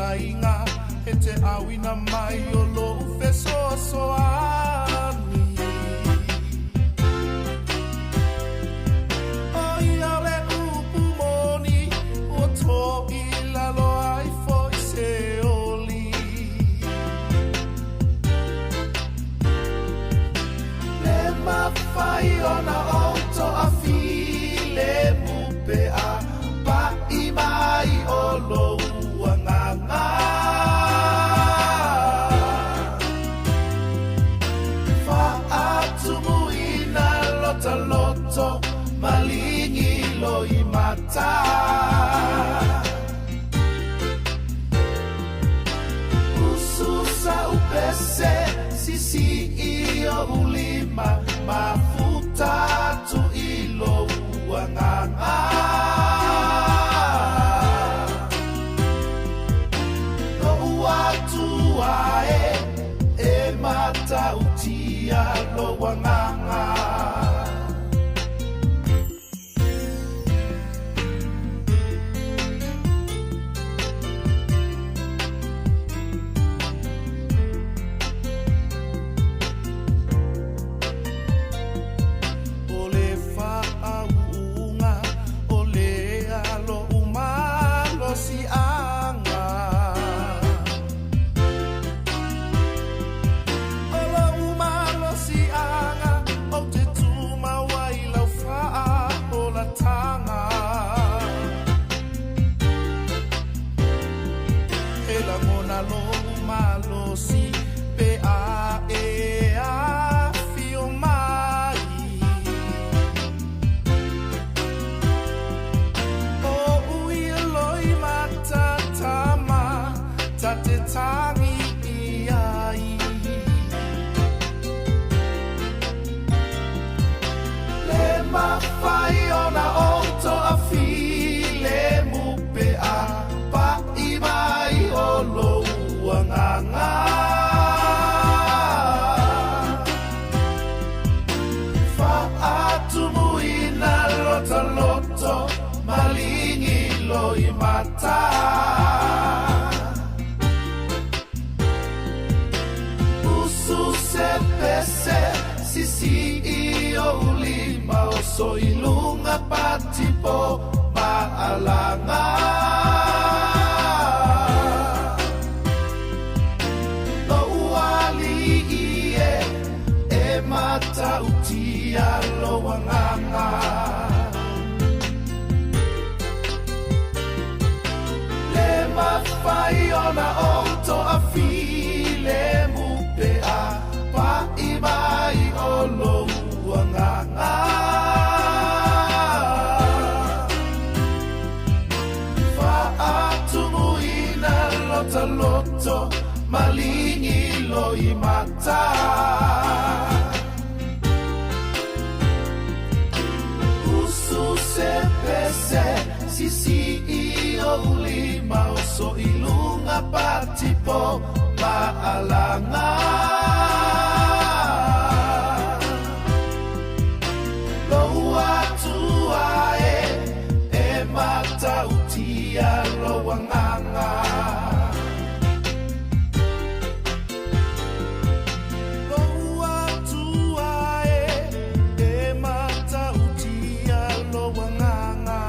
taumafaiga e te auina mai o lou fesoasoani. O ia le upu moni ua to i lalo ai foi se oli. Le mafai ona ou toafilemu pe a pa'i mai o lou agaga. Faatumuina lota loto maligi loimata. Usu saupese sisi i ou lima mafuta atu i lou agaga. Lou Atua e, e matautia lou agaga. O le faauuga o lea lo'u malosiaga. O lo'u malosiaga ou te tumau ai i lau faaolataga. E lagona lo'u malosi pe a e afio mai. O'u i loimata tama ta te tagi i ai. Le mafai ona ou toafilemu pe a pa'i mai o lou agaga. Faatumuina lota loto maligi loimata. Usu se pese sisi i ou lima oso i luga patipo maalaga. Lou alii e, e matautia lou agaga. Le mafai ona ou toafilemu pe a pa'i mai o lou agaga. Faatumuina lota loto maligi loimata. Usu se pese sisi i ou lima oso i luga patipo maalaga. Lou Atua e, e matautia lou agaga. Lou Atua e, e matautia lou agaga.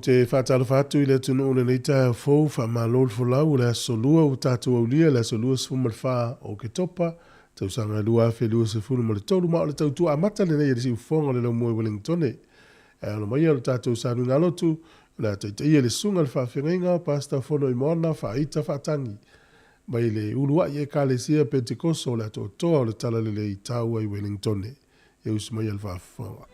te faatalofa atu i le atunuu i lenei taeao fou, faamalo le folau o le aso Lua ua tatou aulia le aso 24 o Oketopa, tausaga 2023, ma o le tautua amata lenei a le siufofoga o le laumua i Welingtone. Ae ono maia lo tatou sanuiga lotu, o le a taitaia le susuga i le faafeagaiga, Pastor Fonoimoana Faaita Faatagi, mai le uluai Ekalesia Pentekoso o le Atoatoa o le Talalelei taua i Welingtone. Ia usu mai a le faafofoga.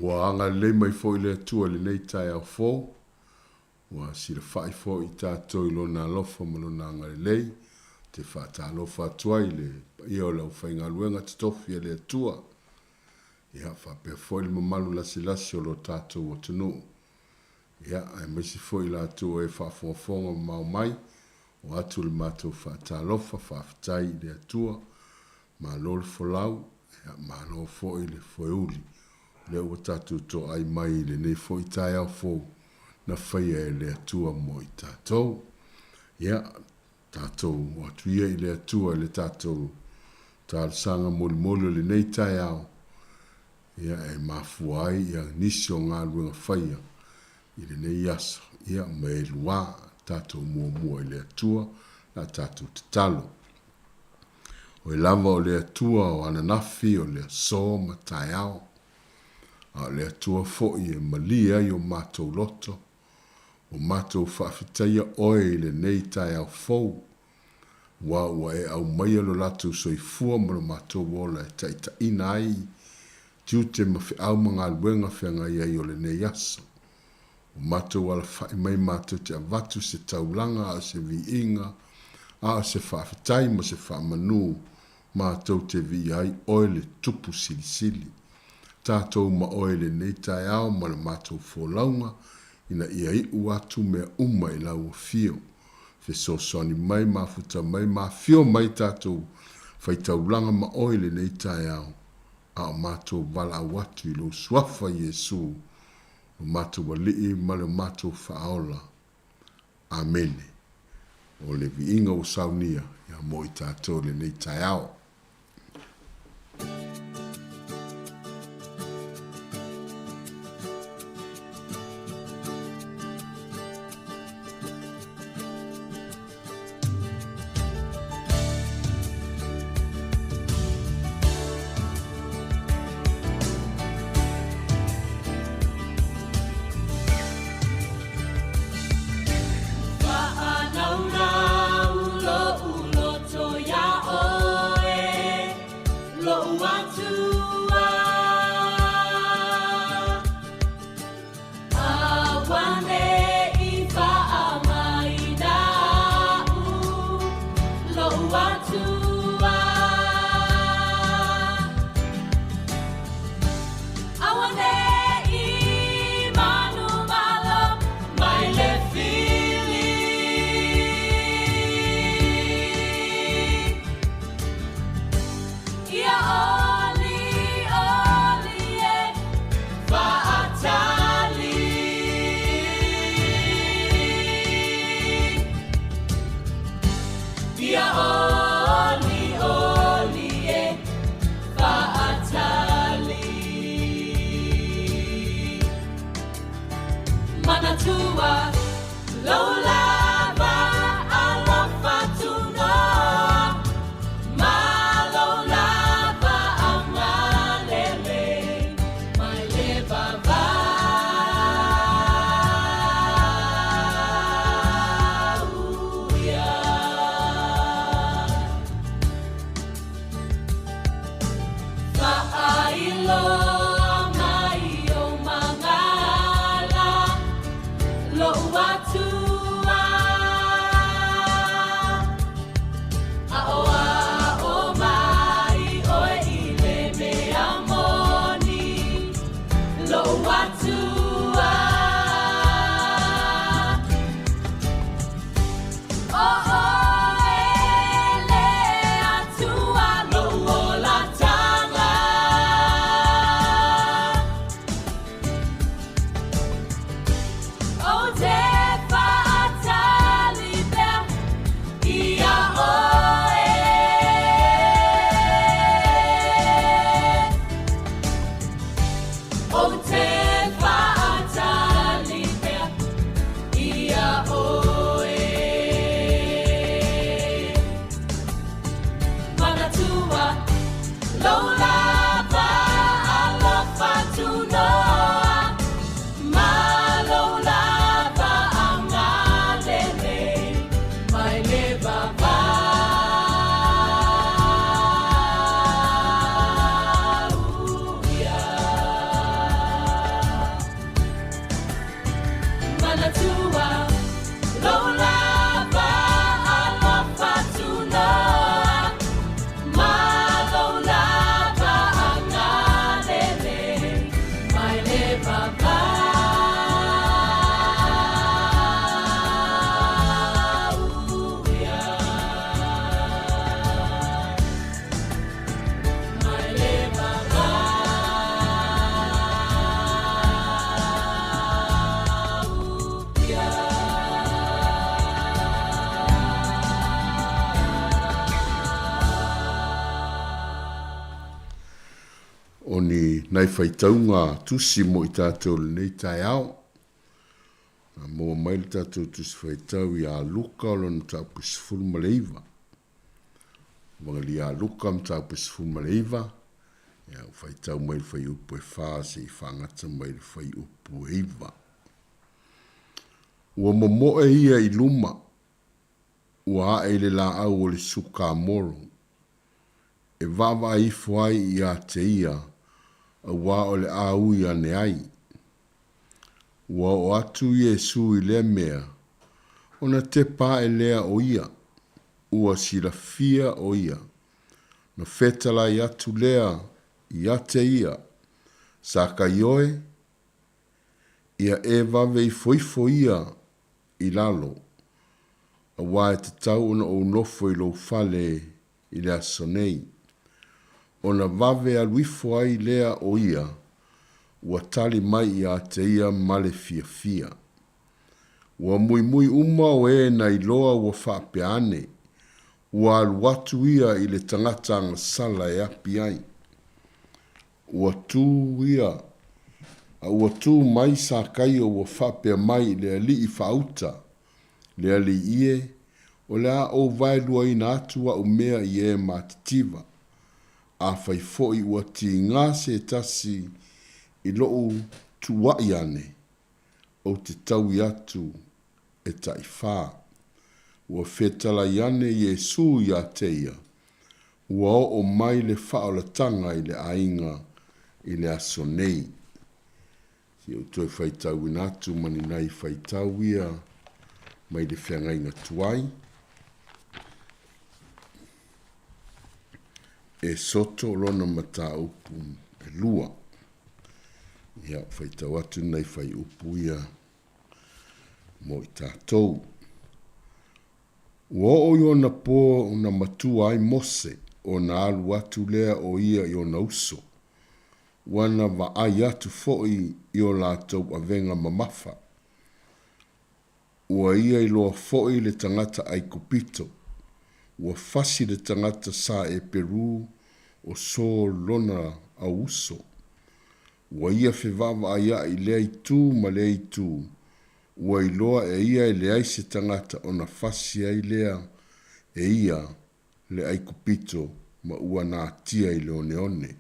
Ua agalelei mai foi le Atua i lenei taeao fou, ua silafa'i foi i tatou i Lona alofa ma Lona agalelei. Ou te faatalofa atu ai i le paia o le aufaigaluega totofi a le Atua, ia faapea foi le mamalu lasilasi o lo tatou atunuu. Ia, aemaise foi i latou o e faafogafoga mamao mai, o atu le matou faatalofa, faafetai i le Atua, malo le folau, ia, malo foi le foeuli, o lea ua tatou toai mai i lenei foi taeao fou na faia e le Atua mo i tatou. Ia, tatou o atu ia i le Atua i le tatou talosaga molimoli o lenei taeao, ia e mafua ai ia nisi o galuega faia i lenei aso, ia ma e luā tatou muamua i le Atua la tatou tatalo. Oe lava o le Atua o ananafi, o le aso ma taeao, a o le Atua foi e malie ai o matou loto, ua matou faafetaia Oe i lenei taeao fou, Ua ua e aumaia lo latou soifua ma lo matou ola e taitaiina ai tiute ma feau ma galuega feagai ai o lenei aso. Ua matou alafai mai matou te avatu se taulaga a o se viiga a o se faafetai ma se faamanu matou te viia ai oe le Tupu Silisili. Tatou ma oe i lenei taeao ma le matou folauga ina ia iu atu mea uma i lau afio. Fesoasoani mai, mafuta mai, ma afio mai tatou faitaulaga ma oe i lenei taeao, a o matou valaau atu i lou Suafa Iesu, lo matou Alii ma le matou Faaola. Amene. O le viiga ua saunia ia mo i tatou i lenei taeao. Lou lava alofa tunoa ma lou lava agalelei mai le vavau ia. Manatua lou lava alofa tunoa ma lou lava agalelei mai le vavau ia. Mai le vavau ia. O ni nai faitauga tusi mo i tatou i lenei taeao. Na maua mai le tatou tusi faitau ia Luka o lona mataupu 19. Vagalia Luka mataupu 19, ia ua faitau mai le fuaiupu e 4 seia faagata mai le fuaiupu e 9. Ua momoe ia i luma, ua ae i le laau o le sukamoro, e vaavaai ifo ai ia te ia, auā o le a ui ane ai. Ua oo atu Iesu i lea mea, ona tepa ae lea o ia, ua silafia o ia, na fetalai atu lea ia te ia, Sakaioe, ia e vave ifoifo ia i lalo, auā e tatau ona ou nofo i lou fale i le aso nei. Ona vave alu ifo ai lea o ia, ua tali mai ia te ia ma le fiafia. Ua muimui uma o e na iloa ua faapea ane, ua alu atu ia i le tagata agasala e api ai. Ua tu ia, a ua tu mai Sakaio ua faapea mai i le alii faauta, Le alii e, o le a ou vaeluaina atu a'u mea i e matitiva. Afai foi ua tiga se tasi i lo'u tuua'i ane, ou te taui atu e taʻifā. Ua fetalai ane Iesū iā te ia, Ua oo mai le faaolataga i le aiga i le aso nei. Se i ou toe faitauina atu ma ni nai faitau ia mai le feagaiga tuai. E soto lona mataupu e lua. Ia, faitau atu ni nai faiupu ia mo i tatou. Ua oo i ona po na matua ai Mose, ona alu atu lea o ia i ona uso. Ua na vaai atu foi i o latou avega mamafa. Ua ia iloa foi le tagata Aikupito, ua fasi le tagata sa Eperu o So lona au uso. Ua ia fevaavaaiaʻi i lea itu ma lea itu, ua iloa e ia e leai se tagata ona fasi ai lea e ia le Aikupito ma ua natia i le oneone.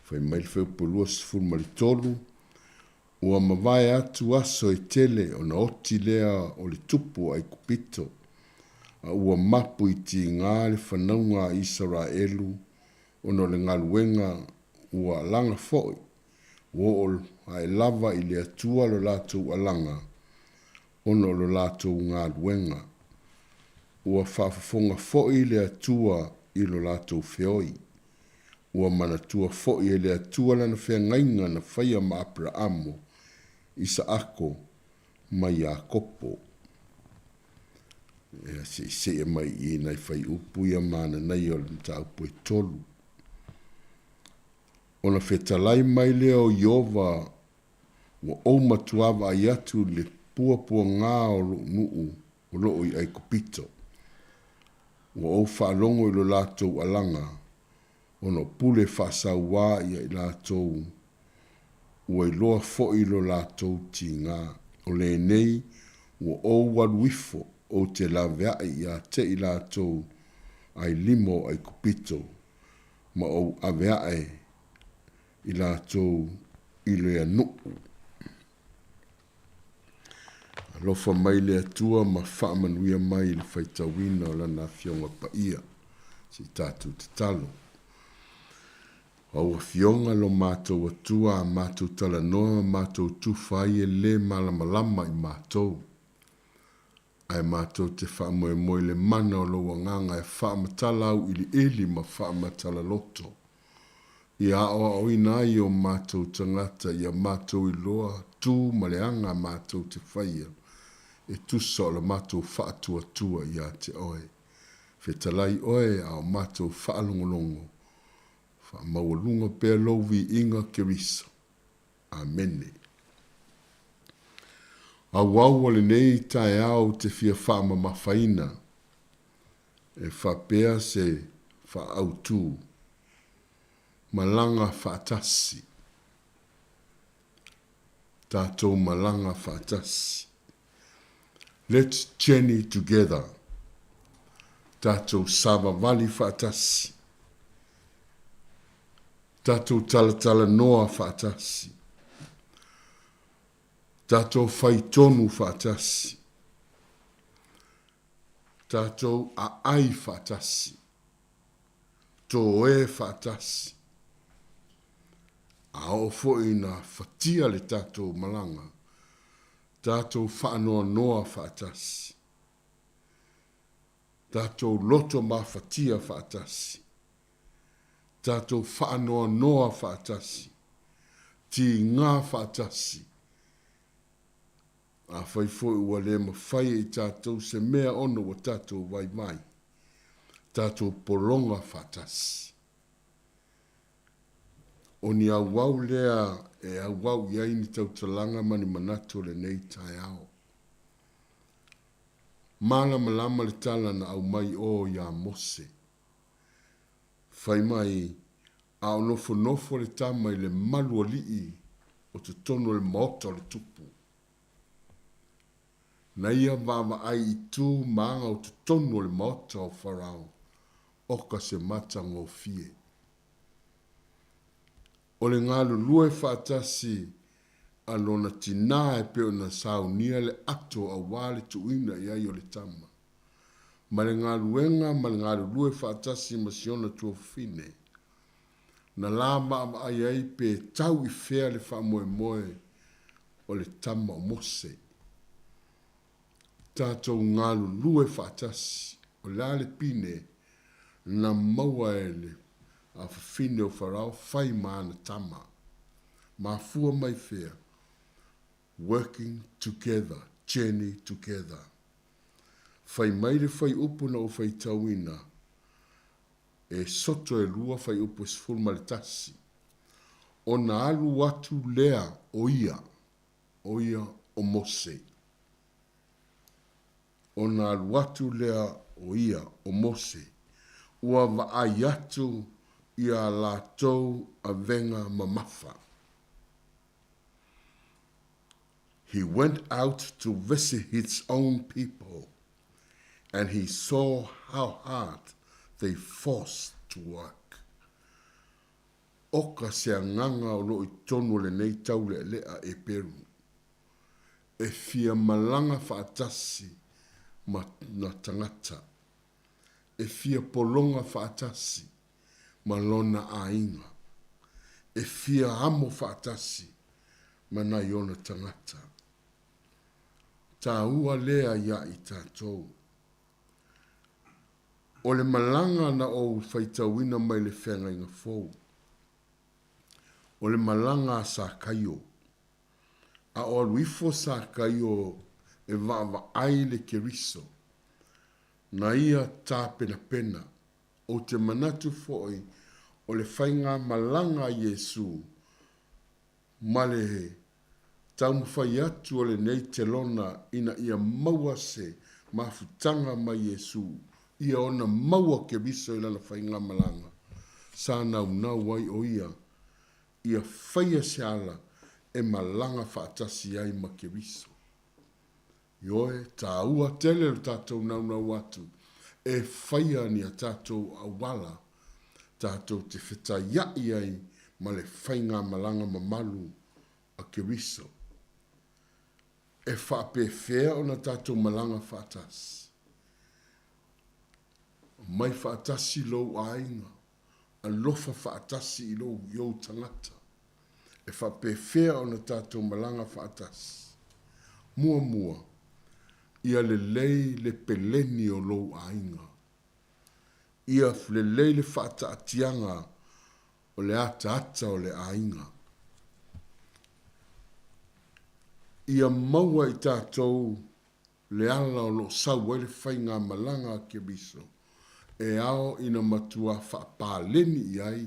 Fai mai le Fuaiupu 23, Ua mavae atu aso e tele ona oti lea o le tupu o Aikupito, a ua mapu i tiga le fanauga a Isaraelu ona o le galuega ua alaga foi, ua oo ae lava i le Atua lo latou alaga ona o lo latou galuega. Ua faafofoga foi le Atua i lo latou feoi. Ua manatua foi e le Atua lana feagaiga na faia ma Aperaamo, Isaako ma Iakopo. Ea, se i seʻe mai i i nai faiupu ia ma ananaia o le mataupu e tolu. Ona fetalai mai lea o Ieova, Ua ou matuā vaai atu i le puapuagā o lou nuu o loo i Aikupito. Ua ou faalogo i lo latou alaga, ona o pule faasauā ia i latou, ua iloa foi lo latou tigā. O lenei, ua ou alu ifo, ou te laveaʻi ia te i latou, ailima o Aikupito, ma ou ave aʻe i latou i lea nuu. Alofa mai le Atua ma faamanuia mai i le faitauina o Lana Afioga Paia. Se i tatou tatalo. Au Afioga lo matou Atua, a matou talanoa ma matou tufa ai e le malamalama i matou. Ae matou te faamoemoe i le mana o Lou Agaga e faamatala auiliili ma faamatala loto, ia aoaoina ai o matou tagata ia matou iloa tu ma le aga matou te faia e tusa o la matou faatuatua ia te Oe. Fetalai Oe a o matou faalogologo, faamaualuga pea Lou viiga Keriso. Amene. Auau o lenei taeao ou te fia faamamafaina e faapea se faaautu malaga faatasi. Tatou malaga faatasi. Let's journey together. Tatou savavali faatasi. Tatou talatalanoa faatasi. Tatou fai tonu faatasi. Tatou aai faatasi. Toe faatasi. A oo foi ina fatia le tatou malaga, tatou faanoanoa faatasi. Tatou loto mafatia faatasi. Tatou faanoanoa faatasi. Tigā faatasi. Afai foi ua le mafai e i tatou se mea ona ua tatou vaivai, tatou pologa faatasi. O ni auau lea e auau i ai ni tautalaga ma ni manatu o lenei taeao. Malamalama le tala na aumai o iā Mose. Fai mai, a o nofonofo le tama i le malu alii o totonu o le maota o le tupu. Na ia vaavaai i tu ma aga o totonu o le maota o Farao, oka se matagofie. O le galulue faatasi a lona tinā e pei ona saunia le ato auā le tuuina i ai o le tama, ma le galuega ma le galulue faatasi ma si ona tuafafine, na la vaavaai ai pe tau i fea le faamoemoe o le tama o Mose. Tatou galulue faatasi, o le a le pine na maua e le afafine o Farao fai ma ana tama? Mafua mai fea? Working together, journey together. Fai mai le fuaiupu na ou faitauina, e soto e lua fuaiupu e 11, ona alu atu lea o ia, o ia o Mose. Ona alu atu lea o ia, o Mose, ua vaai atu i a latou avega mamafa. He went out to visit his own people, and he saw how hard they forced to work. Oka se agaga o loo i totonu o lenei taulealea Eperu, e fia malaga faatasi ma na tagata, e fia pologa faatasi ma lona aiga, e fia amo faatasi ma nai ona tagata. Taua lea iā i tatou. O le malaga na ou faitauina mai le Feagaiga Fou, o le malaga a Sakaio. A o alu ifo Sakaio e vaavaai le Keriso, na ia tapenapena. Ou te manatu foi o le faigamalaga a Iesu ma le taumafai atu o lenei telona ina ia maua se mafutaga mai Iesu ia ona maua Keriso i lana faigamalaga, sa naunau ai o ia ia faia se ala e malaga faatasi ai ma Keriso. Ioe, taua tele lo tatou naunau atu. e faia ni a tatou auala tatou te fetaiaʻi ai ma le faigamalaga mamalu a Keriso. E faapefea ona tatou malaga faatasi? Omai faatasi lou aiga, alofa faatasi i lou i ou tagata. E faapefea ona tatou malaga faatasi? Muamua, ia lelei le peleni o lou aiga. Ia lelei le faataatiaga o le ataata o le aiga. Ia maua i tatou le ala o lo o sau ai le faigamalaga a Keriso, e ao ina matua faapaleni i ai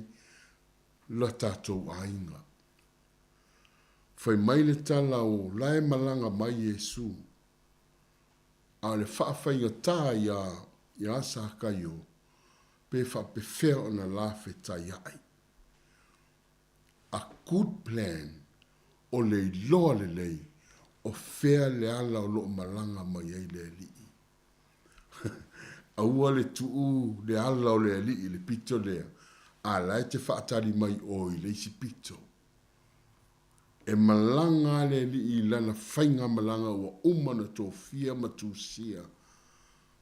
la tatou aiga. Fai mai le tala o la e malaga mai Iesu, a o le faafaigata ia ia Sakaio pe faapefea ona la fetaiaʻi. A good plan o le iloa lelei o fea le ala o lo o malaga mai ai le alii. Aua le tuu le ala o le alii i le pito lea, a la e te faatali mai oe i le isi pito. E malaga a le alii i lana faigamalaga ua uma ona tofia ma tusia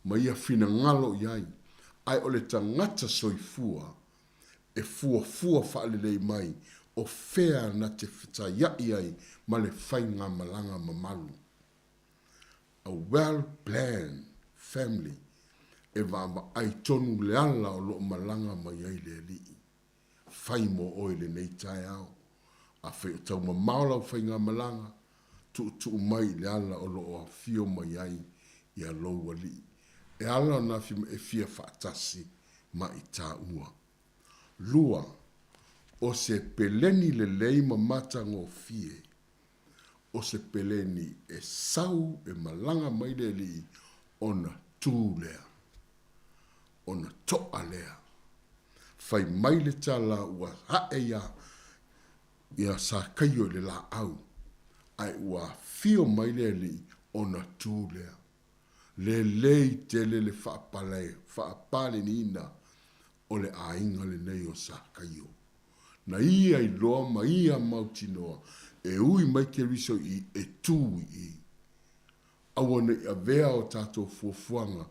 ma ia finagalo i ai, ae o le tagata soifua e fuafua faalelei mai o fea na te fetaiaʻi ai ma le faigamalaga mamalu. A well planned family e vaavaai tonu le ala o lo o malaga mai ai le alii. Fai mo oe i lenei taeao. Afai o taumamao lau faigamalaga, tuutuu mai i le ala o lo o afio mai ai ia lou alii. E ala ona afio mai e fia faatasi ma i taua. 2, O se peleni lelei ma matagofie. O se peleni e sau e malaga mai le alii ona tu lea, ona toʻa lea. Fai mai le tala ua haʻe ia ia Sakaio i le laau, ae ua afio mai le alii ona tu lea. Lelei tele le faapale, faapaleniina o le aiga lenei o Sakaio. Na ia iloa ma ia mautinoa e ui mai Keriso i e tu i i. Aua ne i avea o tatou fuafuaga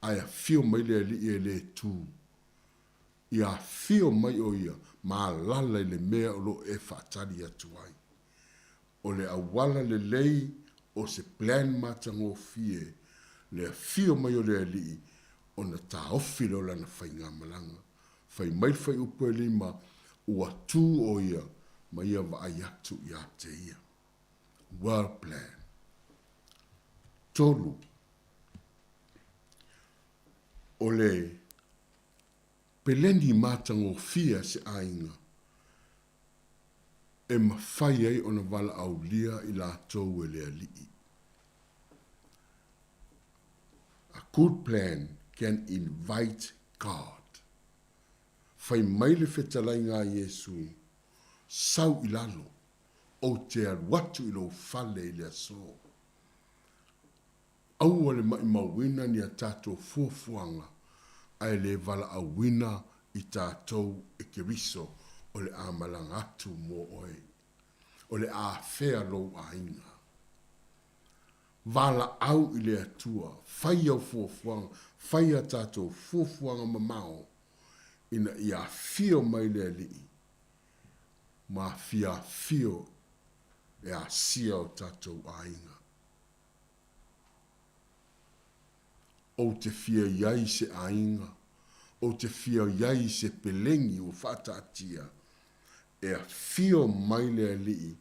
ae afio mai le Alii e le tu. Ia afio mai ʻo ia ma alala i le mea o lo o e faatali atu ai. O le auala lelei o se plan matagofie le afio mai o le Alii ona taofi lea o lana faigamalaga. Fai mai le fuaiupu e lima, ua tu ʻo ia ma ia vaai atu ia te ia. Well plan. 3, O le peleni matagofie a se aiga e mafai ai ona valaaulia i latou e le Alii. A good plan can invite God. Fai mai le fetalaiga a Iesu, Sau i lalo, ou te alu atu i lou fale i le aso. Aua le maʻimauina ni a tatou fuafuaga, ae le valaauina i tatou e Keriso o le a malaga atu mo oe. O le a afea lou aiga. Valaau i le Atua, fai au fuafuaga, fai a tatou fuafuaga mamao ina ia afio mai le Alii ma afiafio e asia o tatou aiga. Ou te fia i ai i se aiga, ou te fia i ai i se pelegi ua faataatia, e afio mai le Alii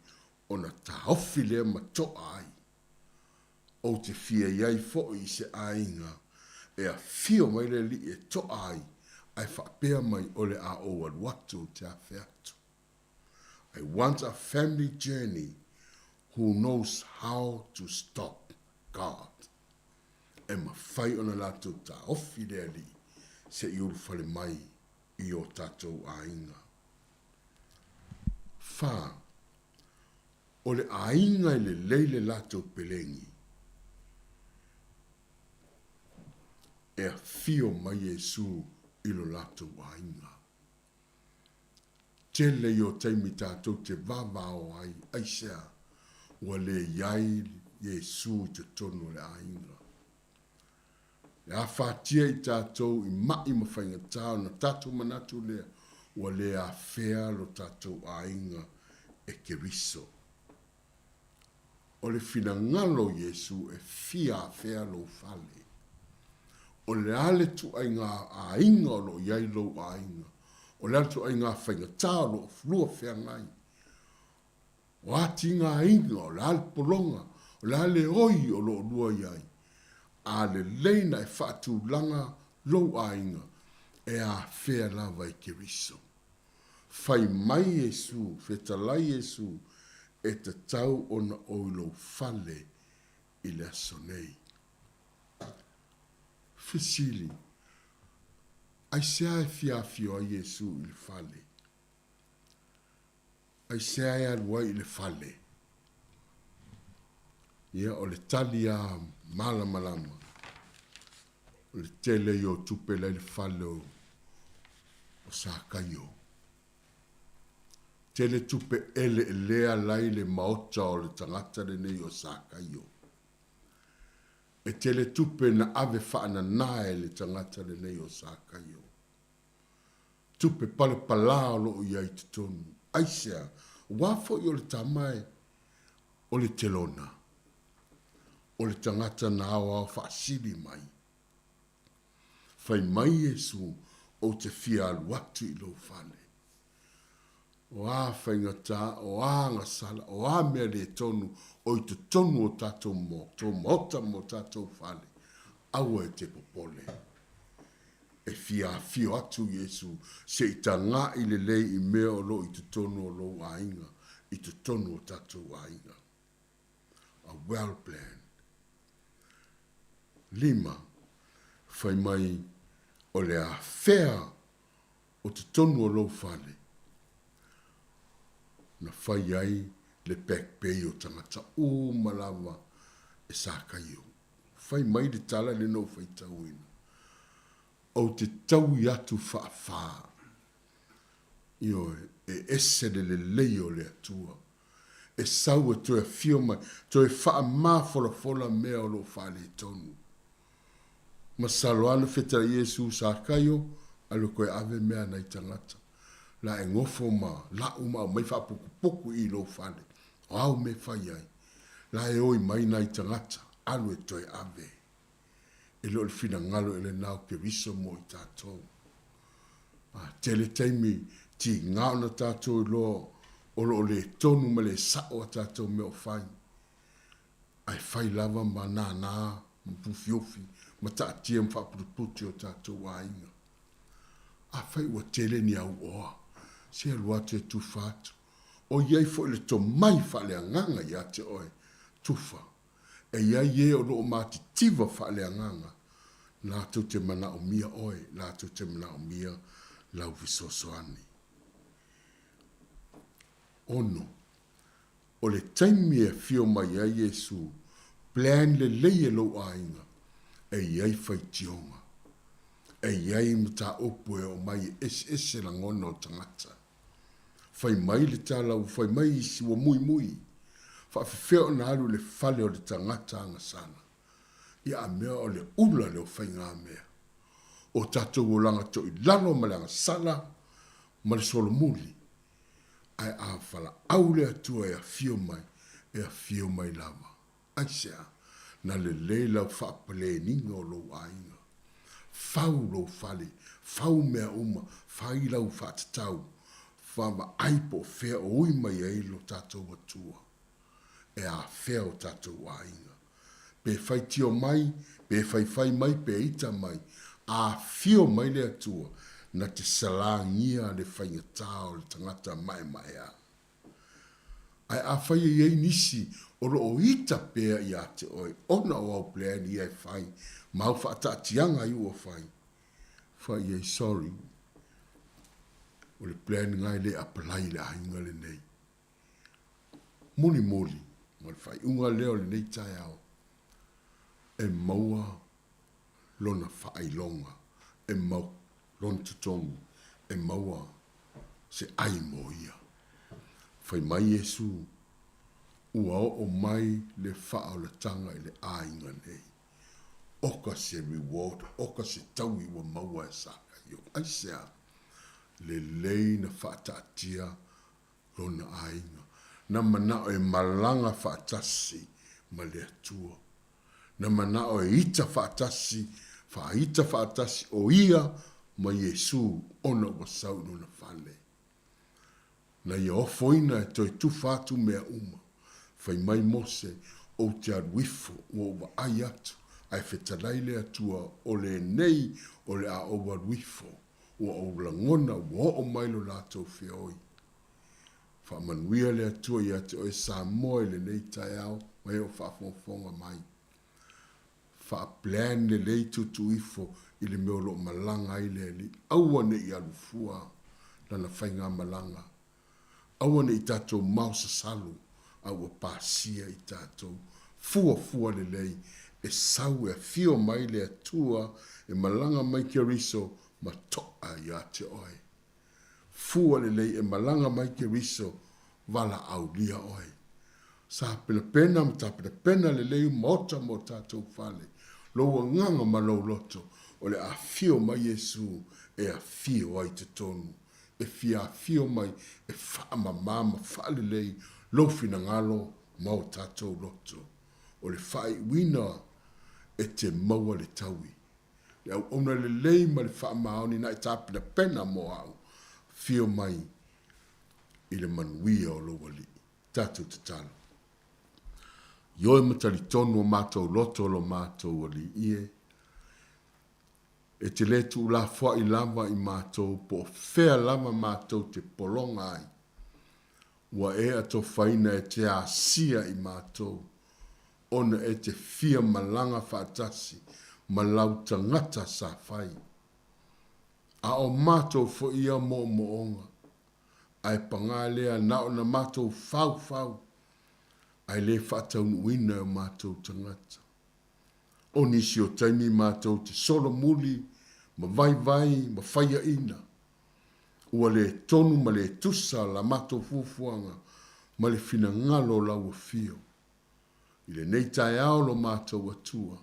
ona taofi lea ma toa ai. Ou te fia i ai foi i se aiga e afio mai le Alii e toa ai, ae faapea mai o le a ou alu atu ou te afe atu. I want a family journey who knows how to stop God. E mafai ona latou taofi le Alii se i ulufale mai i o tatou aiga. 4. O le aiga e lelei le latou pelegi. E afio mai Iesu i lo latou aiga. Tele ia o taimi tatou te vavao ai, aisea? Ua le i ai Iesu i totonu o le aiga. E afatia i tatou i maʻi ma faigata ona tatou manatu lea ua le afea lo tatou aiga e Keriso. O le finagalo o Iesu e fia afea lou fale. O le a le tuaiga aiga o lo o i ai lou aiga? O le a le tuaiga faigata o lo o lua feagai? O a tigaina, o le a le pologa, o le a le oi o lo o lua i ai? A lelei na e faatulaga lou aiga, e afea lava e Keriso. Fai mai Iesu, fetalai Iesu, e tatau ona ou i lou fale i le aso nei. Fesili, Aisea e fia afio ai Iesu i le fale? Aisea e alu ai i le fale? Ia, o le tali a malamalama, o le tele ia o tupe la i le fale o, o Sakaio. Tele tupe eleelea la i le maota o le tagata lenei o Sakaio. E tele tupe na ave faanana e le tagata lenei o Sakaio. Tupe palapalā o lo o i ai i totonu. Aisea? Aua foi o le tama e, o le telona. O le tagata na aoao faasili mai. Fai mai Iesu, Ou te fia alu atu i lou fale. O a faigata, o a agasala, o a mea le tonu o i totonu o tatou tou maota ma o tatou fale, aua e te popole. E fia afio atu Iesu se i taga'i lelei i mea o lo o i totonu o lou aiga, i totonu o tatou aiga. A well planned. Lima, fai mai o le afea o totonu o lou fale na fai ai le back pay o tagata uma lava e Sakaio. Fai mai le tala lea na ou faitauina, Ou te taui atu faafa. Ioe, e ese le lelei o le Atua. E sau e toe afio mai, toe faamafolafola mea o lo o faaletonu. Masalo lava na fetalai Iesu Sakaio, alu e koe ave mea a nai tagata. La e gofo ma la'u ma aumai faapukupuku i lou fale. O au mea e fai ai. La e oi mai nai tagata, alu e toe ave. E le o le finagalo e lena o Keriso mo i tatou. A tele taimi tiga ona tatou iloa o lo o le tonu ma le sa'o a tatou mea o fai. Ae fai lava ma nānā ma pufiufi ma taatia ma faaputuputu i o tatou aiga. Afai ua tele ni auoa, se alu atu e tufa atu. O i ai foi le tomai faaleagaga ia te oe, tufa. E i ai e o lo o matitiva faaleagaga, latou te manaomia oe, latou te manaomia lau fesoasoani. 6. O le taimi e afio mai ai Iesu, plan lelei e lou aiga, e i ai faitioga, e i ai mataupu e oo mai e eseese lagona o tagata. Fai mai le tala ua fai mai isi ua muimui, faafefea ona alu i le fale o le tagata agasala. Ia a mea o le ula lea o faigamea. O tatou olaga toilalo ma le agasala ma le solomuli. Ae a valaau le Atua e afio mai, e afio mai lava. Aisea? Na lelei lau faapaleniga o lou aiga. Fau lou fale, fau mea uma, fai lau faatatau, vaavaai po o fea o ui mai ai lo tatou Atua. E afea o tatou aiga. Pe faitio mai, pe faifai mai, pe ita mai, afio mai le Atua, na te salagia le faigata o le tagata maemaea. Ae afai e i ai nisi o lo o ita pea ia te oe ona o au plan ia e fai ma au faataatiaga i ua fai, fai i ai sorry, o le plan lena e le apply i le aiga lenei. Mulimuli, ma le faaiuga lea o lenei taeao, e maua. lona faailoga, e mau lona totogi, e maua se ai mo ia. Fai mai Iesu, Ua oo mai le faaolataga i le aiga nei. Oka se reward, oka se taui ua maua e Sakaio. Aisea? Lelei na faataatia lona aiga. Na manao e malaga faatasi ma le Atua. Na manao e ita faatasi, faaita faatasi o ia ma Iesu ona ua sau i lona fale. Na ia ofoina e toe tufa atu mea uma. Fai mai Mose, Ou te alu ifo, ua ou vaai atu, ae fetalai le Atua, o lenei o le a ou alu ifo, ua ou lagona ua oo mai lo latou feoi. Faamanuia le Atua ia te oe Samoa i lenei taeao ma e o faafogafoga mai. Faaplan lelei tutu ifo i le mea o lo o malaga ai le Alii. Aua ne i alu fua lana faigamalaga. Aua ne i tatou maosasalu a ua pasia i tatou. Fuafua lelei e sau e afio mai le Atua e malaga mai Keriso ma to'a ia te oe. Fua lelei e malaga mai Keriso valaaulia oe. Sa penapena ma tapenapena lelei maota mo tatou fale, lou agaga ma lou loto, o le afio mai Iesu e afio ai totonu, e fia afio mai e faamama ma faalelei lou finagalo ma o tatou loto. O le faaiuina e te maua le taui. Le auauna lelei ma le faamaoni na e tapenapena mo au, afio mai i le manuia o lou Alii. Tatou tatalo. Ioe ma talitonu o matou loto lo matou Alii e, e te le tuulafoai lava i matou po o fea lava matou te pologa ai. Ua e atofaina e te asia i matou, ona e te fia malaga faatasi ma lau tagata sa fai. A o matou foi ia moomooga, ae pagā lea na o na matou faufau, ae le faataunuuina e o matou tagata. O nisi o taimi matou te solomuli ma vaivai ma faiaina, ua le tonu ma le tusa la matou fuafuaga ma le finagalo o lau afio. I lenei taeao lo matou Atua,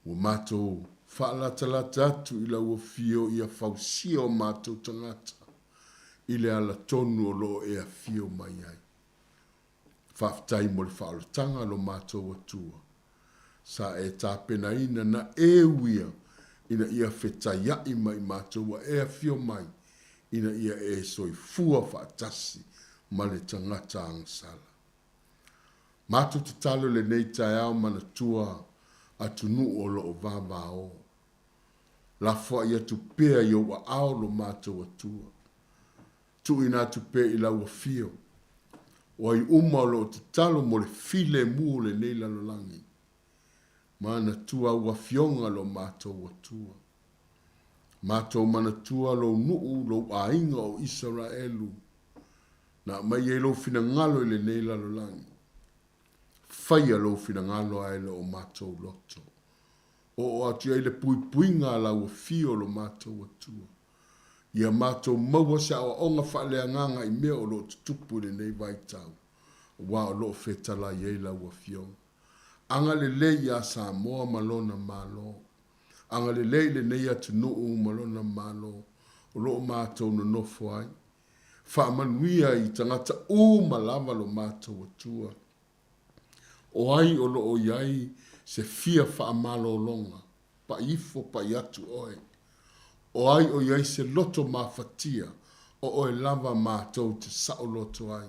Ua matou faalatalata atu i lau afio ia fausia o matou tagata i le ala tonu o lo o e afio mai ai. Faafetai mo le faaolataga lo matou Atua. Sa e tapenaina na e uia ina ia fetaiaʻi ma i matou ua e afio mai ina ia e soifua faatasi ma le tagata agasala. Matou tatalo i lenei taeao manatua atunuu o lo o vavao. Lafoai atu pea i ou aao lo matou Atua. Tuuina atu pea i lau afio. O ai uma o lo o tatalo mo le filemu o lenei lalolagi. Manatua au afioga lo matou Atua. Matou manatua lou nuu, lou aiga o Isaraelu. Na aumai ai lou finagalo i lenei lalolagi. Faia lou finagalo ae le o matou loto. Oo atu i ai le puipuiga a lau afio lo matou Atua. Ia matou maua se aoaoga faaleagaga i mea o lo o tutupu i lenei vaitau, aua o lo o fetalai ai lau Afioga. Agalelei ia Samoa ma lona Malo. Agalelei i lenei atunuu ma lona Malo o lo o matou nonofo ai. Faamanuia i tagata uma lava lo matou Atua. O ai o lo o i ai se fia faamalologa, pai ifo pai atu oe. O ai o i ai se loto mafatia, o oe lava matou te saoloto ai.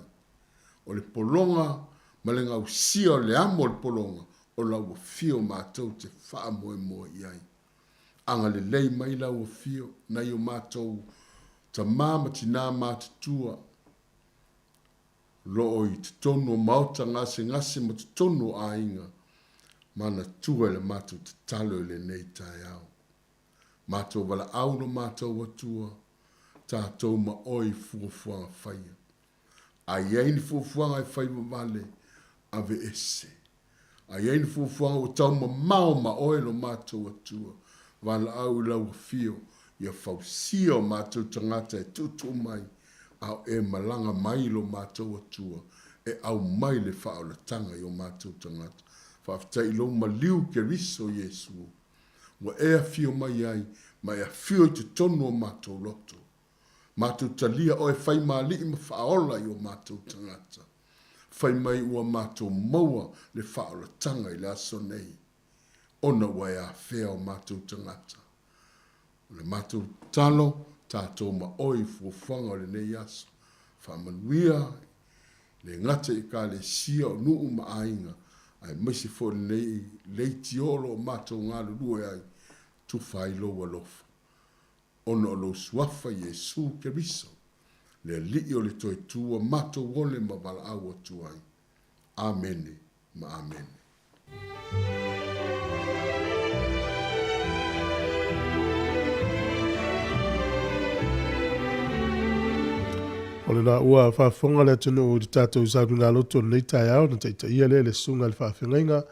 O le pologa ma le gausia o le amo o le pologa, o lau afio matou te faamoemoe i ai. Agalelei mai lau afio nai o matou tama ma tina matutua loo i totonu o maota gasegase ma totonu o aiga manatua i le matou tatalo i lenei taeao. Matou valaau lo matou Atua, tatou ma oe i fuafuaga faia. A i ai ni fuafuaga e fai vavale, aveese. A i ai ni fuafuaga ua taumamao ma Oe lo matou Atua, valaau i Lau Afio, ia fausia o matou tagata e tuutuu mai, a o E malaga mai lo matou Atua e aumai le faaolataga i o matou tagata. Faafetai i Lou maliu Keriso Iesu, ua E afio mai ai ma e afio i totonu o matou loto. Matou talia Oe fai ma Alii ma Faaola i o matou tagata. Fai mai ua matou maua le faaolataga i le aso nei, ona ua e afea o matou tagata. O le matou tatalo, tatou ma Oe i fuafuaga o lenei aso. Faamanuia e le gata i Ekalesia o nuu ma aiga, aemaise foi lenei leitio o lo o matou galulue ai, tufa ai Lou alofa. Ona o Lou Suafa Iesu Keriso, le Alii o le Toe Tu ua matou ole ma valaau atu ai. Amene ma Amene. O lena ua faafofoga le atunuu i le tatou sauniga lotu o lenei taeao na taitaia lea e le Susuga i le Faafeagaiga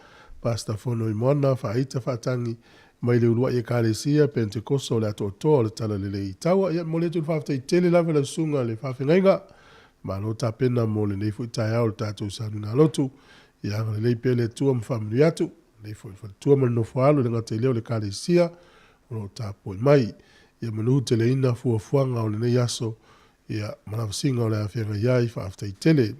Pastor Fonoimoana Faaita Faatagi mai le uluai Ekalesia Pentekoso o le Atoatoa o le Talalelei i Taua. Ia, e momoli atu le faafetai tele lava i lau Susuga i le Faafeagaiga. Malo tapena mo lenei foi taeao o le tatou sauniga lotu. Ia agalelei pea le Atua ma faamanuia atu lenei foi faletua ma le nofo a alo i le gata i lea o le Ekalesia o lo o tapuai mai. Ia manu teleina fuafuaga o lenei aso, ia ma lavasiga o le a feagai ai. Faafetai tele.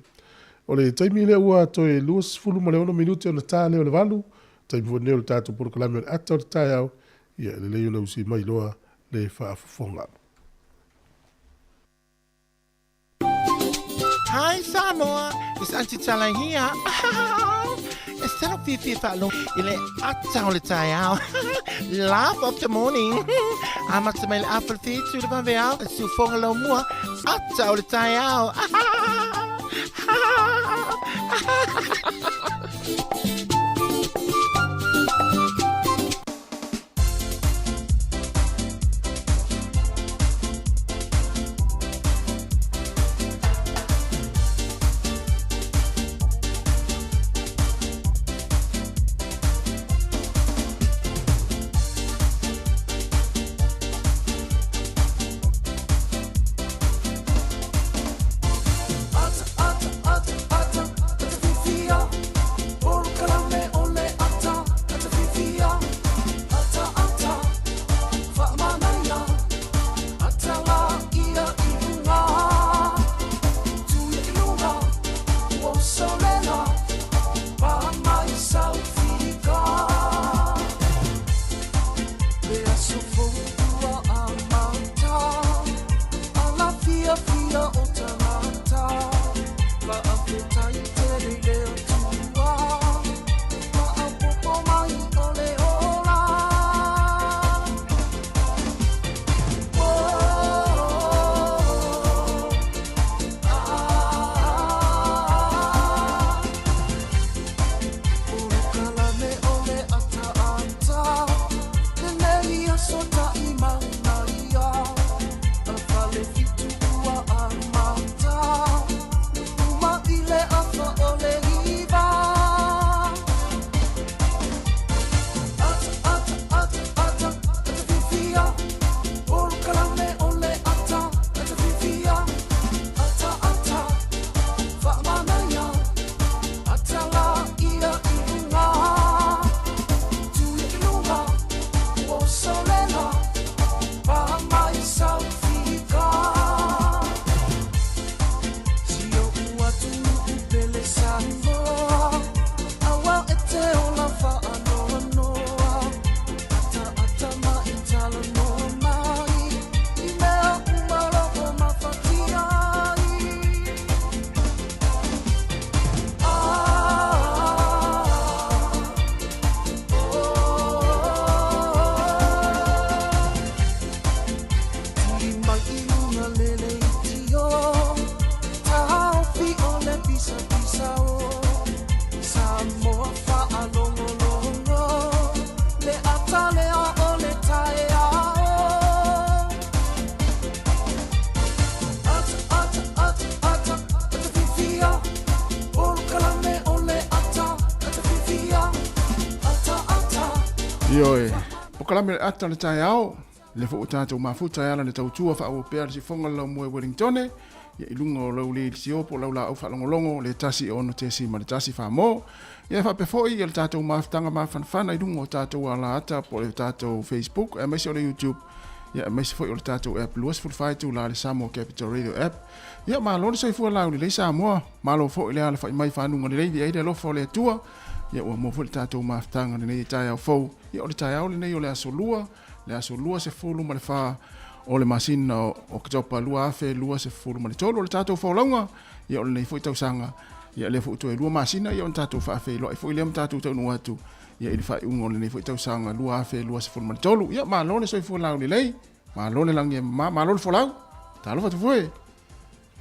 O le taimi lea ua toe 26 minute ona ta lea o le 8, taimi foi lenei o le tatou polokalame o le ata o le taeao, ia e lelei ona usi mai loa le faafofoga. Hi Samoa, it's Auntie Tala here. E salo fiafia faalogo i le ata o le taeao. Laugh of the morning. Amata mai le afa le 7 i le vaveao, e siufoga lau mua, ata o le taeao. Ioe, polokalame o le ata o le taeao, lea foi ua tatou mafuta e ala i le tautua faaauau pea le sifoga o le laumua i Wellingtone, ia i luga o lau leitio po o lau laau faalogologo le 1 6.1 Samoa. Ia e faapea foi ia le tatou mafutaga mafanafana i luga o tatou alaata po o le tatou Facebook aemaise o le YouTube, ia aemaise foi o le tatou app 24 itula le Samoa Capital Radio App. Ia malo le soifua laulelei Samoa, malo foi le alafai mai i fanuga lelei viia ai le alofa o le Atua. Ia ua maua foi le tatou mafutaga lenei taeao fou. Ia o le taeao lenei o le aso Lua, le aso 24 o le masina o Oketopa 2023. O le tatou folauga, ia o lenei foi tausaga, ia lea foi toe 2 masina ia ona tatou faafeiloai foi lea ma tatou taunuu atu ia i le faaiuga o lenei foi tausaga 2023. Ia malo le soifua laulelei, malo le lagi e mama, malo le folau. Talofa atu foi.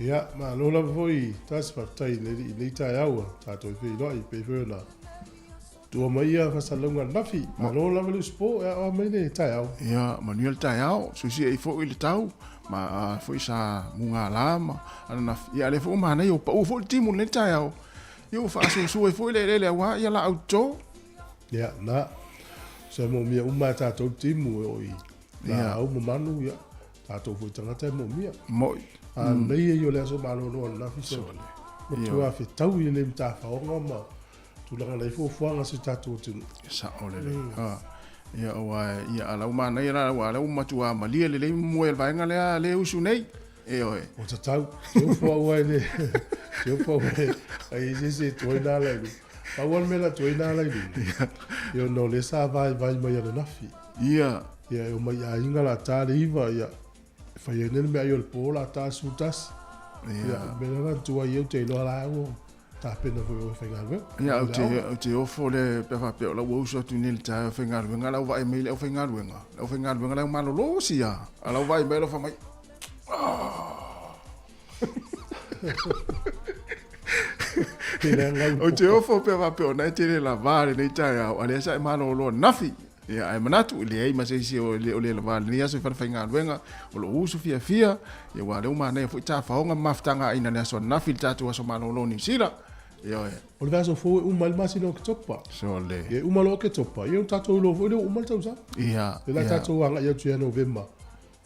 Ia, malo lava foi Tasi, faafetai i lenei taeao ua tatou feiloai pei foi ona tua mai ia fasalauga ananafi. Malo lava le usupo, e aoa mai le taeao. Ia, manuia le taeao, suisui foi le tau, ma foi sa mugala ma ananafi. Ia, a lea foi ua manaia, ua pau foi le timu i lenei taeao. Ia, ua faasuasua ai foi le eleele aua ia laau toto. Ia, na, sa moomia uma e tatou le timu e oo i laau ma manu, ia. Tatou foi tagata e moomia. Moi. A nei ai o le aso malolo ananafi so. Matua fetaui lenei matafaoga ma tulaga na i fuafuaga se tatou atunuu. Sao lelei. Ah. Ia aua ia a lau manaia la aua lea ua matua malie lelei moe o le vaega lea le usu nei. E oe. O tatau. Te ofo au ai le. Te ofo au ai. Ai se se tuai nā lai lu. Pau le mea la tuai nā lai lu. Ia no le sa vai vai mai ananafi. Ia. Ia e omai i aiga la ta le 9, ia, e fai ai nei le meaai o le po la ta 11. Ia, o le mea lena na tuai ai ou te iloa la ua tapena foi oe e faigaluega. Ia, ou te, ou te ofo le, pe a faapea o lau ua usu atu nei i le taeao e faigaluega, a o lau vaai mai i le aufaigaluega, le aufaigaluega la e malolosi lava, a o lau vaai mai lau fai mai, Ou te ofo pe a faapea o na e te le lavā lenei taeao, a lea sa e malolo ananafi. Ia, ae manatu, e leai ma se isi o le, o le lavā lenei aso i falefaigaluega, o lou uso fiafia, ia aua o lea ua manaia foi tafaoga ma mafutagaina i le aso ananafi i le tatou aso malolo o Niu Sila. Ioe. O le vaiaso fou e uma ai le masina o Oketopa. Sole. Ia e uma loa Oketopa, ia ona tatou iloa foi lea ua uma le tausaga. Ia, Lea la ia. tatou agai atu ia Novema,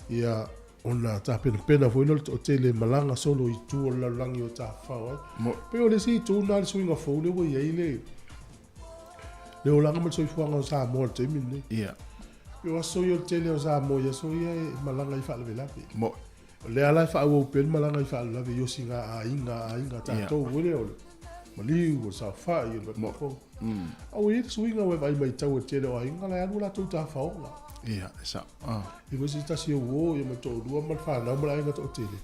ia ona tapenapena foi lea o le toatele e malaga solo i tua o le lalolagi o tafafao ai. Mo. Pei o le isi itu lena le suiga fou lea ua i ai le le olaga ma le soifuaga o Samoa i le taimi lenei. Ia. Pei o aso ia o le tele o Samoa i aso ia e malaga i faalavelave. Mo. O lea la e faaauau pea le malaga i faalavelave i osiga aiga, aiga tatou foi lea o le maliu, o le saofai, o le vaipapau. A ua i ai le suiga ua e vaai matau i le tele o aiga la e alu o latou tafaoga. Ia, e sao. Ah. E i ai foi se tasi o uo ia ma le toalua ma le fanau ma le aiga toatele.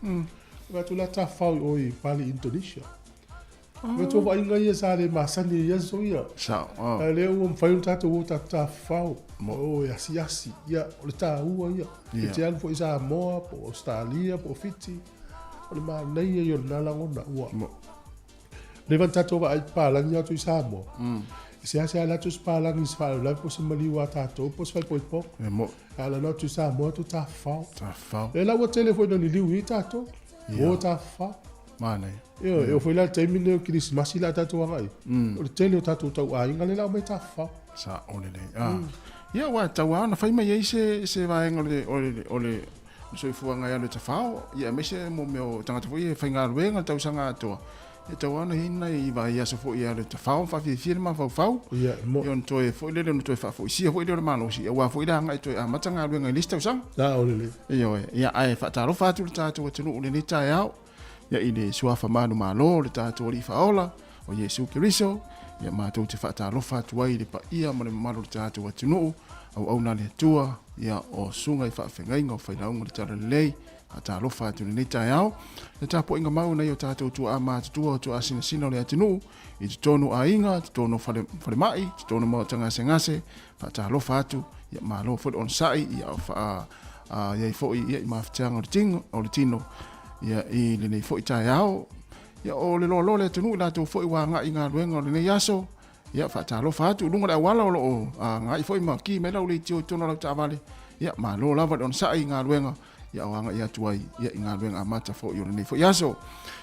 Vaai atu la tafafao i o i Bali, Indonesia. Vaai atu o vaaiga ia sa le masani ai i aso ia. Sao. Ah. A lea ua mafai ona tatou o tatou tafafao. O e asiasi. Ia, o le taua ia. Ia. E te alu foi i Samoa, po o Ausetalia, po o Fiti. O le manaia ia o lena lagona. Ua leva ona tatou vaai papalagi atu i Samoa. E seasea alu atu se palagi i se faalavelave po o se maliu a tatou po o se faaipoipoga. E mo. A alu atu i Samoa atu tafafao. Tafafao. Lea la ua tele foi ina liliu i ai tatou. Ia. O tafafao. Manaia. Ioe, e oo foi la i le taimi lenei o Kerisimasi la tatou agai, o le tele o tatou tauaiga lea la aumai tafafao. Sao lelei. Ah. Ia, aua e tatau lava ona fai mai ai se, se vaega o le, o le, o le soifuaga e alu e tafao, ia aemaise mo mea o tagata foi e faigaluega le tausaga atoa, e tatau lava ona i ai ni nai vaiaso foi e alu e tafao ma faafiafia le mafaufau. Ia, e Ia ona toe foi lele, ona toe faafoisia foi lea o le malosi, aua foi le agai toe amata galuega i le isi tausaga. Sao lelei. Ioe, ia ae faatalofa atu le tatou atunuu i lenei taeao. Ia i le suafa manumalo o le tatou Alii Faaola, o Iesu Keriso, ia matou te faatalofa atu ai i le paia ma le mamalu o le tatou atunuu, auauna a le Atua, ia o susuga i faafeagaiga o failauga o le Talalelei, faatalofa atu i lenei taeao, le tapuaiga mau nai o tatou tuaa matutua o tuaa sinasina o le atunuu, i totonu o aiga, totonu o fale, falemai, totonu o maota gasegase, faatalofa atu, ia malo foi le onosai, ia o faa, a, iai foi ia i mafatiaga o le tino, o le tino ia i lenei foi taeao. Ia o le loaloa o le atunuu i latou foi ua agai i galuega o lenei aso, ia faatalofa atu i luga o le auala o lo o agai foi ma ki mai lau leitio i totonu o lau taavale, ia malo lava le onosai i galuega ia o agai atu ai ia i galuega amata foi o lenei foi aso.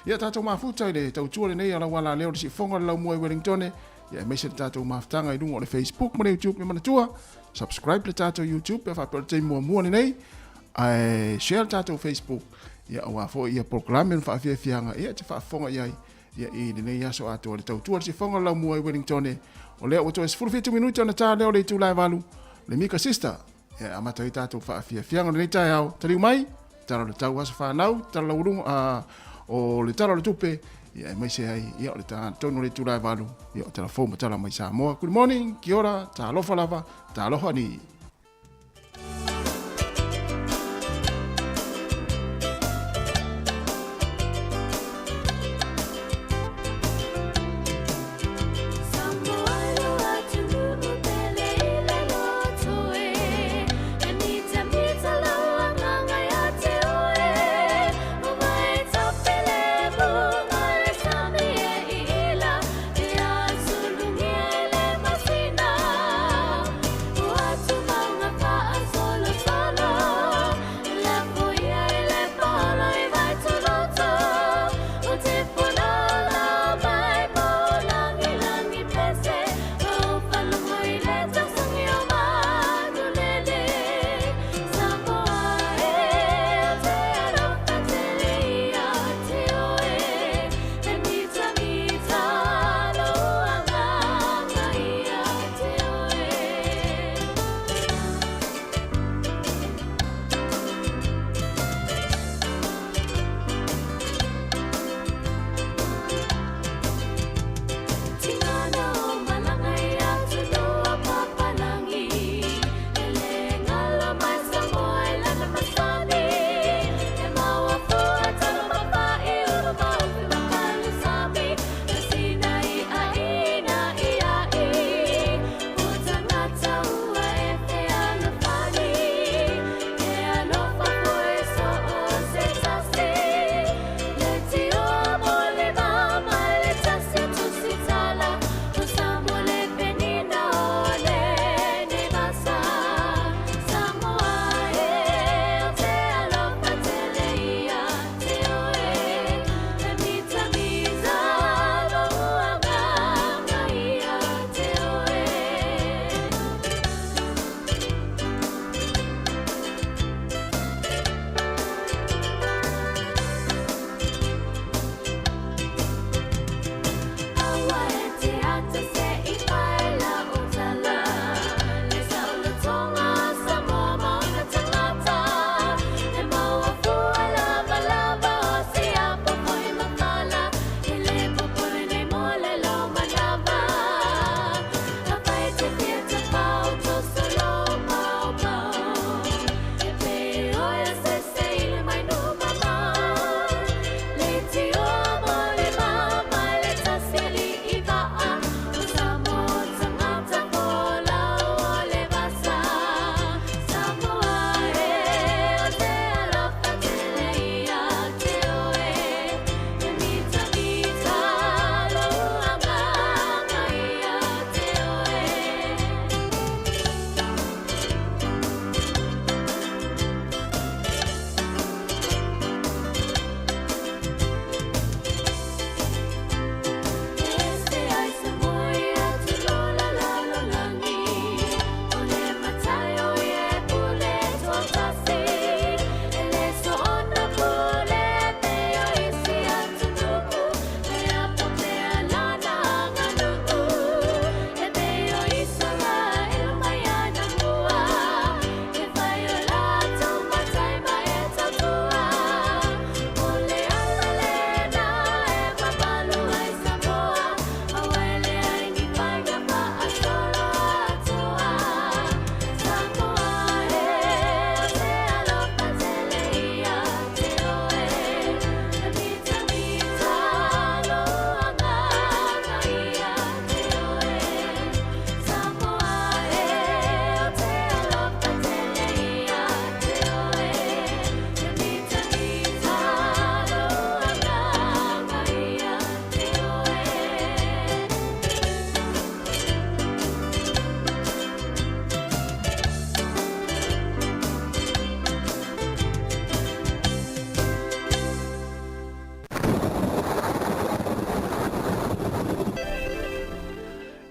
Ia tatou mafuta i le tautua lenei a lau alaleo le siufofoga o le laumua i Wellingtone. Ia aemaise le tatou mafutaga i luga o le Facebook ma le YouTube. Ia manatua, subscribe le tatou YouTube pe a faapea o le taimi muamua lenei, ae share le tatou Facebook, ia aua foi ia polokalame ma faafiafiaga ia e te faafofoga i ai ia i lenei aso atoa. Le tautua le sifoga o le laumua i Wellington, o lea ua toe 17 minute ona ta lea o le itula e 8, le Mika Sister ia e amata ai tatou faafiafiaga o lenei taeao. Taliu mai, tala o le tau aso fanau, tala laualuga, o le tala o le tupe, ia aemaise ai ia o le tonu o le itula e 8, ia o tala fou ma tala mai Samoa. Good morning, kia ora, talofa lava, talofa ni.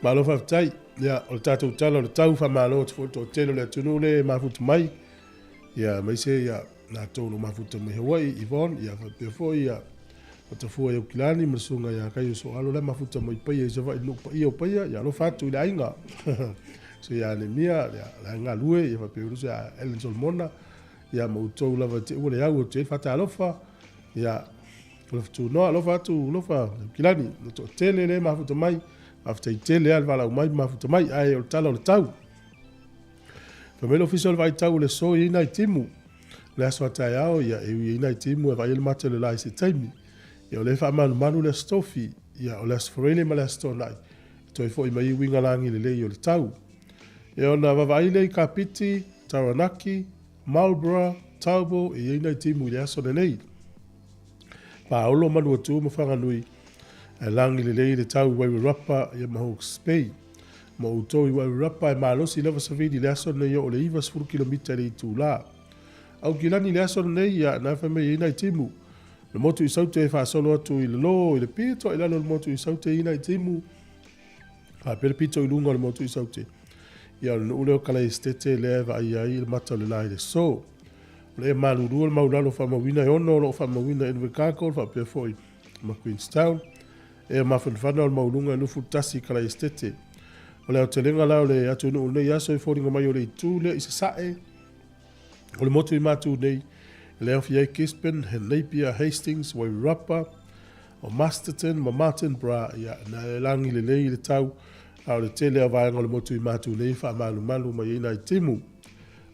Malo faafetai. Ia, o le tatou tala o le tau, faamalo atu foi i le toatele o le atunuu lea e mafuta mai. Ia, aemaise ia latou o lo o mafuta mai Hawaii, Yvonne, ia faapea foi ia Matafua i Aukilani ma le susuga ia Kaio Soalo la e mafuta mai Paia i Savaii i le nuu paia o Paia. Ia alofa atu i le aiga. So ia Anemia, ia le aiga Galue, ia faapea foi ia Ellen Solomona, ia ma outou lava i te ua le au atu ai le faatalofa. Ia, alofa tunoa, alofa atu, alofa Aukilani, le toatele lea e mafuta mai. Faafetai tele lava le valaau mai ma mafuta mai, ae o le tala o le tau. Fai mai le Ofisa o le Vaai Tau o le Aso e i ai nai timu. O le aso a taeao, ia, e ui i ai nai timu e vaai ai le mata i le la i se taimi. Ia, o lea e faamalumalu le Aso Tofi, ia, o le Aso Faraile ma le Aso Toonai, e toe foi mai ai uiga lagi lelei o le tau. Ia, ona vaavaai lea i Kapiti, Taranaki, Marlborough, Taupo, e i ai nai timu i le aso lenei. Paolo, Manuatu ma Whanganui, ae lagi lelei le tau i Wairarapa ia ma Hawke's Bay. Ma outou i Wairarapa e malosi lava savili i le aso lenei oo le 90 kilomita i le itula. Aukilani i le aso lenei ia na fai mai ai nai timu. Le motu i Saute e faasolo atu i lalo i le pito i lalo o le motu i Saute i nai timu. Faapea le pito i luga o le motu i Saute. Ia o le nuu lea o Kalaesetete lea e vaaia ai le mata o le la i le aso. O le ea malulu o le maulalo faamauina e ono o lo o faamauina i Invercargill faapea foi ma Queenstown. Ea mafanafana o le maualuga e 21 i Kalaesetete. O le aotelega la o le atunuu i lenei aso e foliga mai o le itu lea i sasae o le motu i Matu nei, e aofia ai Gisborne, Napier, Hastings, Wairarapa, o Masterton ma Martinborough, ia, na e lagi lelei i le tau, a o le tele o vaega o le motu i Matu nei e faamalumalu mai ai nai timu.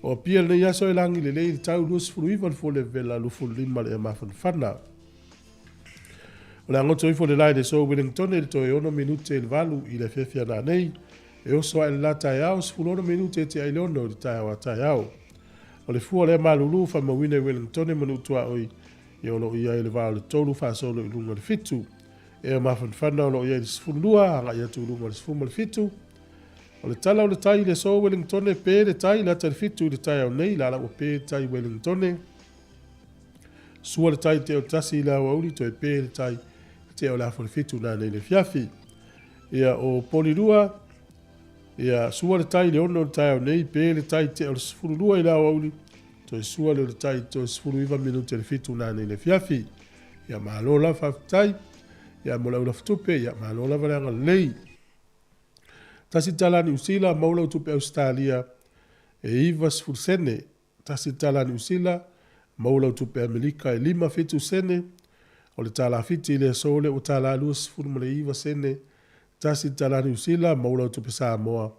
O Apia lenei aso e lagi lelei i le tau 29 le fualevela 25 le ea mafanafana. O le a goto ifo le la i le aso Wellington i le toe 6 minute i le 8 i le afiafi a nanei. E oso ae le la taeao, 16 minute e tea i le 6 i le taeao a taeao. O le fua lea malulu faamauina i Wellington ma nuu tuaoi ia o lo o i ai i le va o le 3 faasolo i luga o le 7. Ea mafanafana o lo o i ai i le 12 agai atu i luga o le 17. O le tala o le tai i le aso Wellington pe le tai lata i le 7 i le taeao nei, la la ua pe le tai i Wellington. Sua le tai te o tasi i le aoauli, toe pe le tai te o le afa o le 7 nā nei le fiafi. Ia o Polirua, ia sua le tai le 6 o le taeao nei, pe le tai te o le 12 i le aoauli, toe sua le o le tai toe 19 minute le 7 nā nei le fiafi. Ia malo la faafetai, ia mo le aulafatupe, ia malo lava le agalelei. Tasi tala Niu Sila, maua lau tupe Ausetalia e 90 sene. Tasi le tala Niu Sila, maua lau tupe Amerika e 5 7 sene. O le tala Fiti i le aso lea ua tala 29 sene. Tasi le tala Niu Sila, maua lau tupe Samoa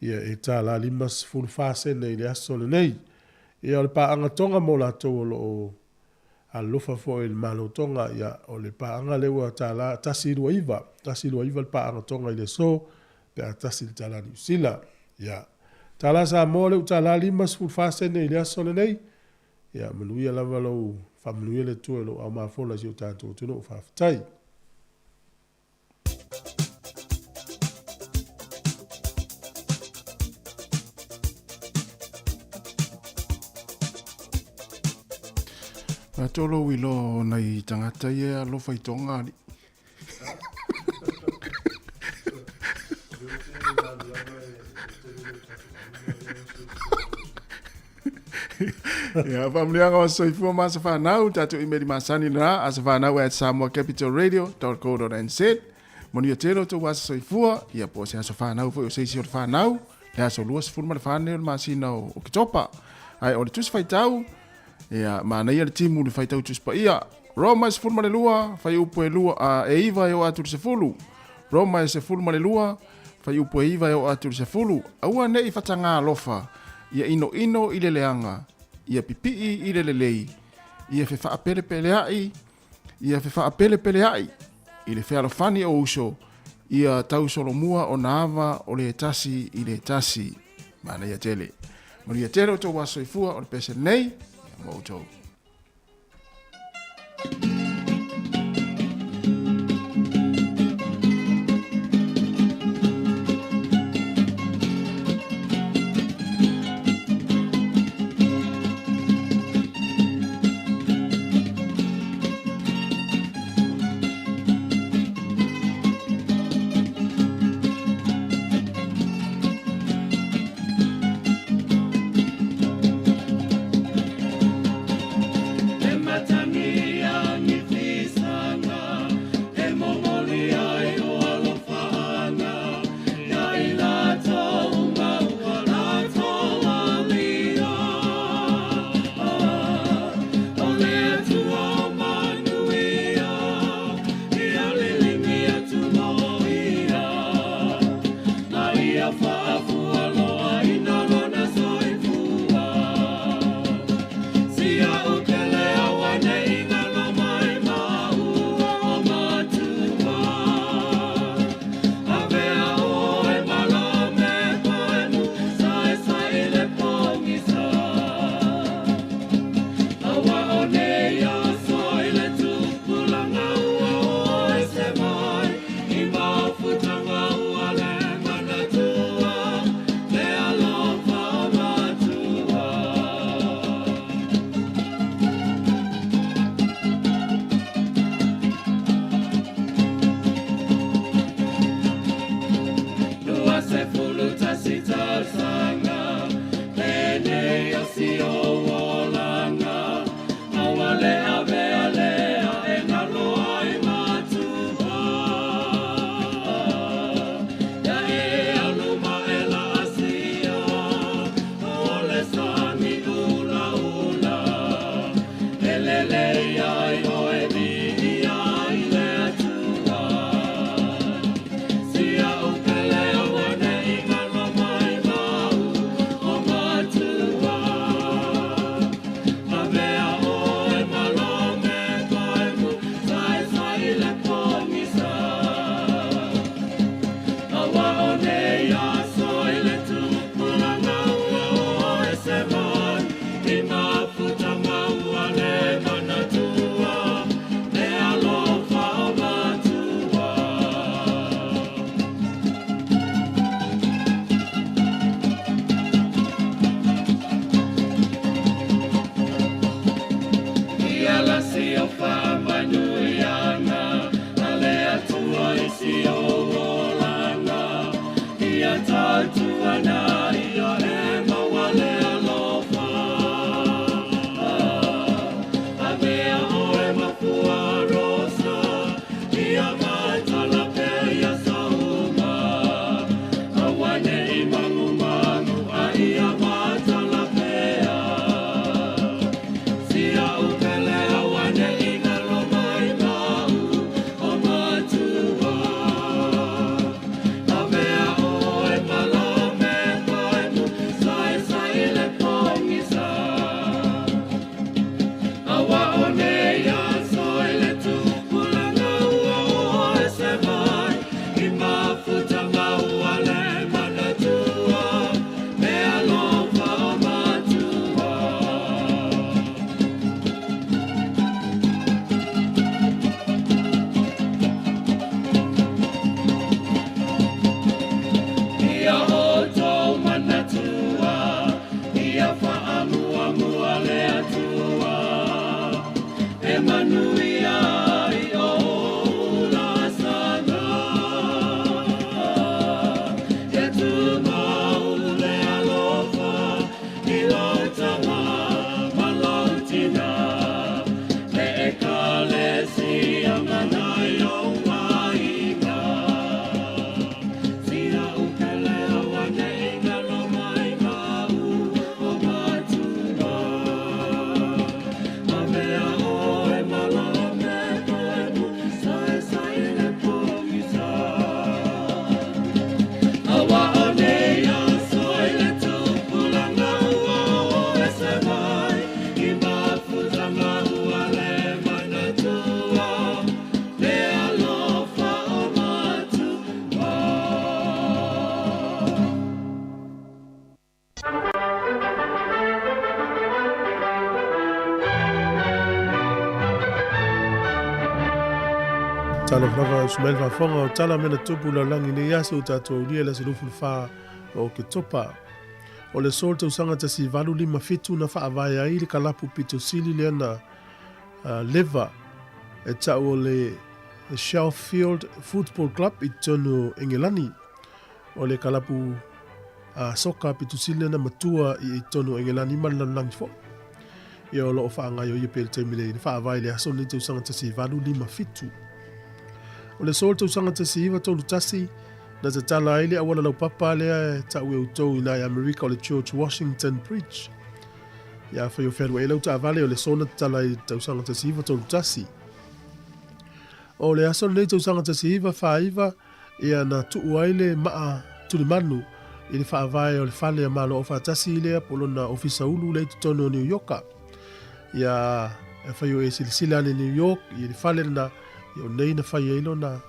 ia e tala 54 sene i le aso lenei. Ia o le paaga Tonga mo latou o lo o Alofa foi i le Malo Tonga, ia, o le paaga lea ua tala 129, 129 le paaga Tonga i le aso, pe a tasi le tala Niu Sila. Ia, tala Samoa lea ua tala 54 sene i le aso lenei. Ia, manuia lava lou, faamanuia le Atua i lou ao mafola i si o tatou atunuu. Faafetai. Faatolo i loa o nai tagata ia e alofa i Tonga alii. Ia, faamanuiaga o soifua ma asa fanau, tatou imeli masani lena, asafanau at samoacapitalradio.co.nz. Manuia tele o tou asa soifua, ia po o se aso fanau foi o se isi o le fanau, le aso 24 nei o le masina o Oketopa. Ae o le tusi faitau, ia, manaia le timu le faitau tusi paia. Roma e 12, faiupu e lua, a, e iva e oo atu i le 10. Roma e 12, Faiupu e iva e oo atu i le 10, Aua ne i fatagā alofa, ia inoino i le leaga, ia pipii i le lelei, ia fefaapelepealeaʻi, ia fefaapelepealeaʻi i le fealofani o uso, ia tausolomua ona ava o le tasi i le tasi. Manaia tele. Manuia tele outou aso soifua o le pese lenei, ia mo outou. manuia ai ou laasaga. Ia tumau le alofa i lau tama ma lau tina, le Ekalesia ma nai ou aiga. Sia ukele auane'i galo mai ma'u o matua. Avea oe ma lou mepuepu, saesae i le pogisa. Aua o nei aso i le tupulaga ua o ese mai i mafutaga ua le manatua le alofa o matua. Talofa lava Ismail Faafofoga o tala mea na tupu lalagi nei aso o tatou aulia le aso 24 o Oketopa. O le aso o le tausaga 1857 na faavae ai le kalapu pito sili lea na leva e tau o le Sheffield Football Club i totonu o Engelani. O le kalapu soka pito sili lea na matua i totonu o Engelani ma le lalolagi foi. Ia o lo o faagaioia pea i le taimi nei, na faavae i le aso lenei tausaga 1857. O le aso o le tausaga 1931, na tatala ai le auala laupapa lea e tau e outou i ina i Amerika o le George Washington Bridge. Ia afai o fealuai ai lau taavale, o le aso na tatala ai i le tausaga 1931. O le aso lenei tausaga 1949, ia na tuu ai le maa tulimanu i le faavae o le fale a Malo Aufaatasi lea po o lona ofisa ulu lea i totonu o New Yorka. Ia e fai o e silasila ane i New York i le fale lena, ia o nei na fai ai lona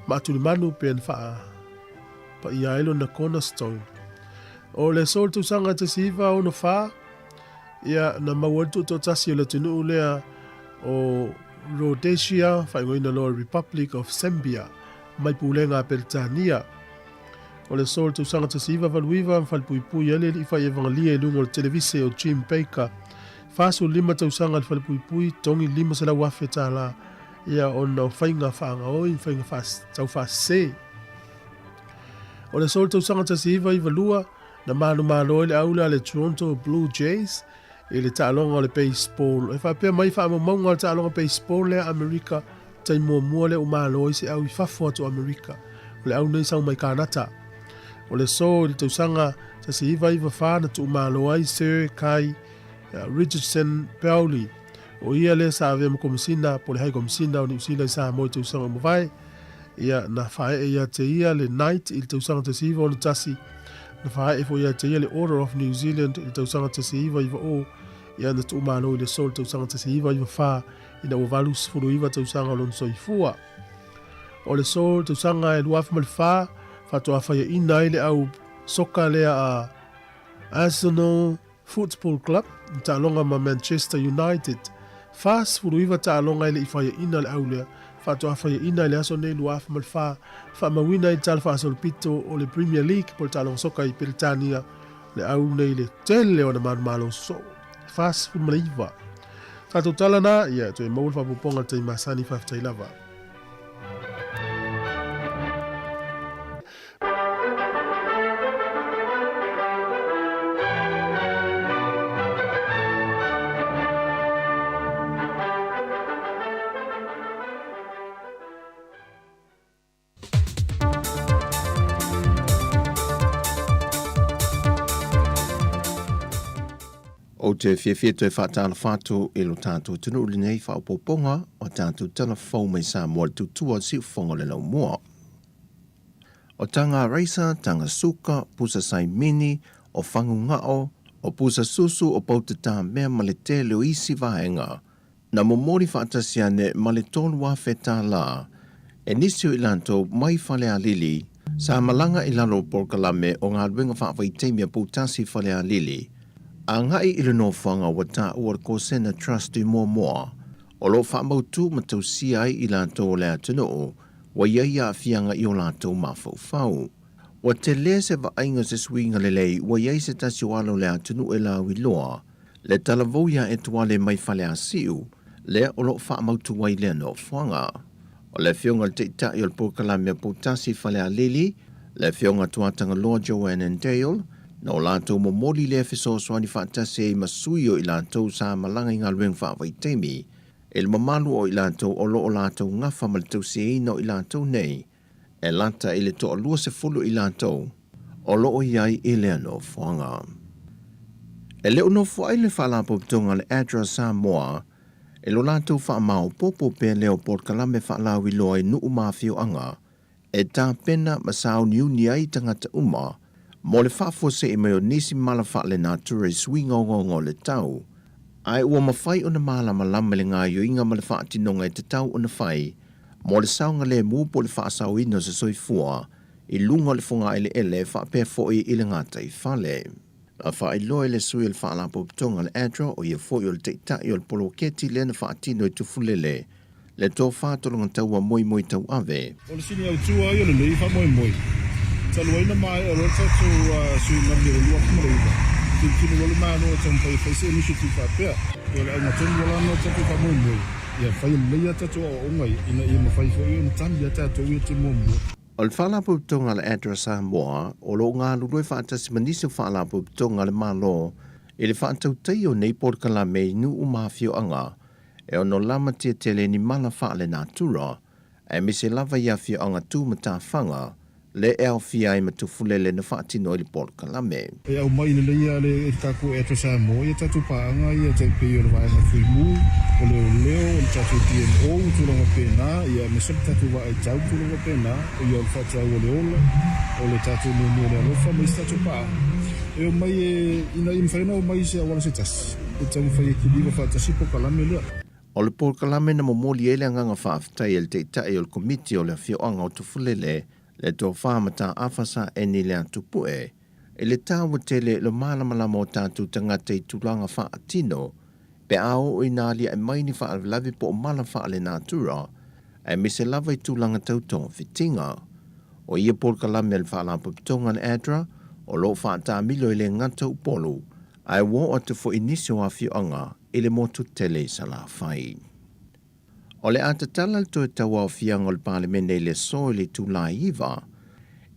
maa tulimanu pe na faapaia ai lona cornerstone. O le aso o le tausaga 1964, ia na maua ai le tuutoatasi o le atunuu lea o Rhodesia, faaigoaina loa Republic of Zambia, mai pulega a Peretania. O le aso o le tausaga 1989, na falepuipui ai le alii fai evagalia i luga o le televise o Jim Baker. 45 tausaga le falepuipui, togi $500,000 tala ia ona o faiga faagaoi ma faiga taufaasese. O le aso o le tausaga 1992, na manumalo ai le aula a le Toronto Blue Jays i le taaloga o le baseball. E faapea mai faamaumauga o le taaloga baseball lea a Amerika, taimi muamua lea ua malo ai se au i fafo atu o Amerika. O le au nei sau mai Kanata. O le aso i le tausaga 1994 na tuumalo ai Sir Kai Richardson Pauli. O ia lea sa avea ma Komisina po o le Hai Komisina o Niu Sila i Samoa i tausaga ua mavae. Ia, na faaee ia te ia le Knight i le tausaga 1961, na faaee foi ia te ia le Order of New Zealand i le tausaga 1990, ia na tuumalo i le aso i le tausaga 1994 ina ua 89 tausaga o lona soifua. O le aso i le tausaga e 2004, faatoa faiaina ai le au soka lea a Arsenal Football Club, i taaloga ma Manchester United. 49 taaloga e le i faiaina le au lea, faatoa faiaina i le aso nei 2004, faamauina ai le tala faasolopito o le Premier League po o le taaloga soka i Peretania, le au nei le tele o ana manumalo sosoo, 49. Tatou tala na, ia toe maua le faaopoopoga i le taimi masani, faafetai lava. Ou te fiafia toe faatalofa atu i lo tatou atunuu i lenei faaopoopoga o tatou tala fou mai Samoa i le tutua o le siufofoga o le laumua. O taga raisa, taga suka, pusa saimini, o fagugao, o pusa susu, o poutatā mea ma le tele o isi vaega. Na momoli faatasi ane ma le $3,000 e nisi o i latou mai Falealili sa malaga i lalo o polokalame o galuega faavaitaimi a Poutasi Falealili agai i le nofoaga ua taua le Kosena Trust i Moamoa o lo o faamautu ma tausia ai i latou o le atunuu ua i ai aafiaga i o latou mafaufau. Ua tele se vaaiga o se suiga lelei ua i ai se tasi o ala o le atunuu e lauiloa le talavou iā Etuale mai Faleasiu. lea o lo o faamautu ai lea nofoaga. O le Afioga i le Taitai o le Polokalame a Poutasi i Falealili, le Afioga Tuatagaloa Joanne Dale, na o latou momoli lea fesoasoani faatasi ai ma sui o i latou sa malaga i galuega faavaitaimi i le mamalu o i latou o lo o latou gafa ma le tausiaina o i latou nei e lata i le toalua sefulu i latou o lo o i ai i lea nofoaga. E le o nofoai le Faalapotopotoga a le ADRA Samoa i lo latou faamaopoopo pea lea o polokalame faalauiloa i nuu ma afioaga e tapena ma sauniuni ai tagata uma mo le faafuasei mai o nisi mala faalenatura i suiga ogaoga o le tau, ae ua mafai ona malamalama i le gaoioiga ma le faatinoga e tatau ona fai mo le saogalemu po o le faasaoina o se soifua i luga o le fogaeleele faapea foi i le gataifale. Na faailoa e le sui o le Faalapotopotoga a le ADRA, o ia foi o le taitai o le poloketi lea na faatino i Tufulele, le tofa tologataua moimoi tauave. O le sini autu lava ia o lenei faamoemoe, talu ai na maea loa le tatou suiga mai o le 2009, tilotilo loa le Malo e taumafai e fai se initiative faapea. O le auga tonu lava lena o le tatou faamoemoe, ia fai lelei a tatou aoaoga ia ina ia mafai foi ona tali a tatou ia te muamua. O le Faalapotopotoga a le ADRA Samoa, o lo o galulue faatasi ma nisi o Faalapotopotoga a le Malo i le faatautaia o nei polokalame i nuu ma afioaga e ono lamatia tele ni mala faalenatura, aemaise lava i afioaga tu matafaga le e aofia ai ma Tufulele na faatino ai le polokalame. E aumai lelei lava e le tatou Air Samoa ia tatou paaga ia tai pei o le vaega Fuimu, o Leoleo, o le tatou DMO ma tulaga faapena, ia aemaise le tatou Vaaitau ma tulaga faapena, ia o le faataua o le ola, o le tatou muamua o le alofa ma isi tatou paaga e omai e, ina ia mafai ona omai i se auala se tasi e taumafai e kiliva faatasi le polokalame lea. O le polokalame na momoli ai le agaga faafetai a le Taitai o le Komiti o le Afioaga o Tufulele, le Tofa Mataafa Saeni Leatupue, i le taua tele lo malamalama o tatou tagata i tulaga faatino pe a oo ina aliae mai ni faalavelave po o mala faalenatura, aemaise lava i tulaga tau togafitiga. O ia polokalame a le Faalapotopotoga a le ADRA o lo o faataamilo e le gata Upolu, ae ua oo atu foi i nisi o afioaga i le motu tele i Salafai. O le a tatala le toe tauaofiaga o le Palemene i le aso i le itula e 9,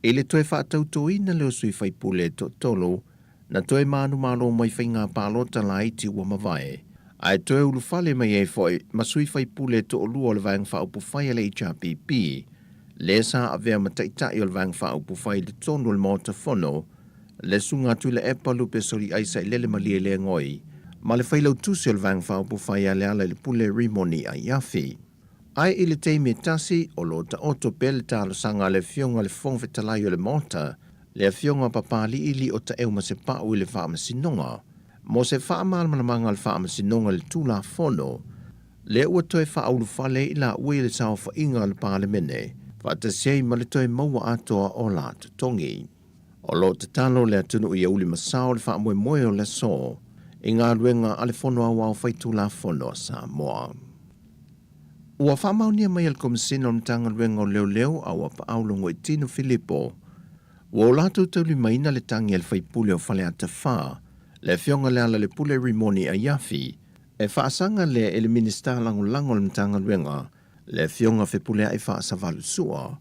i le toe faatautoina lea o sui faipule e toatolu na toe manumalo mai faiga palota laiti ua mavae, ae toe ulufale mai ai foi ma sui faipule e toalua o le Vaega Faaupufai a le HRPP, lea sa avea ma taitai o le Vaega Faaupufai i totonu o le Maota Fono, le Susuga Tuilaepa Lupe Soliai Sailele Malielegaoi, ma le Failautusi o le Vaega Faaupufai a Lealailepule Rimoni Aiafi. Ae i le taimi e tasi, o lo o taoto pea le talosaga a le Afioga i le Fofoga Fetalai o le Maota, le Afioga Papaliili o Taeumasepau i le Faamasinoga, mo se faamalamalamaga a le Faamasinoga i le Tulafono, lea ua toe faaulufale ai i laua i le saofaiga a le Palemene, faatasi ai ma le toe maua atoa o la totogi. O lo o tatalo le atunuu ia ulimasao le faamoemoe o le aso i galuega a le Fono Aoao Faitulafono a Samoa. Ua faamaonia mai e le Komesina o le Matagaluega o Leoleo a Uapaau Logoitino Filipo, ua o latou taulimaina le tagi a le faipule o Faleata 4, le Afioga Lealailepule Rimoni Aiafi, e faasaga lea i le Minisita Lagolago o le Matagaluega, le Afioga Fepuleai Faasavalusua,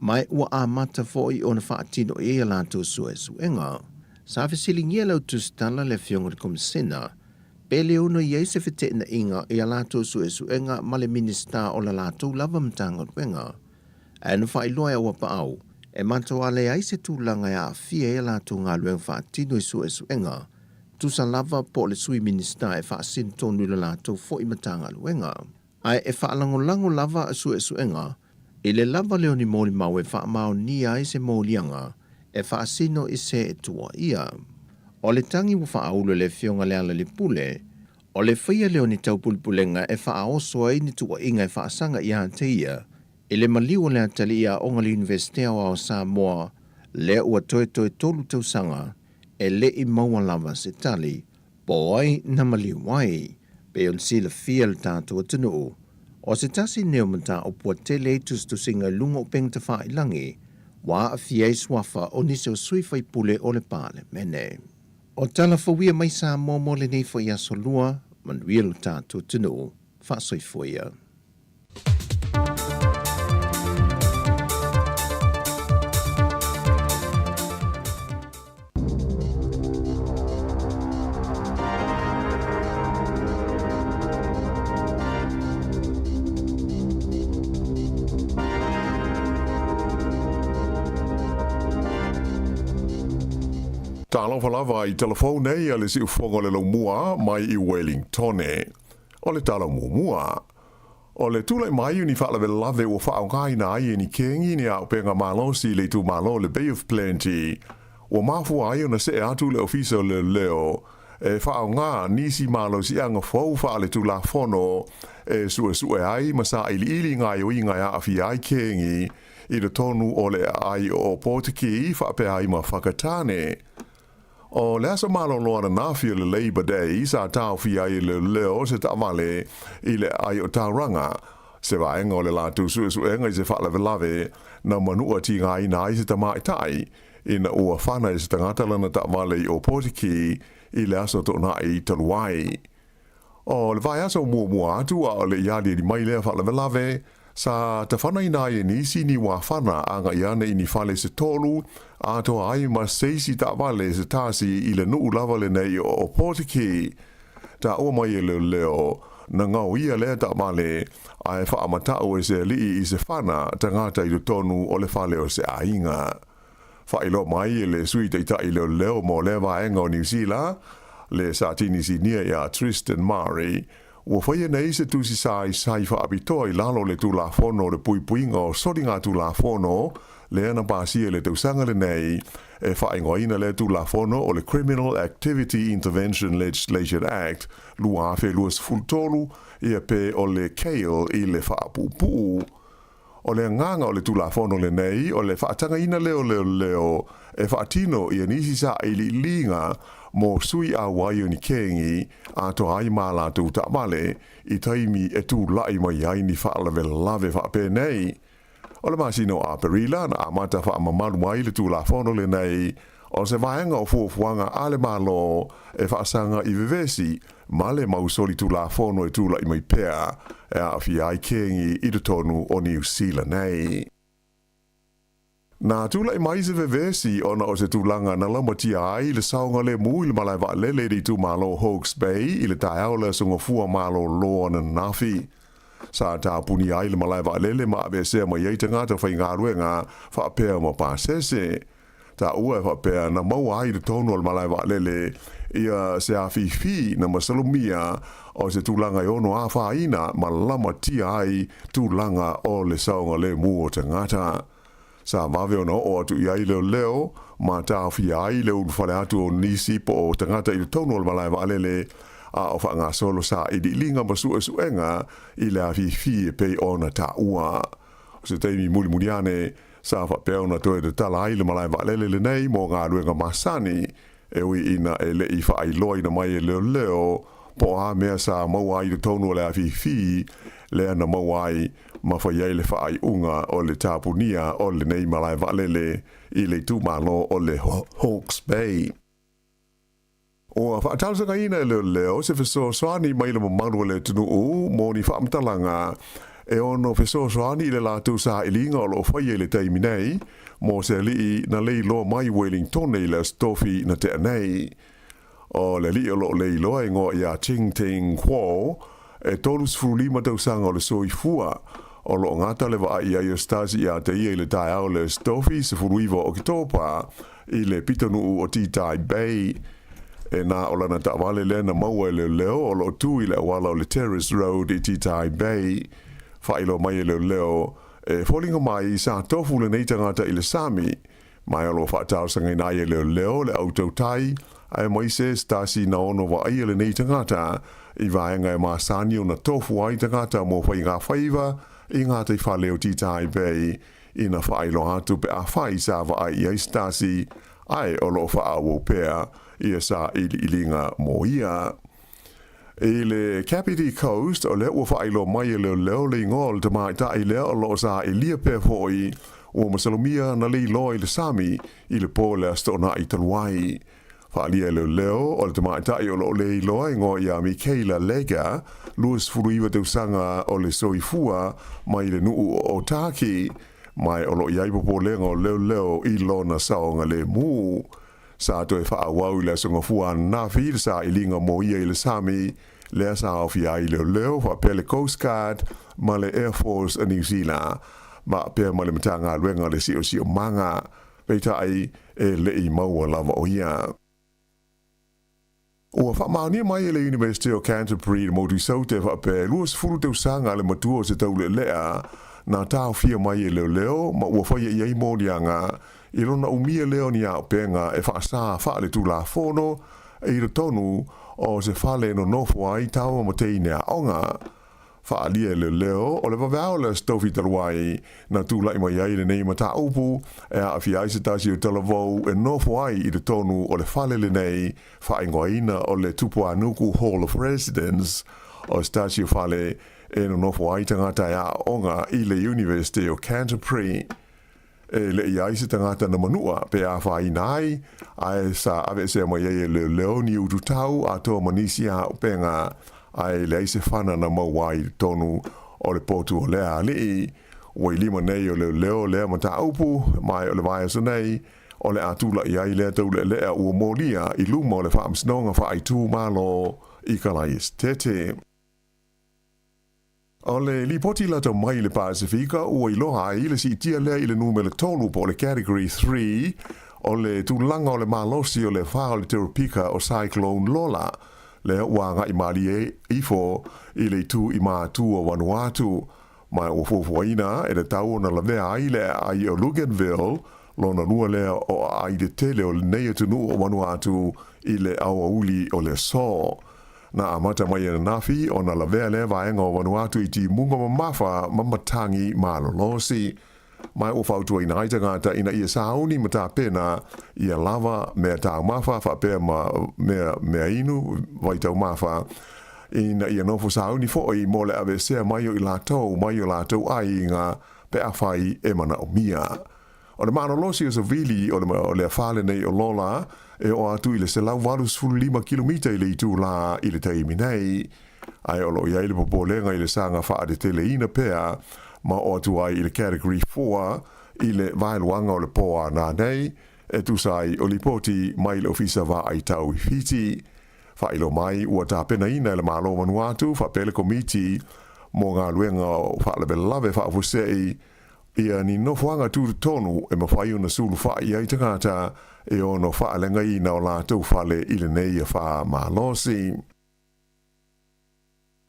ma ua amata foi ona faatino i ai a latou suesuega. Sa fesiligia e le au tusitala le Afioga i le Komisena pe le ono i ai se feteenaiga i a latou suesuega ma le Minisita o la latou lava Matagaluega. Ae na faailoa e Auapaau e matua leai se tulaga e aafia ai a latou galuega faatino i suesuega, tusa lava po o le Sui Minisita e faasino tonu i la latou foi Matagaluega. Ae e faalagolago lava a suesuega i le lava lea o ni molimau e faamaonia ai se moliaga e faasino i se e tuuaia. O le tagi ua faaulu e le Afioga Lealailepule, o le faia lea o ni taupulepulega e faaoso ai ni tuuaiga e faasaga ia te ia i le maliu o le atalii aoga le Iunivesite Aoao o Samoa lea ua toetoe tolu tausaga e le i maua lava se tali Po o ai na maliu ai, pei ona silafia le tatou atunuu, o se tasi nei o mataupu ua tele ai tusitusiga i luga o upega tafailagi ua aafia ai suafa o nisi o sui faipule o le Palemene. O tala fauia mai Samoa mo lenei foi aso lua, manuia lo tatou atunuu. Faasoifua ia. Talofa lava i telefou nei a le siufogo le laumua mai i Wellingtone. O le tala muamua. O le tulai mai o ni faalavelave ua faaaogaina ai e ni kegi ni auupega malosi i le itumalo o le Bay of Plenty, ua mafua ai ona see atu le Ofisa o Leoleo e faaaoga nisi malosiaga fou faaletulafono e suesue ai ma sailiili gaoioiga e aafia ai kegi i totonu o le aai o Opotiki faapea ai ma Whakatane. O le aso malolo ananafi o le Labour Day sa taofia ai e leoleo se taavale i le aai o Tauranga, se vaega o le latou suesuega i se faalavelave na manua tigaina ai se tamaitai ina ua fana e se tagata lana taavale i Opotiki i le aso Toonai talu ai. O le vaiaso muamua atu a o le i aliali mai lea faalavelave, sa tafanaina ai e nisi ni uafana agai ane i ni fale se tolu, atoa ai ma seisi taavale se tasi i le nuu lava lenei o Opotiki. Taua mai e leoleo, na gaoia lea taavale, ae faamatau e se alii i se fana tagata i totonu o le fale o se aiga. Faailoa mai e le Sui Taitai Leoleo mo lea vaega o Niu Sila, le Satini Sinia ia Tristan Murray, ua faia nei se tusi saisai faapitoa i lalo o le Tulafono o le Puipuiga o Soligatulafono lea na pasia i le tausaga lenei, e faaigoaina lea Tulafono o le Criminal Activity Intervention Legislation Act 2023, ia pe o le CAIL i le faapuupuu. O le agaga o le Tulafono lenei, o le faatagaina lea o leoleo e faatino ia nisi sailiiliga mo sui auai o ni kegi atoa ai ma latou taavale i taimi e tulai mai ai ni faalavelave faapenei. O le masina o Aperila na amata faamamalu ai le Tulafono lenei, o se vaega o fuafuaga a le Malo e faasaga i vevesi ma le mau solitulafono e tulai mai pea e aafia ai kegi i totonu o Niu Sila nei. Na tulai mai se vevesi ona o se tulaga na laumatia ai le saogalemu i le malae vaalele i le itumalo o Hawke's Bay i le taeao o le Aso Gafua malolo ananafi. Sa tapunia ai le malae vaalele ma aveesea mai ai tagata faigaluega faapea ma pasese. Taua e faapea na maua ai i totonu o le malae vaalele ia se afifi na masalomia o se tulaga e ono afaina ma lamatia ai tulaga o le saogalemu o tagata. Sa vave ona oo atu i ai leoleo ma taofia ai le ulufale atu o nisi po o tagata i totonu o le malae vaalele a o faagasolo sailiiliga ma suesuega i le afifi e pei ona taua. O se taimi mulimuli ane, sa faapea ona toe tatala ai le malae vaalele lenei mo galuega masani, e ui ina e le i faailoaina mai e leoleo po o a mea sa maua ai i totonu o le afifi lea na maua ai ma fai ai le faaiuga o le tapunia o lenei malae vaalele i le itumalo o le Hawke's Bay. Ua faatalosagaina e leoleo se fesoasoani mai le mamalu o le atunuu mo ni faamatalaga e ono fesoasoani i le latou sailiga o lo o faia i le taimi nei mo se alii na leiloa mai Wellingtone i le Aso Tofi na tea nei. O le alii o lo o leiloa e igoa ia Ching Ting Kuo, e 35 tausaga o le soifua, o lo o gata le vaai i ai o Stasi ia te ia i le taeao o le Aso Tofi 19 o Oketopa i le pitonuu o Titai Bay. E na o lana taavale lea na maua e leoleo o lo o tu i le auala o le Terrace Road i Titai Bay. Faailoa mai e leoleo, e foliga mai sa tofu lenei tagata i le sami, ma e o lo o faatalosagaina ai e leoleo le au tautai, aemaise se tasi na ono vaaia lenei tagata i vaega e masani ona tofu ai tagata mo faigafaiva i gataifale o Titai Bay ina faailoa atu pe afai sa vaai i ai se tasi, ae o lo o faaauau pea ia sailiiliga mo ia. I le Kapiti Coast, o lea ua faailoa mai e leoleo le igoa o le tamaitai lea o lo o sailia pea foi ua masalomia na leiloa i le sami i le po o le Aso Toonai talu ai. Faaalia e leoleo, o le tamaitai o lo o le iloa igoa ia Michaela Lega, 29 tausaga o le soifua mai le nuu o Otaki, ma o lo o i ai popolega o leoleo i lona saogalemu. Sa toe faaauau i le Aso Gafua ananafi le sailiga mo ia i le sami, lea sa aofia ai leoleo faapea le Coast Guard ma le Air Force a Niu Sila, faapea ma le Matagaluega o le Siosiomaga. Peitai, e le i maua lava o ia. Ua faamaonia mai e le Iunivesite o Canterbury i le Motu i Saute faapea e 20 tausaga le matua o se taulealea na taofia mai e leoleo ma ua faia i ai moliaga i lona umia lea o ni auupega e faasa faaletulafono i totonu o se fale e nonofo ai tama ma teine aoga. Faaalia e leoleo, o le vaveao o le Aso Tofi talu ai, na tulai mai ai lenei mataupu e aafia ai se tasi o talavou e nofo ai i totonu o le fale lenei faaigoaina o le Tupuānuku Hall of Residence, o se tasi o fale e nonofo ai tagata e aooga i le Iunivesite o Canterbury. E le i ai se tagata na manua pe afaina ai, ae sa aveesea mai ai e leoleo ni ututau atoa ma nisi auupega, ae leai se fana na maua ai i totonu o le potu o lea alii. Ua i lima nei o leoleo lea mataupu, ma o le vaiaso nei, o le a tulai ai lea taulealea ua molia i luma o le Faamasinoga Faaitumalo i Kalaesetete. O le lipoti lata mai i le Pasefika ua iloa ai le siitia lea i le numera tolu po o le Category 3 o le tulaga o le malosi o le afa o le teropika o Cyclone Lola, lea ua agai malie ifo i le itu i matu o Vanuatu. Ma ua fuafuaina e tatau ona lavea ai le aai o Luganville, lona lua lea o aai tetele o lenei atunuu o Vanuatu i le aoauli o le aso. Na amata mai ananafi ona lavea lea vaega o Vanuatu i timuga mamafa ma matagi malolosi. Ma ua fautuaina ai tagata ina ia sauni ma tapena ia lava mea taumafa faapea ma mea meainu vaitaumafa, ina ia nofo sauni foi mo le aveesea mai o i latou mai o latou aiga pe afai e manaomia. O le malolosi o savili o le o le afa lenei o Lola e oo atu i le 185 kilomita i le itulā i le taimi nei, ae o lo o i ai le popolega i le saga faateteleina pea ma oo atu ai i le Category 4 i le vaeluaga o le pō ana nei, e tusa ai o lipoti mai le Ofisa Vaai Tau i Fiti. Faailoa mai ua tapenaina e le Malo o Vanuatu faapea le Komiti mo Galuega o Faalavelave Faafuasei Ia ni nofoaga tutotonu e mafai ona sulufai ai tagata e ono faaleagaina o latou fale i lenei afa malosi.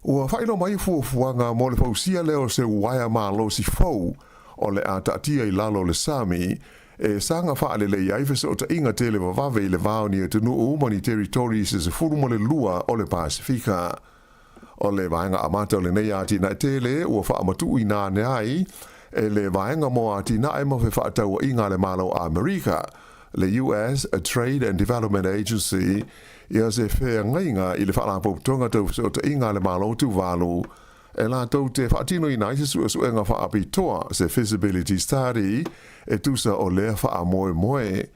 Ua faailoa mai fuafuaga mo le fausia lea o se uaea malosi fou o le a taatia i lalo o le sami e saga faalelei ai fesootaiga tele vavave i le va o ni atunuu ma ni territories e 12 o le Pasefika. O le vaega amata o lenei atinae tele ua faamatuuina ane ai e le Vaega mo Atinae ma Fefaatauaiga a le Malo o Amerika, le US Trade and Development Agency, ia se feagaiga i le Faalapotopotoga Tau Fesootaiga a le Malo o Tuvalu e latou te faatinoina ai se suesuega faapitoa, se feasibility study, e tusa o lea faamoemoe.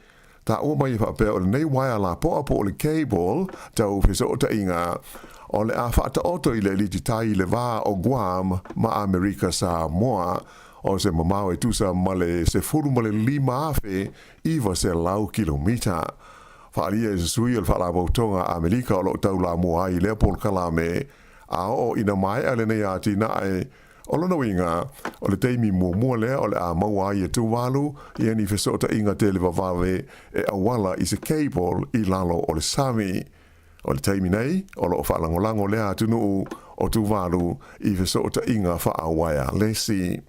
Taua mai e faapea o lenei uaea lapoa po o le cable tau fesootaiga o le a faataoto i le aliti tai i le va o Guam ma Amerika Samoa, o se mamao e tusa ma le 15,900 kilomita. Faaalia e se sui o le Faalapotopotoga a Amerika o lo o taulamua ai i lea polokalame a oo ina maea lenei atinae. O lona uiga, o le taimi muamua lea o le a maua ai e Tuvalu ia ni fesootaiga televavave e auala i se cable i lalo o le sami. O le taimi nei, o lo o faalagolago lea atunuu o Tuvalu i fesootaiga faauaealesi.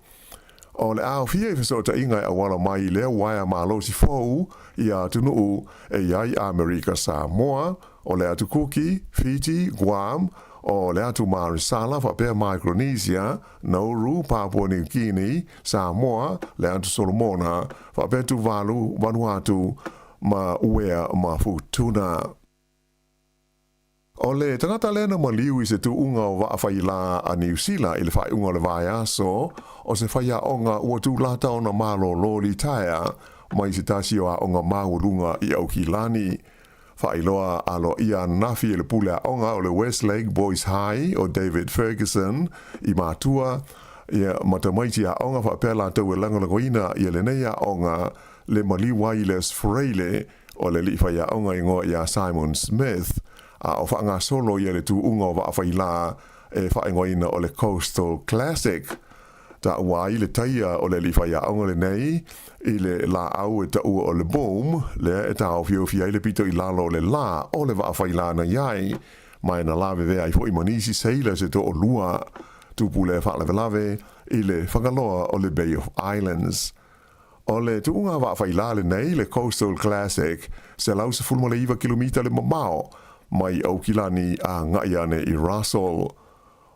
O le a aofia i fesootaiga e auala mai i lea uaea malosi fou ia atunuu e i ai Amerika Samoa, o le Atu Kuki, Fiti, Guam, o le Atu Marisala faapea Micronesia, Nauru, Papua New Guinea, Samoa, le Atu Solomona, faapea Tuvalu, Vanuatu, ma Uea ma Futuna. O le tagata lea na maliu i se tuuga o vaa failā a Niu Sila i le faaiuga o le vaiaso, o se faiaoga ua tulata ona malōlō litaea mai se tasi o aoga maualuga i Aukilani. Faailoa aloaia ananafi e le pule aoga o le Westlake Boys High o David Ferguson i matua ia ma tamaiti aoga faapea latou e lagolagoina ia lenei aoga le maliu ai i le Freile o le alii faiaoga igoa ia Simon Smith a o faagasolo ia le tuuga o vaa failā e faaigoaina o le Coastal Classic. Taua ai le taia o le alii faiaoga lenei i le laau e taua o le boom, lea e taofiofi ai le pito i lalo o le lā o le vaa failā na i ai, ma e na lavevea ai foi ma nisi seila se toalua. Tupu lea faalavelave i le Fagaloa o le Bay of Islands. O le tuuga vaa failā lenei, le Coastal Classic, 119 kilomita le mamao mai Aukilani agai ane i Russell.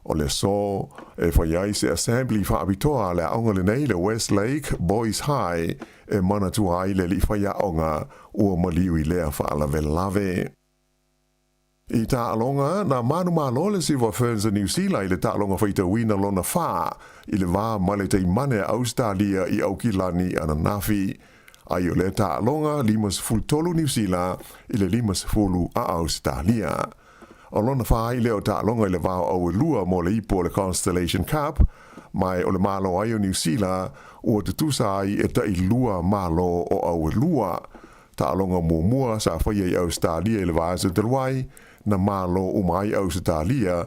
O le aso e fai ai se assembly faapitoa a le aoga lenei le Westlake Boys High e manatua ai le alii faiaoga ua maliu i lea faalavelave. I taaloga, na manumalo le Silver Ferns a Niu Sila i le taaloga faitauina lona fa i le va ma le taimane a Ausetalia i Aukilani ananafi. Ai o lea taaloga, 53 Niu Sila i le 50 a Ausetalia. O lona fa ai lea o taaloga i le va o Auelua mo le ipu o le Constellation Cup, ma e o le Malo ai o Niu Sila ua tutusa ai e tailua Malo o Auelua. Taaloga muamua sa faia i Ausetalia i le vaiaso talu ai, na malo uma ai Ausetalia,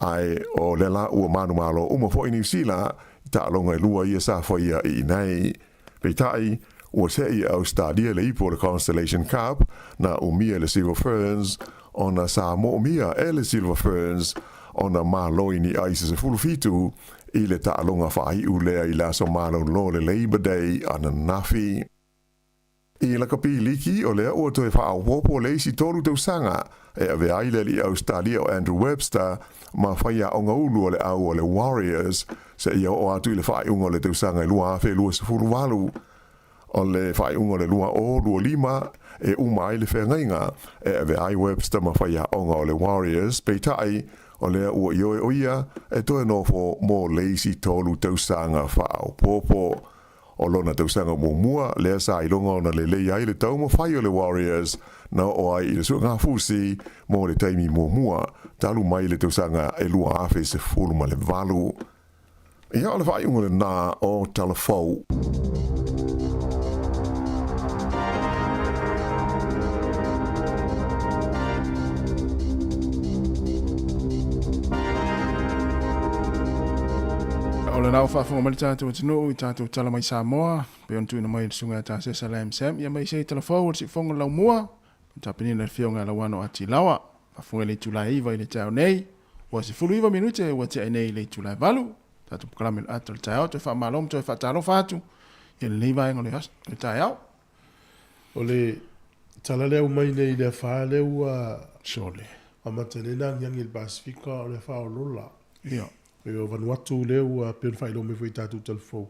ae o lea la ua manumalo uma foi Niu Sila i taaloga e lua ia sa faia i inei. Peitai, ua se'i e Ausetalia le ipu o le Constellation Cup, na umia e le Silver Ferns, ona sa moomia e le Silver Ferns ona malo i ni ai se 17 i le taaloga faaiu lea i le aso malolo le Labour Day ananafi. I lakapi liki, o lea ua toe faaopoopo le isi tolu tausaga e avea ai le alii Ausetalia o Andrew Webster ma faiaoga ulu o le au o le Warriors seia oo atu i le faaiuga o le tausaga e 2028. O le faaiuga o le 2025 e uma ai le feagaiga e avea ai Webster ma faiaoga o le Warriors, peitai, o lea ua ioe o ia e toe nofo mo le isi tolu tausaga faaopoopo. O lona tausaga muamua lea sa iloga ona lelei ai le taumafai o le Warriors na oo ai i le suegafusi mo le taimi muamua talu mai le tausaga e 2018. Ia o le faaiuga lena o Tala Fou. O lena ua faafofoga mai le tatou atunuu i tatou tala mai Samoa, pei ona tuuina mai e le Susuga ia Tasesa Lam Sam, ia mai se i talafou o le siufofoga o le Laumua, tapenina e le Afioga ia Lauano Atilawa. Faafofoga i le itula e 9 i le taeao nei, ua 19 minute ua tea ai nei i le itula e 8, tatou polokalame o le ata o le taeao, toe faamalo ma toe faatalofa atu i lenei vaega o le aso, le taeao. O le tala lea ua mai nei i le afa lea ua Sole. amata nei ona agiagi i le Pasefika o le afa o Lola. Ia. O Vanuatu lea ua pei ona faailoa mai foi i tatou talafou.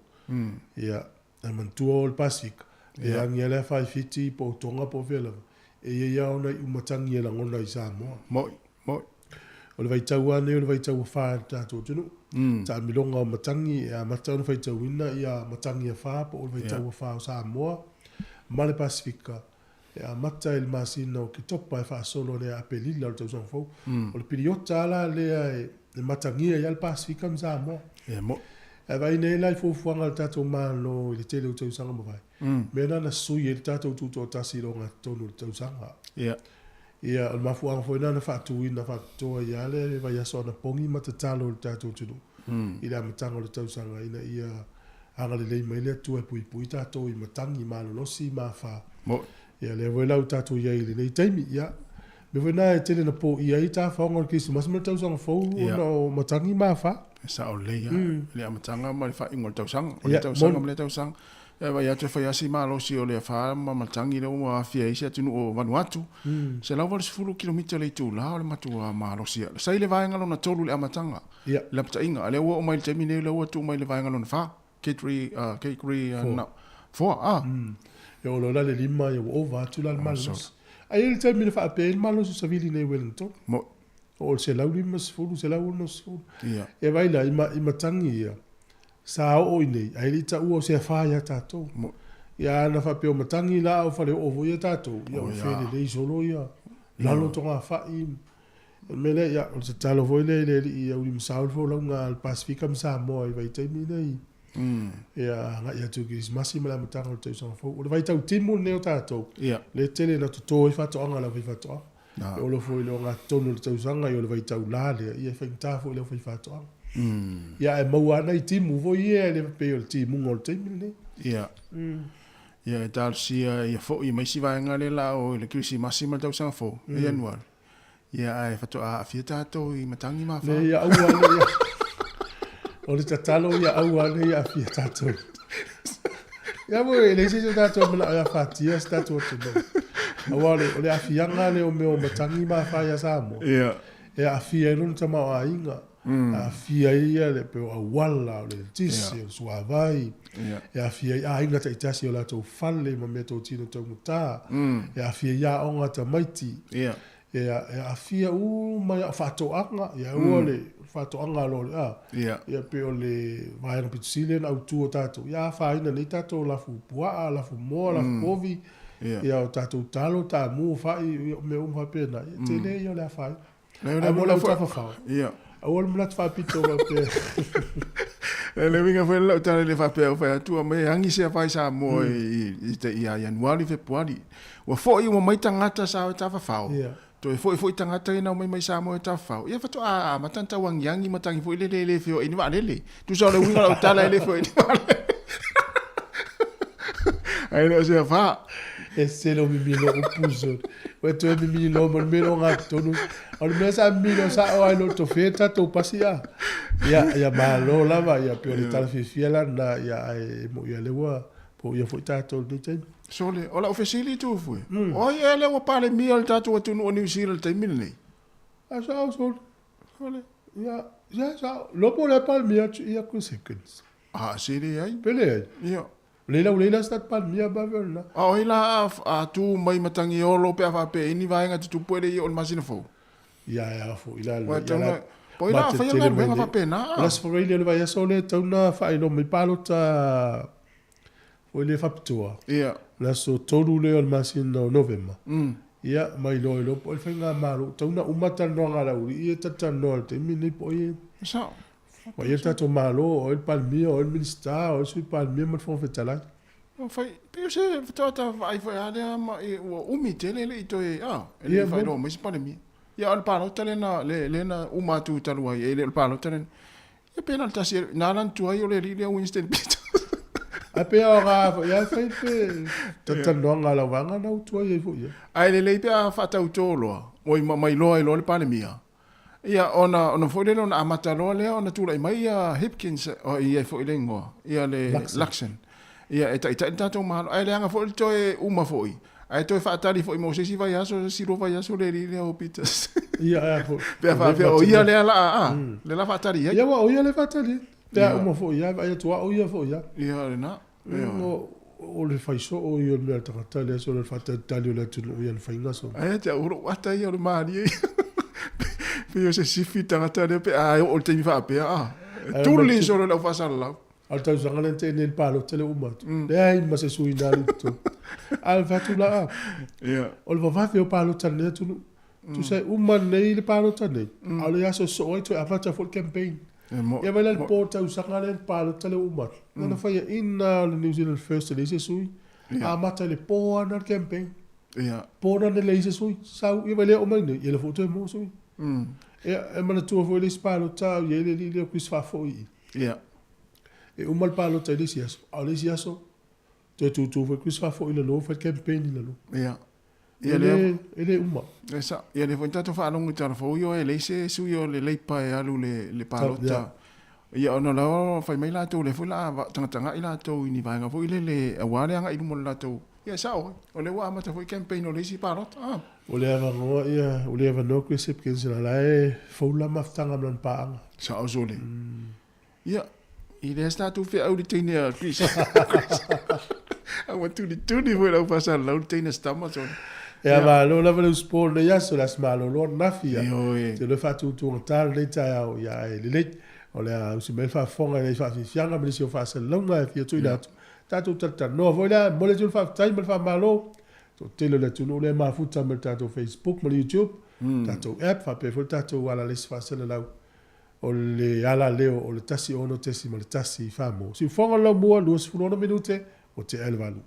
Ia, ae manatua o le Pasefika, e agi lava le afa i Fiti po o Tonga po o fea lava, e i ai lava ona iu matagi e lagona i Samoa. Moi, moi. O le vaitau lava lenei o le vaitau afa i le tatou atunuu. Taamiloga o matagi e amata ona faitauina ia matagi afa po o le vaitau afa o Samoa ma le Pasefika e amata i le masina o Oketopa e faasolo ane ia Aperila o le tausaga fou. O le piriota lava la lea e matagia ai lava le Pasefika ma Samoa. Ia moi. Ae vaai nei la i fuafuaga a le tatou Malo i le tele o tausaga mavae, mea lena na sui ai le tatou tutoatasi i le ogatotonu o le tausaga. Ia. Ia, o le mafuaaga foi lena na faatuina faapitoa ai lava le vaiaso anapogi ma tatalo i le tatou atunuu i le amataga o le tausaga ina ia agalelei mai le Atua e puipui tatou i matagi malolosi ma afa. Ia, lea foi la ua tatou i ai i lenei taimi. Ia, mea foi lena e tele na poia ai tafaoga o le Kerisimasi ma le tausaga fou ona o matagi ma afa. E sao lelei lava i le amataga ma le faaiuga o le tausaga. O lea tausaga ma lea tausaga. E vaai atu e fai lava si malosi o le afa ma matagi lea ua aafia ai se atunuu o Vanuatu. 180 kilomita le itula o le matua malosi. Sa i le vaega lona tolu i le amataga, i lapataiga. A o lea ua oo mai i le taimi nei, lea ua tuu mai i le vaega lona fa. Category, category 4, ah. E oo loa la le lima, ia ua ova atu la le malosi. Ae i ai le taimi na faapea ai le malosi o savili nei i Wellington. O le 150, 160. Ia vaai la, i matagi ia, Sa oo i nei, ae le i taua o se afa ia tatou. Ia ana faapea o matagi la a o faleoo foi ia tatou, ia ua felelei solo ia lalo o togafai. O le mea lea, ia, o le tatalo foi lea i le Alii ia ulimasao le folauga a le Pasefika ma Samoa i vaitaimi nei, ia agai atu i Kerisimasi ma le amataga o le tausaga fou. O le vaitau timu lenei o tatou, lea e tele ina toto ai faatoaga a le aufaifaatoaga. E ola foi i le ogatotonu o le tausaga, ia o le vaitau la lea, ia e faigata foi i le aufaifaatoaga. Ia ae maua lava nai timu foi ia e le pei o le timuga o le taimi lenei. Ia. Ia e talosia ia foi ma isi vaega lea la o i le Kerisimasi ma le tausaga fou, ia Ianuari. Ia ae faatoa aafia tatou i matagi ma afa. Le ia aua ne i O le tatalo ia aua ne i aafia tatou. Ia mo e leai se isi o tatou e manao e afatia se tatou atunuu. Aua o le, o le aafiaga lea o mea o matagi ma afa ia Samoa. Ia. E aafia ai lona tamaoaiga. Aafia ai ia le pei o auala, o le eletise, o le suavai. E aafia ai aiga taitasi o latou fale ma meatotino taugata. E aafia ai aoga a tamaiti. E aafia uma ai faatoaga, ia aua le faatoaga loa le a. Ia pei o le vaega pito sili lea ona autu o tatou, ia afaina nei tatou lafu puaa, lafu moa, lafu povi, ia o tatou talo, taamu, fai, o mea uma faapena, ia tele ia o le afaina. Ae mo le au tafafao, aua le manatu faapito faapea. Le uiga foi lau tala le faapea fai atu mai e agi se afa i Samoa i te ia Ianuari Fepuari. Ua foi uma mai tagata sa o e tafafao. Toe foi foi tagata ia na omai mai Samoa e tafafao. Ia faatoa amata ona tauagiagi ma tagi foi lele e le feoai ni vaalele. Tusa o le uiga o lau tala e le feoai ni vaalele. Ae le o se afa. Ese lou mimilo upu sole. Ua toe mimilo ma le mea lea o gatotonu. O le mea sa mimilo sao ai lo tofe tatou pasi a. Ia, ia malo lava, ia pei o le tala fiafia la lena, ia ae mo ia lea ua poia foi tatou i lenei taimi. Sole, o lau fesili Tufue, o ai ea lea ua Palemia o le tatou atunuu o Niu Sila i le taimi lenei? A sao sole. Sole. Ia, ia sao. Lopo lea Palemia atu ia Chris Hipkins. A, se leai. Pe leai? Ia. Leila ua leila se Palemia ma mea o lena. A o ai la a tu mai Matagiolo pe a faapea i ni vaega tutupu e le i oo i le masina fou? Ia e a foi la le. Ia Po ai la a faia galuega faapena a? O le Aso Faraile o le vaiaso lea e tatau ona faailoa mai palota foi lea faapitoa. Ia. O le aso 3 lea o le masina o Novema. Ia ma iloa iloa po o ai le faigamalo. Ua tatau ona uma talanoaga a le aualii ia e talatalanoa i le taimi lenei po o ai e. Sao. Ua i ai le tatou Malo, o ai le Palemia, o ai le Minisita, o ai le Sui Palemia ma le Fofoga Fetalai. Ua fai, pei o se faatoa ta vaai foi lava lea ma ua umi tele e le i toe, a, e le i faailoa mai se Palemia. Ia, o le palota lea na, lea na uma atu talu ai, e le o le palota lea. Ia pe na o le tasi, na ala ona tuai o le alii lea o Winston Peters. Ae pei o ga foi ia fai pe talatalanoaga a lau vaega na ua tuai ai foi ia. Ae lelei pe a faatauto loa, oi ma mailoa ai loa le Palemia. Ia, ona, ona foi lele ona amata loa lea ona tulai mai ia Hipkins, o ia foi le igoa, ia le Luxon. Luxon. Ia, e taitai le tatou Malo. Ae leaga foi le toe uma foi, ae toe faatali foi mo se isi vaiaso, se isi lua vaiaso le alii lea o Peters. Ia, ae a foi. Pe a faapea o ia lea la a, lea la faatali ai. Ia, aua o ia lea e faatali ai. Pe a uma foi ia, vaai atu lava o ia foi ia. Ia, lena. O le fai soo ia o le mea a le tagata lea solo le faatalitali o le atunuu i ana faiga solo. Ae ia te au o lou ata ia o le malie ia. Pei o se sifi le tagata lea pe a oo i le taimi faapea a. E tuli solo i lau faasalalau. A o le tausaga lea na tea nei i le palota lea ua uma atu. Leai ma se sui na alu i totonu. A o le fai atu la a. O le vavave o palota i lenei atunuu. Tusa e uma nei le palota nei, a o le aso e sosoo ai toe amata foi le campaign. Ia vaai la i le po tausaga lea le palota lea ua uma atu. Na ona faiaina o le New Zealand First e leai se sui. Amata i le po lava lena le campaign. Po lena leai se sui. Sau, ia vaai lea oo mai nei, ia lea foi ua toe maua sui. Ia, e manatua foi le isi palota a o i ai le alii lea o Chris Faafoi i i. E uma le palota i le isi aso, a o le isi aso, toe tutu foi Chris Faafoi i lalo fai le campaign i lalo. Ia E le, e le uma. E sao. Ia lea foi na tatou faalogo i tala fou ia e leai se sui o le Leipa e alu le, le palota. Ia ona la fai mai latou lea foi la tagatagai latou i ni vaega foi lele aua le agai i luma o le latou. Ia e sao, o lea ua amata foi campaign o le isi palota. Ah. Ua le avanoa ia, ua le avanoa Chris Hipkins o la e fou la mafutaga ma lana paaga. Sao sole. Ia, i leai se tatou feau i le teine a Chris. A ua tulituli foi lau faasalalau le teine a Stama sole. Ia malo lava le usupo o lenei aso, le aso malolo ananafi. Ia. Ioe. Te iloa e faatutugata lenei taeao, ia ae lelei. O le a usi mai le faafofoga i nai faafiafiaga ma nisi o faasalalauga e fia tuuina atu. Tatou talatalanoa foi lea, momoli atu le faafetai ma le faamalo toatele o le atunuu lea e mafuta mai le tatou Facebook ma le YouTube, tatou app faapea foi le tatou alalesi faasalalau o le alaleo o le 16.1 Samoa. Siufofoga o le Laumua, 26 minute ua tea i le valu.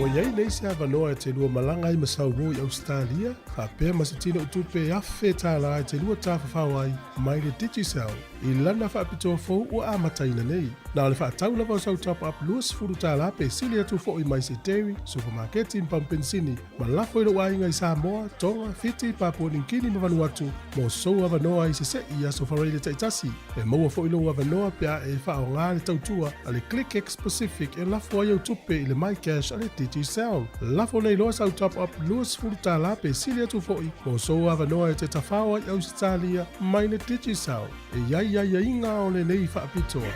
Ua i ai nei se avanoa e te lua malaga ai ma Saulo i Ausetalia, faapea ma se tinoitupe e $1,000 e te lua tafafao ai mai le Digicel i lana faapitoa fou ua amataina nei. Na o le faatau lava o sau top-up $20 pe sili atu foi mai se dairy, supamaketi ma pamu penisini ma lafo i lou aiga i Samoa, Tonga, Fiti, Papua Niu Kini ma Vanuatu mo sou avanoa i sese'i i aso faraile taitasi. E maua foi lou avanoa pe a e faaaoga le tautua a le ClickX Pacific e lafo ai au tupe i le MyCash a le Digicel. Lafo nei loa sau top-up $20 pe sili atu foi mo sou avanoa e te tafao ai Ausetalia mai le Digicel. E i ai aiaiga o lenei faapitoa.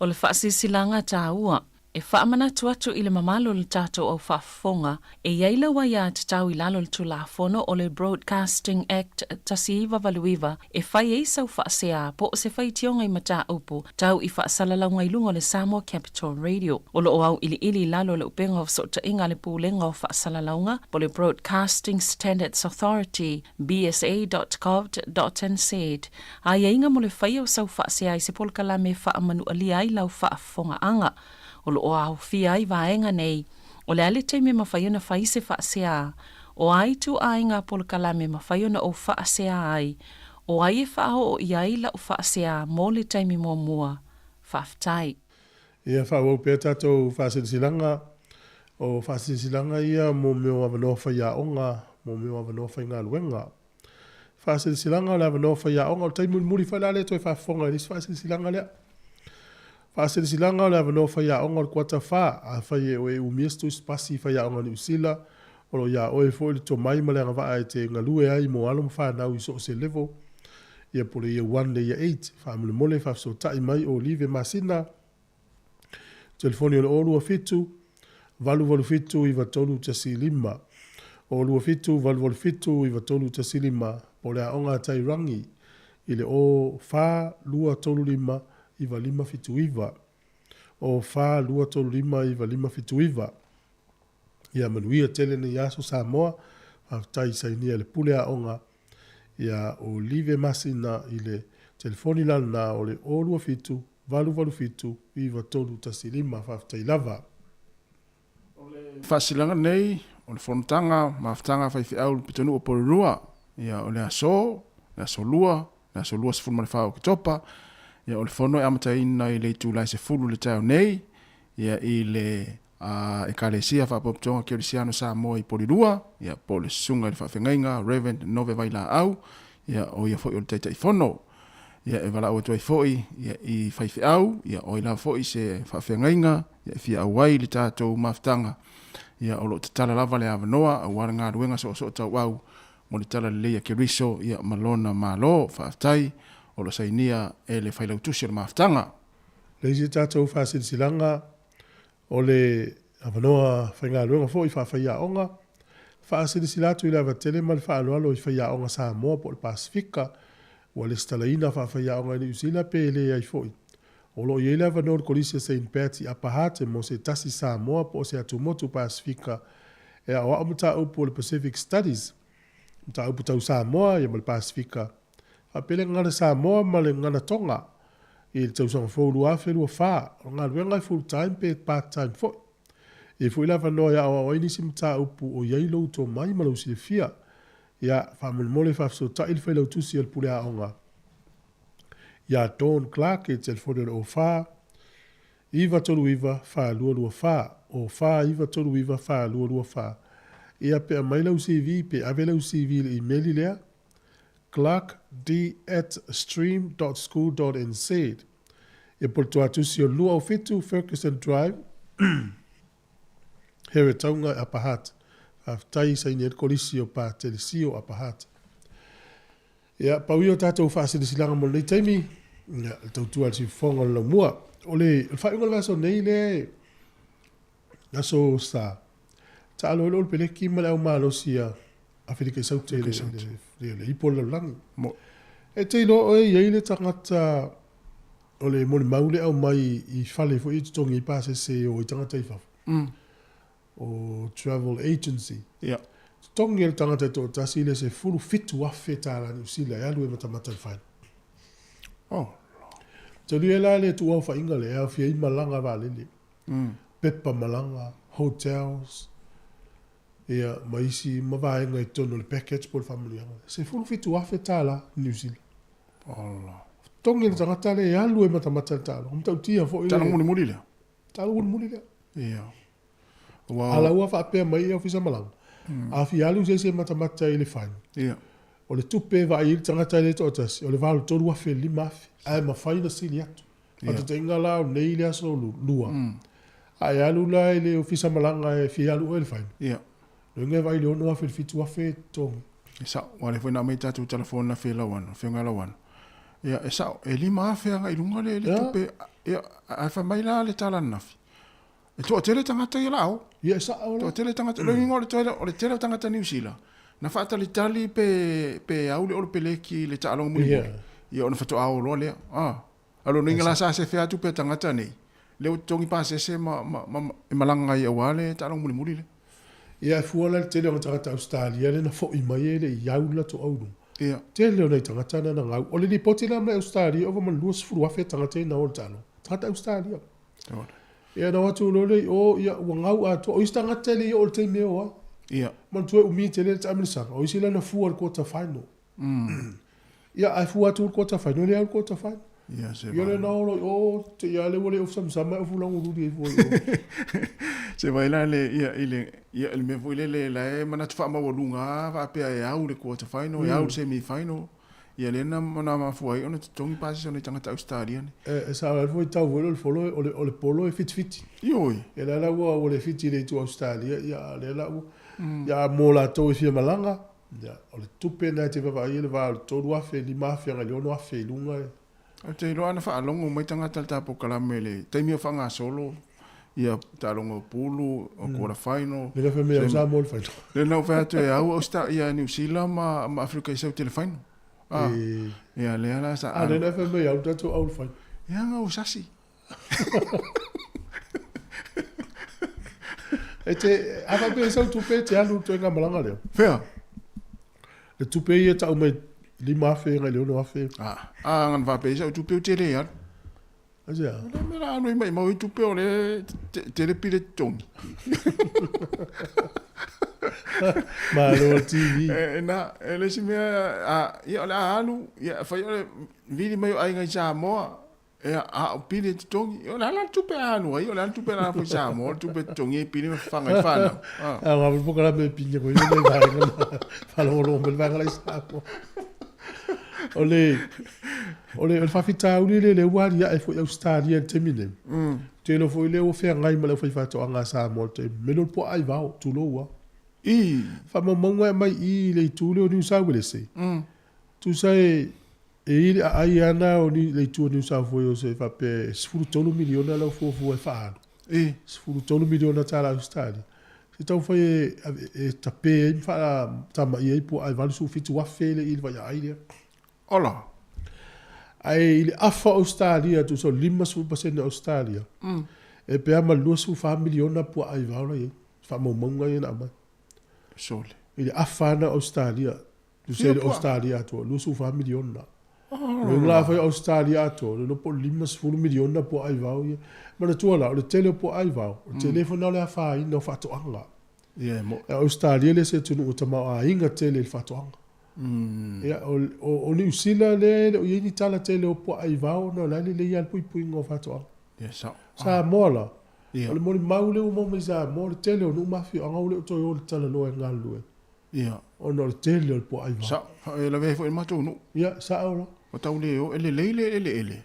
O le faasilasilaga taua, e faamanatu atu i le mamalu o le tatou au faafofoga, e i ai lau aiatatau i lalo o le Tulafono o le Broadcasting Act 1989 e fai ai sau faasea po o se faitioga i mataupu tau i faasalalauga i luga o le Samoa Capital Radio. O lo o auiliili i lalo o le upega o fesootaiga a le Pulega o Faasalalauga po o le Broadcasting Standards Authority, bsa.govt.nz, Aiaiga mo le faia o sau faasea i se polokalame e faamanualia ai lau faafofogaaga. O lo o aofia ai vaega nei, o le a le taimi e mafai ona fai se faasea, o a ituaiga polokalame e mafai ona ou faasea ai, o ai e faaoo i ai lau faasea mo le taimi muamua. Faafetai. Ia faaauau pea tatou faasilasilaga. O faasilasilaga ia mo mea o avanoa faiaoga, mo mea o avanoa faigaluega. Faasilasilaga o le avanoa faiaoga, o le taimi mulimuli foi la lea toe faafofoga i le isi faasilasilaga lea. Faasilasilaga o le avanoa faiaoga o le kuata fa, afai e oe umia se tusi pasi i faiaoga Niu Sila, o lo o iā oe foi le tomai ma le agavaa e te galue ai mo alo ma fanau i so o se level, ia po o le Year One le Year Eight. Faamolemole faafesootai mai o Live Masina, Telefoni o le 027 887 9315. 027 887 9315 po o le Aoga a Tairangi i le 04235 9579. 04235 9579. Ia manuia tele nei aso Samoa. Faafetai sainia i le pule aoga ia Olive Masina i le telefoni la lena o le 027 887 9315. Faafetai lava. O le faasilaga nei o le fonotaga mafutaga a faifeau i le pitonuu o Porirua, ia o le aso, le aso Lua, le aso 24 o Oketopa, ia o le fono e amataina i le itula e 10 i le taeao nei, ia i le a Ekalesia Faapopotoga Kerisiano Samoa i Polilua, ia, po o le Susuga i le Faafeagaiga Rev. Nove Vailaau, ia, o ia foi o le Taitaifono. Ia, e valaau atu ai foi, ia, i faifeau, ia, o ai lava foi se faafeagaiga, ia, e fia auai i le tatou mafutaga, ia, o lo o tatala lava le avanoa aua le galuega soosootauau mo le Talalelei a Keriso, ia, ma Lona Malo. Faafetai, o lo o sainia e le Failautusi o le Mafutaga. Le isi tatou faasilasilaga O le avanoa faigaluega foi faafaiaoga, faasilasila atu i le ava tele ma le faaaloalo i faiaoga Samoa po o le Pasefika ua lesitalaina faafaiaoga i Niu Sila pe leai foi. O lo o i ai le avanoa o le Kolisi a Saint Pat i Upper Hutt mo se tasi Samoa po o se atumotu Pasefika e aoao mataupu o le Pacific Studies, mataupu tau Samoa ia ma le Pasefika, faapea le gagana Samoa ma le gagana Tonga i le tausaga fou 2024. O le galuega e full time pe part time foi. E i ai foi le avanoa e aoao ai nisi mataupu o i ai lou tomai ma lou silafia. Ia, faamolemole faafesootai le failautusi a le pule aoga iā Dawn Clark i le telefoni o le 04 939 4224, 04 939 4224. Ia, pe aumai lau CV pe ave lau CV i le imeli lea, clarkd@stream.school.nz. Ia po o le tuatusi o 207 Fergusson Drive, Heretaunga i Upper Hutt. Faafetai i saini ai le Kolisi o Patelesio Upper Hutt. Ia, pau ia o tatou faasilasilaga mo lenei taimi, ia, le tautua a le siufofoga o le laumua. O le, o le faaiuga o le vaiaso nei lea, aso sa taalo ai loa le peleki ma le au malosi a Afelika i Saute le, le ipu o le lalolagi. E te iloa oe e i ai le tagata o le molimau le aumai i fale foi e totogi ai pasese e o ai tagata i fafo. O travel agency. Yeah. Totogi e le tagata e toatasi le $17,000 Niu Sila e alu e matamata i le final. Oh. Talu ai la le tuuaofaiga lea e aofia ai malaga vaalele. Pepa malaga, hotels, ia, ma isi uma vaega i totonu o le package po o le faamanuiaga lea. $17,000 Niu Sila. Ola. Totogi le tagata lea e alu e matamata i le taaloga. Matautia foi le. Taaloga mulimuli lea. Taaloga mulimuli lea. Ia. Ua. A la ua faapea mai le Ofisa Malaga, a fia alu se isi e matamata i le final, Ia. o le tupe e vaai ai le tagata lea e toatasi, o le $83,000 i le $5,000, ae mafai ona sili atu. Faataitaiga la o nei le aso lua, a e alu la i le ofisa malaga e fia alu oe i le final, Ia. loiga e vaai i le $6,000 i le $7,000 e totogi. E sao, aua o lea foi na aumai tatou telefoni na fia lau ana, fia lau ana. Ia, e sao, e $5,000 agai i luga le, le tupe. Ia, ae fai mai la le tala ananafi, e toatele tagata ia la o. Ia, e sao la. Toatele tagata, mm. Loiga o le tele, o le tele o tagata Niu Sila, na faatalitali pe, pe au le Olopeleki i le taaloga mulimuli. Ia. Ia, ona faatoa o loa lea. Ah. A lona uiga la sa sefe atu pea tagata nei, lea ua totogi pasese ma, ma, ma, e malaga ai aua le taaloga mulimuli lea. Ia, e fua la i le tele o tagata Ausetalia lea na foi mai e le i au le latou auluga. Ia. Tele o nai tagata na na gau. O le lipoti la mai Ausetalia, ova ma le 20,000 tagata ia na o i le taaloga. Tagata Ausetalia. Ia, na o atu loa lea i o, ia, ua gau atoa. O isi tagata e le i oo i le taimi e o ai. Ia. Manatua e umi tele le taamilosaga. O isi la na fua i le quarter final. Ia, ae fua atu i le quarter final, e le au i le quarter final. Ia, se Ia, lea na o loa i o, te i a lea ua le ofu samasama, e ofu lagoluli ai fua i o. Se vai la le, ia, i le, ia, i le mea foi lele, la e manatu faamaualuga lava faapea e au le quarter final, e au le semi final. Ia lea na, na mafua ai ona totogi pasese o nai tagata Ausetalia nei. E, e sao ai foi tau foi lea o le folo, o le, o le polo e fitifiti. Ioe. Ia lea la ua, ua le fiti i le itu Ausetalia, ia, a lea la ua, ia, mo latou e fia malaga, Ia, o le tupe lena e te vaavaai ai le va o le $3,000, $5,000 agai i le $6,000 i luga e. Ou te iloa ana faalogo mai tagata i le ta polokalame i le taimi o faagasolo ia taaloga o pulu, o quarter final. Lea na fai mai au Samoa le final. Lea na ou fai atu e au Austa, ia Niu Sila ma, ma Afrika i Saute le final. Ah, ia lea la sa. A lea na fai mai au tatou au le final. Ia nga o sasi. E te, a faapea e sau tupe e te alu i le ituaiga malaga lea? Fea? Le tupe ia e tau mai $5,000 agai le $6,000. A, a ngana faapea i sau tupe ou te le alu. Aisea? O le mea la alu ai maimau ai tupe o lea e tele pile totogi. Malo le TV. E, na, e le isi mea, a, ia o le a alu, ia fai o le vili mai o aiga i Samoa, Ia, a o pili e totogi. O le a la le tupe a alu ai, o le a le tupe la foi Samoa, o le tupe e totogi ai pili ma fafaga ai whanau. Ah. A ngā puka la me pinya ko ia nei vaenga na whalongolongo mai le vaenga la i Samoa. O le, o le, o le faafitauli lea lea ua aliae foi Ausetalia i le taimi nei. Te iloa foi lea ua feagai ma le aufaifaatoaga a Samoa i le taimi, me le puaa i vao, tulou a. I. Faamaumauga e aumai i i le itu lea o Niu Sauelese. Tusa e, E i le aai lava na o le itu o New South Wales e faapea e 13 miliona lau fuafua e faaalu. I. 13 miliona tala Ausetalia. Se taumafai e, e tape ai ma faatamaia ai puaa e 87,000 le i le vaiaai lea. Ola. Ae i le afa o Ausetalia, tusa o le 50% o Ausetalia, e pe a ma le 24 miliona puaa i vao la i ai. Faamaumauga ia na aumai. Sole. I le afa lava na o Ausetalia, Tusa i le Ausetalia atoa, 24 miliona. Lona la afai o Ausetalia atoa, le iloa po o le 50 miliona puaa aivao ia. Manatua la, o le tele o puaa aivao, o le tele foi lena o le afaina o faatoaga. Ia, e moʻi. A o Ausetalia le isi atunuu e tamaoaiga tele i le faatoaga. Ia, o, o, o Niu Sila lea e le o i ai ni tala tele o puaa aivao ona o la e lelei lava le puipuiga o faatoaga. Ia, sao. Samoa la, Ia. o le molimau lea ua maua mai i Samoa, o le tele o nuu ma afioaga ua le o toe o i le talaloa e galulue. Ia. Ona o le tele o le puaa aivao. Sao, e lavea ai foi i le matou nuu. Ia, sao la. Ua tau le o, e lelei le eleele,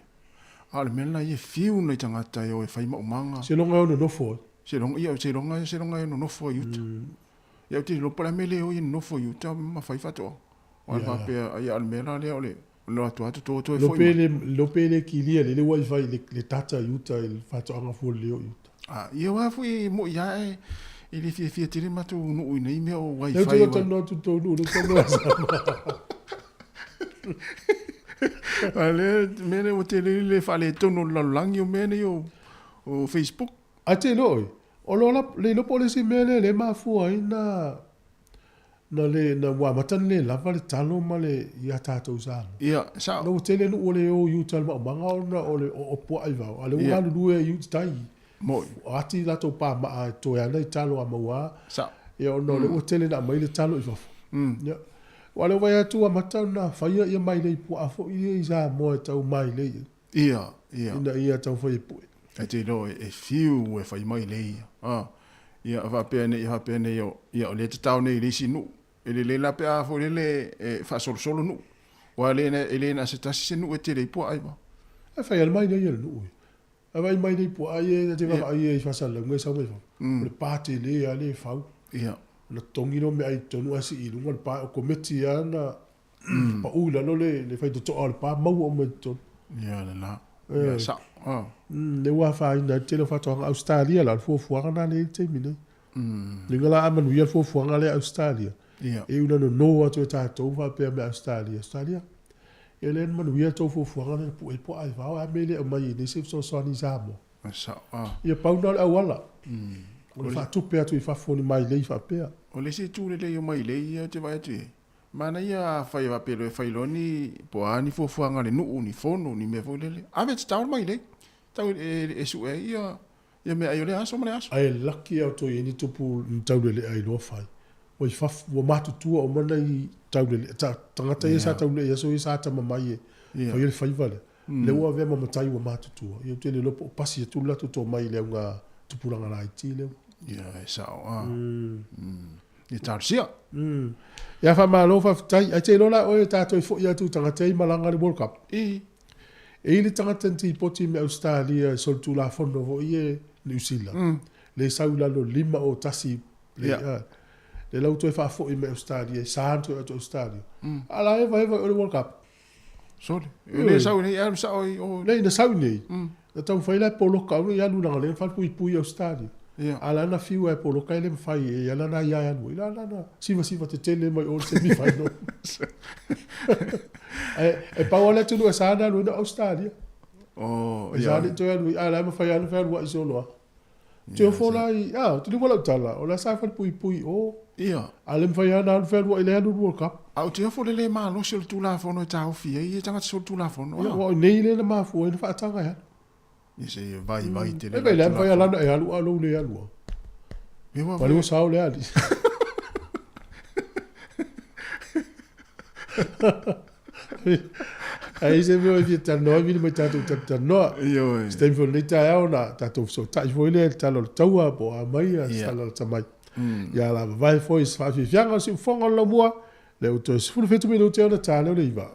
a o le mea lena ia e fiu nai tagata e o e fai maumaga. Seiloga e o nonofo ai. Seiloga, ia, seiloga, seiloga e nonofo ai i uta. Ia, ou te iloa po o le a le mea le o ai e nonofo i uta ma fai faatoaga. Aua e faapea, ia, o le mea la lea o le o atu lava toto toe foi mai. Lo pe le kilia lele ua i fai le tata i uta i le faatoaga fua lelei o i uta. A, ia aua foi e moi lava e e le fiafia tele matou nuu i nei mea o Lea ou te wifi. iloa talanoa atu i le tou nuu, lea ou te talanoa i Samoa. A lea mea lea ua tele le faaletonu o le lalolagi o mea nei o o Facebook. Ae te iloa oe, o lo la, le iloa po o le isi mea lea lea e mafua ai na Na le, na ua amata ona le lava le talo ma le, ia tatou i Samoa. Ia, sao. Na ua tele nuu ua le o i uta i le maumaga ona o le oo puaa i vao, a o lea ua Ia. galulue ai i uta tai. Mo'i. O ati latou pamaa e toe ana i talo a maua. Sa'o. Ia ona o lea ua tele na aumai le talo i fafo. Ia. Aua o lea ua vaai atu ua amata ona faia ia mailei puaa foi ia i Samoa e tau mailei ai. Ia, ia. Ina ia taumafai e pue. E te iloa e fiu e fai mailei ia. A, ia faapea nei, faapea nei, o, ia o lea e tatao nei i le isi nuu. E lelei la pe a foi lele e faasolosolo nuu. Aua e le, e le na o se tasi se nuu e tele ai puaa i vao. E fai lava le mailei a le nuu ia. A vaai mai nei puaa ia ta te vaavaai ia i faasalalauga e sau mai fafo. O le pa tele lava lea e fau. Ona totogi lea o meaai i totonu ae sii i luga le pa. O komiti lava na pau i lalo le faitotoa o le pa maua uma i totonu. Ia lena. Ia sao. Lea ua afaina ai le tele o faatoaga. Ausetalia la, o le fuafuaga lena lea e i ai i le taimi nei. Lea la a manuia le fuafuaga lea a Ausetalia, e iu ina nono atu e tatou faapea me Ausetalia, Ausetalia, ia lea na manuia le tou fuafuaga lea na pue ai puaa i vao, a mea e le aumai ai nei se fesoasoani i Samoa. Ia pau lena o le auala, o le faatupe atu i fafo o ni mailei faapea. O le isi itu lelei o mailei ia ou te vaai atu i ai, manaia afai faapea loa e fai loa ni, po o a ni fuafuaga a le nuu, ni fono, ni mea foi lele, ave tatao le mailei, tau e sue ai ia Ia meaai o lea aso ma lea aso. Ae laki a outou i ai ni tupu ni taulelea iloa fai. Ua i fafo, ua matutua uma nai taulelea, ta, tagata ia sa taulelea i aso ia sa atamamai e faia le faiva lea. Lea ua avea ma matai ua matutua. Ia ou te le iloa po o pasi atu le latou tomai i le auga tupulaga laiti lea. Ia e sao a. Ia talosia. Ia faamalo faafetai. Ae te iloa la oe tatou e foi atu i tagata ia i malaga i le World Cup. I. E i ai le tagata na tipoti me Ausetalia e solitulafono foi e Niu Sila, le sau i lalo 5 o 1 le, le la ua toe faafoi mai Ausetalia, e sa ona toe atu Ausetalia. A la e vaeva i o le World Cup. Sole. E le sau nei, alu sao i o. Nei, na sau nei. Na taumafai la e poloka, aua ne i alu leaga o lea na falepuipui i Ausetalia. A la na fiu lava e poloka e le mafai e ala na ia e alu ai. La la na sivasiva tetele mai o le semi final. Ae e pau lava le atunuu e sa ona alu ai na o Ausetalia. Oh, E sa le i toe alu ai, a o la e mafai lava ona fealuai solo lava. Te ofo la i, a, ou te liua lau tala, o la sa falepuipui i o. A le mafai lava ona alu fealuai i le alu i le World Cup. A ou te ofo i le le malosi o le Tulafono e taofi ai e tagata solitulafono. Ia, aua o nei lea na mafua ai na faataga e alu. Ia se i vaivai tele. E le mafai lava ona e alu a o lou le alu lava. Ua le ua sao le alii. Ae i se mea e fia talanoa ai, vili mai tatou talatalanoa. Ioe. Se taimi foi o lenei taeao ona tatou fesootai foi lea i le tala o le taua po o a mai se tala lata mai. Ia la vavae foi i se faafiafiaga o le siufofoga o le laumua, lea ua toe 17 minute ona ta lea o le 9.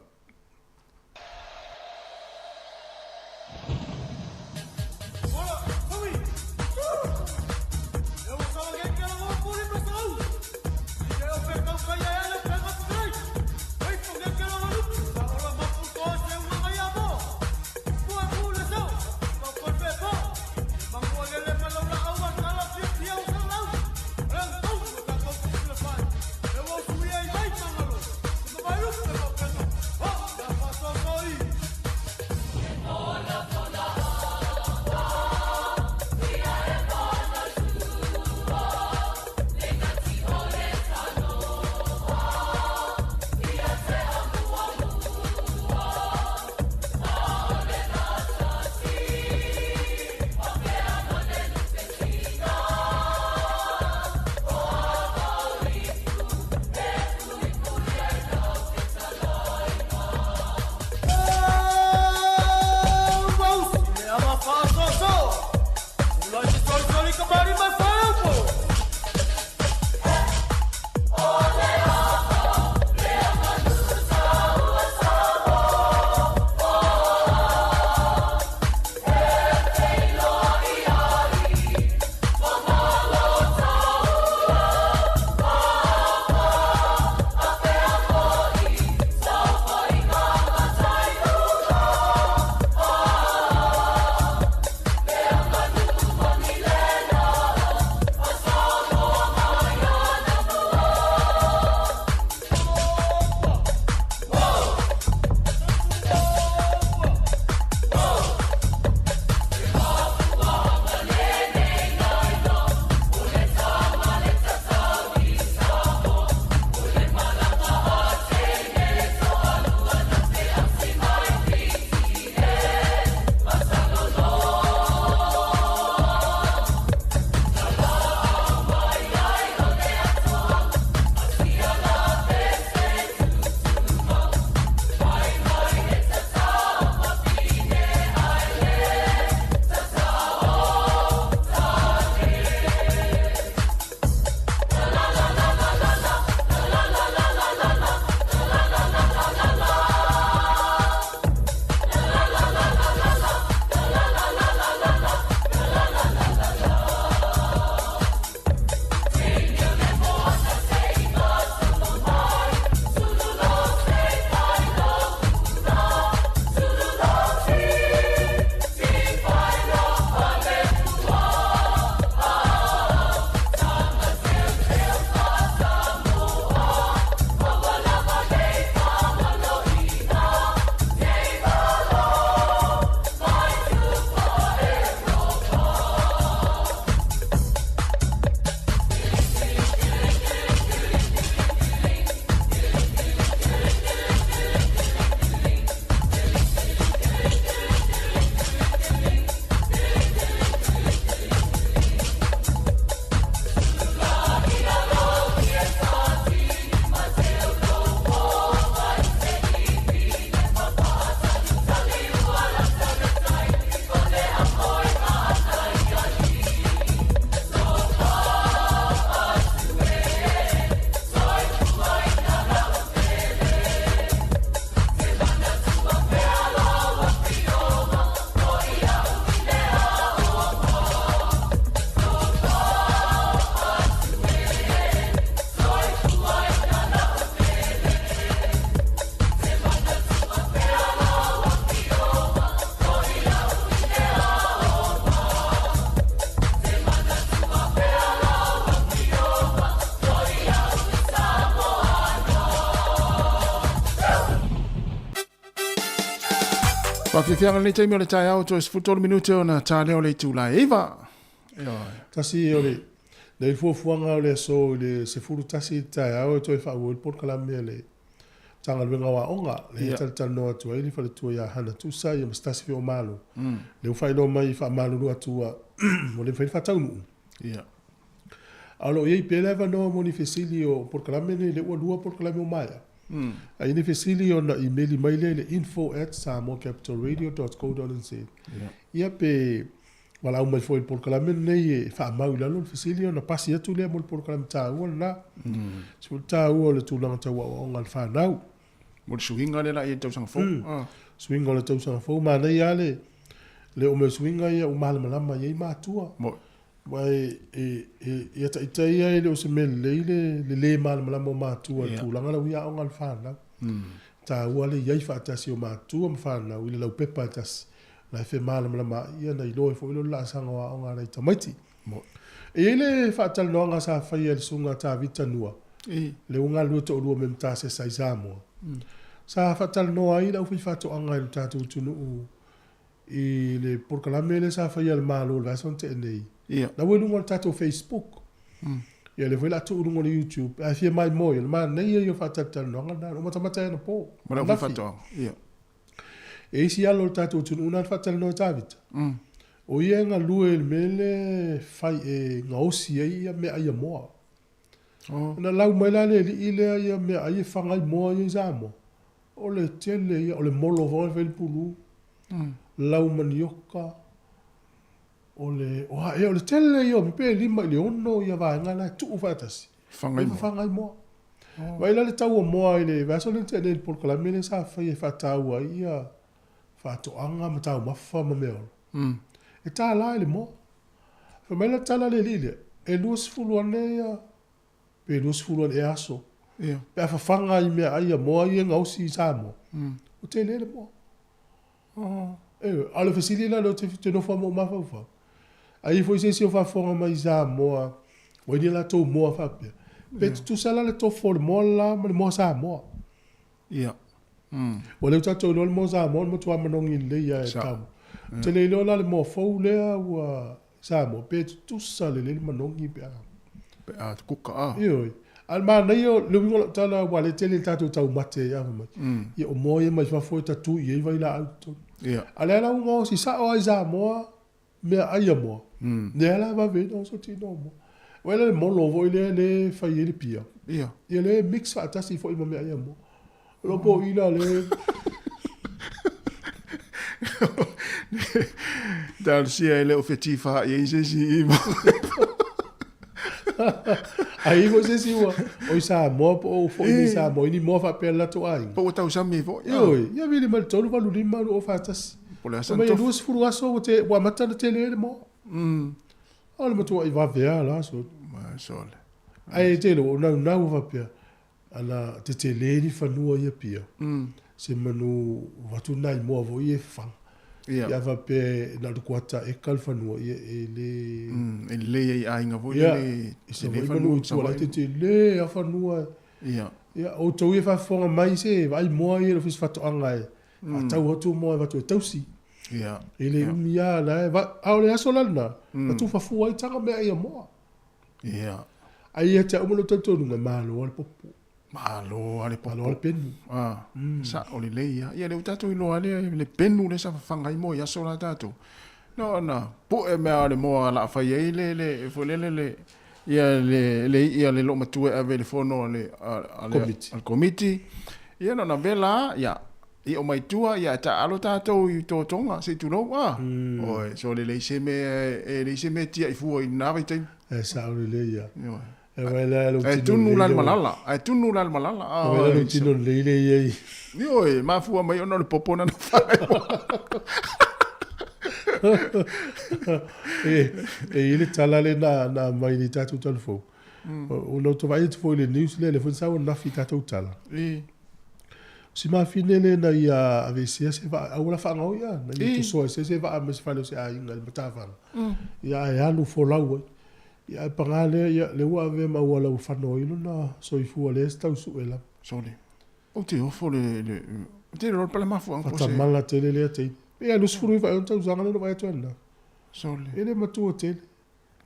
Faafiafiaga lenei taimi o le taeao toe 13 minute ona ta lea o le itula e 9. Ioe. Tasi o le nei fuafuaga o le aso i le 11 i le taeao e toe faaauau ai le polokalame a le Matagaluega o Aoga, lea e talatalanoa atu ai le faletua ia Hana Tusa ia ma se tasi foi o Malo. Lea ua faailoa mai faamalulu atu ua le mafai ona faataunuu. A o lo o i ai pea le avanoa mo ni fesili o polokalame nei, lea ua lua polokalame ua maea. A i ai ni fesili ona imeli mai lea i le info@samoacapitalradio.co.nz. Ia pe valaau mai foi i le polokalame lenei e faamau i lalo le fesili ona pasi atu lea mo le polokalame taua lena. Se foi le taua o le tulaga tau aoaoga a le fanau. Mo le suiga lea la i le tausaga fou. Suiga o le tausaga fou, manaia lava le le oo mai o suiga ia ua malamalama i ai matua. Aua ia ita ia e le o se mea lelei le le malamalama o matua i le tulaga la ua i aoga a le fanau. E taua le i ai faatasi o matua ma fanau i le laupepa e tasi, la e femalamalama ai, ia ona iloa ai foi lea o le laasaga o aoga a nai tamaiti. E i ai le faatalanoaga sa faia e le Susuga a Tavita Nua, lea ua galulue toalua ma Matasesa i Samoa, sa faatalanoa ai le aufaifaatoaga i lo tatou atunuu i le polokalame lea sa faia e le Malo i le vaiaso na tea nei. La ua i luga o le tatou Facebook. Ia lea foi o le a tuu i luga o le YouTube. Ae fia maimoa, ia le manaia ia o faatalatalanoaga na. Na ou matamata ai anapo. Ma le aufaifaatoaga. Ia. E isi alo o le tatou atunuu na faatalanoa e Tavita. O ia e galue i le mea lea e fai e gaosi ai ia meaai a moa. Ona lau mai la le alii lea ia meaai e faga ai moa ia i Samoa. O le tele ia, o le molo foi e fai le pulu, lau manioka, o le, o a ea, o le tele ia o mea, pe 5 i le 6 ia vaega la e tuu faatasi, e fafaga ai moa. Vaai la le tau o moa i le vaiaso lea na tea nei i le polokalame lea sa faia e faataua ai ia faatoaga ma taumafa ma meaola. E $1 i le moa. Fai mai la le tala a le alii lea, e 20 ane ia pe 20 ane ea aso. Ia. Pe a fafaga i meaai a moa ia e gaosi i Samoa, ua tele le moa. Ioe, a o le fesili la lea ou te nofo lava ma ou mafaufau, a i ai foi se isi o faafofoga mai i Samoa ua i ai ni a latou moa faapea, pe tutusa la le tofo o le moa le la ma le moa Samoa. Ia. Ua lea ua tatou iloa le moa Samoa o le matua manogi lelei lava e tau. Ou te le iloa la le moa fou lea ua Samoa pe tutusa lelei le manogi pe a. Pe a kuka a. Ioe. A o le manaia o le uiga o lau tala aua o lea e tele i le tatou taumate ai fai mai. Ia o moa ia mai fafo e tatu i ai vailaau i totonu. Ia. A o lea la ua gaosi sao lava i Samoa meaai a moa. Lea la e vave ai ona oso tino o moa. Vaai la le molo foi lea lea e fai ai le pia. Ia. Ia lea e mix faatasi foi ma meaai a moa. O lou poina lea. Talosia e le o fetifa i ai se isi i A i ai foi se isi ua o i Samoa po o foi mai Samoa i ni moa faapea i le latou aiga. Po ua tausami ai foi. Ioe, ia vili mai le 3, 8, 5, 2, 4, 1. Po o le a sana tofu. Mai e 20 aso ua te, ua amata ona tele ai le moa. O le matuai vave lava la sole. Ma sole. Ae tele ua ou naunau faapea, Ana tetele ni fanua i Apia, se manu avatu nai moa foi ia e fafaga. Ia. Ia faapea na o le kuata eka le fanua, ia e le... E lelei ai i aiga foi Ia, lele i tele Savaii fanua manu i tua la e Savaii. tetele lava fanua. Ia. Ia, outou ia e faafofoga mai se vaai moa ia i le Ofisa Faatoaga e faatau atu moa e avatu e tausi. Ia. E le umi lava la e... A o le aso la lena, na tuufafua ai taga meaai a moa. Ia. Ai ia te au ma lou talitonuga, malo lava le popo. Malo lava le popo. Malo lava le penu. Ah, sao lelei lava. Ia lea ua tatou iloa lea le penu lea sa fafaga ai moa i aso la tatou. No ona pue mea o le moa o le a fai ai le le foi lele le ia le le i'i a le loomatua e ave i le fono a le a le Komiti. a le komiti. Ia na ona vela lava, ia i'o mai tua, ia e taaalo tatou i totoga se i tulou a. Oi, so le leai se mea e leai se mea e tiai fua i lena vaitaimi. E sao lelei ia. Ioe. E vaai la lou Ae tino tunu la lelei le lea ua. malala, ae tunu la le malala. E vaai la lou Oi, tino lelei lea e i ai. Ioe, mafua mai ona o le popo na na faga ai moa. E i ai le tala lea na na aumai i le tatou tala fou. Ona ou te vaai atu foi i le news lea, lea foi na sau ananafi i tatou tala. Si mafine lea na ia aveesea se vaa, auala faagaoi a, na ia tosoa e se vaa mai se fale o se aiga i le matafaga. Ia ae alu folau ai. Ia ae paga lea, ia lea ua avea ma auala ua fano ai lona soifua lea se tau sue lava. Sole. Ou te ofo le, le, ou te iloa le pale mafuaaga po o se. Faatamala tele lea teine. Ia 29 e ono tausaga lea na vaai atu ai lena. Sole. E le matua tele.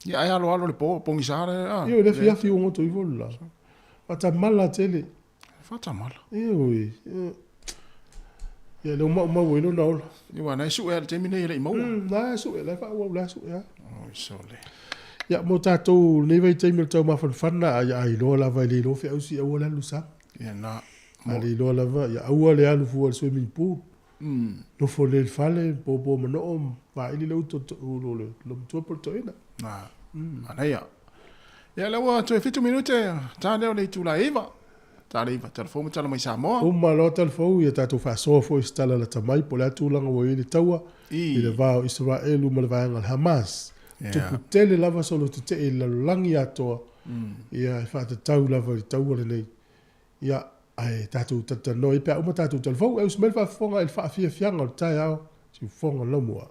Ia ai aloalo le po, pogisa le, a. Ioe, le afiafi ua goto ifo le la. Faatamala tele. Faatamala. Ioe. Ia lea ua maumau ai lona ola. Ia aua na e sue lava i le taimi nei e le i maua. Na e sue, la e faaauau la e sue lava. Oi sole. Ia mo tatou lenei vaitaimi o le taumafanafana, ia a iloa lava e le iloa feausi aua le alu sa. Ia na. A le iloa lava, ia aua le alu fua i le swimming pool. Nofo lelei i le fale, popo manoo, vaili le uta o le matua po o le toeaina. Na, manaia. Ia lea ua toe 7 minute ta lea o le itula e 9. Ta le 9, tala fou ma tala mai Samoa. Uma loa tala fou, ia tatou faasoa foi i se tala lata mai po o le a tulaga ua i ai le taua i le va o Isaraelu ma le vaega o le Hamas. Tupu tele lava solo tetee i le lalolagi atoa, ia e faatatau lava i le taua lenei. Ia, ae tatou talatalanoa ai pe a uma tatou talafou. E usu mai le faafofoga i le faafiafiaga o le taeao, siufofoga laumua.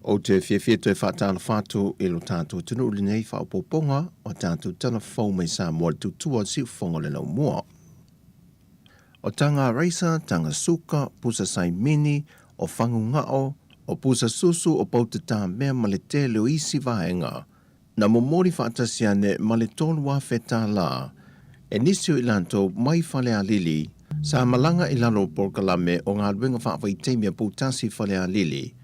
Ou te fiafia toe faatalofa atu i lo tatou atunuu i lenei faaopoopoga o tatou tala fou mai Samoa i le tautua o le siufofoga o le laumua. O taga raisa, taga suka, pusa saimini, o fagugao, o pusa susu, o poutatā-mea ma le tele o isi vaega na momoli faatasi ane ma le $3,000 e nisi o i latou mai Falealili sa malaga i lalo o polokalame o galuega faavaitaimi a Poutasi Falealili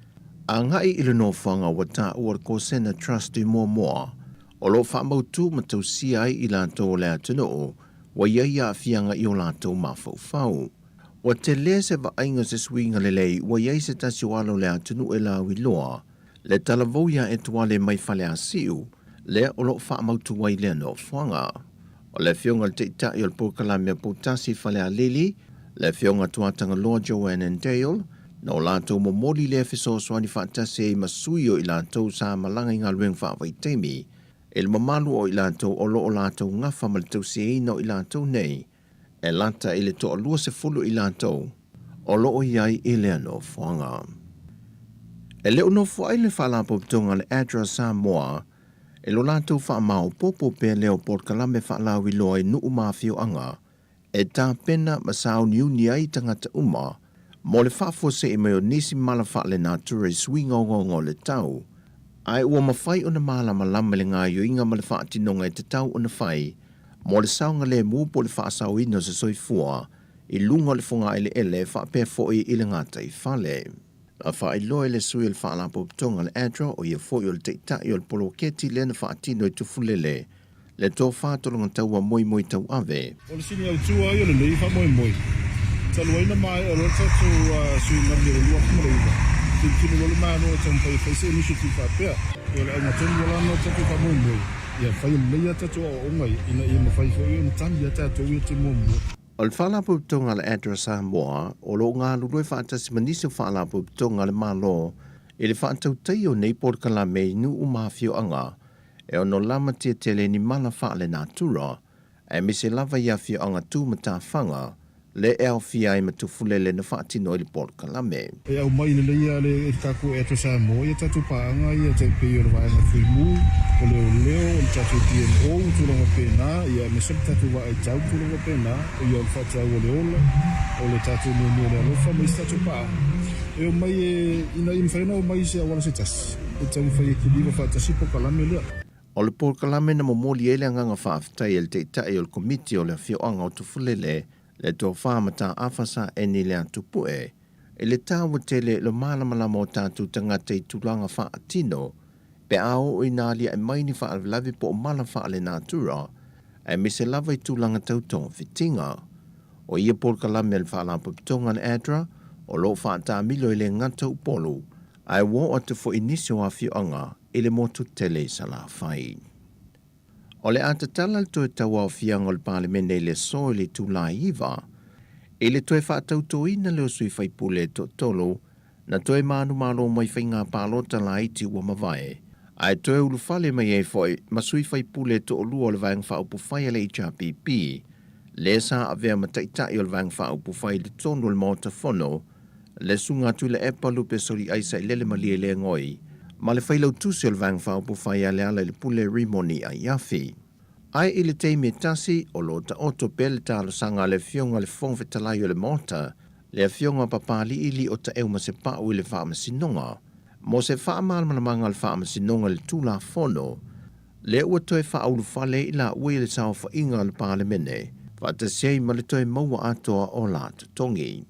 agai i le nofoaga ua taua le Kosena Trust i Moamoa o lo o faamautu ma tausia ai i latou o le atunuu ua i ai aafiaga i o latou mafaufau. Ua tele se vaaiga o se suiga lelei ua i ai se tasi o alo o le atunuu e lauiloa le talavou iā Etuale mai Faleasiu, lea o lo o faamautu ai lea nofoaga. O le afioga i le Taitai o le Polokalame a Poutasi Falealili, le afioga Tuatagaloa Joanne Dale, na o latou momoli lea fesoasoani faatasi ai ma sui o i latou sa malaga i galuega faavaitaimi i le mamalu o i latou o lo o latou gafa ma le tausiaina o i latou nei e lata i le toalua sefulu i latou o lo o i ai i lea nofoaga. E le o nofo ai le Faalapotopotoga a le ADRA Samoa i lo latou faamaopoopo pea lea o polokalame faalauiloa i nuu ma afioaga e tapena ma sauniuni ai tagata uma mo le faafuasei mai o nisi mala faalenatura i suiga ogaoga o le tau, ae ua mafai ona malamalama i le gaoioiga ma le faatinoga e tatau ona fai mo le saogalemu po o le faasaoina o se soifua i luga o le fogaeleele faapea foi i le gataifale. Na faailoa e le sui o le Faalapotopotoga a le ADRA, o ia foi o le taitai o le poloketi lea na faatino i Tufulele, le tofa tologataua Moimoi Tauave. O le sini autu lava ia o lenei faamoemoe, talu ai na maea loa le tatou suiga o le 2009, tilotilo loa le Malo e taumafai e fai se initiative faapea. Ia o le auga tonu lava lena o le tatou faamoemoe, ia fai lelei a tatou aoaoga ia, ina ia mafai foi ona tali a tatou ia te muamua. O le Faalapotopotoga a le ADRA Samoa o lo o galulue faatasi ma nisi o Faalapotopotoga a le Malo i le faatautaia o nei polokalame i nuu ma afioaga e ono lamatia tele ni mala faalenatura, aemaise lava i afioaga tu matafaga le e aofia ai ma Tufulele na faatino ai le polokalame. E aumai lelei lava e le tatou Air Samoa ia tatou paaga ia tai pei o le vaega Fuimu, o Leoleo, o le tatou DMO ma tulaga faapena, ia aemaise le tatou vaa aitau ma tulaga faapena, ia o le faataua o le ola, o le tatou nioniu o le alofa ma isi tatou paaga. E omai e, ina ia mafai ona omai i se auala se tasi, e taumafai e kiliva faatasi le polokalame lea. O le polokalame na momoli ai le agaga faafetai a le Taitai o le Komiti o le Afioaga o Tufulele, le Tofa Mataafa Saeni Leatupue, i le taua tele i le malamalama o tatou tagata i tulaga faatino pe a oo ina aliae mai ni faalavelave po o mala faalenatura, aemaise lava i tulaga tau togafitiga. O ia polokalame a le Faalapotopotoga a le ADRA o lo o faataamilo e le gata Upolu, ae ua oo atu foi i nisi o afioaga i le motu tele i Salafai. O le a tatala le toe tauaofiaga o le Palemene i le aso i le itula e 9, i le toe faatautoina lea o sui faipule e toatolu na toe manumalo mai faiga palota laiti ua mavae, ae toe ulufale mai ai foi ma sui faipule e toalua o le Vaega Faaupufai a le HRPP, lea sa avea ma taitai o le Vaega Faaupufai i totonu o le Maota Fono, le Susuga Tuilaepa Lupe Soliai Sailele Malielegaoi, ma le Failautusi o le Vaega Faaupufai a Lealailepule Rimoni Aiafi. Ae i le taimi e tasi, o lo o taoto pea le talosaga a le Afioga i le Fofoga Fetalai o le Maota, le Afioga Papali'i Liotaeu Masepau i le Faamasinoga, mo se faamalamalamaga a le Faamasinoga i le Tulafono, lea ua toe faaulufale ai i laua i le saofaiga a le Palemene, faatasi ai ma le toe maua atoa o la totogi.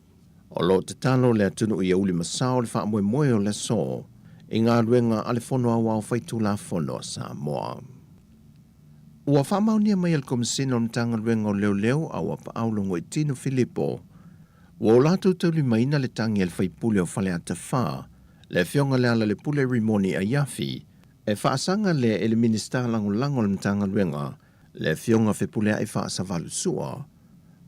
O lo o tatalo le atunuu ia ulimasao le faamoemoe o le aso i galuega a le Fono Aoao Faitulafono a Samoa. Ua faamaonia mai e le Komesina o le Matagaluega o Leoleo a ua paau Logoitino Filipo, ua o latou taulimaina le tagi a le faipule o Faleata 4, le Afioga Lealailepule Rimoni Aiafi, e faasaga lea e le Minisita Lagolago o le Matagaluega, le Afioga Fepuleai Faasavalusua,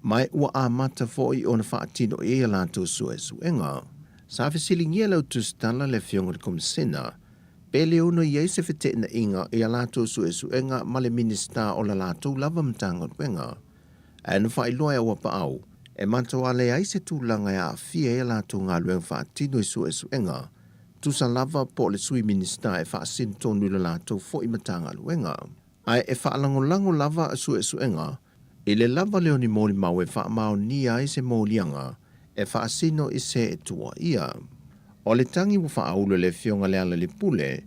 ma ua amata foi ona faatino i ai a latou suesuega. Sa fesiligia e lau tusitala le Afioga i le Komesina, pe le ono i ai se feteenaiga i a latou suesuega ma le Minisita o la latou lava Matagaluega. Ae na faailoa e Auapaau, e matoa leai se tulaga e aafia ai a latou galuega faatino i suesuega, Tusa lava po o le Sui Minisita e faasino tonu i le latou foi Matagaluega. Ae e faalagolago lava suesuega i le lava lea o ni molimau e faamaonia ai se moliaga e faasino i se e tuuaia. O le tagi ua faaulu e le Afioga Lealailepule,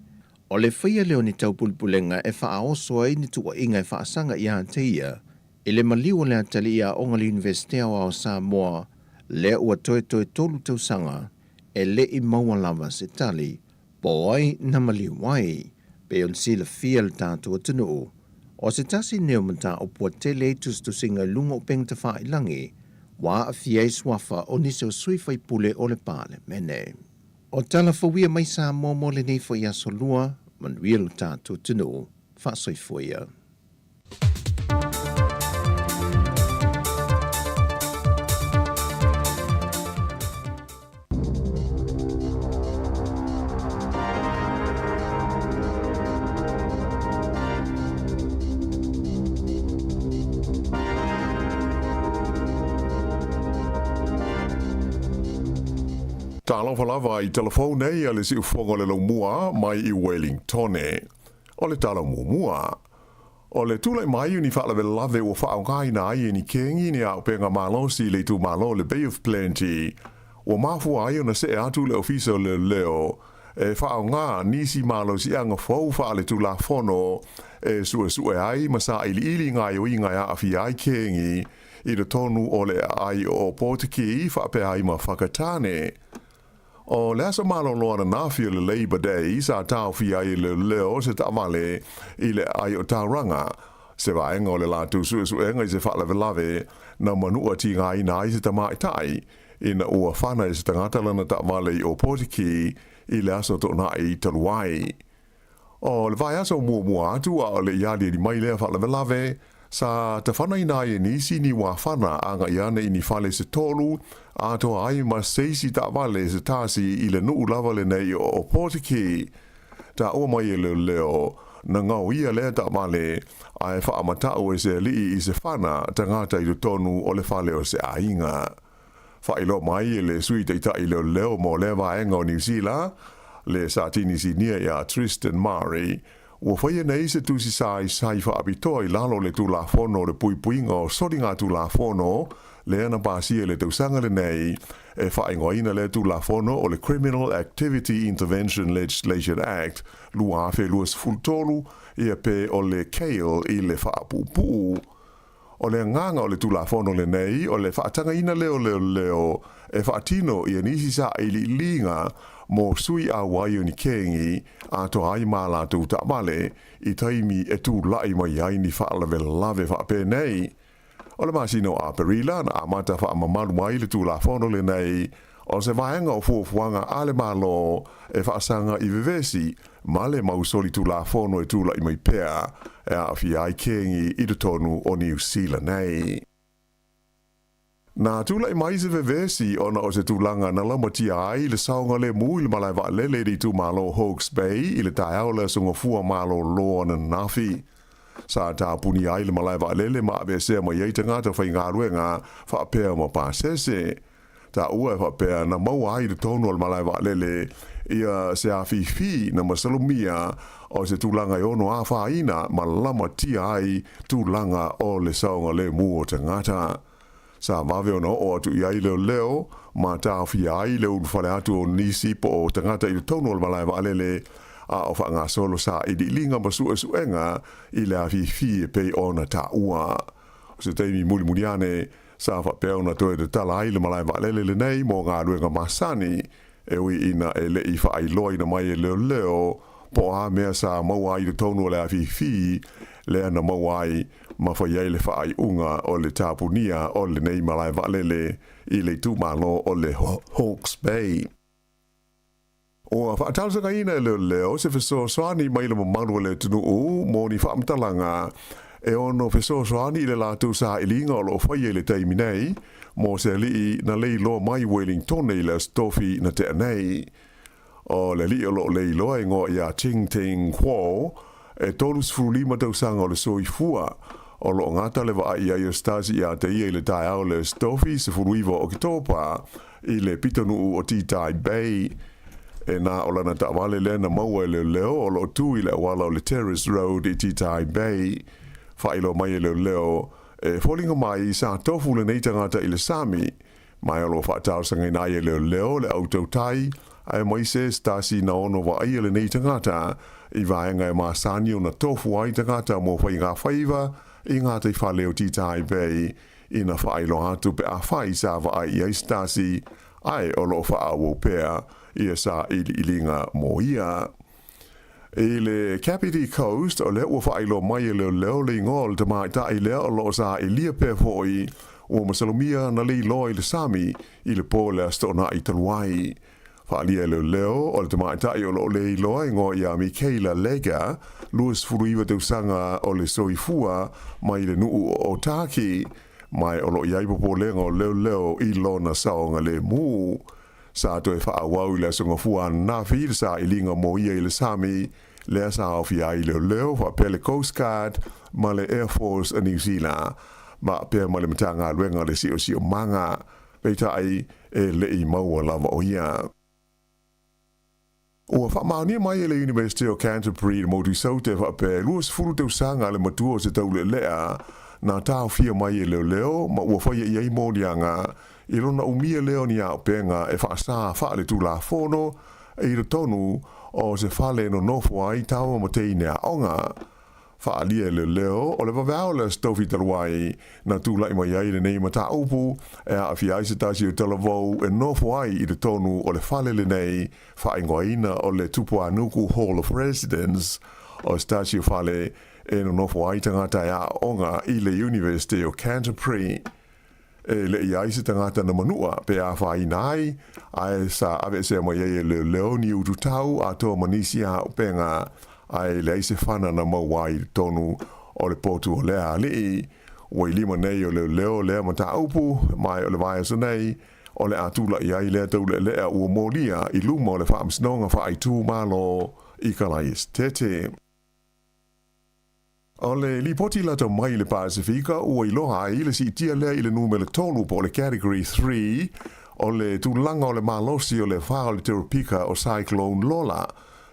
o le faia lea o ni taupulepulega e faaoso ai ni tuuaiga e faasaga ia te ia i le maliu o le atalii aoga le Iunivesite Aoao o Samoa lea ua toetoe 3 tausaga e le i maua lava se tali po o ai na maliu ai. Pei ona silafia e le tatou atunuu, o se tasi lenei o mataupu ua tele ai tusitusiga i luga o upega tafailagi ua aafia ai suafa o nisi o sui faipule o le Palemene. O tala fauia mai Samoa mo lenei foi aso lua, manuia lo tatou atunuu. Faasoifua ia. Talofa lava i telefou nei a le siufogo le laumua mai i Wellingtone. O le tala muamua, o le tulai mai o ni faalavelave ua faaaogaina ai e ni kegi ni auupega malosi i le itumalo o le Bay of Plenty, ua mafua ai ona see atu le Ofisa o Leoleo e faaaoga nisi malosiaga fou faaletulafono e suesue ai ma sailiili gaoioiga e aafia ai kegi i totonu o le aai o Ōpōtiki faapea ai ma Whakatane. O le aso malolo ananafi o le Labour Day sa taofia ai e leoleo se taavale i le aai o Tauranga, se vaega o le latou suesuega i se faalavelave na manua tigaina ai se tamaitai ina ua fana e se tagata lana taavale i Ōpōtiki i le aso Toonai talu ai. O le vaiaso muamua atu a o le i aliali mai lea faalavelave, sa tafanaina ai e nisi ni uafana agai ana i ni fale se tolu, atoa ai ma seisi taavale se tasi i le nuu lava lenei o Ōpōtiki. Taua mai e leoleo, na gaoia lea taavale, ae faamatau e se alii i se fana tagata i totonu o le fale o se aiga. Faailoa mai e le Sui Taitai Leoleo mo lea vaega o Niu Sila, le Satini Sinia iā Tristan Murray, ua faia nei se tusi saisai faapitoa i lalo o le Tulafono o le Puipuiga o Soligatulafono lea na pasia i le tausaga lenei, e faaigoaina lea Tulafono o le Criminal Activity Intervention Legislation Act 2023, ia pe o le CAIL i le faapuupuu. O le agaga o le Tulafono lenei, o le faatagaina lea o leoleo e faatino ia nisi sailiiliga mo sui auai o ni kegi atoa ai ma latou taavale i taimi e tulai mai ai ni faalavelave faapenei. O le masina o Aperila na amata faamamalu ai le Tulafono lenei, o se vaega o fuafuaga a le Malo e faasaga i vevesi ma le mau solitulafono e tulai mai pea e aafia ai kegi i totonu o Niu Sila nei. Na tulai mai se vevesi ona o se tulaga na laumatia ai le saogalemu i le malae vaalele i le itumalo o Hawke's Bay i le taeao o le Aso Gafua malolo ananafi. Sa tapunia ai le malae vaalele ma aveesea mai ai tagata faigaluega faapea ma pasese. Taua e faapea na maua ai i totonu o le malae vaalele ia se afifi na masalomia o se tulaga e ono afaina ma lamatia ai tulaga o le saogalemu o tagata. Sa vave ona oo atu i ai leoleo ma taofia ai le ulufale atu o nisi po o tagata i totonu o le malae vaalele a o faagasolo sailiiliga ma suesuega i le afifi e pei ona taua. O se taimi mulimuli ane, Sa faapea ona toe tatala ai le malae vaalele lenei mo galuega masani, e ui ina e le i faailoaina mai e leoleo po o a mea sa maua ai i totonu o le afifi lea na maua ai ma fai ai le faaiuga o le tapunia o lenei malae vaalele i le itumalo o le Hawke's Bay. Ua faatalosagaina e leoleo se fesoasoani mai le mamalu o le atunuu mo ni faamatalaga e ono fesoasoani i le latou sailiga o lo o faia i le taimi nei mo se alii na leiloa mai Wellingtone i le Aso Tofi na tea nei. O le alii o lo o leiloa e igoa ia Ching Ting Kuo, e 35 tausaga o le soifua, o lo o gata le vaai i ai o Stasi iā te ia i le taeao o le Aso Tofi 19 o Oketopa i le pitonuu o Titai Bay. E na o lana taavale lea na maua e leoleo o lo o tu i le auala o le Terrace Road i Titahi Bay. Faailoa mai e leoleo, e foliga mai sa tofu lenei tagata i le sami, ma o lo o faatalosagaina ai e leoleo le au tautai, aemaise se tasi na ono vaaia lenei tagata i vaega e masani ona tofu ai tagata mo faigafaiva i gataifale o Titahi Bay ina faailoa atu pe afai sa vaai i ai se tasi ae o lo o faaauau pea ia sailiiliga mo ia. I le Kapiti Coast, o lea ua faailoa mai e leoleo le igoa o le tamaitai lea o lo o sailia pea foi ua masalomia na le iloa i le sami i le po o le Aso Toonai talu ai. Faaalia e leoleo, o le tamaitai o lo o le iloa igoa ia Mikaela Lega, 29 tausaga o le soifua mai le nuu o Otaki, ma o lo o i ai popolega o leoleo i lona saogalemu. Sa toe faaauau i le Aso Gafua ananafi le sailiga mo ia i le sami, lea sa aofia ai leoleo faapea le Coast Guard ma le Air Force a Niu Sila, faapea ma le Matagaluega o le Siosiomaga. Peitai, e le i maua lava o ia. Ua faamaonia mai e le Iunivesite o Canterbury le motu i Saute faapea e 20 tausaga le matua o se taulealea na taofia mai e leoleo ma ua faia i ai moliaga i lona umia lea o ni auupega e faasa faaletulafono i totonu o se fale e nonofo ai tama ma teine aoga. Faaalia e leoleo, o le vaveao le Aso Tofi talu ai, na tulai mai ai lenei mataupu e aafia ai se tasi o talavou e nofo ai i totonu o le fale lenei faaigoaina o le Tupuānuku Hall of Residence, o se tasi o fale e nonofo ai tagata e aooga i le Iunivesite o Canterbury. E le i ai se tagata na manua pe afaina ai, ae sa aveesea mai ai e leoleo ni utu tau atoa ma nisi auupega, ae leai se fana na maua ai i totonu o le potu o lea alii. Ua i lima nei o leoleo lea mataupu, ma o le vaiaso nei, o le a tulai ai lea taulealea ua molia i luma o le Faamasinoga Faaitumalo i Kalaesetete. O le lipoti lata mai le Pasefika ua iloa ai le siitia lea i le numera tolu po o le Category 3 o le tulaga o le malosi o le afa o le teropika o Cyclone Lola,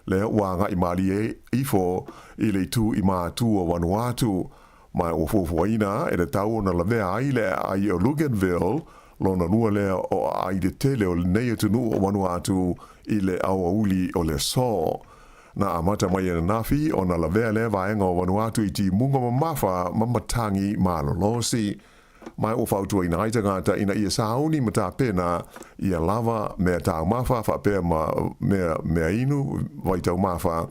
lea ua agai malie ifo i le itu i matu o Vanuatu. Ma ua fuafuaina e tatau ona lavea ai le aai o Luganville, lona lua lea o aai tetele o lenei atunuu o Vanuatu i le aoauli o le aso. Na amata mai ananafi ona lavea lea vaega o Vanuatu i timuga mamafa ma matagi malolosi. Ma ua fautuaina ai tagata ina ia sauni ma tapena ia lava mea taumafa faapea ma mea meainu vaitaumafa,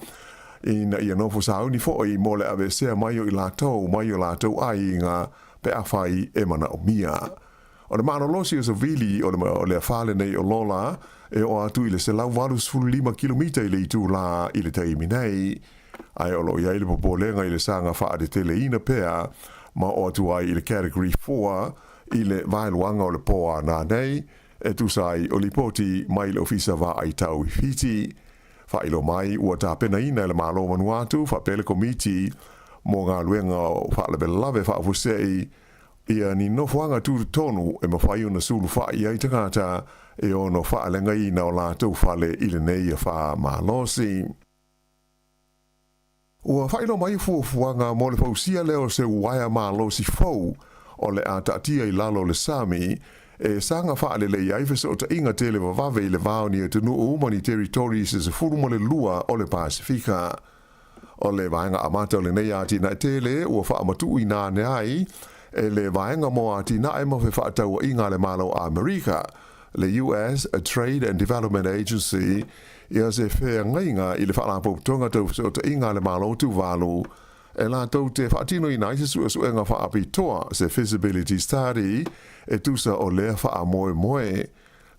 ina ia nofo sauni foi mo le aveesea mai o i latou mai o latou aiga pe afai e manaomia. O le malolosi o savili o le o le afa lenei o Lola e oo atu i le 185 kilomita i le itulā i le taimi nei, ae o lo o i ai le popolega i le saga faateteleina pea ma oo atu ai i le Category 4 i le vaeluaga o le pō ana nei, e tusa ai o lipoti mai le Ofisa Vaai Tau i Fiti. Faailoa mai ua tapenaina e le Malo o Vanuatu faapea le Komiti mo Galuega o Faalavelave Faafuasei ia ni nofoaga tutotonu e mafai ona sulufai ai tagata e ono faaleagaina o latou fale i lenei afa malosi. Ua faailoa mai fuafuaga mo le fausia lea o se uaea malosi fou o le a taatia i lalo o le sami e saga faalelei ai fesootaiga tele vavave i le va o ni atunuu ma ni territories se 12 o le Pasefika. O le vaega amata o lenei atinae tele ua faamatuuina ane ai e le Vaega mo Atinae ma Fefaatauaiga a le Malo o Amerika, le US Trade and Development Agency, ia se feagaiga i le Faalapotopotoga Tau Fesootaiga a le Malo o Tuvalu e latou te faatinoina ai se suesuega faapitoa, se feasibility study, e tusa o lea faamoemoe.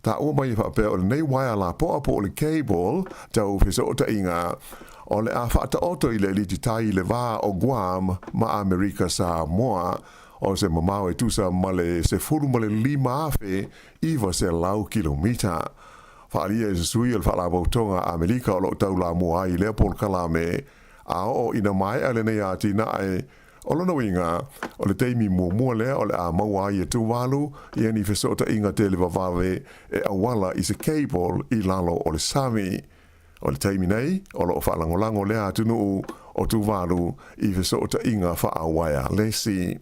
Taua mai e faapea o lenei uaea lapoa po o le cable tau fesootaiga o le a faataoto i le eliti tai i le va o Guam ma Amerika Samoa, o se mamao e tusa ma le 15,900 kilomita. Faaalia e se sui o le Faalapotopotoga a Amerika o lo o taulamua ai i lea polokalame, a oo ina maea lenei atinae, O lona uiga, o le taimi muamua lea o le a maua ai e Tuvalu ia ni fesootaiga tele vavave e auala i se cable i lalo o le sami. O le taimi nei, o lo o faalagolago lea atunuu o Tuvalu i fesootaiga faauaealesi.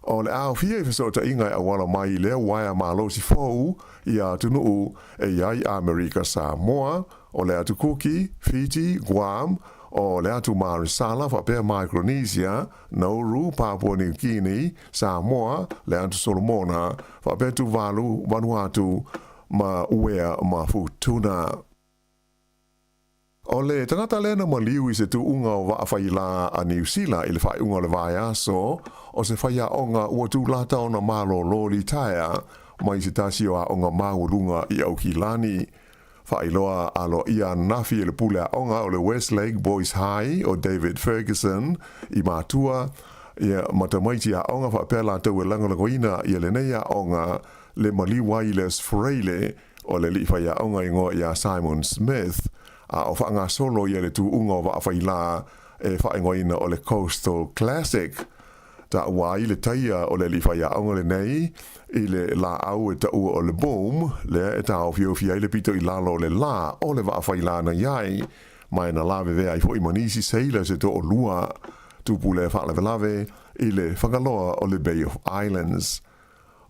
O le aofia i fesootaiga e auala mai i lea uaea malosi fou i atunuu e i ai Amerika Samoa, o le Atu Kuki, Fiti, Guam, o le Atu Marisala faapea Micronesia, Nauru, Papua New Guinea, Samoa, le Atu Solomona, faapea Tuvalu, Vanuatu, ma Uea ma Futuna. O le tagata lea na maliu i se tuuga o vaa failā a Niu Sila i le faaiuga o le vaiaso, o se faiaoga ua tulata ona malōlō litaea mai se tasi o aoga maualuga i Aukilani. Faailoa aloaia ananafi e le pule aoga o le Westlake Boys High o David Ferguson i matua ia ma tamaiti aoga faapea latou e lagolagoina ia lenei aoga le maliu ai i le Freile o le alii faiaoga igoa ia Simon Smith, a o faagasolo ia le tuuga o vaa failā e faaigoaina o le Coastal Classic. Taua ai le taia o le alii faiaoga lenei i le laau e taua o le boom, lea e taofiofi ai le pito i lalo o le lā o le vaa failā na i ai, ma e na lavevea ai foi ma nisi seila se toalua. Tupu lea faalavelave i le Fagaloa o le Bay of Islands.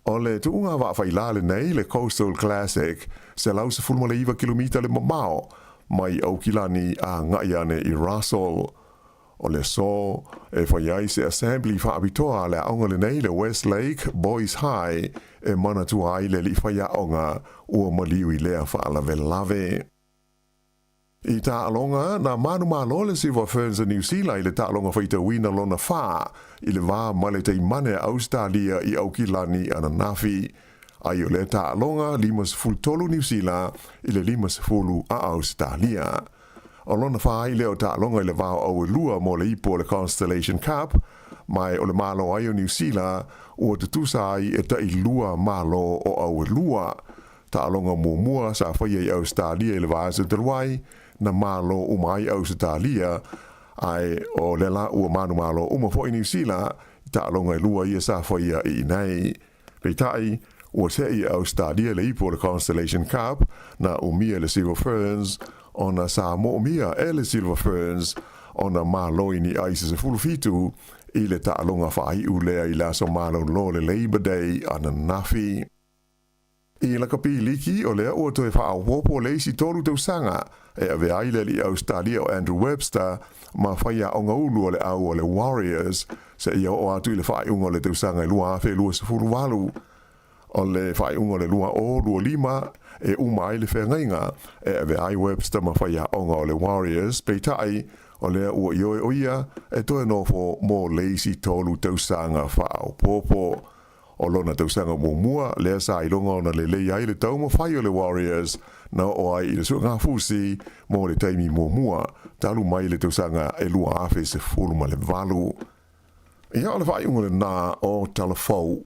O le tuuga vaa failā lenei, le Coastal Classic, 119 kilomita le mamao mai Aukilani agai ane i Russell. O le aso e fai ai se assembly faapitoa a le aoga lenei, le Westlake Boys High, e manatua ai le alii faiaoga ua maliu i lea faalavelave. I taaloga, na manumalo le Silver Ferns a Niu Sila i le taaloga faitauina lona fa i le va ma le Taimane a Ausetalia i Aukilani ananafi. Ai o lea taaloga, 53 Niu Sila i le 50 a Ausetalia. O lona fa ai lea o taaloga i le va o auelua mo le ipu o le Constellation Cup, ma o le malo ai o Niu Sila ua tutusa ai e tailua malo o auelua. Taaloga muamua sa faia i Ausetalia i le vaiaso talu ai, na malo uma ai Ausetalia, ae o lea la ua manumalo uma foi Niu Sila i taaloga e lua ia sa faia i inei. Peitai, ua se'i e Ausetalia le ipu o le Constellation Cup, na umia e le Silver Ferns, ona sa moomia e le Silver Ferns ona malo i ni ai se 17 i le taaloga faaiu lea i le aso malolo le Labour Day ananafi. I lakapi liki, o lea ua toe faaopoopo le isi tolu tausaga e avea ai le alii Ausetalia o Andrew Webster ma faiaoga ulu o le au o le Warriors seia oo atu i le faaiuga o le tausaga e 2028. O le faaiuga o le 2025 e uma ai le feagaiga e avea ai Webster ma faiaoga o le Warriors, peitai, o lea ua ioe o ia e toe nofo mo le isi tolu tausaga faaopoopo. O lona tausaga muamua lea sa iloga ona lelei ai le taumafai o le Warriors na oo ai i le suegafusi mo le taimi muamua talu mai le tausaga e 2018. Ia, o le faaiuga lena o Tala Fou.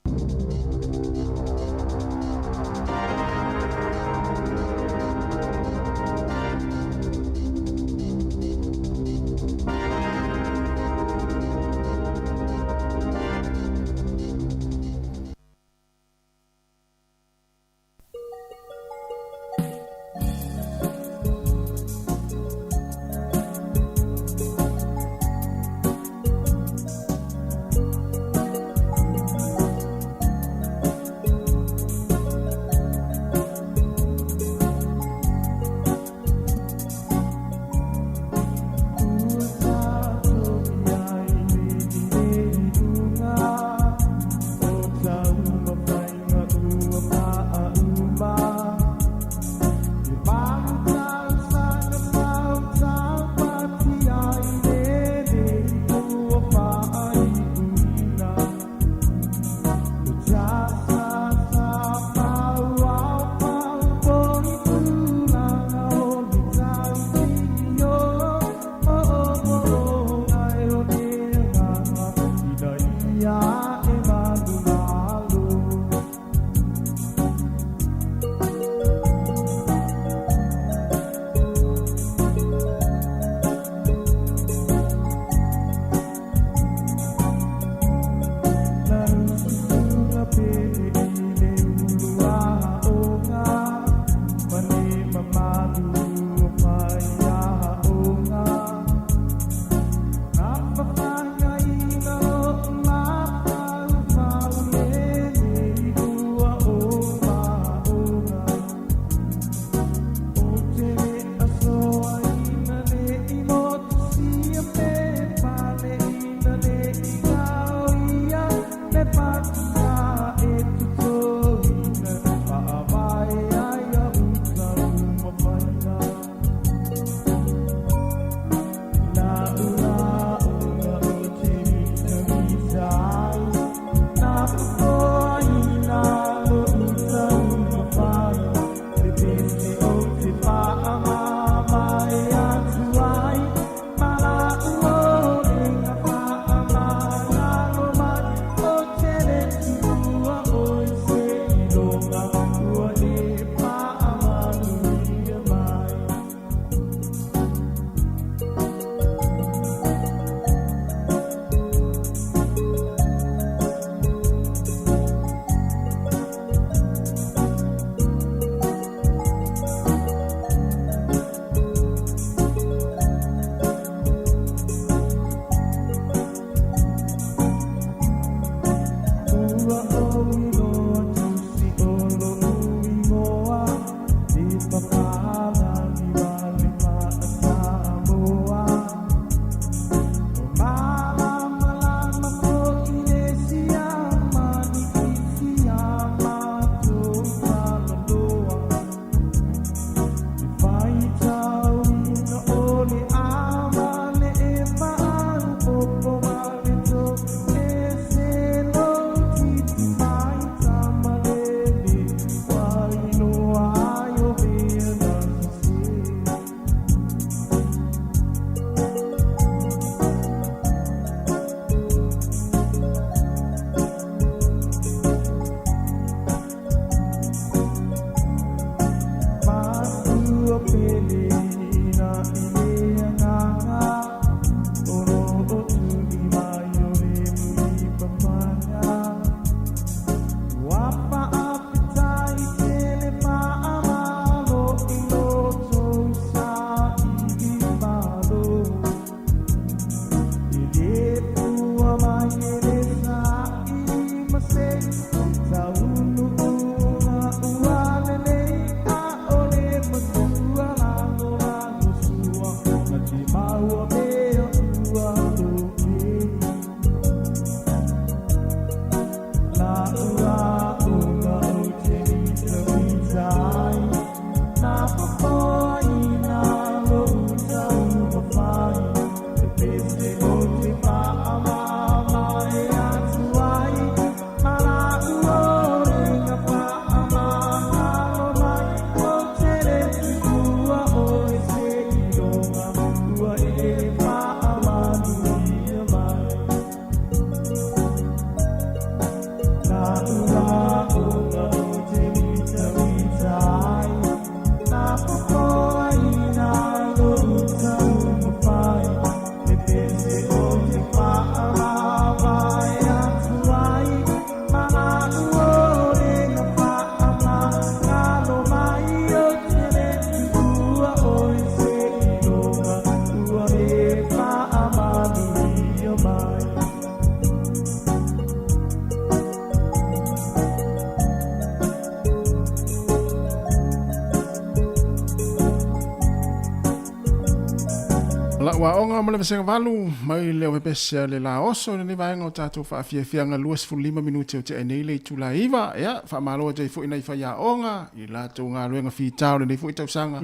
Lau aoga ma le vasega valu mai le ovepese a le Laoso i lenei vaega o tatou faafiafiaga 25 minute o tea nei le itula e 9. Ia, faamalo atu ai foi nai faiaoga i latou galuega fita o lenei foi tausaga.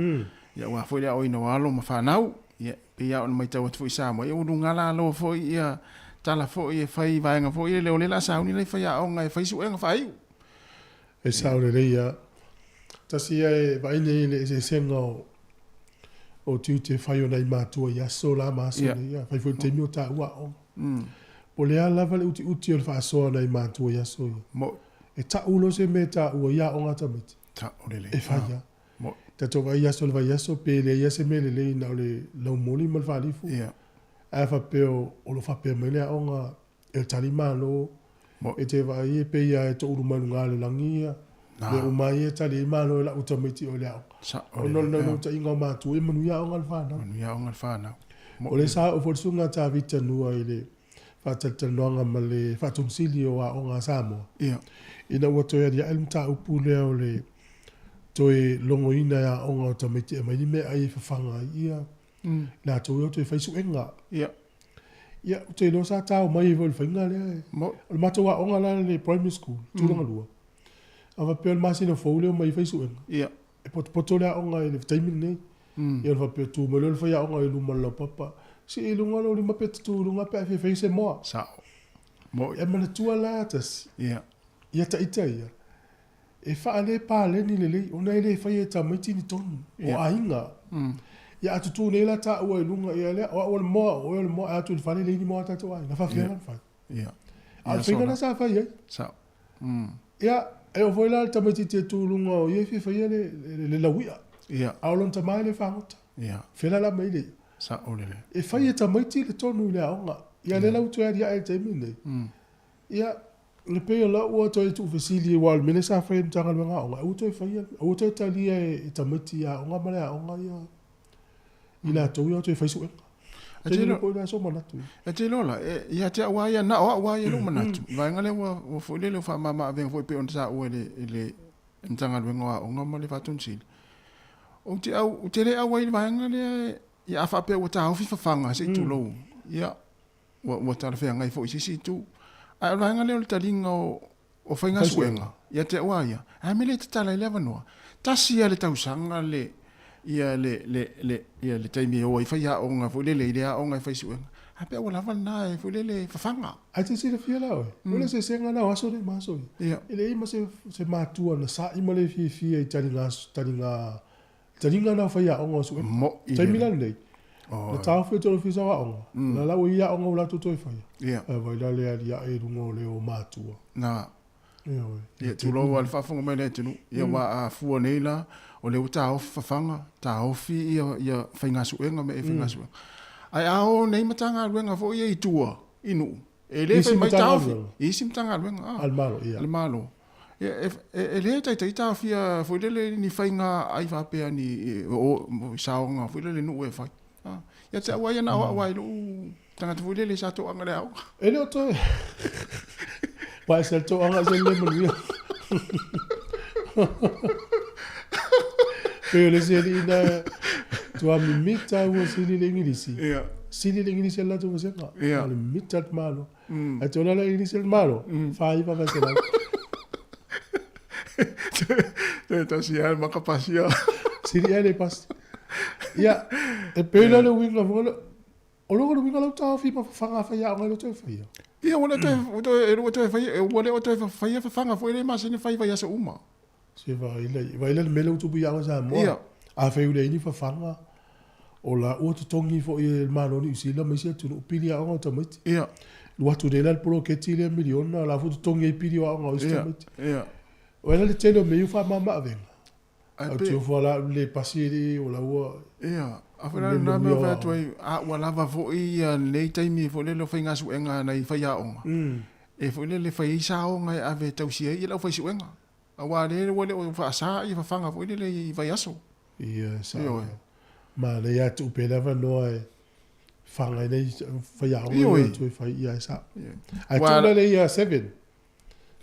Ia, aua foi le aoaoina o alo ma fanau. Ia, e pei lava ona matau atu foi i Samoa, ia ua luga lalo foi ia tala foi e fai i vaega foi lele o lea o le a sauni nai faiaoga e fai suega faaiu. E sao lelei lava. Tasi ia e vaai nei i le eseesega o o tiute e fai o nai matua i aso la ma aso nei, a fai foi i le taimi o taua aoga. Po o le a lava le utiuti o le faasoa a nai matua i aso ia, e tau loa se mea e taua i aoga a tamaiti, e fai lava. Tatou vaai i aso o le vaiaso pe leai lava se mea lelei na o le laumoli ma le faalifu, ae a faapea o lo o faapea mai le aoga E tali malo, e te vaai e pei lava e toulu mai luga o le lagi ia mea uma ia e tali ai malo e lau tamaiti o le aoga. Ona o le naunautaiga o matua, ia manuia aoga a le fanau. Manuia aoga a le fanau. O lea sa oo foi le susuga a Tavita Nua i le faatalatalanoaga ma le Faatomusili o Aoga a Samoa, ina ua toe aliae le mataupu lea o le toe logoina e aoga o tamaiti e aumai ni meaai e fafaga ai ia latou ia o toe fai suega. Ia, ou te iloa sa tao mai ai foi i le faiga lea. O le matou aoga la le primary school, tulaga lua, a faapea o le masina fou lea e omai ai fai suega, e potopoto le aoga i le taimi lenei. Ia ona faapea, tu mai loa le faiaoga i luma o le laupapa, sii i luga lou lima pe te tu i luga pe a e fia fai se moa. Sao. E manatua la tasi, ia ita ia, E faale paleni lelei ona e le faia e tamaiti ni tonu o aiga. Ia a tutu nei la taua i luga ia lea o au o le moa o oe o le moa ae atu i le fale leai ni moa a tatou aiga. Na faafefea la ona fai? A o le faiga lena sa fai ai. Ia e oo foi la le tamaititi e tu i luga o ia e fia faia le lauia a o lona tama e le fagota. Fela la mai le ia. E fai e tamaiti le tonu i le aoga. Ia lea la ua toe aliae i le taimi lenei. Ia, e pei o lau ua toe tuufesili aua o le mea lea sa fai e le Matagaluega o Aoga, aua toe faia, aua toe talia e tamaiti i aoga ma le aoga ia i latou ia o toe fai suega. E te iloa foi sou manatu. E te iloa la, ia te au lava ia, na o au lava ia lou manatu, i vaega lea ua foi lele ua faamama avega foi pei ona taua e le, e le Matagaluega o Aoga ma le Faatonu Sili. Ou te au, ou te le au ai i le vaega lea, ia a faapea ua taofi fafaga se i tulou, ia, ua, ua talafeagai foi i se isi itu. Ae o le vaega lea o le taliga o, o faigasuega, ia te au lava ia, a mea le tatala ai le avanoa? Tasi lava le tausaga le, ia le, le, le, ia le taimi e o ai faiaoga foi lele i le aoga e fai suega. A pea ua lava lena e foi lele fafaga. Ae te silafia la oe, o le eseesega lena o aso nei ma aso ia. E leai ma se, se matua na sa'i ma le fiafia i taliga, taliga Taliga lena o faiaoga o suega. Mo'i Taimi la lenei, na taofi atu e le Ofisa o Aoga, na la ua i ai aoga ua latou toe faia. Ae vaai la le aliae i luga o leo o matua. Na. Ioe. Ia, tulou lava le faafofoga mai a le atunuu. Ia, aua a fua nei la, o lea ua taofi fafaga, taofi ia, ia faigasuega ma mea e faigasuega. Ae a o nei Matagaluega foi ia i tua, i nuu, e le fai mai taofi. I isi Matagaluega, a. A le Malo, ia. A le Malo. E, e, e le taitai taofia foi lele ni faiga ai faapea ni o, saoga foi lele nuu e fai. Ah, ia te au ai na o au ai lou tagata foi lele sa toaga le aoga. E le o toe. Wa e se toaga se le manuia. Pe o le se alii na tua mimita ua sili le Ingilisi. Ia. Sili le Ingilisi a le latou vasega. Ia. O le mimita le malo. Ae te ola le Ingilisi a le Malo, 4 900. Te tasi lava maka pasia. Sili ea le pasi. Ia, e pei la le uiga foi lea, o lona uiga lau taofi ma fafaga faiaoga e le o toe faia. Ia, ua le toe, ua toe, e le ua toe faia, ua le o toe faia fafaga foi lea masani fai vaiaso uma. Se vaai la, vaai la le mea lea ua tupu ia Aoga Samoa. Ia. Afai ua leai ni fafaga, o la ua totogi foi e le Malo o Niu Sila ma isi atunuu pili aoga o tamaiti. Ia. Alu atu nei la le poloketi lea miliona, o la foi totogi ai pili o aoga o isi tamaiti. Ia. Vaai la le tele o mea ia ua faamama avega. Ae Au pe. tiofa la le pasi e le o la ua. Ia, a foi la Le lena mea manuia o o fai atu aoga. ai, a ua lava foi ia lenei taimi foi lele o faigasuega a nai faiaoga, e foi lele fai ai saoga e ave e tausia ai le aufaisuega. Aua lea ua le o faasa ia fafaga foi lele i vaiaso. Ia, sao. Ioe. Manaia a tuu pea le avanoa e faga ai nai faiaoga Ioe. ia atu e fai, ia e sao. Ioe. Ae Ua tuu la le ia 7.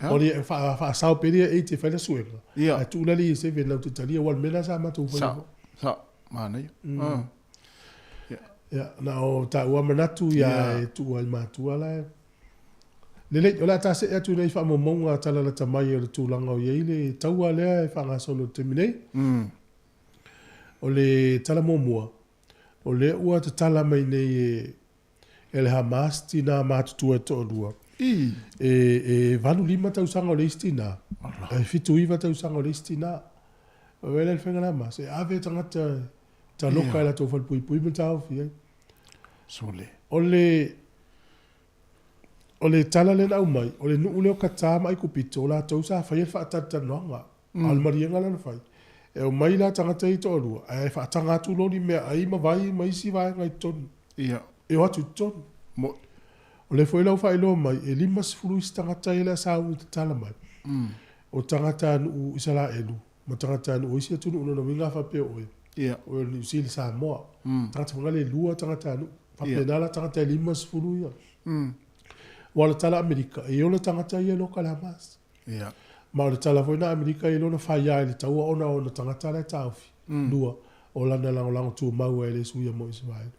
Ha? O le faasao pea le ia 8 e fai la suega. Ia. Ae tuu la le ia 7 lau te talia, aua o le mea lena sa matou faia Sao. foi. Sao. Manaia. Ah. Ia, na o taua manatu ia e tuua i matua la e. Lelei, o le a ta see atu nei i faamaumauga talalata mai o le tulaga o i ai le taua lea e faagasolo i le taimi nei. O le tala muamua, o lea ua tatala mai nei e e le Hamas tinā matutua e toalua. E, e 85 tausaga o le isi tinā, ae 79 tausaga o le isi tinā. O le le faiga le Hamas, e ave tagata taloka i latou falepuipui ma taofi ai. Sole. O le o le tala lea na aumai, o le nuu lea o Katā ma Aikupito, o latou sa faia le faatalatalanoaga. A o le maliega lea na fai, e omai la tagata ia e toalua, ae faataga atu loa ni meaai ma vai ma isi vaega i totonu. Ia. E o atu i totonu. Mo. O lea foi la ua faailoa mai, e 50 isi tagata ia lea sa ui tatala mai. O tagatanuu Isaraelu ma tagatanuu o isi atunuu lona uiga a faapea o oe. Ia. O oe o le Niu Sila, Samoa. Tagata foi lea e lua tagatanuu. Faapena la tagata e 50 ia. Aua o le tala a Amerika, e ola tagata ia i loka le Hamas. Ia. Ma o le tala foi na Amerika i lona faia i le taua ona o ona tagata la e taofi. Lua, o lana lagolago tumau ai e le suia mo Isaraelu.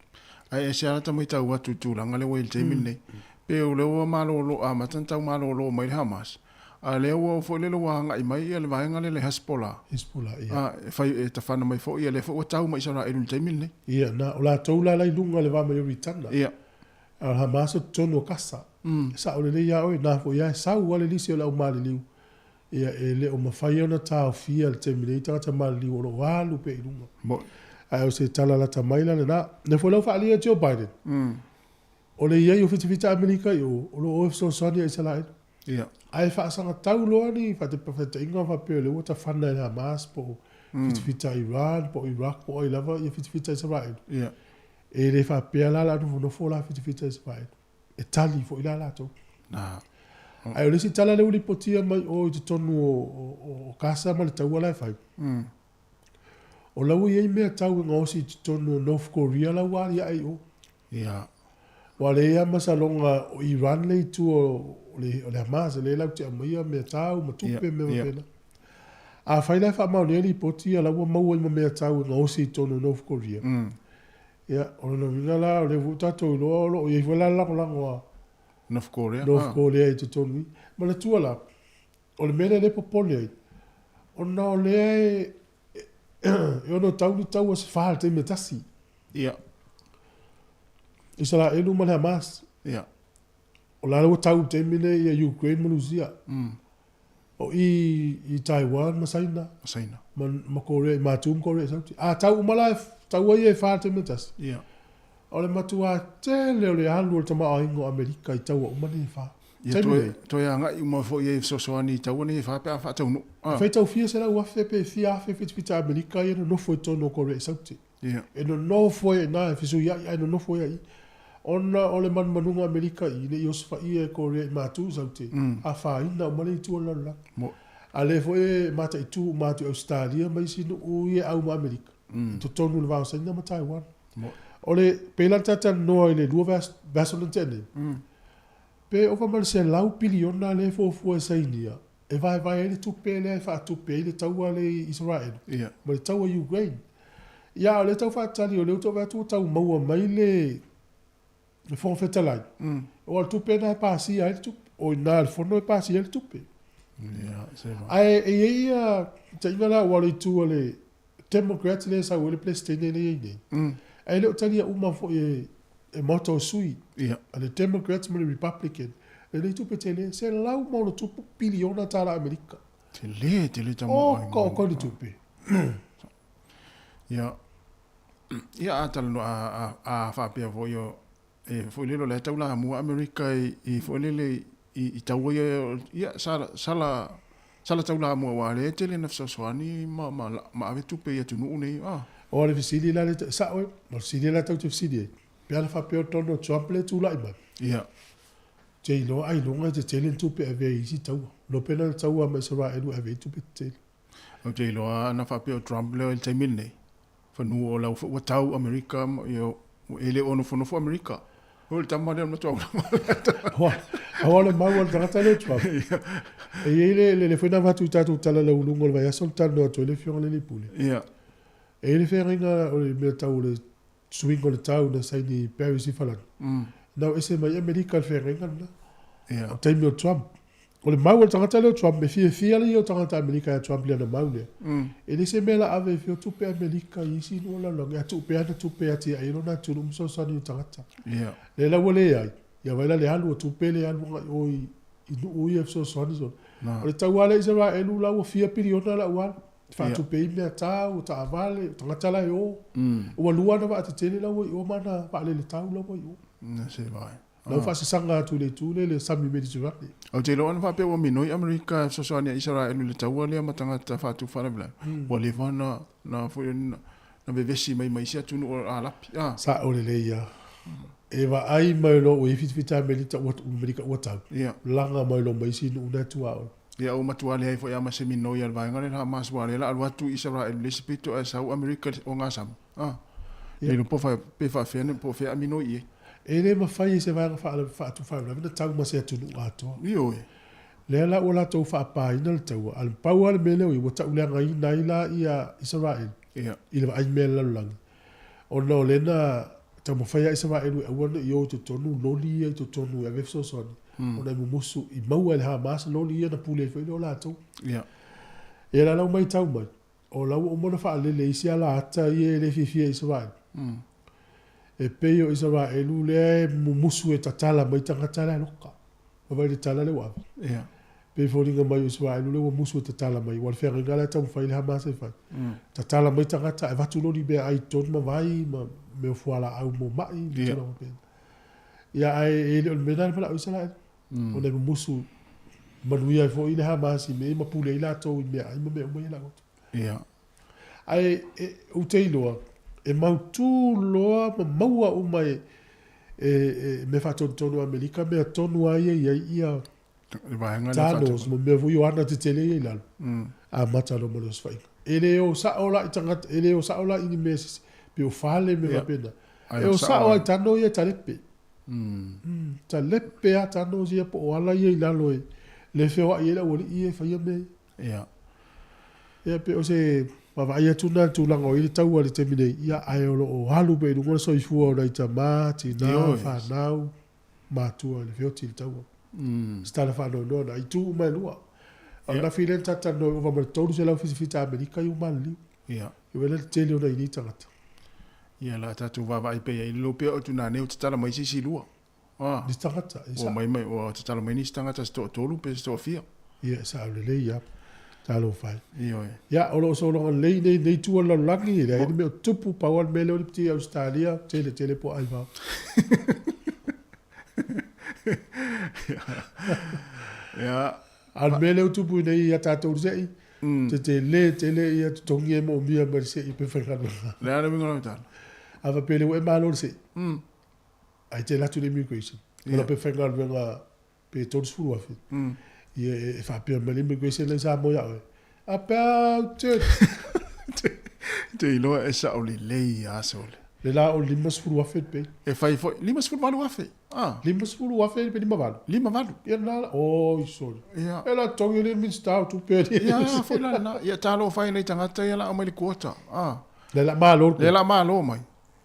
Ae ese lava lata matau atu i le tulaga lea ua i ai i le taimi lenei. Pei o lea ua malolo, amata ona tau malolo mai le Hamas, a o lea ua oo foi lele ua agai mai ia le vaega lea le Hezbollah. Hezbollah, ia. A, e fai, e tafana mai foi, ia lea foi ua tau ma Isaraelu i le taimi lenei. Ia, na, o latou la la i luga i le va mai o Ritana. Ia. A o le Hamas o totonu o Kasa. E sao lelei ia oe, na foi lava e sau lava le lisi o le au maliliu, ia e le o mafai ona taofia i le taimi nei tagata maliliu o lo o alu pea i luga. Ae o se tala lata mai la lena. Lea foi la ua faaalia e Joe Biden, o le i ai o fitafita Amerika i o, o lo o fesoasoani ia Isaraelu. Ae faasagatau loa ni faataitaiga faapea o lea ua tafana e le Hamas po o fitafita Iran po o Iraq po o ai lava ia fitafita Isaraelu. E le faapea la o le a nofonofo la fitafita Isaraelu. E tali foi la latou. Na. Ae o le isi tala lea ua lipotia mai o i totonu o Kasa ma le taua la e fai, o la ua i ai mea tau e gaosi i totonu o North Korea la ua aliae i o. Ia. Aua o lea e i ai lava masaloga o Iran lea i tua o le Hamas, lea latou te aumaia mea tau ma tupe ma mea faapena. Afai la e faamaonia lipoti ia la ua maua ai ma mea tau e gaosi i totonu o North Korea, Ia, o lona uiga la, o lea foi ua tatou iloa o lo o i ai foi la le lagolago a North Korea, North Korea i totonu i. Manatua la, o le mea lea lea e popole ai, ona o lea e, e ono tau ni taua se fa i le taimi e tasi. Ia. Isaraelu ma le Hamas. Ia. O la ua tau i le taimi lenei ia Ukraine ma Rusia. O i i Taiwan ma Saina. Ma Saina. Ma, ma Korea, i Matu ma Korea i Sauti. A tau uma la, taua ia e fa i le taimi e tasi. Ia. O le matua tele o le alu o le tamaoaiga o Amerika i taua uma nei e fa. Ia toe, toe agai uma foi i ai fesoasoani i taua nei e fa pe a faataunuu. E faitau fia 100,000 pe fia afe fitafita Amerika ia nonofo i totonu o Korea i Sauti. Ia. E nonofo ai i ina, e fesuiai ae nonofo ai i i. Ona o le manumanuga Amerika i ne i osofaia e Korea i Matu Saute, afaina uma lea itu o le lalolagi. A lea foi e mataitu uma atu i Ausetalia ma isi nuu ia e au ma Amerika, i totonu o le va o Saina ma Taiwan. O le, pei la le talatalanoa i le lua vaiaso lea na tea nei, pe ova ma le 100 piliona lea e fuafua e Sainia e vaevae ai le tupe lea e faatupe ai le taua lea i Isaraelu ma le taua i Ukraine. Ia, a o lea e tau faatali, o lea ua tau vaai atu ua tau maua mai le Fofoga Fetalai, aua o le tupe lena e pasia ai le tupe, o i ina i le Fono e pasia ai le tupe. Ae e i ai ia taiga la, aua o le itu a le Democrats lea e sau ai le Peresetene lea e i ai nei, ae le o talia uma foi e e Maota o Sui a le Democrats ma le Republican, lenei tupe tele, $160 piliona tala Amerika. Tele, tele tamaoaiga. Oka oka le tupe. Ia, ia a talanoa, a, a, a faapea foi o, e foi lele o la e taulamua Amerika i, i foi lele i, i taua ia, ia, sala, sala, sala taulamua aua o lea e tele ina fesoasoani ma, ma, ma ave tupe i atunuu nei, a. O le fesili la lea, sao e, o le fesili la tou te fesili ai, pe ana faapea o Donald Trump lea e tulai mai. Ia. Te iloa ailoga e tetele ni tupe e ave ai i isi taua. Iloa pe na o le taua ma Isaraelu e ave ai tupe tetele. Ou te iloa ana faapea o Trump lea i le taimi lenei, fanua o lau ua tau Amerika, ia, e le o nofonofo Amerika. O le tama lea o le matua ula. Aua o le mau a le tagata lea o Trump. E i ai le, le, le foi na avatu i tatou tala lauuluga o le vaiaso le talanoa atu ai le afioga i le alii pule. Ia. E i ai le feagaiga o le mea tau o le suiga o le tau na saini i Paris i Farani, na o ese mai Amerika i le feagaiga lena. O le taimi o Trump. O le mau a le tagata lea o Trump, e fiafia le ia o tagata Amerika ia Trump i lana mau lea. E le se mea la ave e fia tupe Amerika i isi nuu o le lalolagi, a tuu pea ana tupe e atiae ai lona atunuu ma fesoasoani i tagata. Lea la ua leai, ia vaai la le alu o tupe lea e alu agai o i nuu ia e fesoasoani. O le taua lea Isaraelu la ua fia piliona la ua alu. Faatupe ai mea tau, o taavale, o tagata la e o. Ua lua ana vaatetele la ua i o ma ana vaalele tau la ua i o. La ua faasasaga atu i le itu lea i le sami Mediterane. Ou te iloa ana faapea ua minoi Amerika e fesoasoani ia Isaraelu i le taua lea ma tagata faatu faalavelave, ua leva ona na foi na vevesi mai ma isi atunuu o Alapi. A. Sao lelei ia. E vaai mai loa ua i ai fitafita Amerika ua tau, laga mai loa ma isi nuu na e tuaoi. Ia ua matua leai foi a ma se minoi a le vaega lea Hamas ua lea la alu atu Isaraelu i le isi pito ae sau Amerika i le ogasami. A. Le iloa po pe faafefea po o fea a minoi i ai. E le mafai e se vaega faatu faalavelave ona tau ma se atunuu atoa. Ioe. Lea la ua latou faapaina le taua, a pau lava le mea lea ua i ai, ua tauleagaina ai la ia Isaraelu i le vaai mea i le lalolagi. Ona o lea na taumafai lava Isaraelu e aua ne i o i totonu loli ia i totonu e ave fesoasoani, ona e mumusu i maua e le Hamas loli ia ona pule ai foi lea o latou. Ia la la ua matau mai, o la ua uma ona faalele isi alaata ia e le fiafia i Isaraelu. E pei o Isaraelu lea e mumusu e tatala mai tagata la e loka. Vaai i le tala lea ua ave. Pei e foliga mai o Isaraelu lea ua musu e tatala mai, ua o le feagaiga la e taumafai le Hamas e fai. Tatala mai tagata, avatu loli meaai i totonu ma vai ma mea o fualaau mo mai ma tulaga faapena. Ia ae e le o le mea lena na manao Isaraelu. Ona e mumusu manuia ai foi le Hamas i mea ia ma pule ai latou i meaai ma mea uma ia e lau atu. Ae ou te iloa, e mautu loa ma maua uma e mea faatonutonu a Amerika mea tonu lava ia e i ai ia Thanos ma mea foi o ana tetele ia i lalo, amata loa ma le osofaiga. E le o sao la i tagata, e le o sao la i ni mea pei o fale ma mea faapena. E o sao lava i tano ia e talepe. Talepe lava tano ia po o ala ia i lalo e le feoai ai le aualii ia e faia mea ia. Ia pei o se vaavaai atu lena i le tulaga o i ai le taua i le taimi nei, ia ae o lo o alu pea i luga le soifua o nai tama, tina, fanau, matua i le feoti i le taua. Se tala faanoanoa na, i itu uma e lua. O le lafi lea na talatalanoa ai ua ova ma le 377 Amerika ia ua maliliu. Ia wela le tele o nai nei tagata. Ia la tatou vaavaai pea i ai, lilo pea o tunane o tatala mai se isi lua. Nisi tagata, e sao. Ua mai mai, ua tatala mai nisi tagata se toatolu pe se toafia. Ia, e sao lelei lava. Talofa e. Ioe. Ia, o lo o sologa lelei nei, nei itu o le lalolagi, e leai ni mea o tutupu, pau lava le mea lea o le piti i Ausetalia, tele tele puaa i vao. Ia. A o le mea lea ua tupu nei ia tatou i le se'i, tetele tele ia totogi e moomia mai le se'i pe faigaluega. O le a le uiga o lau tala? A faapea lea ua e malo i le se'i, Ae te alu atu i le immigration, yeah. Pe faigaluega pe 30,000. Ia e faapea mai le immigration la i Samoa ia oe. About it. Te iloa e sao lelei a sole. Le la o 50,000 pe. E fai foi 58,000. Ah. 50,000 pe 58. 58. Ia na oi sole. Ia. E la togi le Minista o tupe ali. Ia foi la na. Ia talo fai nei tagata ia la au mai le quota. Ah. Le la malo. Le la malo mai.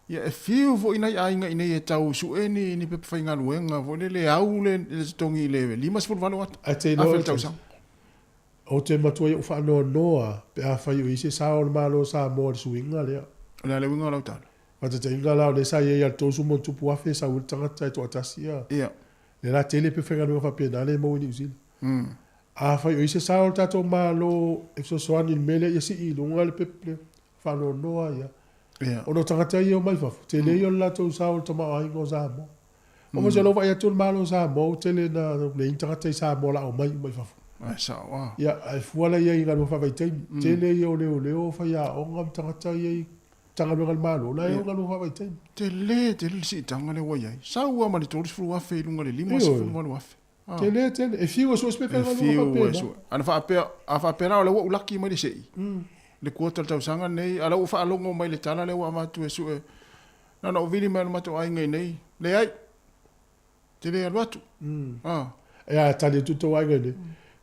Ia, e fiu foi nai aiga i nei e tau sue ni, ni pepa faigaluega foi lele e au le, le totogi i le 58 Ae te iloa le tausaga. Ou te matua i ou faanoanoa pe afai o i ai se sao o le Malo o Samoa i le suiga lea. O le a le uiga o lau tala? Faataitaiga la, o lea sa i ai ia le 30 ma tupu afe e sau ai le tagata e toatasi ia. Ia. Lea la tele pepa faigaluega faapena lea e maua i Niu Sila. Afai o i ai se sao o le tatou Malo e fesoasoani i le mea lea ia sii i luga le pepa lea, faanoanoa ia. Yeah. Ona o tagata ia e omai fafo, tele ia o le latou sao i le tamaoaiga o Samoa. O mm. lou vaai atu le Malo o Samoa, ua tele na leai ni tagata i Samoa la omai uma i fafo. Ai sao ah. Ia, ae fua la ia i galuega faavaitaimi. Tele ia o leoleo, faiaoga ma tagata ia i Matagaluega a le Malo, la e o galuega faavaitaimi. Tele, tele le siitaga lea ua i ai. Sau lava ma le 30,000 i luga i le 58,000. Ah. Tele, tele. E fiu e sue se pepa e fiu e sue. Ana faapea, a faapea la o lea ua ou laki mai le sei. Le kuota le tausaga nei, a la ua faalogo mai le tala lea ua avatu e sue. Na ona ou vili mai o le matou aiga i nei. Leai. Te le alu atu. Ah. E a tali atu tou aiga i nei.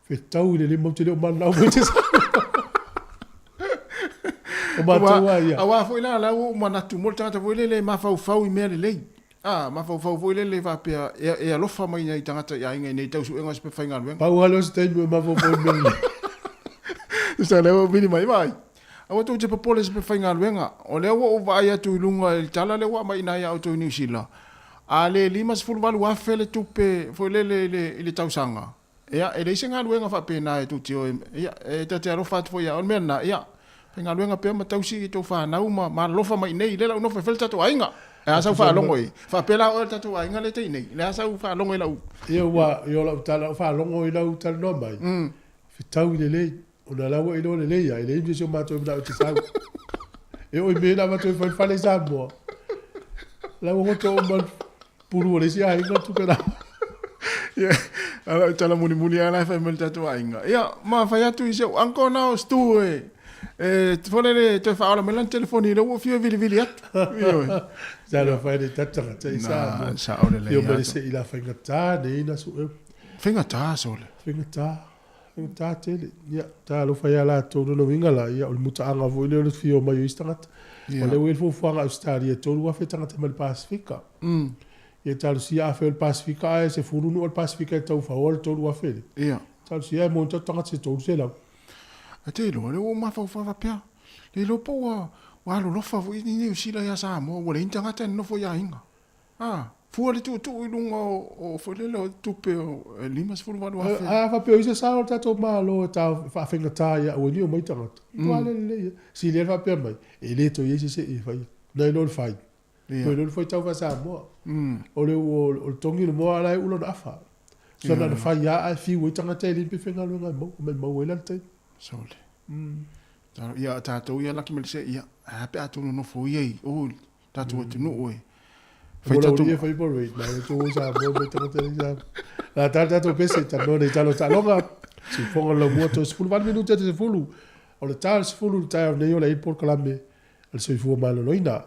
Fetau i le lima ou te le o mananao mai te O matou lava ia. Aua foi la, la ua ou manatu mo le tagata foi lele e mafaufau i mea lelei. A, mafaufau foi lele faapea e alofa mai nai tagata i aiga i nei tau suega o se pepa faigaluega. Pau lava lea o se taimi e mafaufau i mea lelei. Tusa lea ua ou vili mai, vaai, aua tou te popole i se pepa faigaluega. O lea ua ou vaai atu i luga i le tala lea ua aumai i ina ia outou i Niu Sila, a le $58,000 le tupe foi lele i le tausaga, Ia, e leai se galuega faapena e tou te o e, ia, e ta te alofa atu foi ia, o le mea lena, ia, faigaluega pea ma tausi i tou fanau ma, ma alolofa mai i inei, lea la u nofo e fai le tatou aiga. E a sau faalogo i, faapea la oe o le tatou aiga lea e te i inei, le a sau faalogo i lau. Ia, ua, ia o lau tala, lau faalogo i lau talanoa mai, fetaui lelei, ona la ua iloa lelei lava, e leai nisi o matou e manao e te sau. E oo i mea na avatu ai fai le fale i Samoa, la ua goto uma Pulu o le isi aiga tupe la. Ia, a lau tala mulimuli lava la e fai mai le tatou aiga. Ia, ma fai atu i si ou uncle na o Stu e, e foi lele toe faaola mai lana telefoni lea ua fiu e vilivili atu. Ioe. Sa le fai le tata ka tai sa. Na, sao lelei Fio mai se i la faigata nei na su e. Faigata sole. Faigata. Faigata tele. Ia, talofa ia latou lona uiga la, ia o le mutaaga foi lea o le fia omai o isi tagata. O lea ua i ai le fuafuaga a Ausetalia e 3,000 tagata mai le Pasefika. Ia talosia afai o le Pasefika ae 10 nuu o le Pasefika e tau faoa le 3,000 lea. Talosia e maua ni tatou tagata se 300. Ae te iloa, lea ua ou mafaufau faapea, le iloa po ua alolofa foi ni Niu Sila ia Samoa, ua leai ni tagata e nonofo i aiga. A, fua le tuutuu i luga o foi lele o tupe o e $58,000. Ae a faapea o i se sao o le tatou Malo e faafaigata ia aua ne i omai tagata, matua le lelei lava. Sili ai le faapea mai, e le toe i ai se see e faia. Nai lo le fai. Toe iloa le faitau faa-Samoa. O le o le togi o le moa la e ula ona afa. So na ona fai lava ae fiu ai tagata e leai ni pepe faigaluega e maua, maumau ai la le taimi. Sole. Ia tatou ia laki ma le see ia, ae a pe a tou nonofo ia i o i tatou atunuu e fai tatou ia fai parade na le tou sa mo me tagata i sa la ta tatou pese ta no nei talo taaloga siufoga le laumua toe 18 minute te 10 o le ta 10 le taeao nei o le ai polokalame a le soifua maloloina.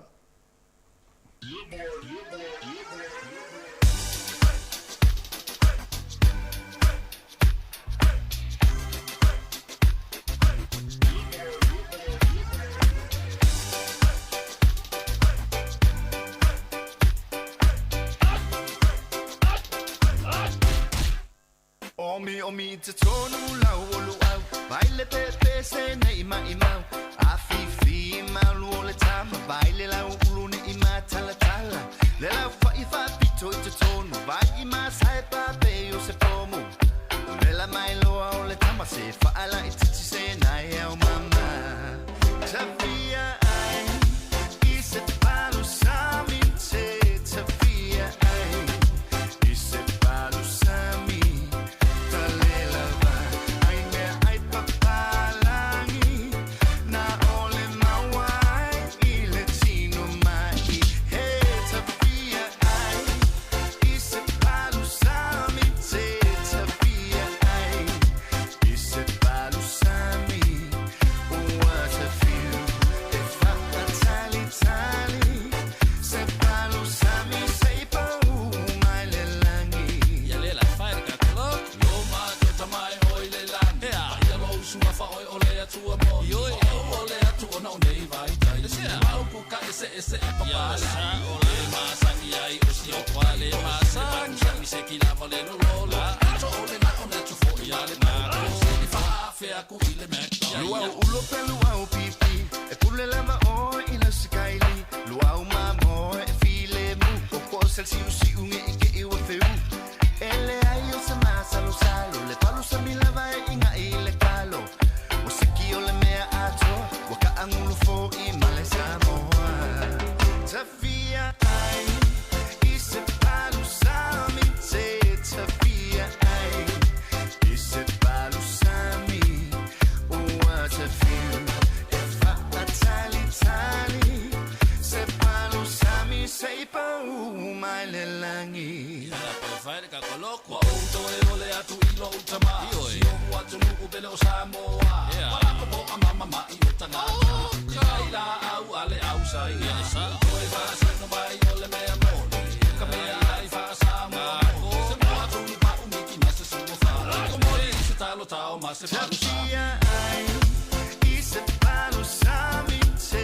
Omiomi i totonu lau o luau Vai le pepe se nei maimau Afifi malu o le tama Vai le lau ulu nei matalatala Le lau fa'i faapito i totonu Vai i masae pape o se pomu Vela mai loa o le tama se fa'ala i titi se nai au mama Tafia ai i se palu sami te tafia ai i se palu sami talela va ai mea ai papalangi na ole maua ai i le tino mai he tafia ai i se palu sami te tafia ai i se palu sami ua tafiu e fa'atalitali se palu sami se i pau mai le lagi. Ia le la fai le kakalok Loma to tamai oi le lani Ia lo usunga fa oi o le atua mo Ioi o o le atu ona o nei vai tai Mau ku ka ese ese e papala O le masangi ai o si o kwa le masangi Sami se ki lava le lo lo la Ato o le na o na tu fo i ale na Se i fa afea ku i le McDonald's. Luau ulo pe luau pipi E pule lava o i la sikaili Luau mamo e file mu O ko sel siu siu nge i ke i wa feu Ele ai o se masalo salo Le palu sa milava e inga i le kalo O siki o le mea atoa Ua kaangulu fo i male Samoa Tafia ai i se palu sami te tafia ai i se palu sami ua tafiu e fa'atalitali se palu sami se i pau mai le lagi. Tafia ai i se palu sami te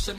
Sa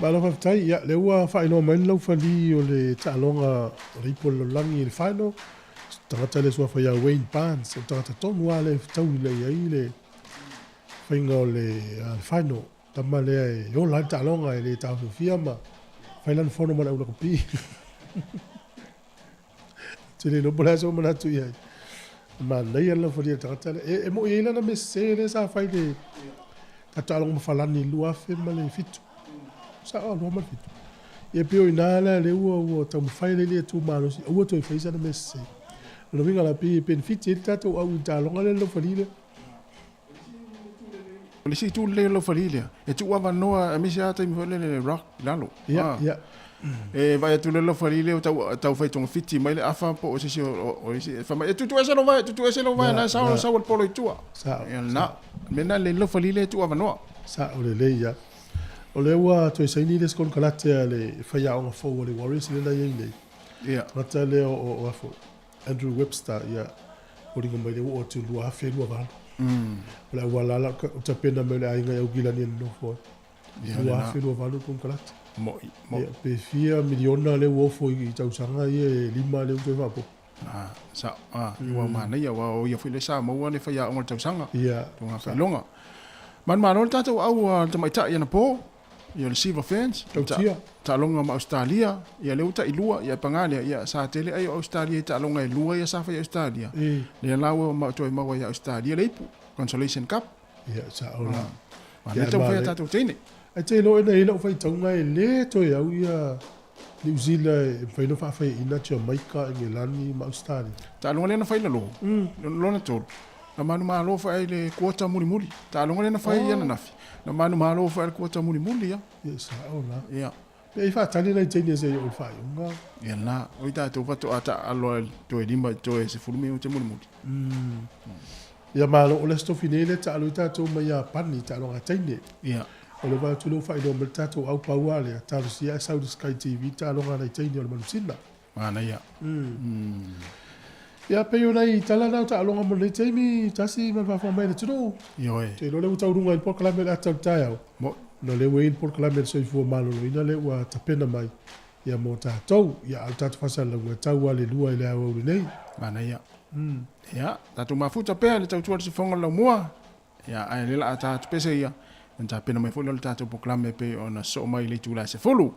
Malo faafetai. Ia, lea ua faailoa mai le laufali o le taaloga o le Ipu o le Lalolagi i le final. Tagata lea suafa ia Wayne Barnes, o le tagata tonu lava lea e fetaui lelei i ai le faiga o le final. Tama lea e ola ai le taaloga, e le taofiofia ma fai lana fono ma le au lakapi. Ou te le iloa po o le a sou manatu i ai. Manaia le laufalia o le tagata lea. E, e moi ai lana mea sese lea sa fai le tatou taaloga ma Falani i le 2007. Sao, 2007. Ia pei o i ina la lea ua, ua taumafai le alii e tu malosi, aua toe fai sana mea sese. O le uiga la, pei e penefiti ai le tatou au i le taaloga lea le laufali lea. O le isi itu lelei o le laufali lea, e tuu avanoa aemaise lava taimi foi lele le rock i lalo. Ia, ia. E vaai atu le laufali lea ua tau fai togafiti mai le afa po o se isi o isi e fai mai, e tuutuuese lou vae, tuutuuese lou vae, la e sao, sau le polo i tua. Sao. Ia lena. O le mea lena le laufali lea e tuu avanoa. Sao lelei ia. O lea ua toe saini le isi konekarate a le faiaoga fou a le Warriors lea na i ai nei. Ia. Tagata lea o afo. Andrew Webster, ia, foliga mai lea ua oo atu i le 2028. O le auala la o tapena mai o le aiga i Aukilani e nonofo ai. 2028 le konekarate. Mo'i, mo'i. Ia, pe fia miliona lea ua ofo i tausaga ia e lima lea ua toe faaopoopo. Ah, sao, ah, ua manaia, aua o ia foi lea sa maua le faiaoga o le tausaga. Ia. Tonga faailoga. Manumalo le tatou au a le tamaitai anapo. Ia le Silver Ferns, Tautia. taaloga ma Ausetalia, ia lea ua tailua, ia paga lea, ia sa tele ai o Ausetalia i taaloga e lua ia sa fai i Ausetalia. Lea la ua toe maua ia Ausetalia le ipu, Consolation Cup. Ia, sao la. Ma lea taumafai a tatou teine. Ae te iloa ina i lau faitauga e le toe au ia Niu Zila e mafai ona faafaiaina Jamaica, Engelani ma Ausetalia. Taaloga lea na fai i lalo, lona tolu, na manumalo foi ai le kuota mulimuli. Taaloga lea na fai i ananafi, na manumalo foi ai le kuota mulimuli ia. Ia sao la. Ia. Pe ai faatali nai teine se i oo i le faaiuga. Ia la, o i tatou faatoa taaalo ai toe lima toe 10 minute mulimuli. Ia malo, o le aso tofi nei lea taalo ai tatou mai Iapani i taaloga a teine. Ia. O le vaai atu lea ua faailoa mai le tatou au pau lava lea, talosia ae sau i le Sky TV taaloga a nai teine o le manusina. Manaia. Ia, pei o nai tala na o taaloga mo lenei taimi, Tasi ma le faafofoga mai a le atunuu. Ioe. Ou te iloa lea ua tauruga ai le polokalame o le ata o le taeao. Mo. Ona o lea ua i ai le polokalame a le soifua maloloina lea ua tapena mai ia mo tatou. Ia, a o le tatou faasalalauga e tau lava le lua i le aoauli nei. Manaia. Ia, tatou mafuta pea i le tautua i le sifoga o le laumua. Ia, ae lea la a ta atu pese ia, ona tapena mai foi lea o le tatou polokalame e pei ona sosoo mai i le itula e 10.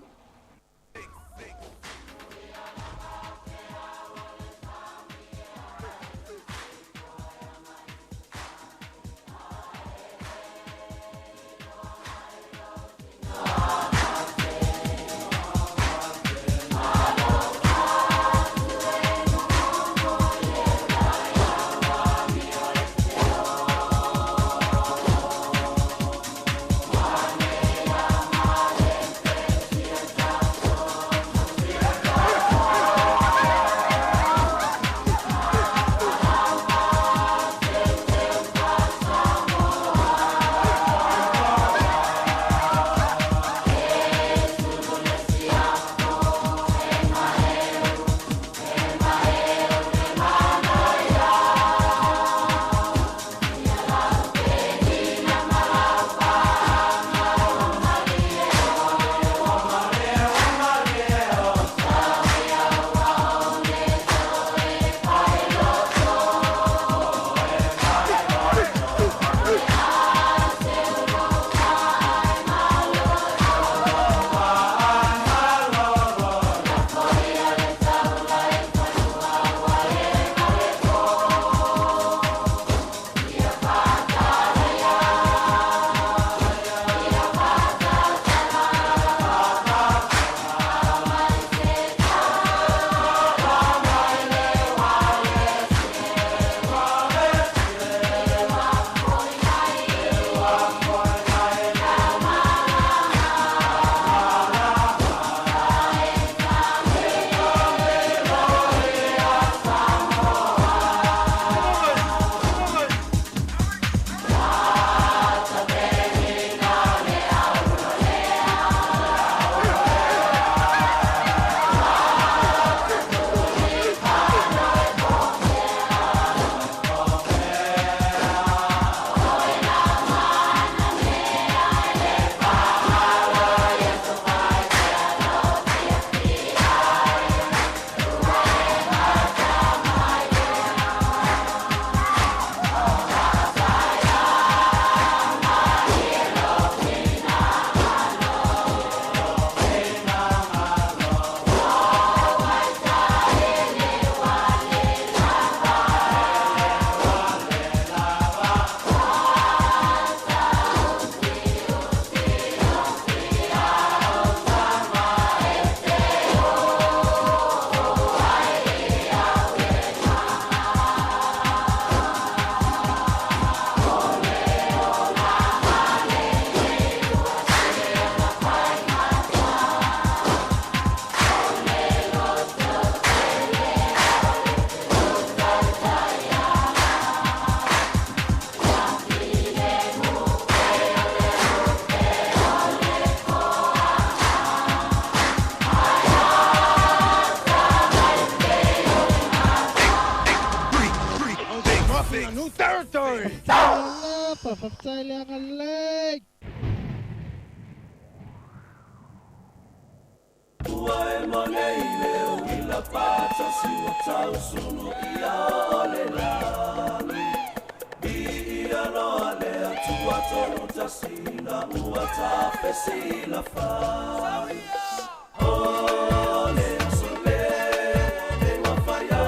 Oketopa. Faafetai le agalelei. Ua e mo nei le uila patasi ua tausunu ia o le lani. I ia loa le atua tonu tasi na ua tafesila fai. O le aso le e ua faia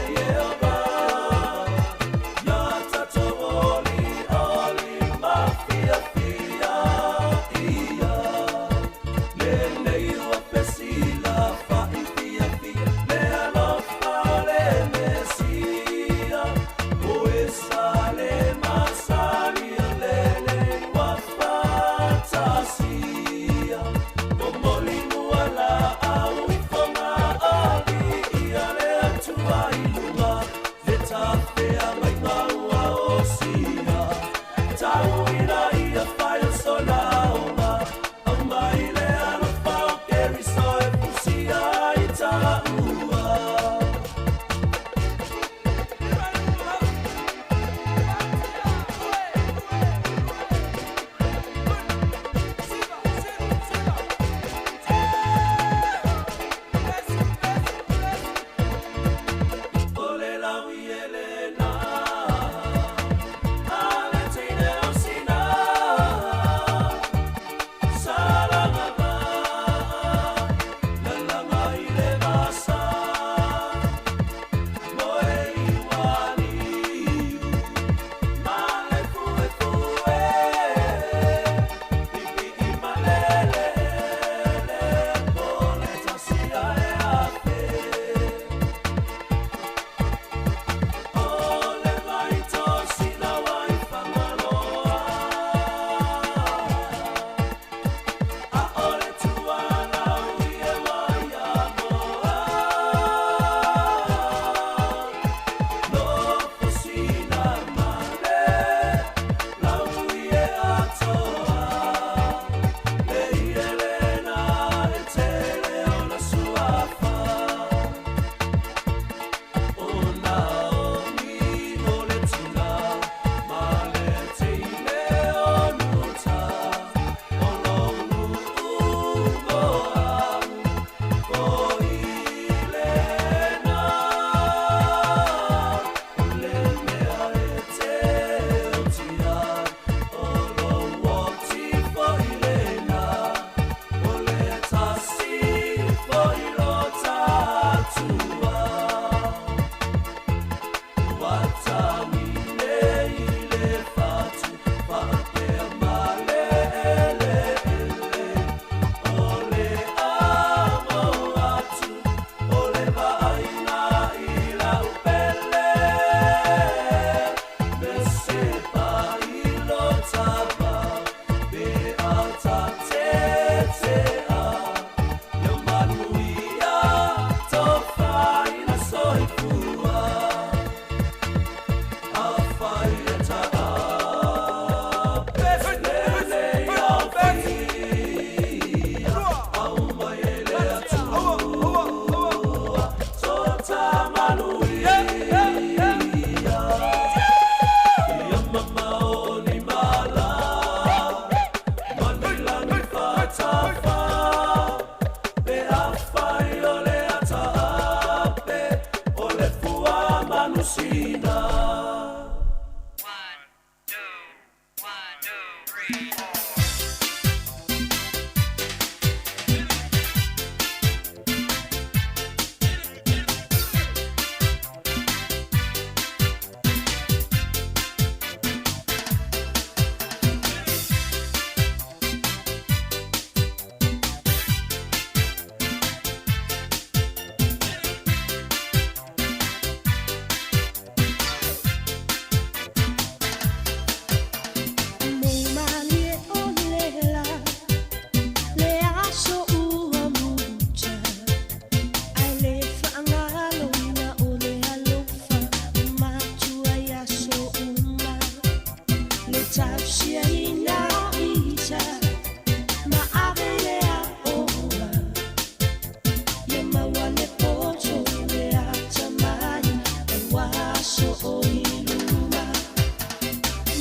e Ieova. Ia tatou oli oli ma fiafia ia. Lenei ua fesila fa'i fiafia le alofa o le Mesia. O e sale masani lenei ua fatasia. Momoli mua laau i fogaali ia le Atua i luga le tafeagaiga ua osia. Tauina ia fai o sona aoga aumai le alofa o Keriso e fusia ai taua. O le laui e lena, a le teine o Sina, salaga maa, lalaga i le vasa, moe i ualiu, ma le fuefue, pipii maleleele, po le tasia e afe. O le vaitosina wa i Fagaloa, a o le tualau i e Waiamoa. Nofo sina male, lau i e atoa, le i elena e tele o na suafa. O Naomi o le tina, ma le teine o Ruta, o lou nuu Moabu, o i lena. O le mea e te otia, o lou oti foi lena, o le tasi foi lo tatua. Ua tagi nei le fatu, faapea maleleele. O le amo atu, o le vaaiga i lau pele. Me se pai lo tapa, pe a ta tetea. Ia manuia tofaina soifua. Afai e taape, lelei au fia, aumai e le Atua, tota manuia. Ia mamao ni mala, manilagi fatafa, pe afai o le ataape, o le fua manusina.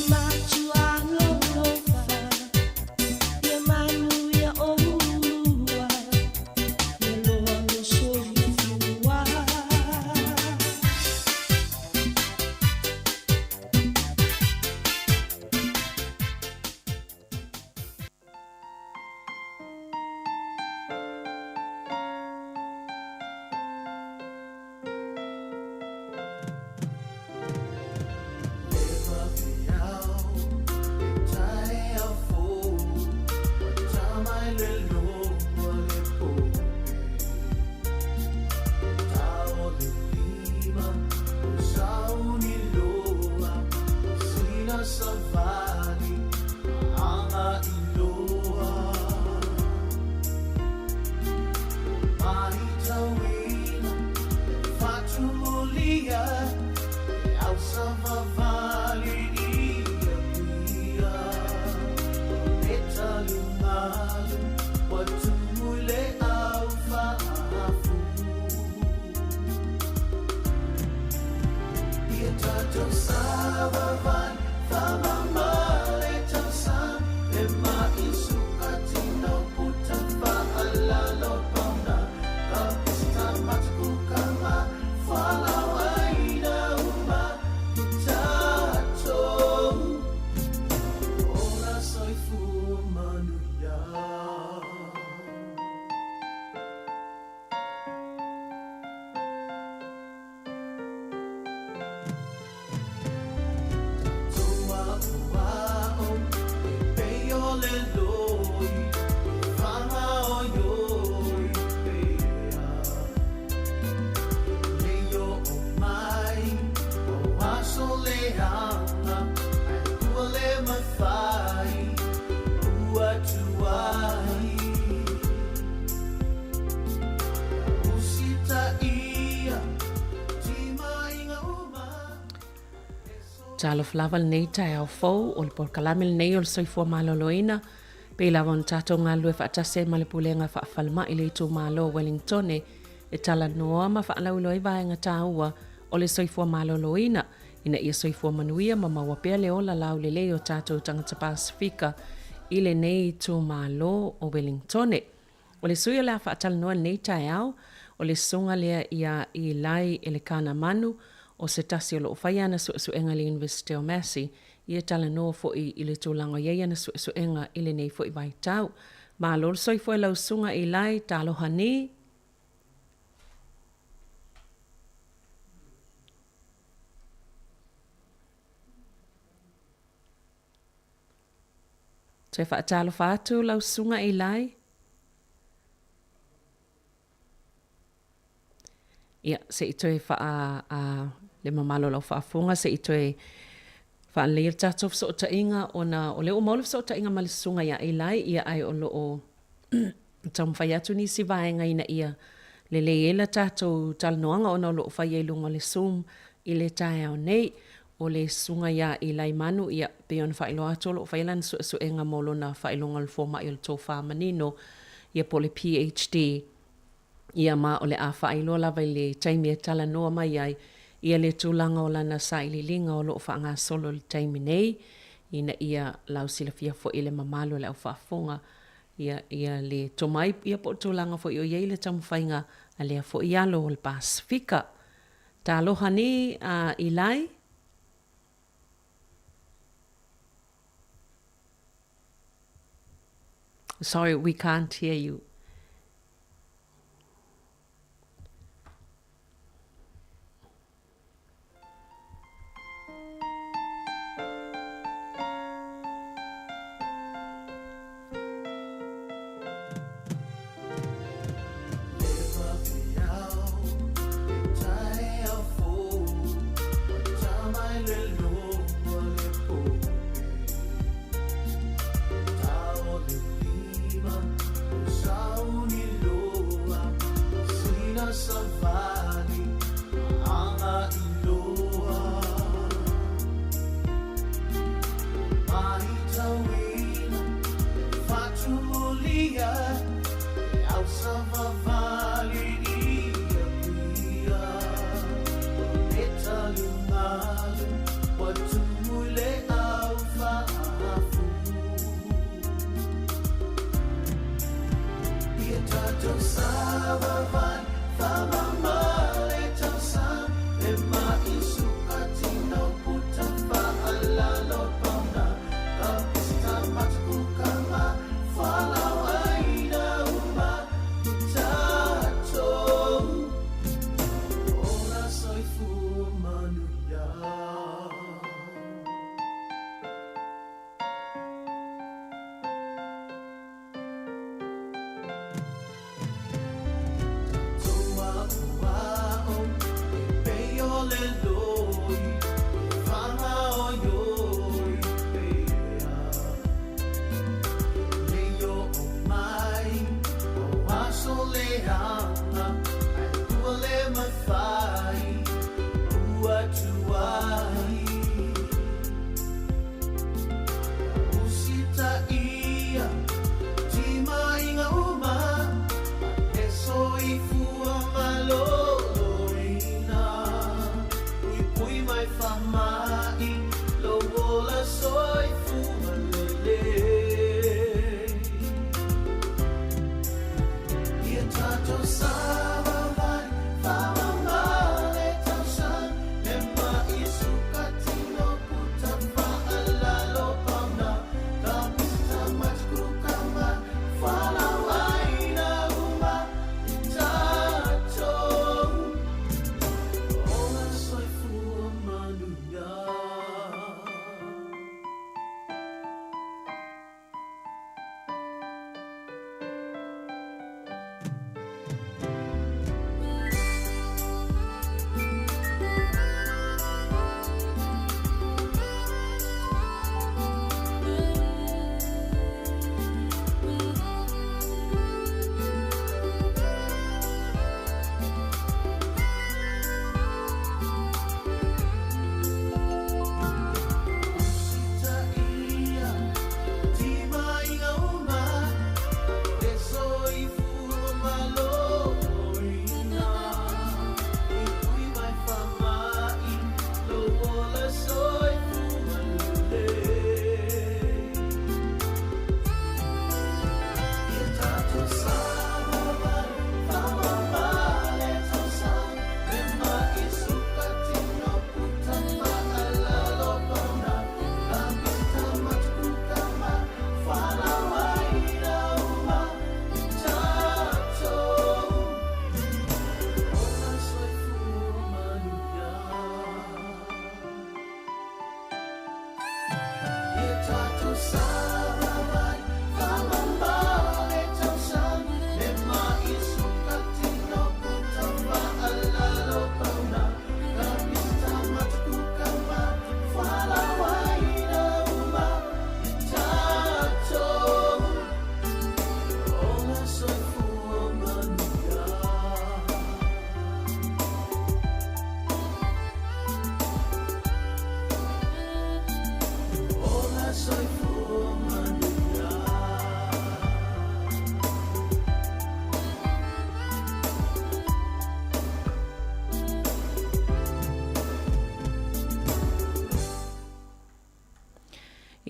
Ma Talofa lava lenei taeao fou, o le polokalame lenei o le soifua maloloina, pei lava ona tatou galulue faatasi ai ma le Pulega Faafalemai i le itumalo o Wellingtone e talanoa ma faalauiloa ai vaega taua o le soifua maloloina ina ia soifua manuia ma maua pea le ola laulelei o tatou tagata Pasefika i lenei itumalo o Wellingtone. O le sui o le a faatalanoa i lenei taeao, o le susuga lea ia Eli Elekana Manu, o se tasi o lo o faia ana suesuega i le Iunivesite o Massey, ia talanoa foi i le tulaga o i ai ana suesuega i lenei foi vaitau. Malo le soifua i lau susuga Eli, taloha ni! Toe faatalofa atu lau susuga Eli. Ia, se i toe faa, a, le mamalu o lau faafofoga, se i toe faaleleia le tatou fesootaiga ona o lea ua maua le fesootaiga ma le susuga ia Eli, ia ae o lo o taumafai atu nisi vaega ina ia lelei ai la tatou talanoaga ona o lo o faia i luga o le Zoom i le taeao nei. O le susuga ia Eli Manu, ia, pei ona faailoa atu o lo o faia lana suesuega mo lona faailoga o le fomai o le tofa manino, ia po o le PHD. Ia ma o le a faailoa lava i le taimi e talanoa mai ai ia le tulaga o lana sailiiliga o lo o faagasolo i le taimi nei, ina ia lausilafia foi i le mamalu o le aufaafofoga ia, ia le tomai ia po o le tulaga foi o i ai le taumafaiga a lea foi alo o le Pasefika. Taloha ni a Eli. Sorry, we can't hear you.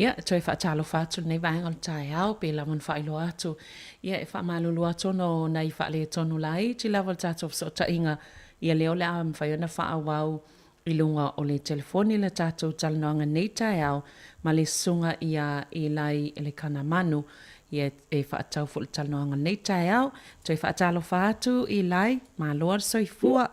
Ia, e toe faatalofa atu lenei vaega o le taeao, pe lava ona faailoa atu, ia e faamalulu atu ona o nai faaletonu laiti lava o le tatou fesootaiga, ia lea o le a mafai ona faaauau i luga o le telefoni le tatou talanoaga nei taeao ma le susuga ia Eli Elekana Manu, ia e faatatau foi le talanoaga nei taeao. Toe faatalofa atu Eli, maloa le soifua.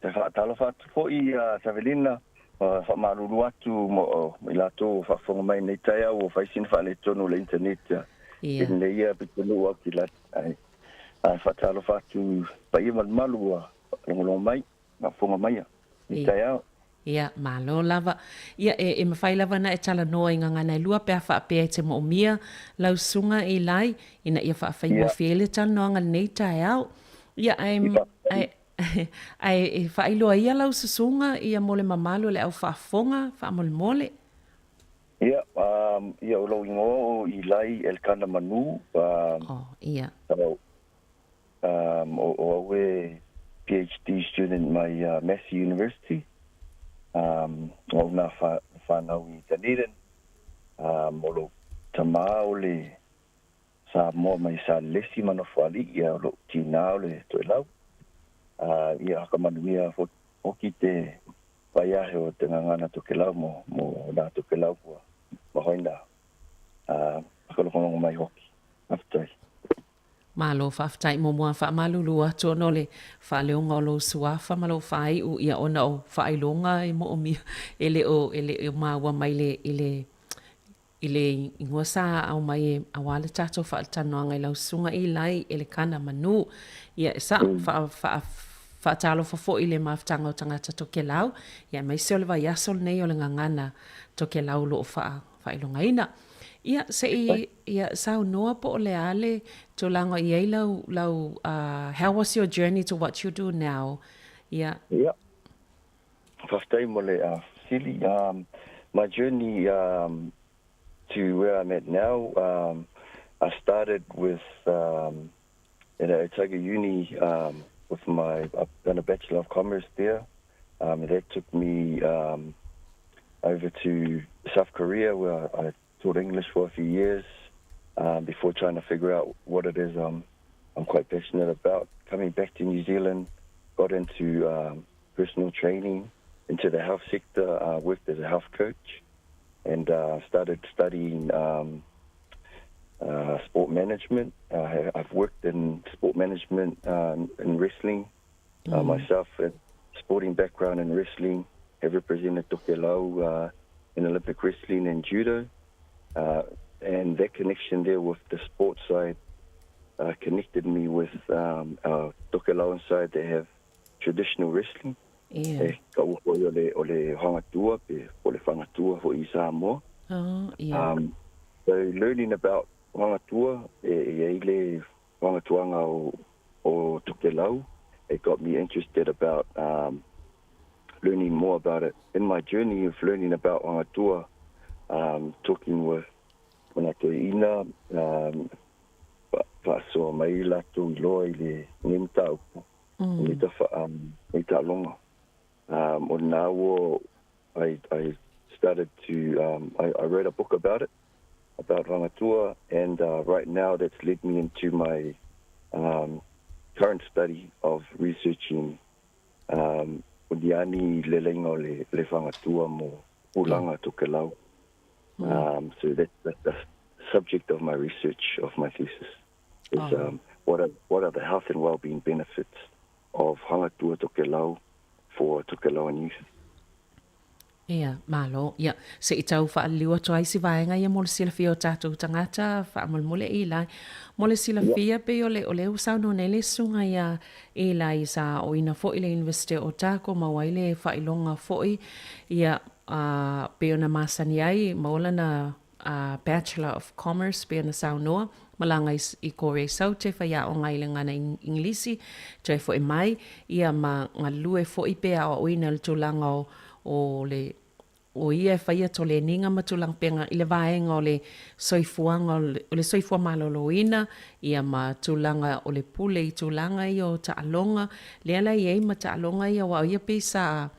E faatalofa atu foi ia Savelina, faamalulu atu mo i latou o faafofoga mai nei taeao ua fai sina faaletonu o le internet i lenei ia pitonuu au ki ae ae faatalofa atu i paia ma le mamalu ua faalogologo mai, faafofoga mai nei taeao. Ia, malo lava. Ia, e, e mafai lava ona e talanoa i gagana e lua pe a faapea e te moomia lau susuga Eli, ina ia faafaigofie ai le talanoaga i lenei taeao. Ia, ae, ae, ae e faailoa ia lau susuga ia mo le mamalu o le au faafofoga, faamolemole. Ia, um, ia o lou ingoa o Eli Elkana Manu, um, oh, ia. Um, o, o au e PhD student mai uh, Massey University. Um, o au nā wha, whanau i Dunedin. Um, o lou tamā o le Samoa mai Salelesi ma Nofoalii, ia o lou tinā o le Toelau. Uh, ia hakamanuia hoki te whaiahe o te ngangana Tokelau mo, mo nā Tokelau kua mahoina. Uh, whakalongolongo mai hoki. Faafetai. Malo faafetai muamua faamalulu atu ona o le faaleoga o lou suafa ma lou faaiu ia ona o faailoga e moomia e le o e le o maua mai le i le i le igoa sa aumai e aua le tatou faatalanoaga i lau susuga Eli Elekana Manu. Ia e sao faa faa faatalofa foi i le mafutaga o tagata Tokelau ia aemaise o le vaiaso lenei o le gagana Tokelau o lo o faa faailogaina. Ia, se i, ia, saunoa po o le a le tulaga i ai lau, lau, uh, how was your journey to what you do now? Ia. Ia. Faafetai mo le uh, fesili. Um, my journey um, to where I'm at now, um, I started with um, at Otago Uni um, with my, I've done a Bachelor of Commerce there. Um, that took me um, over to South Korea where I taught English for a few years um, before trying to figure out what it is I'm, I'm quite passionate about. Coming back to New Zealand, got into um, personal training, into the health sector, uh, worked as a health coach, and uh, started studying um, uh, sport management. Uh, I've worked in sport management um, in wrestling uh, mm. myself, a sporting background in wrestling, have represented Tokelau uh, in Olympic wrestling and judo. Uh, and that connection there with the sports side uh, connected me with um, our Tokelauan side that have traditional wrestling. Yeah. E ka ua foi o le, o le hangatua, pe o le whangatua foi i Samoa. Oh, yeah. Um, so learning about hangatua, e, e ei le whangatuanga o, o Tokelau, it got me interested about um, learning more about it. In my journey of learning about Wangatua, um, talking with ona toeina, um, faasoa mai latou iloa i le nei mataupu, mm. nei tafa, um, nei taaloga. Um, o lena ua, I, I started to, um, I, I wrote a book about it, about Rangatua, and uh, right now that's led me into my um, current study of researching um, o niani leleiga o le, le whangatua mo Ulanga Tokelau. Um, so that, that, that's the subject of my research, of my thesis, is oh. um, what, are, what are the health and well-being benefits of Hangatua Tokelau for Tokelauan youth. Ia, malo. Ia, se i tau whaaliliu atu ai si vaega ia mo le silafia o tātou tangata, faamolemole Eli. Mo le silafia pei o le, o le ua saunoa nei le susuga ia Eli sa aoina foi i le University o Otago maua ai le faailoga foi ia ā, pei ona masani ai, maua lana ā, Bachelor of Commerce pei ona saunoa, malaga i, i Korea Saute, faiaoga ai i le gagana Igilisi, toe foi mai, ia ma galue foi pe aoaoina i le tulaga o, o le o ia e faia toleniga ma tulaga pega i le vaega o le soifuaga o le soifua maloloina ia ma tulaga o le pule i tulaga ia o taaloga lea la e i ai ma taaloga ia aua o ia pei sa.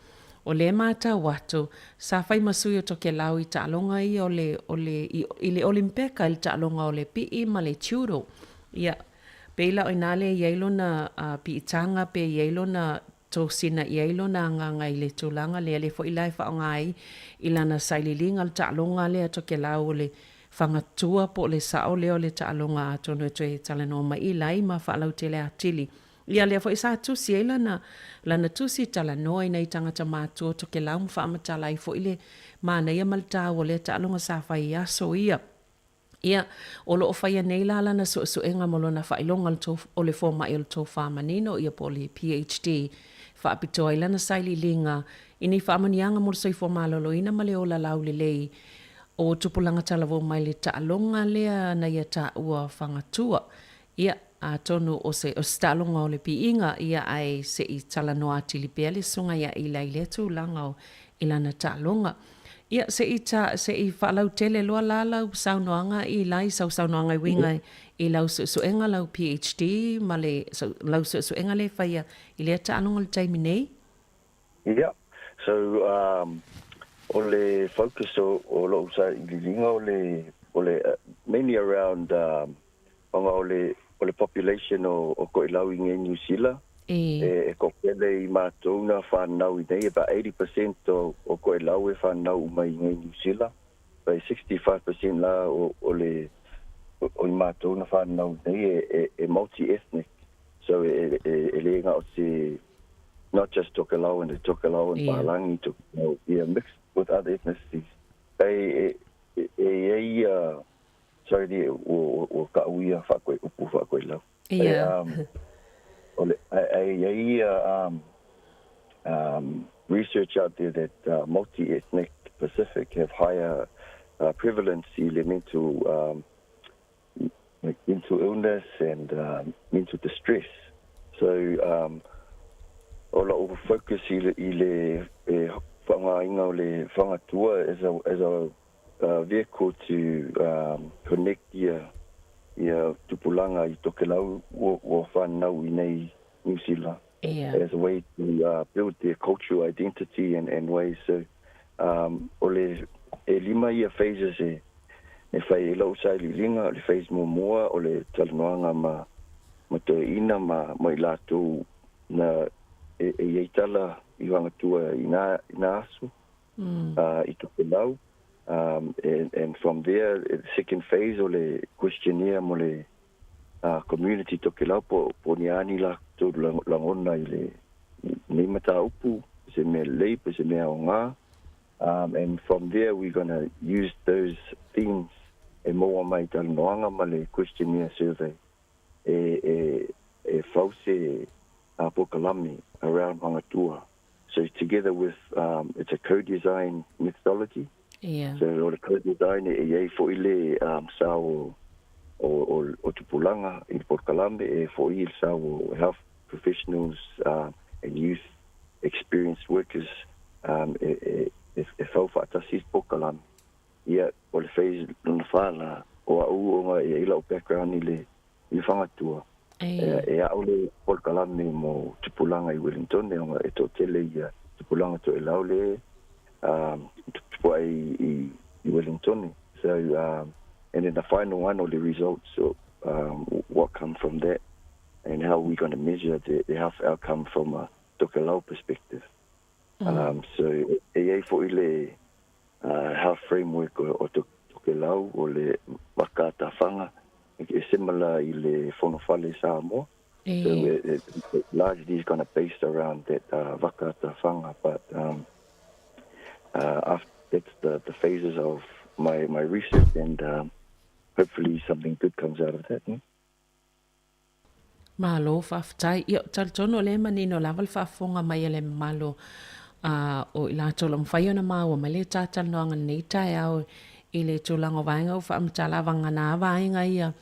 O lea e matau atu, sa fai ma sui o Tokelau i taaloga ia o le, o le, i, i le Olimpeka i le taaloga o le pii ma le judo. Ia, pei la o ina lea e i ai lona uh, piitaga pe i ai lona tosina i ai lona agaga i le tulaga lea, lea foi la e faaaoga ai i lana sailiiliga le taaloga lea a Tokelau o le fagatua po o le sao lea o le taaloga atonu e toe talanoa mai i lai ma faalautele atili. Ia lea foi sa tusi ai lana, lana tusi talanoa i nai tagata matua o Tokelau ma faamatala ai foi le manaia ma le taua o lea taaloga sa fai i aso ia. Ia, o lo o faia nei la lana suesuega mo lona faailoga o le fomai o le tofa manino, ia po o le PHD, faapitoa ai lana sailiiliga i ni faamanuiaga mo le soifua maloloina ma le ola laulelei o tupulaga talavou mai le taaloga lea na ia taua fagatua. Ia, atonu o se, o se taaloga o le piiga, ia, ae se i talanoa atili pea le susuga ia Eli i lea tulaga o, i lana taaloga. Ia, se i ta, se i faalautele loa la lau saunoaga Eli, sau saunoaga e uiga i lau suesuega, lau PHD ma le, lau suesuega lea e faia i lea taaloga i le taimi nei. Ia, so, um, o le focus o, o lou sailiiliga o le, o le, mainly around, um, Ona o le, o le population o, o Toʻelau i nei Niu Sila, e, e toatele i matou na whanau i nei, about 80% o, o Toʻelau e whanau uma i nei Niu Sila, but 65% la o, o le, o, o i matou na whanau i nei e, e, e multi-ethnic. So e, e, e le na o se, not just Tokelau and the Tokelau and Palangi, Tokelau, yeah, mixed with other ethnicities. E, e, e, e, e, Sorry dear, ua, ua ka'u ia fa'akoe upu fa'akoe lau. Ia. O le, e i ai ia um, um, research out there that multi-ethnic Pacific have higher prevalence i le mental, um, like mental illness and mental distress. So, um, o la'u focus i le, i le e fa'aaogaina o le fagatua as a, as a vehicle to connect ia ia tupulaga i Tokelau ua ua whanau i nei New Zealand as a way to build their cultural identity and and ways so um o le e lima ia phases e e whai e lou sailiiliga o le phase muamua o le talanoaga ma ma toeaina ma ma i latou na e e i ai tala i Whangatua i na i na aso i Tokelau. And, and from there, the second phase o le questionnaire mo le community Tokelau po, po ni ani latou lagona i le nei mataupu, se mea lelei po se mea aoga. And from there we're gonna use those themes e maua mai talanoaga ma le questionnaire survey e, e, e fau se polokalame around Whangatua. So together with um, it's a co-design methodology. Yeah. So o le co-design e i ai fo'i le um, sao o, o, o, o tupulaga i le polokalame e fo'i le sao o health professionals and youth experienced workers um, e, e, e, e fau fa'atasi i le polokalame. Ia, o le phase lona whā la, o a'u ona e i ai la'u background i le, i le fagatua. E, e a'u le polokalame mo tupulaga i Wellington, ona e toatele ia tupulaga toelau le um, tupua'i i, i Wellington. So, um, and then the final one, or the results, so, um, what come from that, and how we going to measure the, the health outcome from a Tokelau perspective. Um, so, e i ai fo'i le health framework o Tokelau, o le Vaka Tafanga, e similar i le Fonofale Samoa. So it, it largely is kind of based around that Vaka Tafanga, but um, after, that's the, the phases of my, my research, and um, hopefully something good comes out of that. Malo faafetai. Ia, talitonu o lea e manino lava le faafofoga mai a le mamalu o i latou o lo o mafai ona maua mai le talatalanoaga i lenei taeao i le tulaga o vaega ua faamatala vagana vaega ia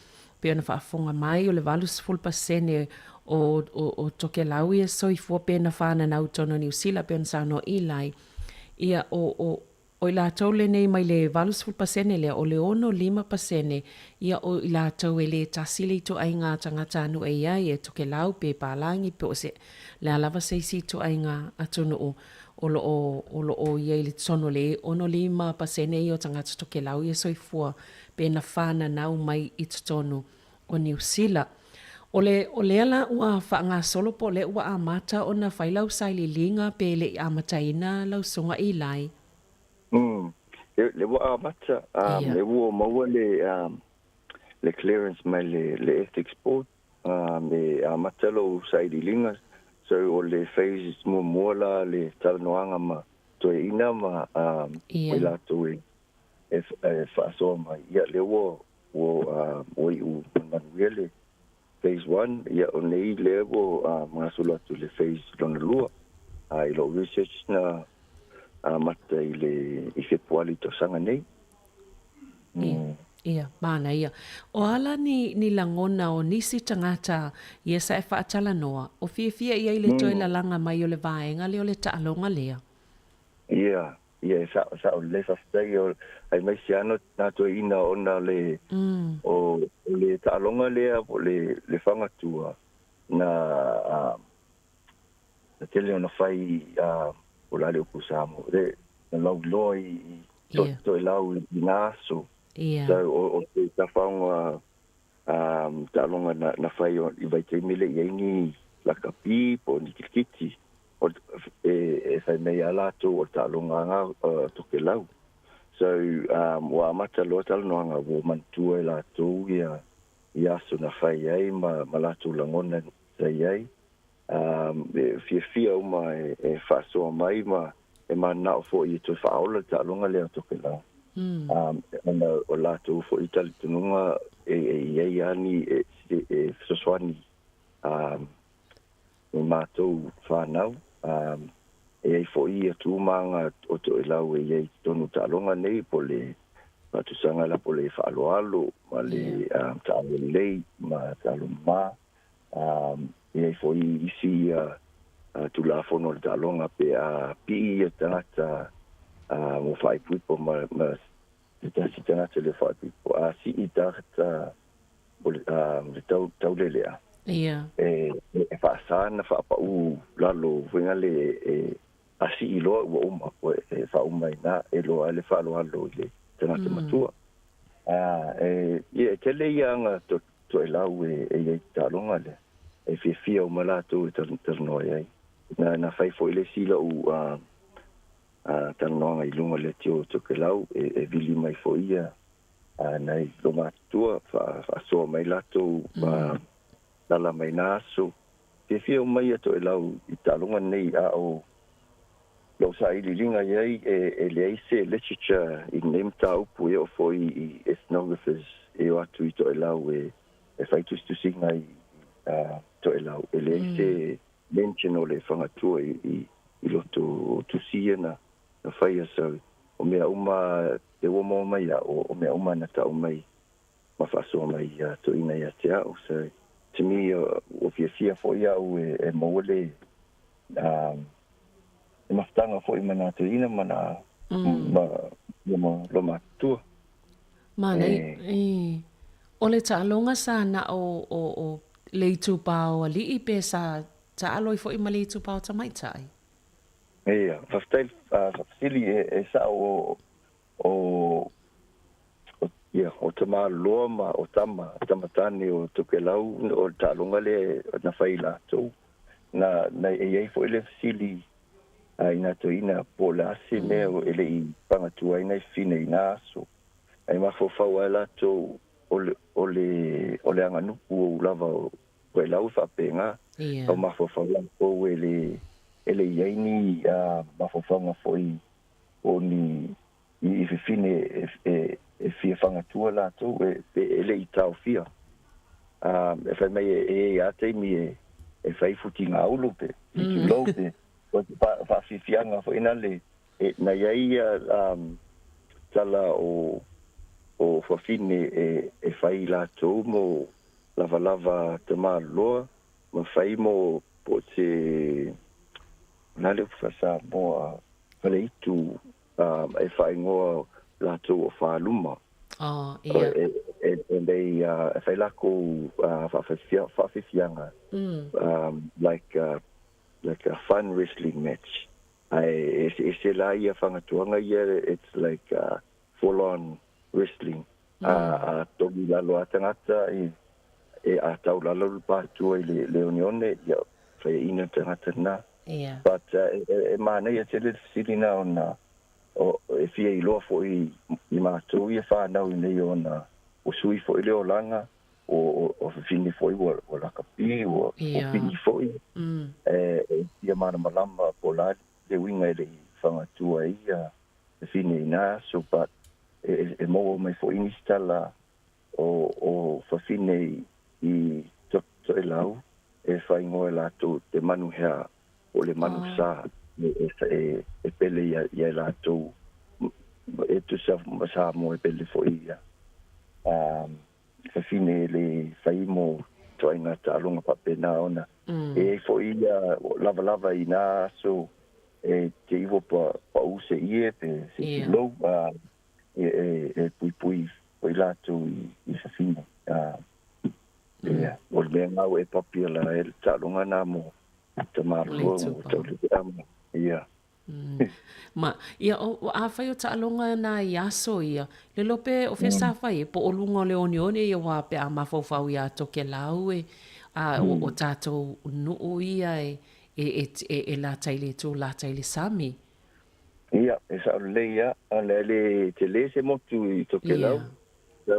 pei ona faafofoga mai o le 80% o, o, o Tokelau ia soifua pe na whananau tonu Niu Sila pei ona saunoa Eli. Ia, o, o, O i latou lenei mai le 80% lea, o le 65% ia o i latou e le tasi le ituaiga tagata-nuu e i ai, e Tokelau pe Palangi pe o se le a lava se isi ituaiga atunuu. O lo o, o lo o i ai i le totonu o le 65% ia o tagata Tokelau ia soifua pe na fananau mai i totonu o Niu Sila. O le, o lea la ua faagasolo po o lea ua amata ona fai lau sailiiliga pe le i amataina lau susuga Eli? Mm. Le, le ua amata, um, le ua maua le, um, le clearance mai le, le ethics board, um, e amata lou sailiiliga. So o le phase muamua la le talanoaga ma toeaina ma, um, ma i latou e, e, e faasoa mai. Ia, lea ua, ua, ua iu manuia le phase one, ia o nei lea ua gasolo atu i le phase lona lua. I lou research na amata i le i Fepuari tausaga nei. Ia, ia, manaia. O a la ni, ni lagona o nisi tagata ia sa e faatalanoa, o fiafia i ai le toe lalaga mai o le vaega lea o le taaloga lea? Ia, Ia e sao sao lelei faafetai o aemaise ano na toeaina ona le o le taaloga lea po o le le fagatua na na tele ona fai po o le a le upu Samoa le na lauiloa i Toelau i na aso. So o te tafaoga taaloga na fai i vaitaimi e le i ai ni lakapi po o ni kirikiti, e fai mai lava latou o le taaloga a Tokelau. So, ua amata loa talanoaga ua manatua e latou ia aso na fai ai ma latou lagona sa i ai. E fiafia uma e faasoa mai ma e mananao foi e toe faaola le taaloga lea o Tokelau. Ona o latou foi talitonuga e i ai lava ni e fesoasoani i matou fanau. E i ai foi ia tumaga o Toelau e i ai i totonu o taaloga nei, po o le faatusaga la po o le faaaloalo ma le taalo lelei ma taalo mama. E i ai foi isi ia Tulafono o le taaloga pe a pii ia tagata mo faaipoipo ma se tasi tagata le faaipoipo, a sii tagata o le taulelea, e faasa ona faapau lalo foi lale e a sii loa ua uma, e faauma ai i ina, e iloa ai le faaaloalo i le tagata matua. Ia, e tele ia aga Toelau e i ai i te taaloga lea, e fiafia uma latou e talanoa i ai. Na fai foi le isi lou talanoaga i luga o le leitio o Tokelau, e vili mai foi ia nai lomatutua, faasoa mai latou lala mai na aso. Fiafia uma ia Toelau i taaloga nei, a o lou sailiiliga i ai, e leai se literature i lenei mataupu e oo foi i ethnographers e o atu i Toelau e fai tusitusiga i Toelau. E leai se mention o le fagatua i roto o tusi ia na faia. So, o mea uma te ua maua mai au, o mea uma na tau mai ma faasoa mai ia toeaina ia te au. So, to me, ua fiafia foi au e maua le e mafutaga foi ma nā toeaina ma nā ma ma lo matutua. Manaia, e. O le taaloga sa na o o o le itupa o alii pe sa taalo ai foi ma le itupa o tamaitai? Ia, faafetai faafesili e sao o o ia o tamaloa ma o tama tama tane o Tokelau o le taaloga lea na fai i latou. Na na e i ai foi le fesili i nā toeaina po o le a se mea e le i pagatua ai nai fafine i nā aso. Ae mafaufau ai latou o le o le o le aganupu ou lava o Toelau e faapena. Tau mafaufau latou e le e le i ai ni mafaufauga foi o ni i fafine e fia fagatua latou e le i taofia. E fai mai e i ai lava taimi e fai futigaulu pe tulou pe o se faafiafiaga foi na le na i ai ia tala o fafine e fai latou mo lavalava tamaloa ma fai mo po o se o le a le upu faa-Samoa faleitu e faaigoa latou o Faluma. Oh, ia. E lei e fai lakou faafiafiaga like a fun wrestling match. Ae e eseese la ia fagatuaga ia it's like full on wrestling. A a togi i lalo a tagata i e a tau lalo le pātua i le le oneone ia faiaina le tagata lena. Ia. But e e manaia tele le fesili na ona o e fia iloa foi i matou ia whanau i nei ona ua sui foi le olaga o o fafine foi ua ua lakapi ua ua pigi foi e e fia malamalama po o le a le uiga e le i fagatua ai ia fafine i na aso but e e maua mai foi nisi tala o o fafine i Tokelau e faaigoa e latou te manu hea po o le manu sa e e pele ia ia latou e tusa ma Samoa e pele foi ia fafine e le fai mo ituaiga taaloga faapena ona e i ai foi ia lavalava i na aso e te iwa pa pau se ie pe se kilou e e e puipui foi latou i fafine. Ia, o le mea gau e papi ala e le taaloga na mo tamaloa mo taulelea ma, ia. Ma, ia, o, afai o taaloga na i aso ia, le iloa pe o fea sa fai ai, po o luga o le oneone ia aua pe a mafaufau ia Tokelau e, a o, o tatou nuu ia e, e, e, e, e lata i le itu lata i le sami. Ia, e sao lelei ia, a le le tele se motu i Tokelau. So,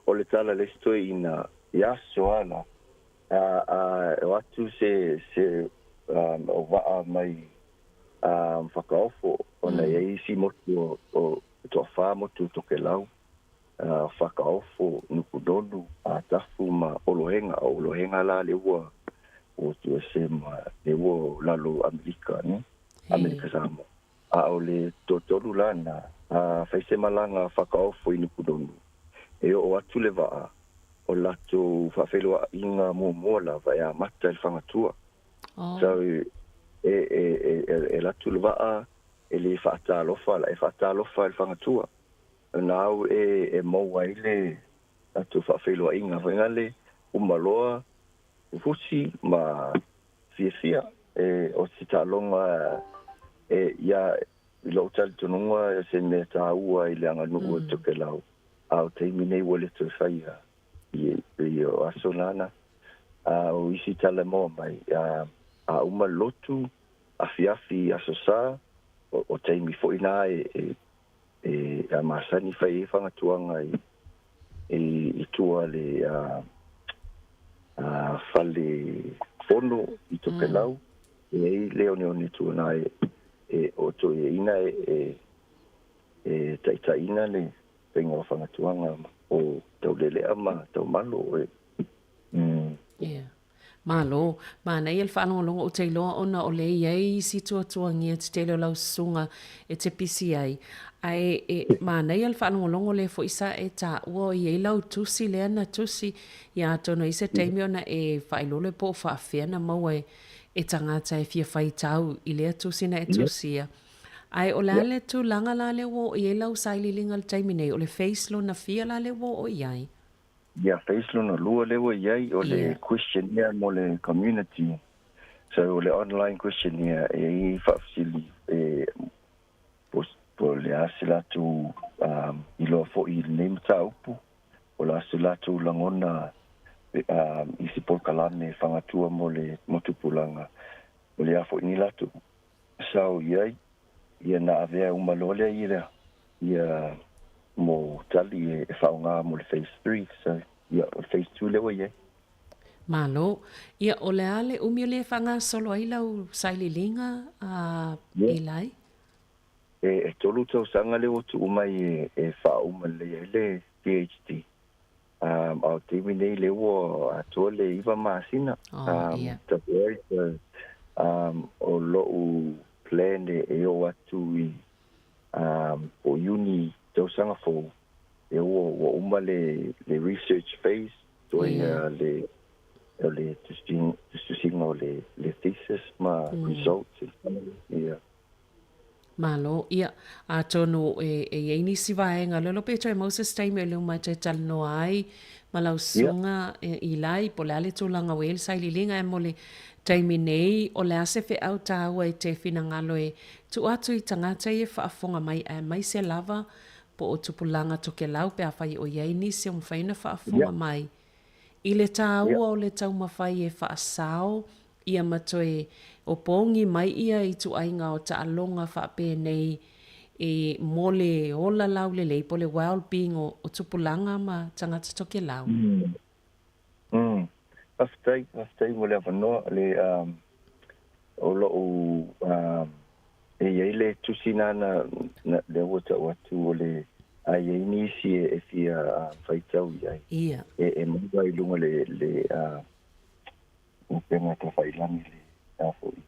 o le tala le isi toeaina i aso ala, a o atu se, se o vaa mai Fakaofo, ona e i ai isi motu o, o toafa motu o Tokelau, Fakaofo, Nukunonu, Atafu ma Olohenga. O Olohenga la le ua ua tuese ma le ua lalo Amerika, ne? Amerika Samoa. A o le toatolu la na, a fai se malaga Fakaofo i Nukunonu, e oo atu le vaa, o latou faafeiloaiga muamua lava e amata i le fagatua. So, e, e, e, e alu atu le vaa, e le faatalofa la, e faatalofa i le fagatua. Na au e, e maua ai le latou faafeiloaiga foi nale, uma loa, fusi ma fiafia e o se taaloga e ia i lou talitonuga o se mea taua i le aganuu o Tokelau, a o taimi nei ua le toe faia i i o aso lana. A o isi tala moa mai, a, a uma le lotu, afiafi i aso sa, o, o taimi foi na e, e, e a masani fai ai fagatuaga i, i, i tua le a, a fale fono i Tokelau, e ai le oneone tua e, e o toeaiina e, e, e taitaiina le faiga o fagatuaga o Taulelea ma Taumalo e. Mm. Yeah. Malo, manaia le faalogologo ou te iloa ona o lea e i ai isi tuatuagia tetele o lau susuga e te pisi ai. Ae e manaia le faalogologo lea foi sa e taua o i ai lau tusi lea na tusi, ia atonu e i ai se taimi ona e faailoa lea po o faafefea na maua e e tagata e fia faitau i lea tusi na e tusia. Ae o le a le tulaga la lea ua oo i ai lau sailiiliga i le taimi nei? O le phase lona fia la lea ua oo i ai? Ia, phase lona lua lea ua i ai, o le questionnaire mo le community. So o le online questionnaire e i ai faafesili e po o le a se latou iloa foi i lenei mataupu, po o le a se latou lagona i se polokalame fagatua mo le motupulaga, o le a foi ni latou sao i ai, ia na avea uma loa lea ia ia mo tali e faaaoga mo le phase 3. So ia o le phase 2 lea ua i ai. Malo. Ia o le a le umi o lea e faagasolo ai lau sailiiliga a Eli? E 3 tausaga lea ua tuu mai e faauma lelei ai le PhD. A o le taimi nei lea ua atoa le 9 masina. Oh, ia. Talu ai, so, o lou plan e oo atu i po o Iuni tausaga fou, lea ua ua uma le le research phase, toe le o le tusitusiga o le le thesis ma results ia. Malo, ia, atonu e, e i ai nisi vaega, lolo pe toe mau se taimi o lea uma e toe talanoa ai, Ma lau susuga Eli, po o le a le tulaga ua i ai le sailiiliga ae mo le taimi nei, o le a se feau taua e te finagalo e tuu atu i tagata ia e faafofoga mai aemaise lava po o tupulaga tokelau pe afai o i ai nisi o mafai ona faafofoga mai i le taua o le taumafai e faasao ia ma toe opogi mai ia ituaiga o taaloga faapenei e mo le ola laulelei po o le well-being o, o tupulaga ma tagata tokelau. Mm. Mm. Faafetai, faafetai mo le avanoa le um, o lo'u um, e i ai le tusi na na, na lea ua ta'u atu o le a i ai nisi e, e fia uh, faitau i ai. Ia. E, e maua i luga le, le uh, upega tafailangi le a foi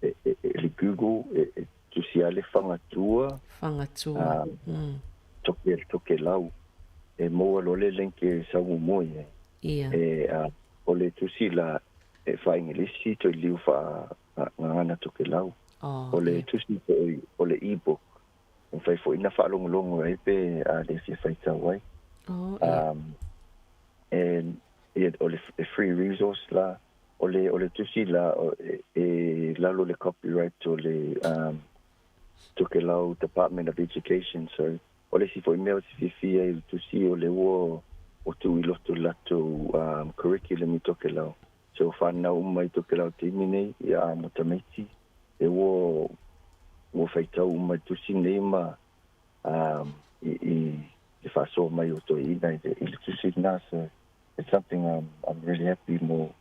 e, e, e, le Google e, e tusi a le Fagatua. Fagatua. Mm. Toke, Tokelau. E maua loa le link e sau muamua i ai. Ia. E, a, o le tusi la e faa-Igilisi toe liu faa-Gagana Tokelau. Oh, O le ia. tusi foi o le e-book. E mafai foi na faalogologo ai pe a le fia faitau ai. Oh, ia. Um, and ia, o le e free resource la, o le, o le tusi la, o, e, e lalo le copyright o le um, Tokelau Department of Education. So, o le isi foi mea ou te fiafia i le tusi, o le ua o tuu i loto le latou um, curriculum i Tokelau. So, whanau uma i Tokelau taimi nei, ia a mo tamaiti, e ua, ua faitau uma i tusi nei ma um, i, i le faasoa mai o toeaiina i le, i le tusi lena. So, it's something I'm, I'm really happy mo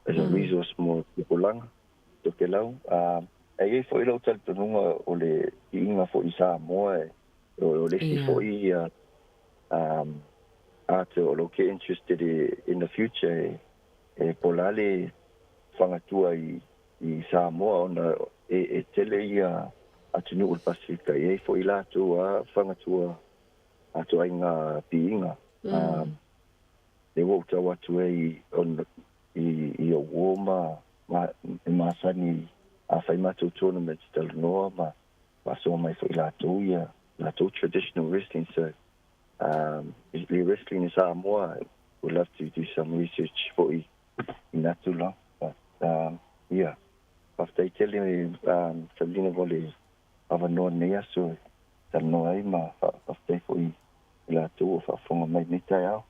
as a resource mo tupulaga Tokelau. Um, e i ai foi lou talitonuga o le iiga foi i Samoa e, o, o le isi Ia. foi ia um, art o lo ke interested in the future e, e po la le fagatua i, i Samoa ona e, e tele ia atunuu o le Pasifika e i ai foi latou a fagatua ituaiga piiga. Um, le ua ou tau atu ai ona i, i ou uo ma, ma, e masani a fai matou tournaments talanoa ma faasoa mai foi latou ia latou traditional wrestling. So um, le wrestling i Samoa, would love to do some research foi i nā tulaga. But um, yeah, faafetai tele um, Sabrina mo le avanoa nei aso e talanoa ai ma faafetai foi i latou o faafofoga mai nei taeao.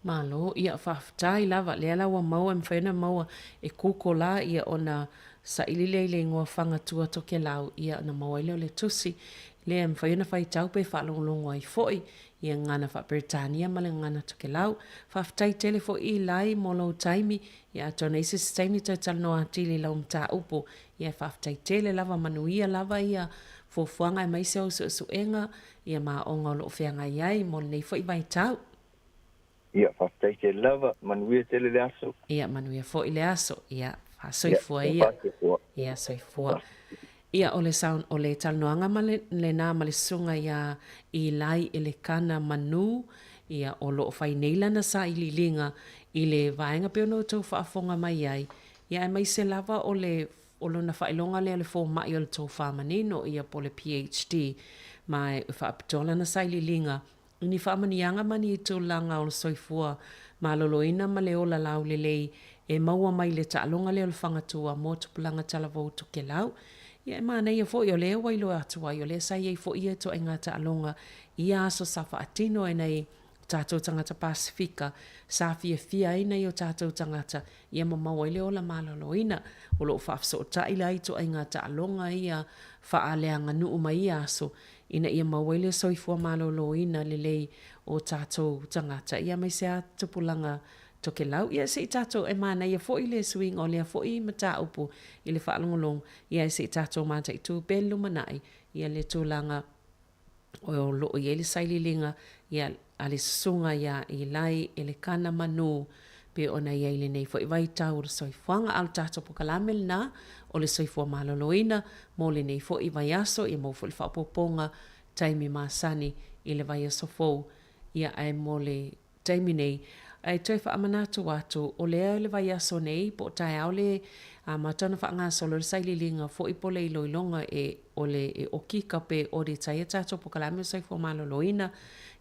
Malo, ia faafetai lava, lea la ua maua e mafai ona maua e Google la ia ona saili lea i le igoa Fagatua Tokelau ia ona maua ai lea o le tusi lea e mafai ona faitau pe faalogologo ai foi ia gagana faa-Peretania ma le gagana Tokelau. Faafetai tele foi Eli mo lou taimi, ia atonu e i ai se isi taimi toe talanoa atili i lau mataupu. Ia faafetai tele lava, manuia lava ia fuafuaga aemaise ou suesuega ia ma aoga o lo o feagai ai mo lenei foi vaitau. Ia, faafetai tele lava, manuia tele le aso. Ia, manuia foi le aso. Ia, Ia, faasoifua ia ia. faasoifua. Ia, soifua. Ia, o le sound, o le talanoaga ma le, lena ma le susuga ia Eli Elekana Manu, ia, o lo o fai nei lana sailiiliga i le vaega pei ona outou faafofoga mai ai, Ia aemaise lava o le o lona faailoga lea o le fomai o le tofa manino ia po o le PHD ma e faapitoa lana sailiiliga i ni faamanuiaga ma ni tulaga o le soifua maloloina ma le ola laulelei e maua mai le taaloga lea o le fagatua mo tupulaga talavou Tokelau. Ia e manaia foi o lea ua iloa atu ai o lea sa i ai foi ia ituaiga taaloga i ia aso sa faatino e nai o tatou tagata Pasifika sa fiafia ai nai o tatou tagata ia ma maua ai le ola maloloina. O lo o faafesootai la ituaiga taaloga ia faaleaganuu ma ia aso ina ia maua ai le soifua maloloina lelei o tatou tagata ia aemaise lava tupulaga Tokelau. Ia se i tatou e manaia foi le suiga o lea foi mataupu i le faalogologo ia se i tatou mataitu pea le lumanai ia le tulaga o lo o i ai le sailiiliga ia a le susuga ia Eli Elekana Manu pei ona i ai lenei foi vaitau o le soifuaga. A o le tatou pokalame lena o le soifua maloloina mo lenei foi vaiaso, ia maua foi le faaopoopoga taimi masani i le vaiaso fou. Ia ae mo le taimi nei, Ae toe faamanatu atu, o lea le vaiaso nei po o taeao le amata ona faagasolo le sailiiliga foi po o le iloiloga e o le e okika pe audit ai a tatou polokalame o le soifua maloloina.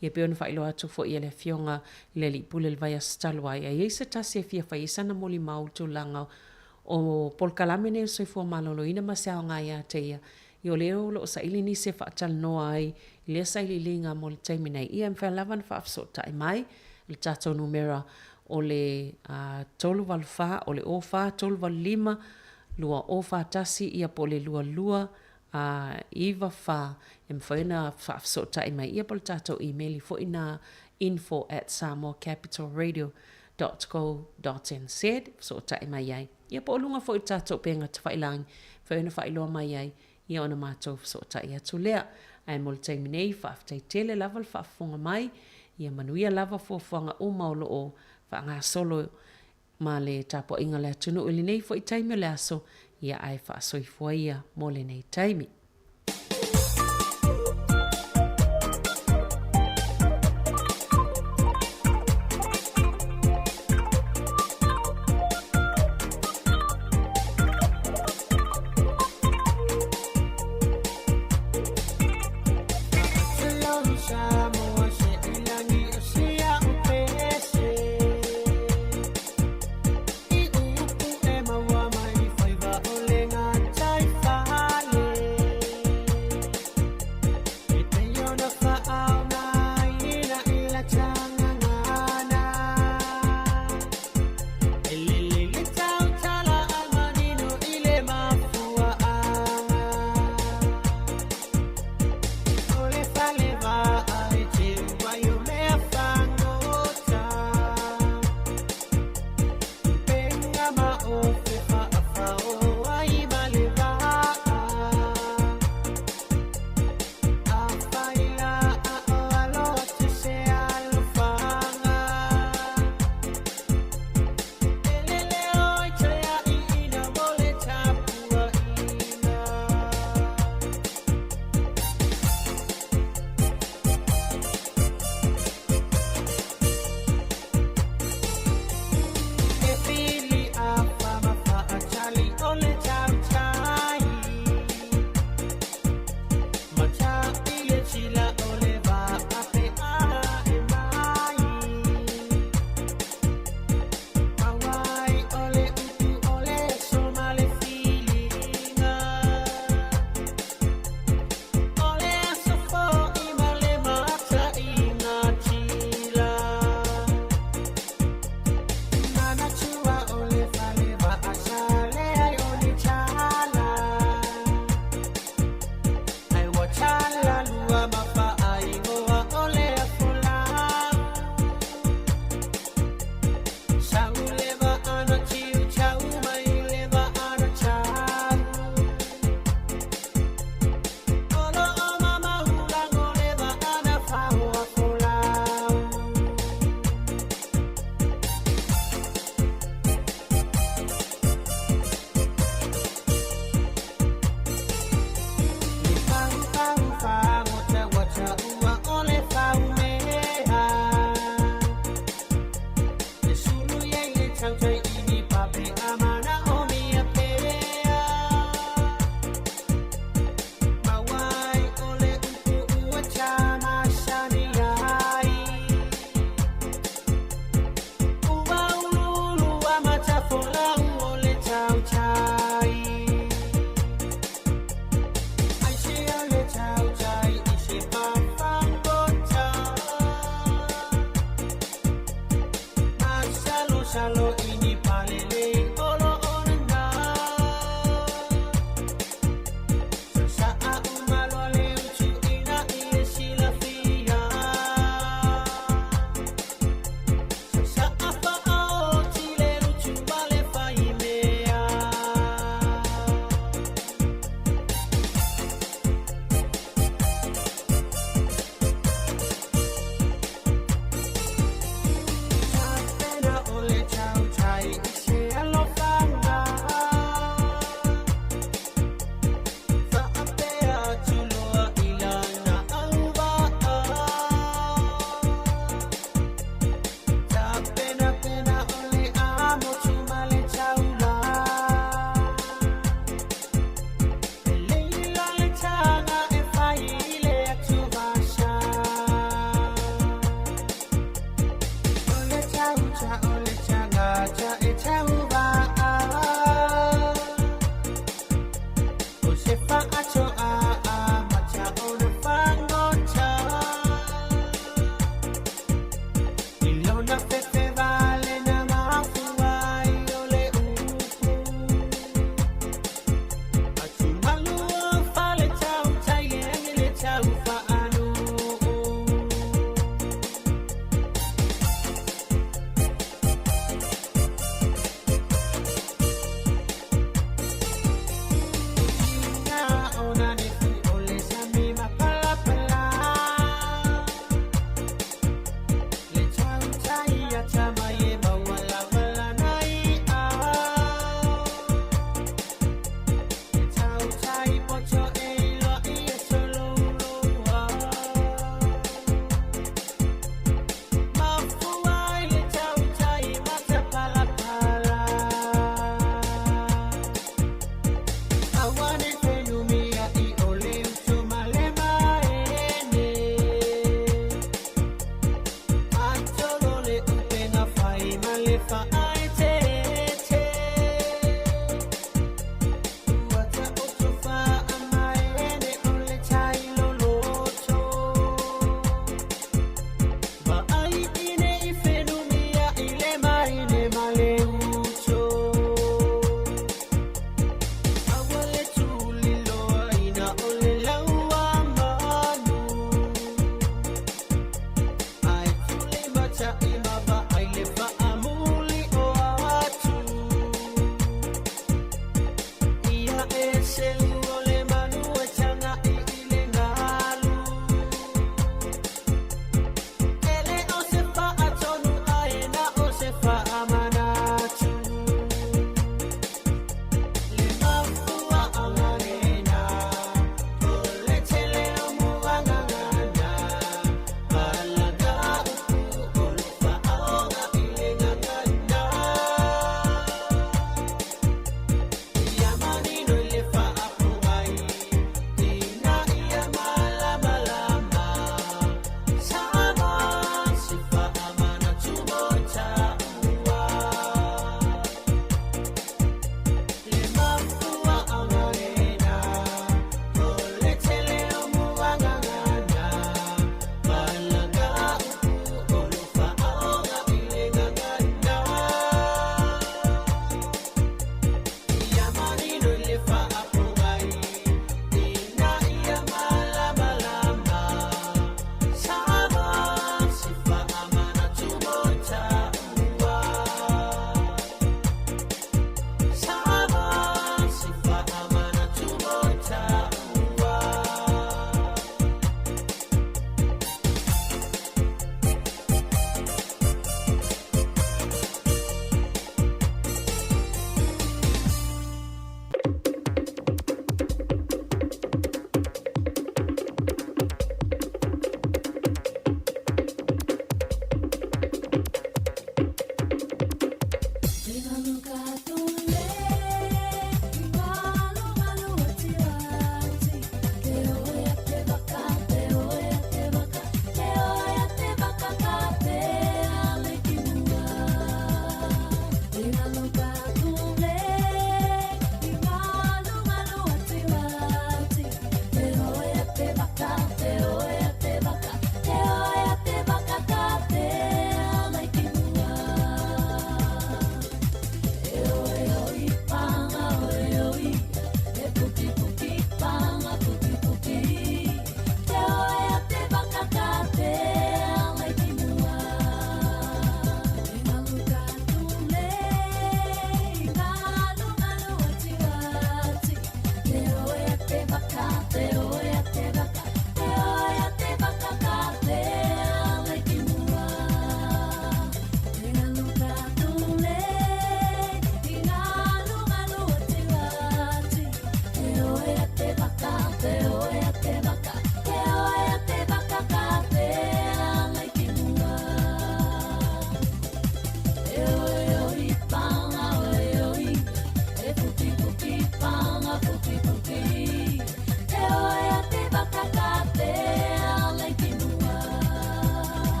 Ia pei ona faailoa atu foi e le Afioga i le Alii Pule i le vaiaso talu ai, a i ai se tasi e fia fai ai sana molimau i le tulaga o polokalame nei o le soifua maloloina ma se aoga ia te ia, Ia o lea o lo o saili nisi e faatalanoa ai i lea sailiiliga mo le taimi nei. Ia e mafai lava ona faafesootai mai i le tatou numera o le 384 o le 04 385 2041 ia po o le 22 94 e mafai ona faafesootai mai ia po o le tatou imeli foi na info@samoacapitalradio.co.nz fesootai mai ai. Ia po o luga foi o le tatou upega tafailagi, mafai ona faailoa mai ai, ia ona matou fesootai atu lea. Ae mo le taimi nei, faafetai tele lava le faafofoga mai, ia manuia lava fuafuaga uma o lo o faagasolo ma le tapuaiga a le atunuu i lenei foi taimi o le aso, ia ae faasoifua ia mo lenei taimi.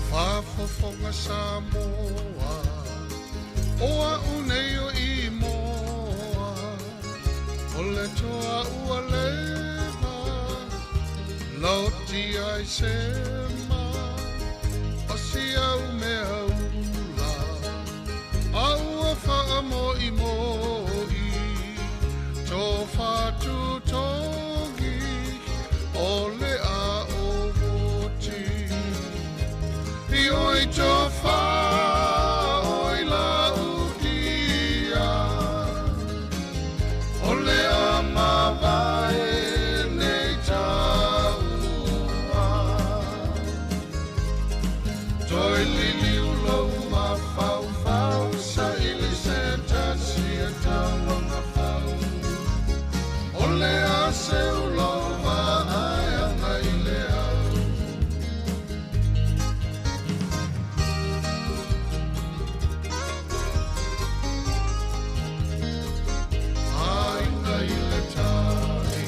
Faafofoga Samoa o a'u nei o imoa o le toa ua leva laoti ai sema o si au mea ula a ua faamo'imo'i tofatutogi o le a'o moti i oi tofa oi laudia o le amavae nei taua Toi lili ulo mafaufau sa ili se tasi e tauanga fau O le ase ulo vaaeanga i le au. Aiga i le tai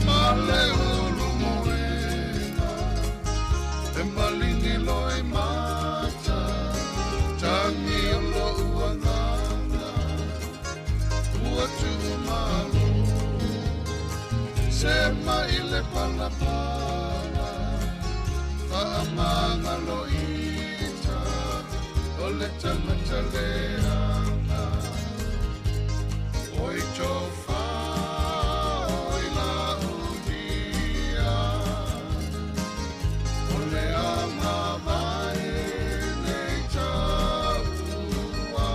ma le ulu moena e maligi loi mata tangi o lo'u agaga ua tu'umalo sema i le palapala fa'amagalo'ita o le tagata leaga oi tofa oi laudia o le amavae nei taua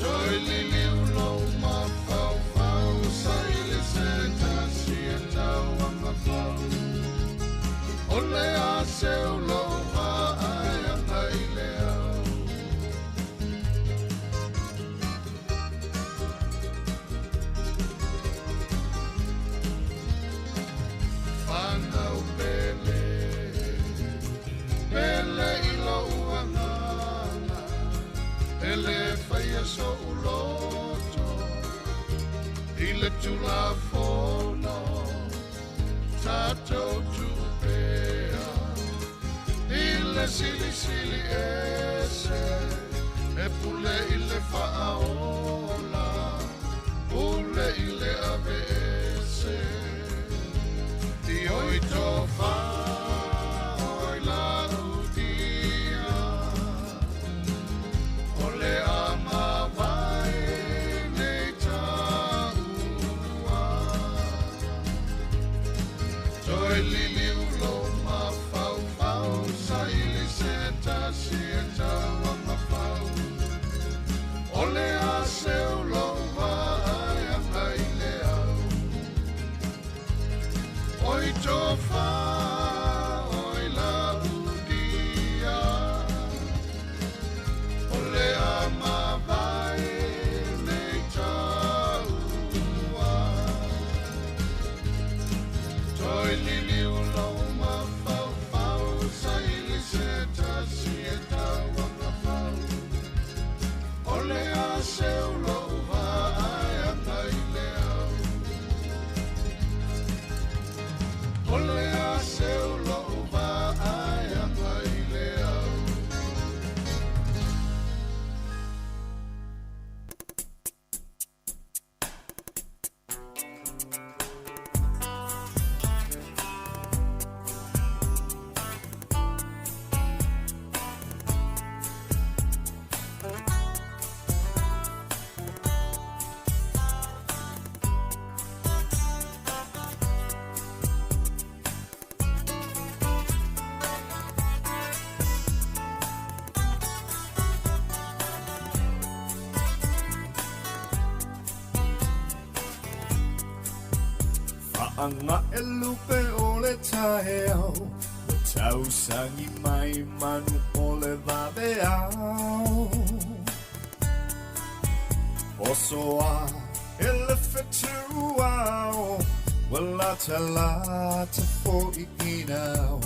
Toi lili ulo mafaufau sa ili se tasi e tauanga fau O le ase ulo vaaeanga i le au. Whanau pele, pele i lou agaga, e le whaia so uloto, i le tulafono, tātou tupea, i le silisili ese, e pule i le whaaola, pule i le ave ese. I oi tofa oi laudia o le amavae nei taua Toi lili ulo mafaufau sa ili se tasi e tauanga fau O le ase ulo vaaeanga i le au Oi tofa oi laudia o le amavae nei taua Toi lili ulo mafaufau sa ili se tasi e tauanga fau O le ase ulo vaaeanga i le au O le ase ulo vaaeanga i le au. Agae lupe o le taeao, Ua tausagi mai manu o le vaveao. Oso ae le fetuao, Ua latalata foi ina ao.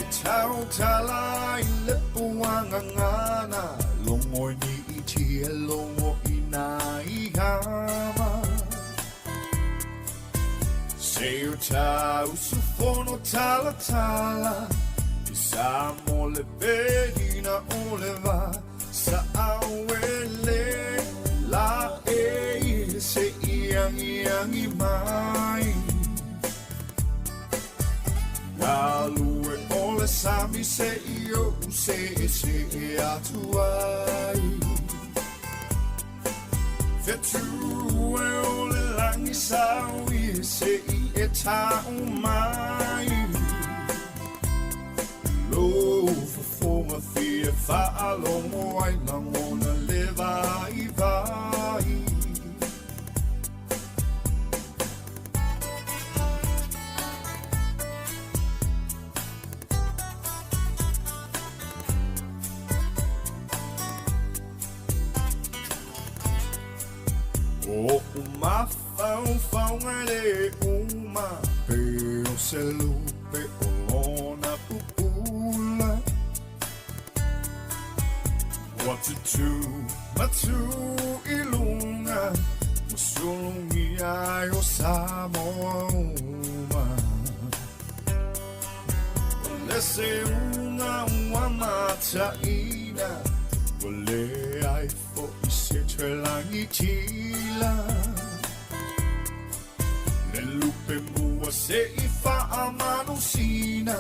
E tautala i le puagagana, Logo i niiti e logo i nā ihama. Se o tā usufono talatala, I Samoa le pelina o le va, Sa auele la e se i agiagi mai. Galue o le sami se i ou seesee atu ai. Fetu e o le lagi saui se i e tau mai. Lou fofoga fia faalogo ai lagona le vaivai. O oʻu mafaufauga le uma, Pe o se lupe o lona pupula. Ua tutū matū i luga, Ua sulugia ai o Samoa uma. O le seuga ua mataina, Ua leai foi se toe lagitila. Le lupe mua se i faamalosina,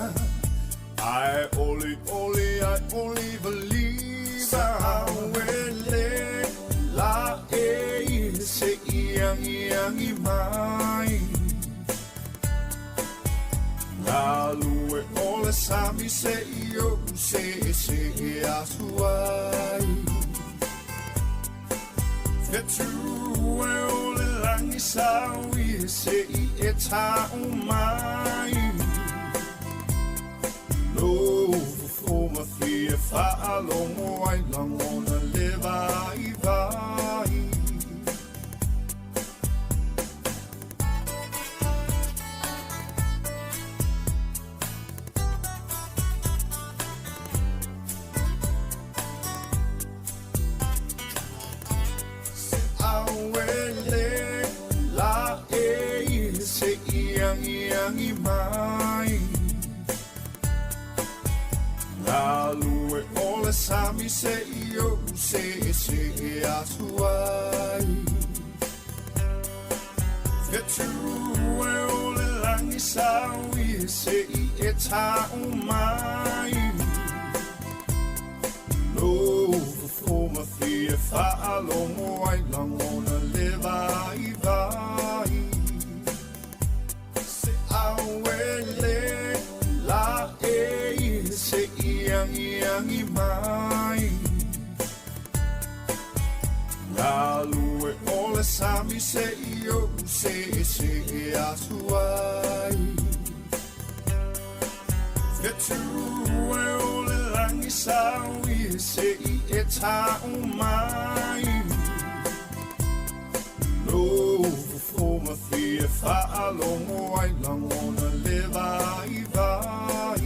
Ae olioli ae olivaliva. Auele la e se i agiagi mai. Galue o le sami se i ou seesee atu ai. Fetu e o le lagi saui se i e tau mai. Lou fofoga fia faalogo ai lagona le vaivai. Se auele la e se i agiagi mai. Galue o le sami se i ou seesee atu ai. Fetu e o le lagi saui se i e tau mai. Lou fofoga fia faalogo ai lagona le vaivai. Se auele la e se i agiagi mai. Galue o le sami se i ou seesee atu ai. Fetu e o le lagi saui se i e tau mai. Lou fofoga fia faalogo ai lagona le vaivai.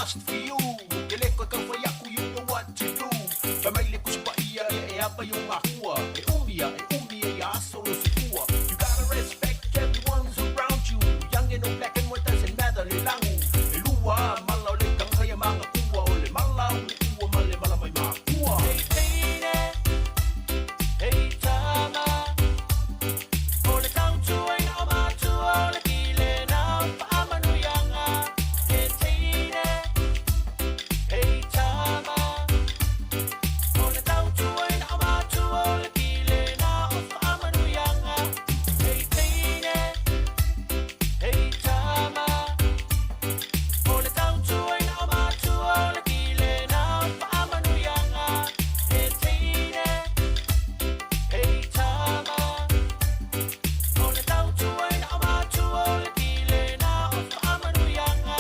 lust for you Ke le koe kau whai aku, you know what to do Fai mai le kusi paia, ia e apa i o ngā hua E umia, e umia i aso lo sifua You gotta respect everyone's around you Young and old, black and white, doesn't matter le langu E lua, mala o le tangata ia manga kua O le mala o ua ma le mala mai makua Hey teine, hey tama O le tautuaina o matua o le kile na faamanuiaga He teine, he tama O le tautuaina o matua o le kile na o faamanuiaga He teine, he tama O le tautuaina o matua o le kile na o faamanuiaga He teine, he tama O le tautuaina o matua o le kile na o faamanuiaga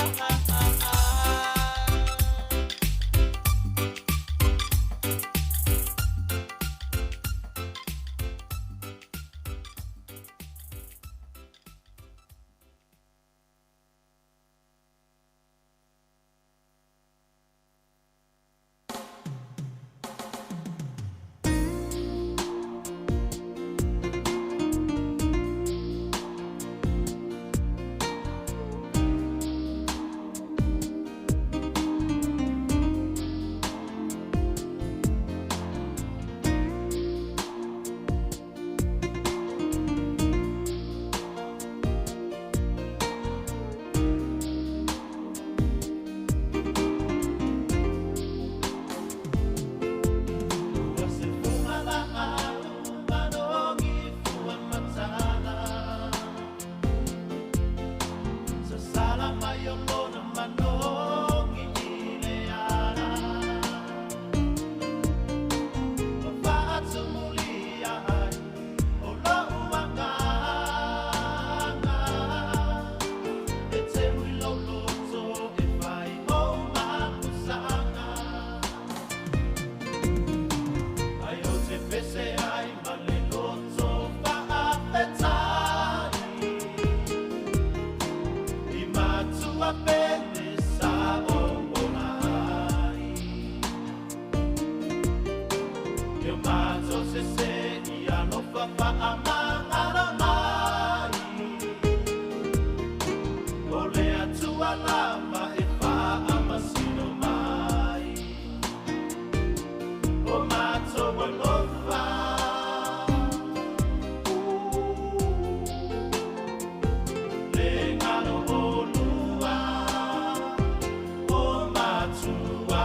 Ua se fuga la au manogi fua matala Sasala mai o lona manogi i le ala Ma faatumulia ai o lou agaga E te hui lou loto e fai o mapusaga Ai o te pese ai ma le loto faafetai I matua pele sa o ona ai Ke mato se se i alofa faamagalo mai O le Atua lava e faamasino mai O matou alofa Le galo olua O matua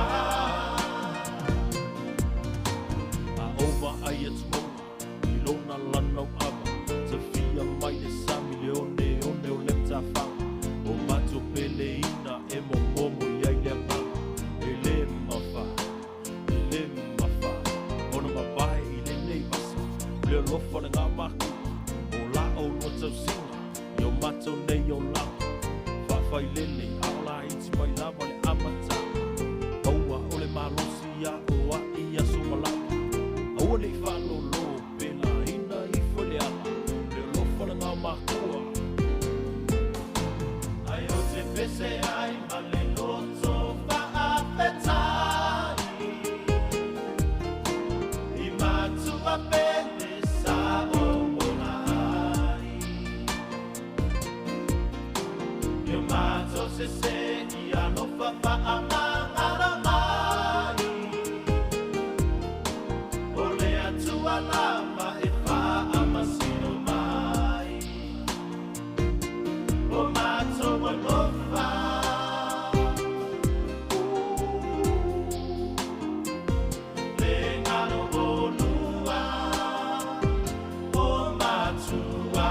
A ova ai atu mauga i lona lana ava Tafia mai le sami le one one o le matafaga O matou peleina e momomo i ai le agaga E le mafai, e le mafai Ona mavae i lenei vasa Le alofa le gamaku O la oulua tausiga I o matou nei olaga Faafailele a o laiti mai lava le amataga Maua o le malosi a o ai aso malava Aua nei faalolo pe laina ifo i le ala Le alofa le gamakua Ai o te pese ai ma le loto faafetai I matua pele sa o ona ai Ke matou se se i alofa faamagalo mai O le Atua lava e faamasino mai O matou alofa Le galo olua O matua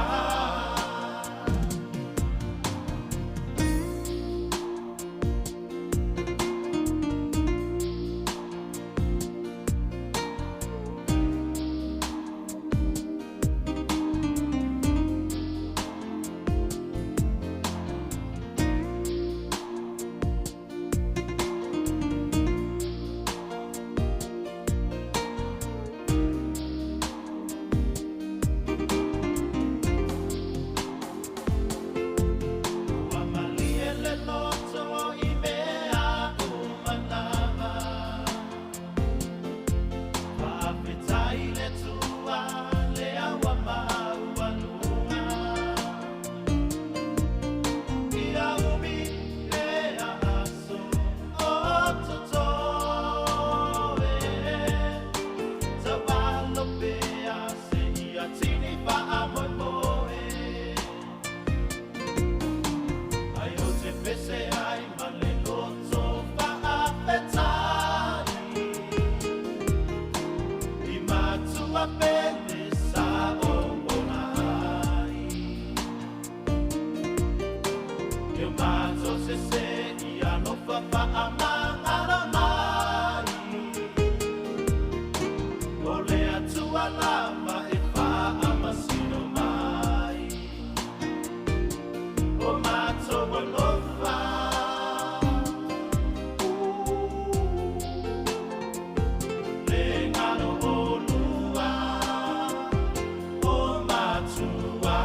alofa faamagalo mai O le Atua lava e faamasino mai O matou alofa Le galo olua O matua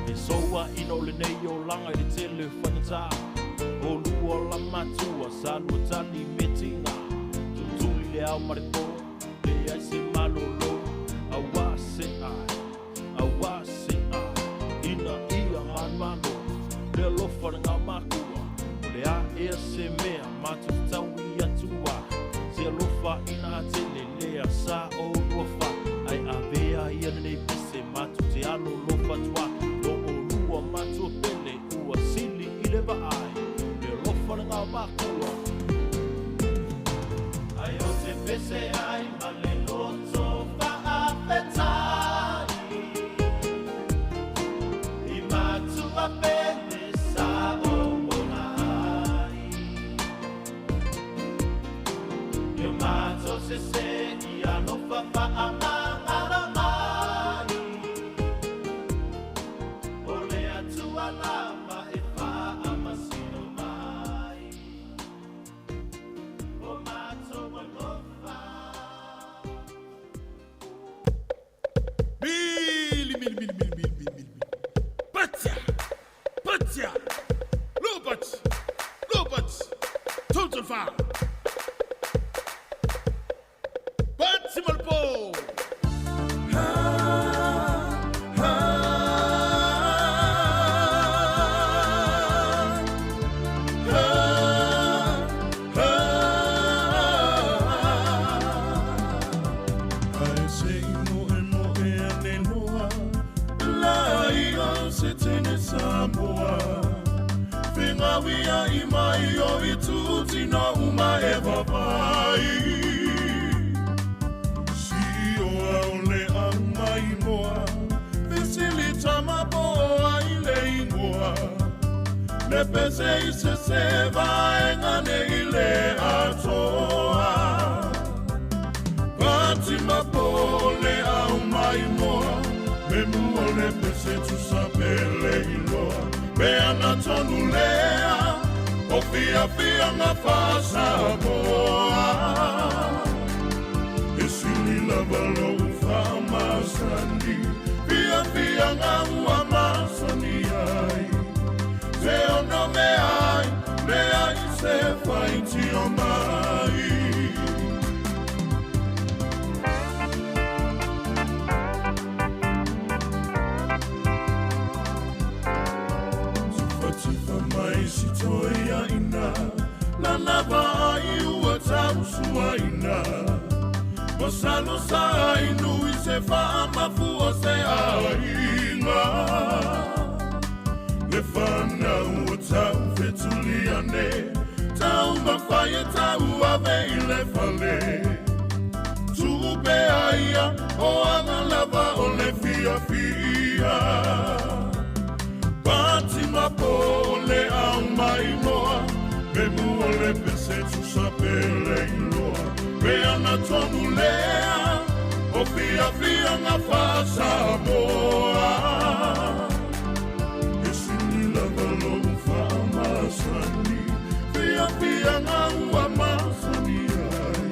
E soa ina o lenei olaga i le tele o faigata O lua la matua sa lua tali me tiga Tulituli le ao ma le po leai se malolo Auā se ai, auā se ai Ina ia manumalo le alofa le makua O le a ea se mea matou te taui atu ai Se alofa ina tele lea sa olua fai Ae avea ia lenei pese matou te alolofa atu ai Lo olua matua pele ua sili i le vaai Le alofa le makua Ai o te pese ai ma le loto faafetai I matua pele sa o ona ai Ia matou sese i alofa faamagalo mai O le Atua lava e faamasino mai O matou alofa Mili, mili, mili, mili, mili, mili, mili. Patia! Patia! Lobat! Lobat! Total foul! Pati malpo! Ae se i moe moe ane loa La ia se tene Samoa Fingawia i mai o i tutina uma e vavai Si oa o le au mai moa Fisili tama poa i le ingoa Le pese i se se vaenga ne i le atoa Pati mapole au mai moa Me mua le pese tusa pele iloa Me ana tonu lea O fia fia ngā whasamoa E sili lava lou whaamasani Fia fia ngā ua masani ai Te ono me ai Le ai se whaiti o mai Tufatufa mai si toia ina Lana vai ua tausua ina Masalo sa inu i se whaamafu o se aiga Le whanau o tau fetuliane Tau mawhaia tau ave i le fale Tupe aia o anga lava o le fia fia Pati mapole au mai moa Me mua le pese tusa pele iloa Pe ana tonu lea O fia fia ngā whasamoa E sili lava lou whaamasani Fia fia ngā ua masani ai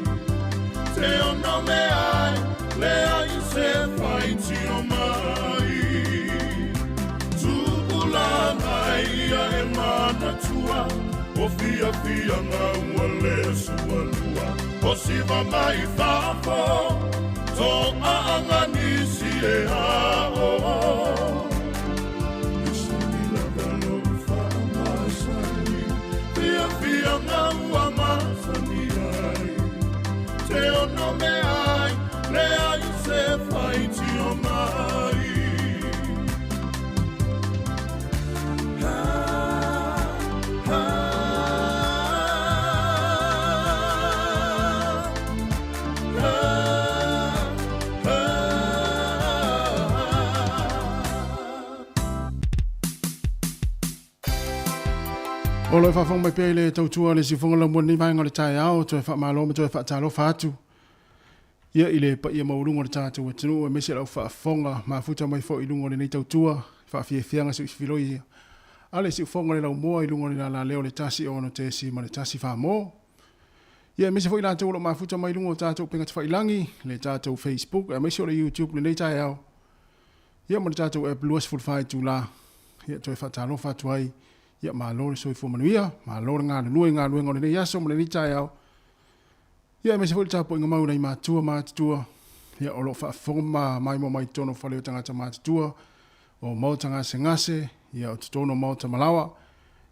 Te ono me ai Le ai se whaiti o mai Tupulanga ia e manatua O fia fia ngā ua le sualua O siva mai fafo To aanga nisi e ao E sili lava lou whaamasani Fia fia ngā ua masani ai Te ono me ai Le ai se whaiti o mai O lo o faafofoga mai pea i le tautua a le Siufofoga Laumua i lenei vaega o le taeao, toe faamalo ma toe faatalofa atu ia i le paia maualuga o le tatou atunuu aemaise lau faafofoga mafuta mai foi i luga o lenei tautua faafiafiaga siuifiloi a le Siufofoga o le Laumua i luga o le lala o le 1 6.1 Famo. Ia aemaise foi latou o lo o mafuta mai i luga o tatou upega tafailagi, le tatou Facebook aemaise o le YouTube lenei taeao. Ia ma le tatou app 24 itula. Ia toe faatalofa atu ai. Ia malo le soifua manuia, malo le galulue i galuega o lenei aso ma lenei taeao. Ia aemaise foi le tapuaiga mau i nai matua matutua ia o lo o faafofoga ma maimoa mai totonu o fale o tagata matutua, o maota gasegase, ia o totonu o maota malaoa.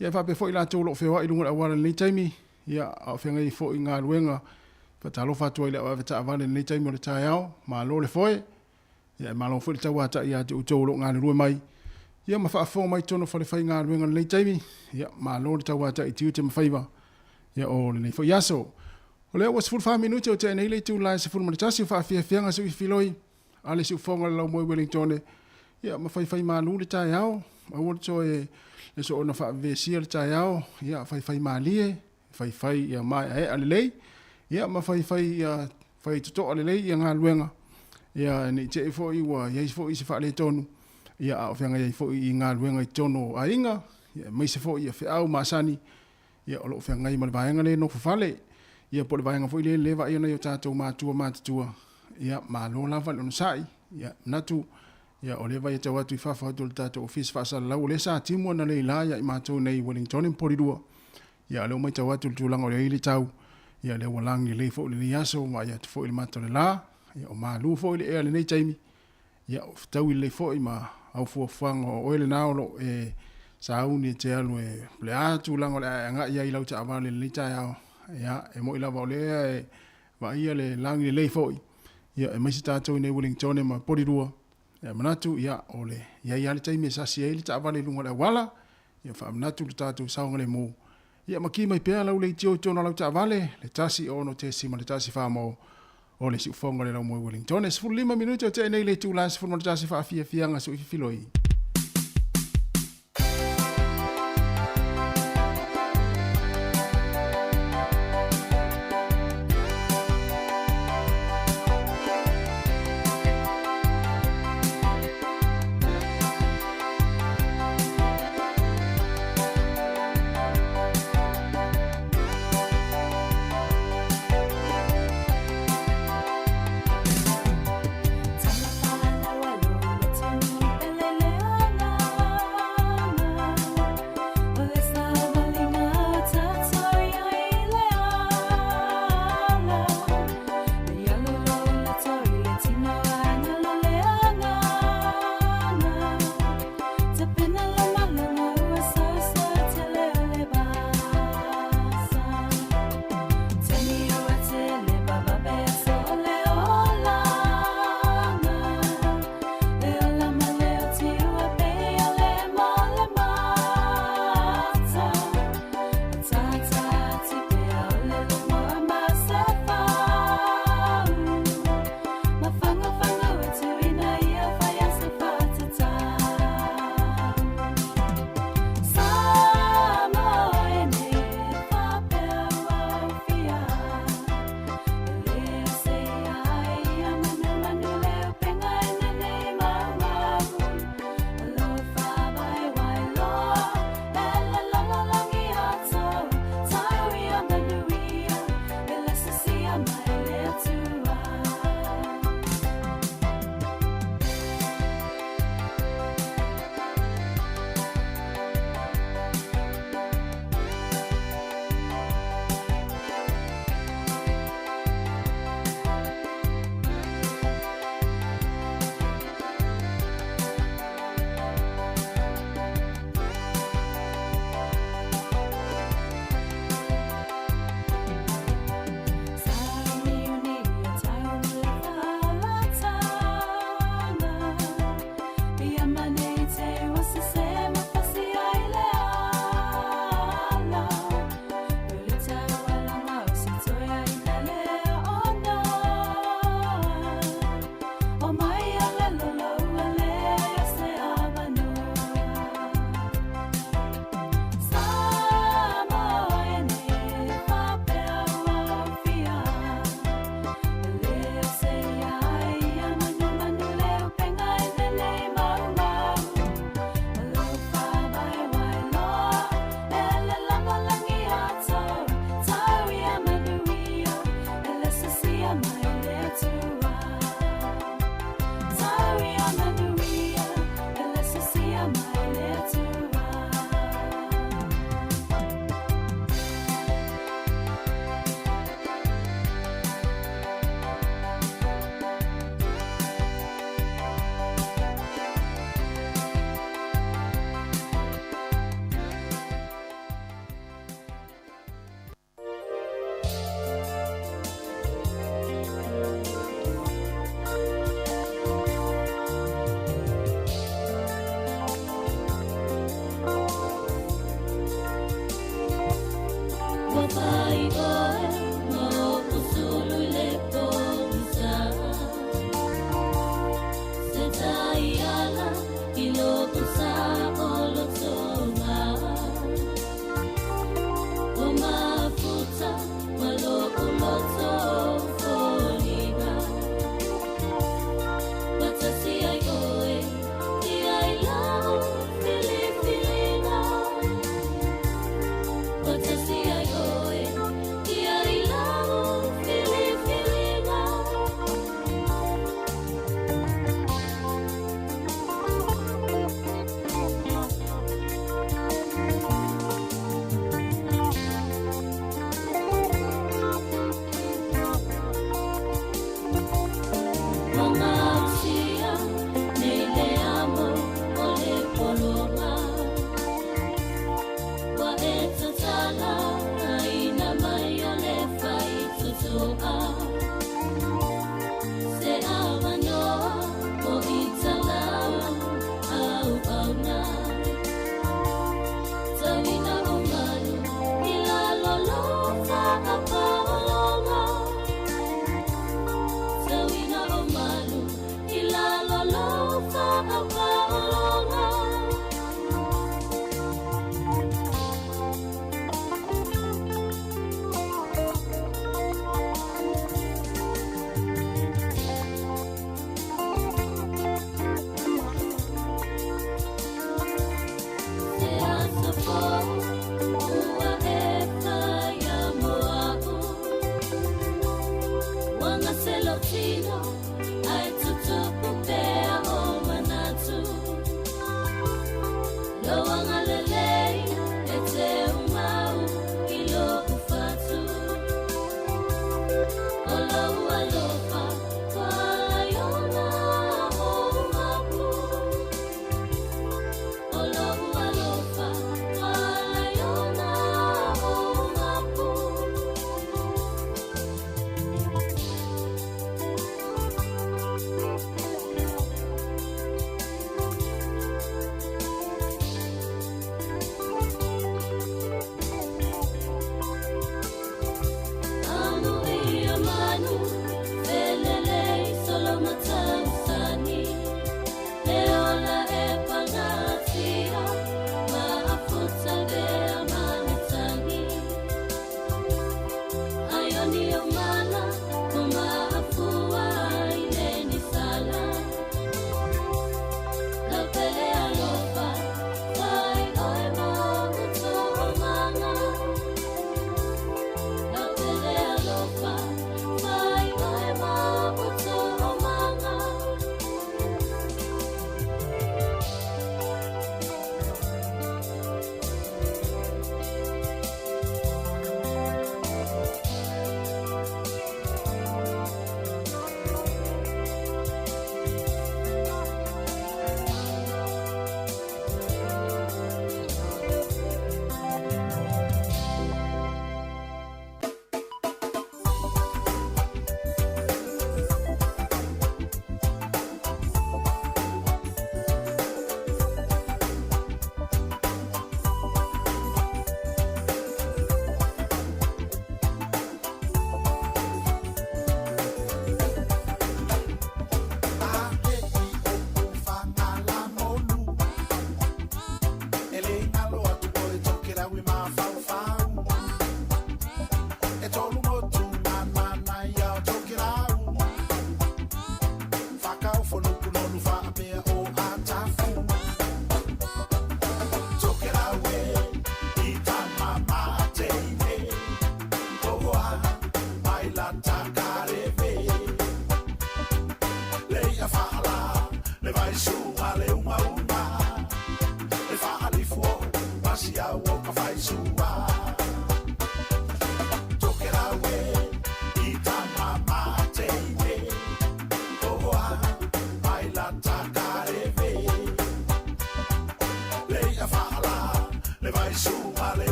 Ia e faapea foi i latou o lo o feoai i luga o le auala i lenei taimi, ia a o feagai ai foi i galuega. Faatalofa atu ai i le au avetaavale i lenei taimi o le taeao, malo le foe. Ia e malo foi le tauatai ia te outou o lo o galulue mai ia ma faafofoga mai totonu o falefaigaluega i lenei taimi. Ia malo le tauatai i tiute ma faiva ia o lenei foi aso. O lea ua 14 minute o tea nei le itula e 11 o faafiafiaga siuifiloi a le siufofoga o le Laumoe Wellingtone ia ma faifaimalu le taeao. Aua le toe le soona faavevesia le taeao, ia faifaimalie, faifai ia maeaea lelei, ia ma faifai ia fai totoa lelei ia galuega, ia ne i te i foi ua i ai foi se faaletonu, ia a o feagai ai foi i galuega i totonu o aiga, ia aemaise foi ia feau masani, ia o lo o feagai ma le vaega lea nofo fale, ia po o le vaega foi lea le vaaia nai o tatou matua matutua, ia malo lava le onosai, ia manatu ia o lea vai e tau atu i fafo atu o le tatou ofisa faasalalau, o lea sa timu analeila ia i matou nei i Wellington ma Porirua. Ia o lea ua matau atu i le tulaga o i ai le tau, ia o lea ua lagi lelei foi lenei aso, ua vaai atu foi i le mata o le la, ia o malu foi le ea i lenei taimi, ia o fetaui lelei foi ma au fuafuaga o oe lena o lo o e sauni e te alu e po o le a tulaga o le a e agai ai i lau taavale i lenei taeao, ia e moni lava o lea e vaaia le lagi lelei foi, ia aemaise tatou i nei Wellingtone ma Porirua, ia manatu ia o le i ai lava le taimi e sasi ai le taavale i luga o le auala, Ia faamanatu le tatou saogalemu. Ia maki mai pea lau leitio i totonu o lau taavale, le 1 6.1 Famo o le siufofoga o le Laumoe Wellington. E 15 minute o tea nei le itula e 11 faafiafiaga suififiloi.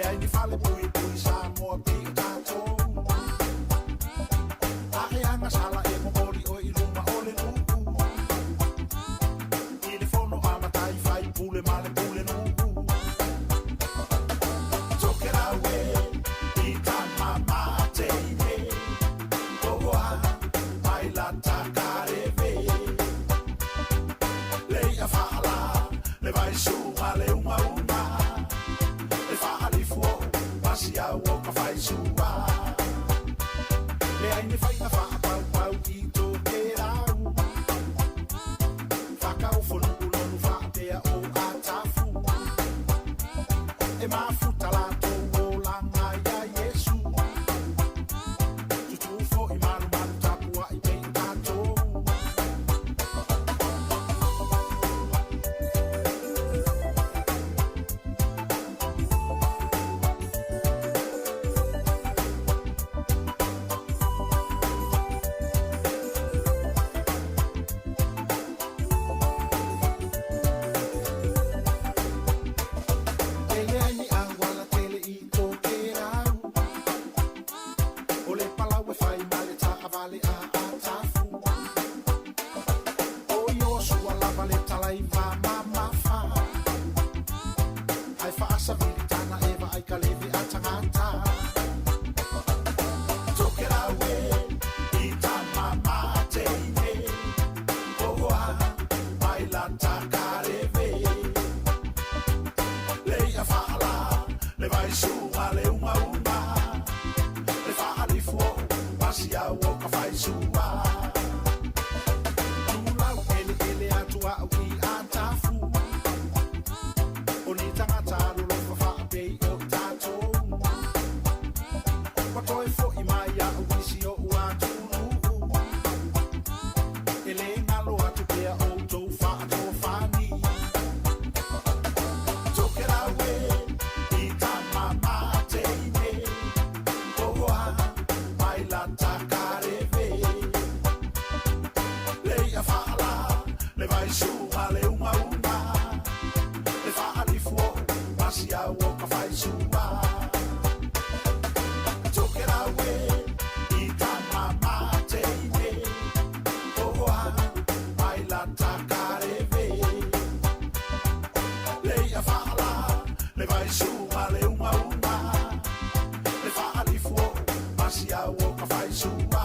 Leai ni fale puipui Samoa pei o tatou. A e agasala e momoli oe i luma o le nuu. I le fono a matai faipule ma le pulenuu. Tokelau e i tama mateine. Ohoa mai lata kareve. Le ia faala le vaisuga le umauma. Le faalifu o pasiau o ka faisua. Leai ni faiga faapaupau i Tokelau. Fakaofonuu lonu faapea o Atafu. E mafuta latou olaga iā Iesu. Tutū foi malumalu tapuai pei o tatou. E leai ni auala tele i Tokelau. O le palau e fai ma le taavale a Atafu. O Iosua lava le talaiva mamafa. Ae faasavili tana e vaai ka leve a tagata. Tokelau e i tama mateine. Ohoa mai lata kareve. Le ia faala le vaisuga le umauma. Le faalifu o pasiau o ka faisua. Tulau eleele atu au i Atafu. O ni tagata alolofa faapei o tatou. Ua toe foi mai au i si o'u atunuu. E le galo atu pea outou faatofani. Tokelau e i tama mateine. Ohoa mai lata kareve. Le ia faala le vaisuga le umauma. Le faalifu o pasiau o ka faisua. Tokelau e i tama mateine. Ohoa mai lata kareve. Le ia faala le vaisuga le umauma. Le faalifu o pasiau o ka faisua.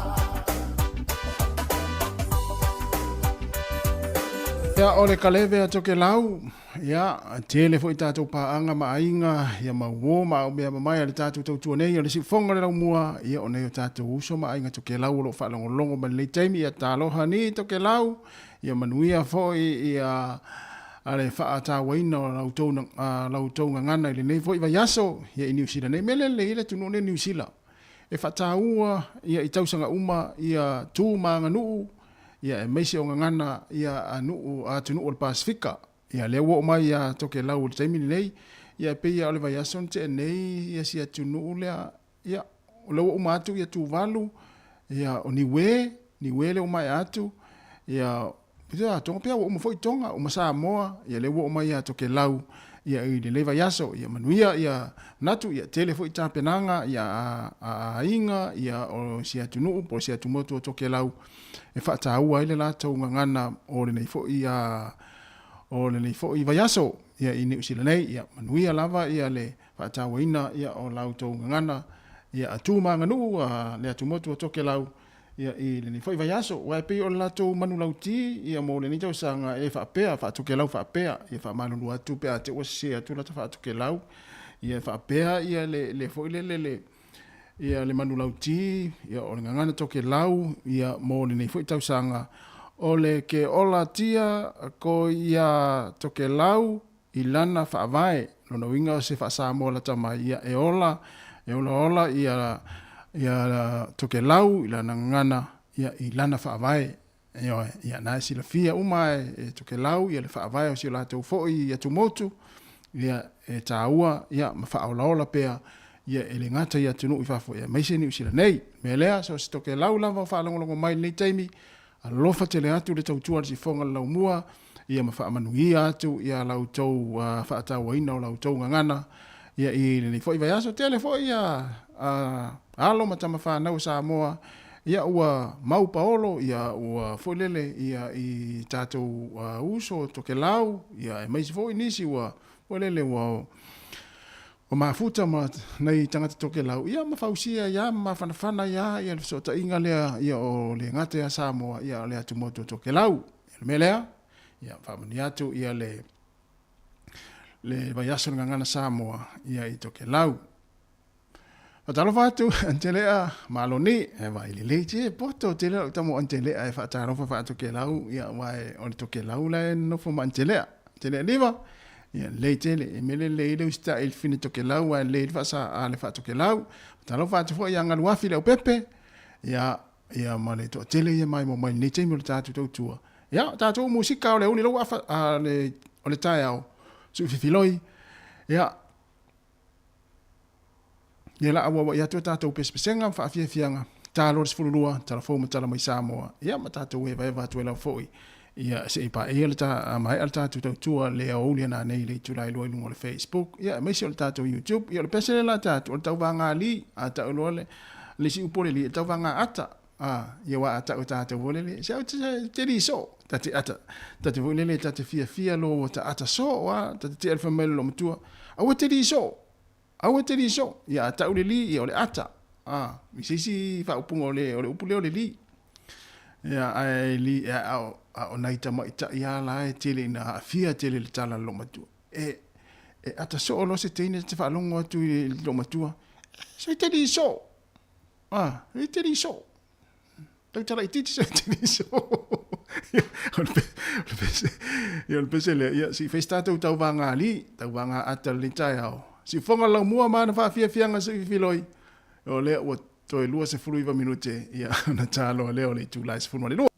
Ia, o le kaleve a Tokelau, ia, tele foi tatou paaga ma aiga, ia ma uō ma au mea mamae a le tatou tautua nei, o le siufofoga o le laumua, ia, o nei o tatou uso ma aiga Tokelau o lo o faalogologo mai lenei taimi, ia taloha ni Tokelau, ia manuia foi ia a le faatauaina o la outou, la outou gagana i lenei foi vaiaso, ia i Niu Sila nei. Mea lelei ai le atunuu nei o Niu Sila, e faataua ia i tausaga uma ia tu ma aganuu, ia aemaise o gagana ia a nuu a atunuu o le Pasefika. Ia lea ua oo mai ia Tokelau i le taimi lenei, ia e pei lava o le vaiaso na tea nei ia si atunuu lea, ia o lea ua uma atu ia Tuvalu, ia o Niue, Niue lea ua maea atu, ia Ia, Tonga pea ua uma foi Tonga, uma Samoa, ia lea ua oo mai ia Tokelau, ia i lenei vaiaso, ia manuia, ia manatu, ia tele foi tapenaga, ia a, a aiga, ia o si atunuu po o si atumotu o Tokelau e faataua ai le latou gagana o lenei foi a, o lenei foi vaiaso, ia i Niu Sila nei, ia manuia lava ia le faatauaina ia o la outou gagana, ia a tu ma aganuu a le atumotu o Tokelau, Ia, i lenei foi vaiaso, aua e pei o le latou manulauti ia mo lenei tausaga e faapea, faatokelau faapea, ia faamalulu atu pe a te ua sese atu lata faatokelau, ia e faapea ia le, le foi lele le, ia le manulauti, ia o le gagana tokelau, ia mo lenei foi tausaga, o le ke ola tia ko ia tokelau i lana faavae, lona uiga o se faa-Samoa lata mai, ia e ola, e olaola ia, ia Tokelau i lana gagana, ia i lana faavae. Ioe, ia na e silafia uma e, e Tokelau ia le faavae o si o latou foi atumotu, ia e taua, ia ma faaolaola pea, ia e le gata i atunuu i fafo, ia aemaise Niu Sila nei. Mea lea, so o se Tokelau lava o faalogologo mai i lenei taimi, alofa tele atu le tautua a le sifoga o le laumua, ia ma faamanuia atu ia la outou faatauaina o la outou gagana Ia i lenei foi vaiaso tele foi ia alo ma tama fanau o Samoa ia ua mau paolo ia ua foi lele ia i tatou uso Tokelau ia aemaise foi nisi ua foi lele ua ua mafuta ma nai tagata Tokelau ia ma fausia ia ma mafanafana ai lava ia le fesootaiga lea ia o le gata ia Samoa ia o le atumotu o Tokelau. Ia le mea lea ia faamanuia atu ia le le vaiaso o le Gagana Samoa ia i Tokelau. Faatalofa atu Antelea Maloni, e vaai lelei te poto tele lau tama o Antelea e faatalofa faatokelau ia aua o le Tokelau la e nofo ma Antelea. Antelea Liva, ia lelei tele, e mele lelei le usitai i le fine Tokelau ae lelei le faasa a le faatokelau. Faatalofa atu foi ia Galuafi Leaupepe, ia ia ma le toatele ia maimoa mai lenei taimi o le tatou tautua. Ia, o tatou musika o le uli lau afa, a, le, o le taeao, suififiloi, ia, ia la auauai atu a tatou pesepesega ma faafiafiaga, ta loa le 12, tala fou ma tala mai Samoa, ia ma tatou evaeva atu ai lava foi, ia se i paia le ta, maea le tatou tautua le aoauli ana nei i le itula e 2 i luga o le Facebook, ia aemaise o le tatou YouTube, ia o le pese lea la tatou, o le tauvaga li, a tau loa le, le isi upu o le li, o le tauvaga ata, a, ia aua a tau e tatou foi lele, se au te, te li soo, ta te ata, ta te foi lele, ta te fiafia lo ta ata soo, a, ta te tea le fai mai le loomatua, aua te li soo, aua te li soo, ia a tau le li, ia o le ata, a, i se isi faaupuga o le, o le upu lea o le li. Ia, ae li, a, a, a o nai tamaitai lava la e tele ina aafia tele i le tala a le loomatua. E, e ata soo loa se teine ta te faalogo atu i le loomatua, se te li soo, Ah, e te li soo. Tautala itiiti se te li soo. O le pese, ia o le pese lea, ia si fai se tatou tauvaga alii, tauvaga ata lenei taeao. Siufofoga le laumua ma ana faafiafiaga suifiloi, o lea ua toe 29 minute, ia ona ta loa lea o le itula e 12.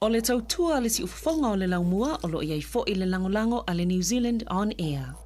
O le tautua a le siufofoga o le laumua o lo o i ai foi le lagolago a le New Zealand On Air.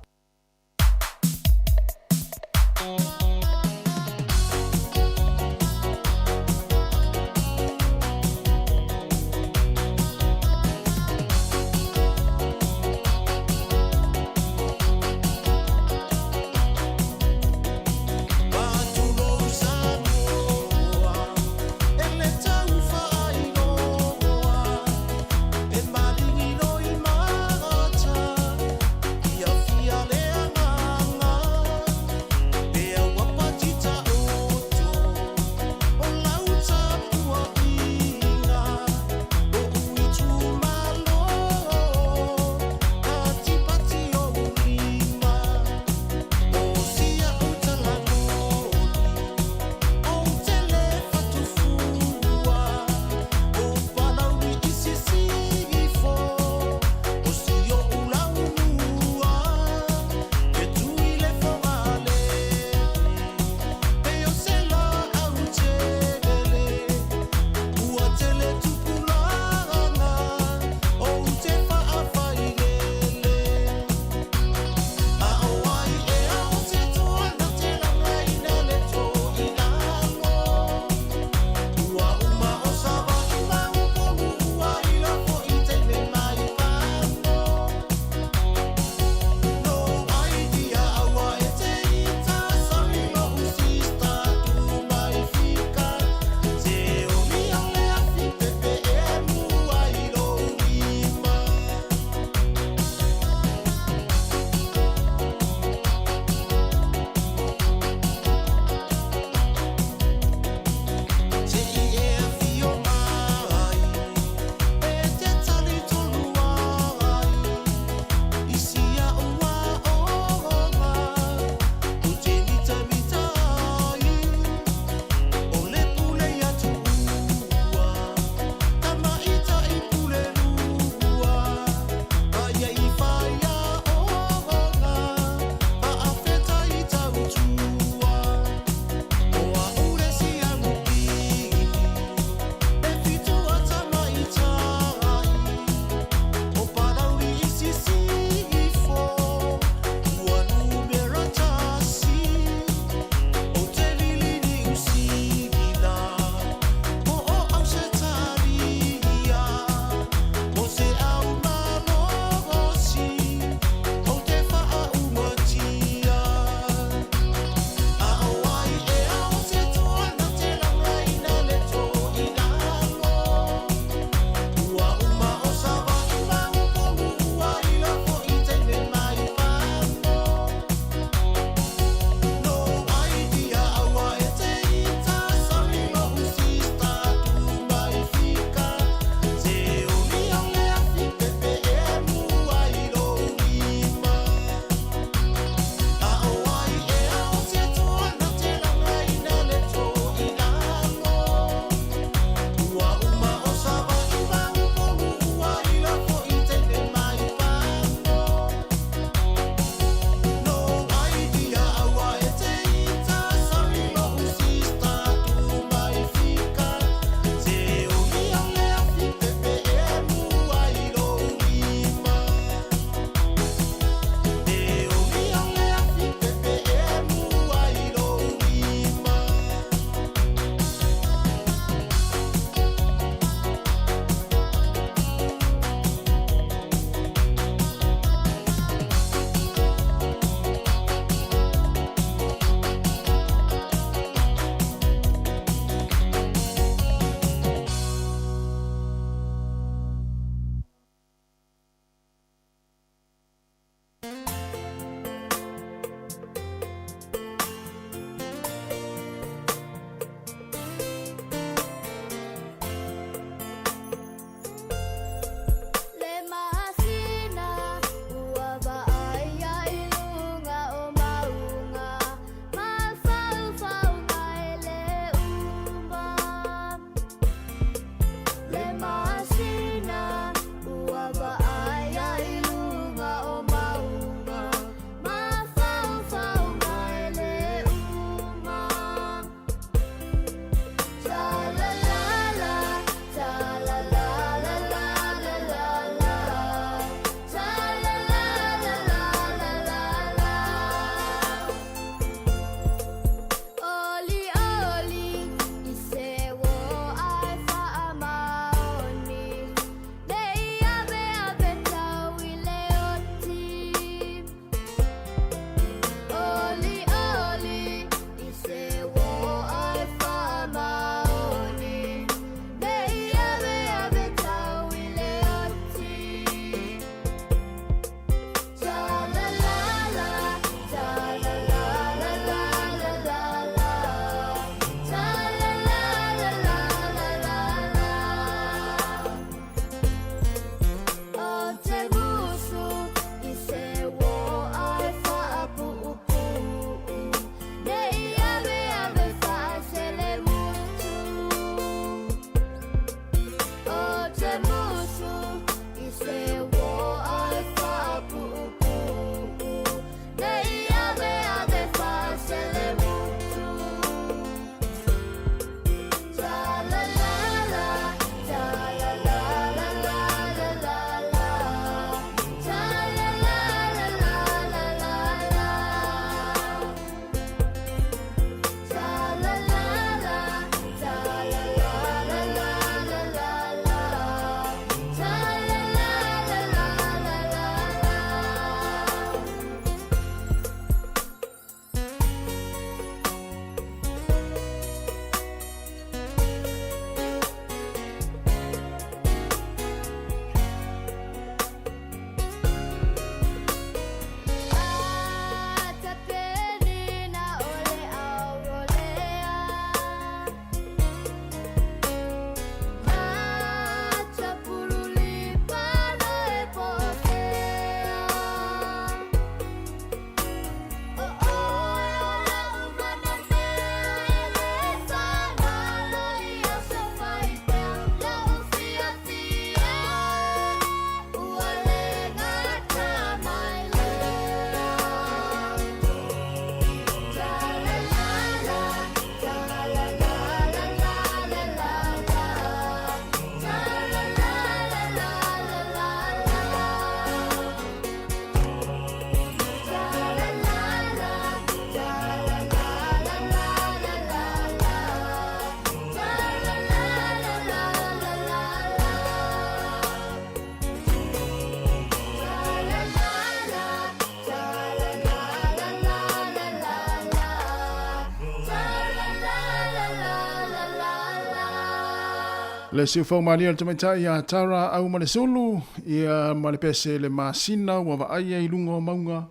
Le siufoga malie o le tamaitai ia Tara Aumalesulu, ia ma le pese le masina ua vaaia i luga o mauga,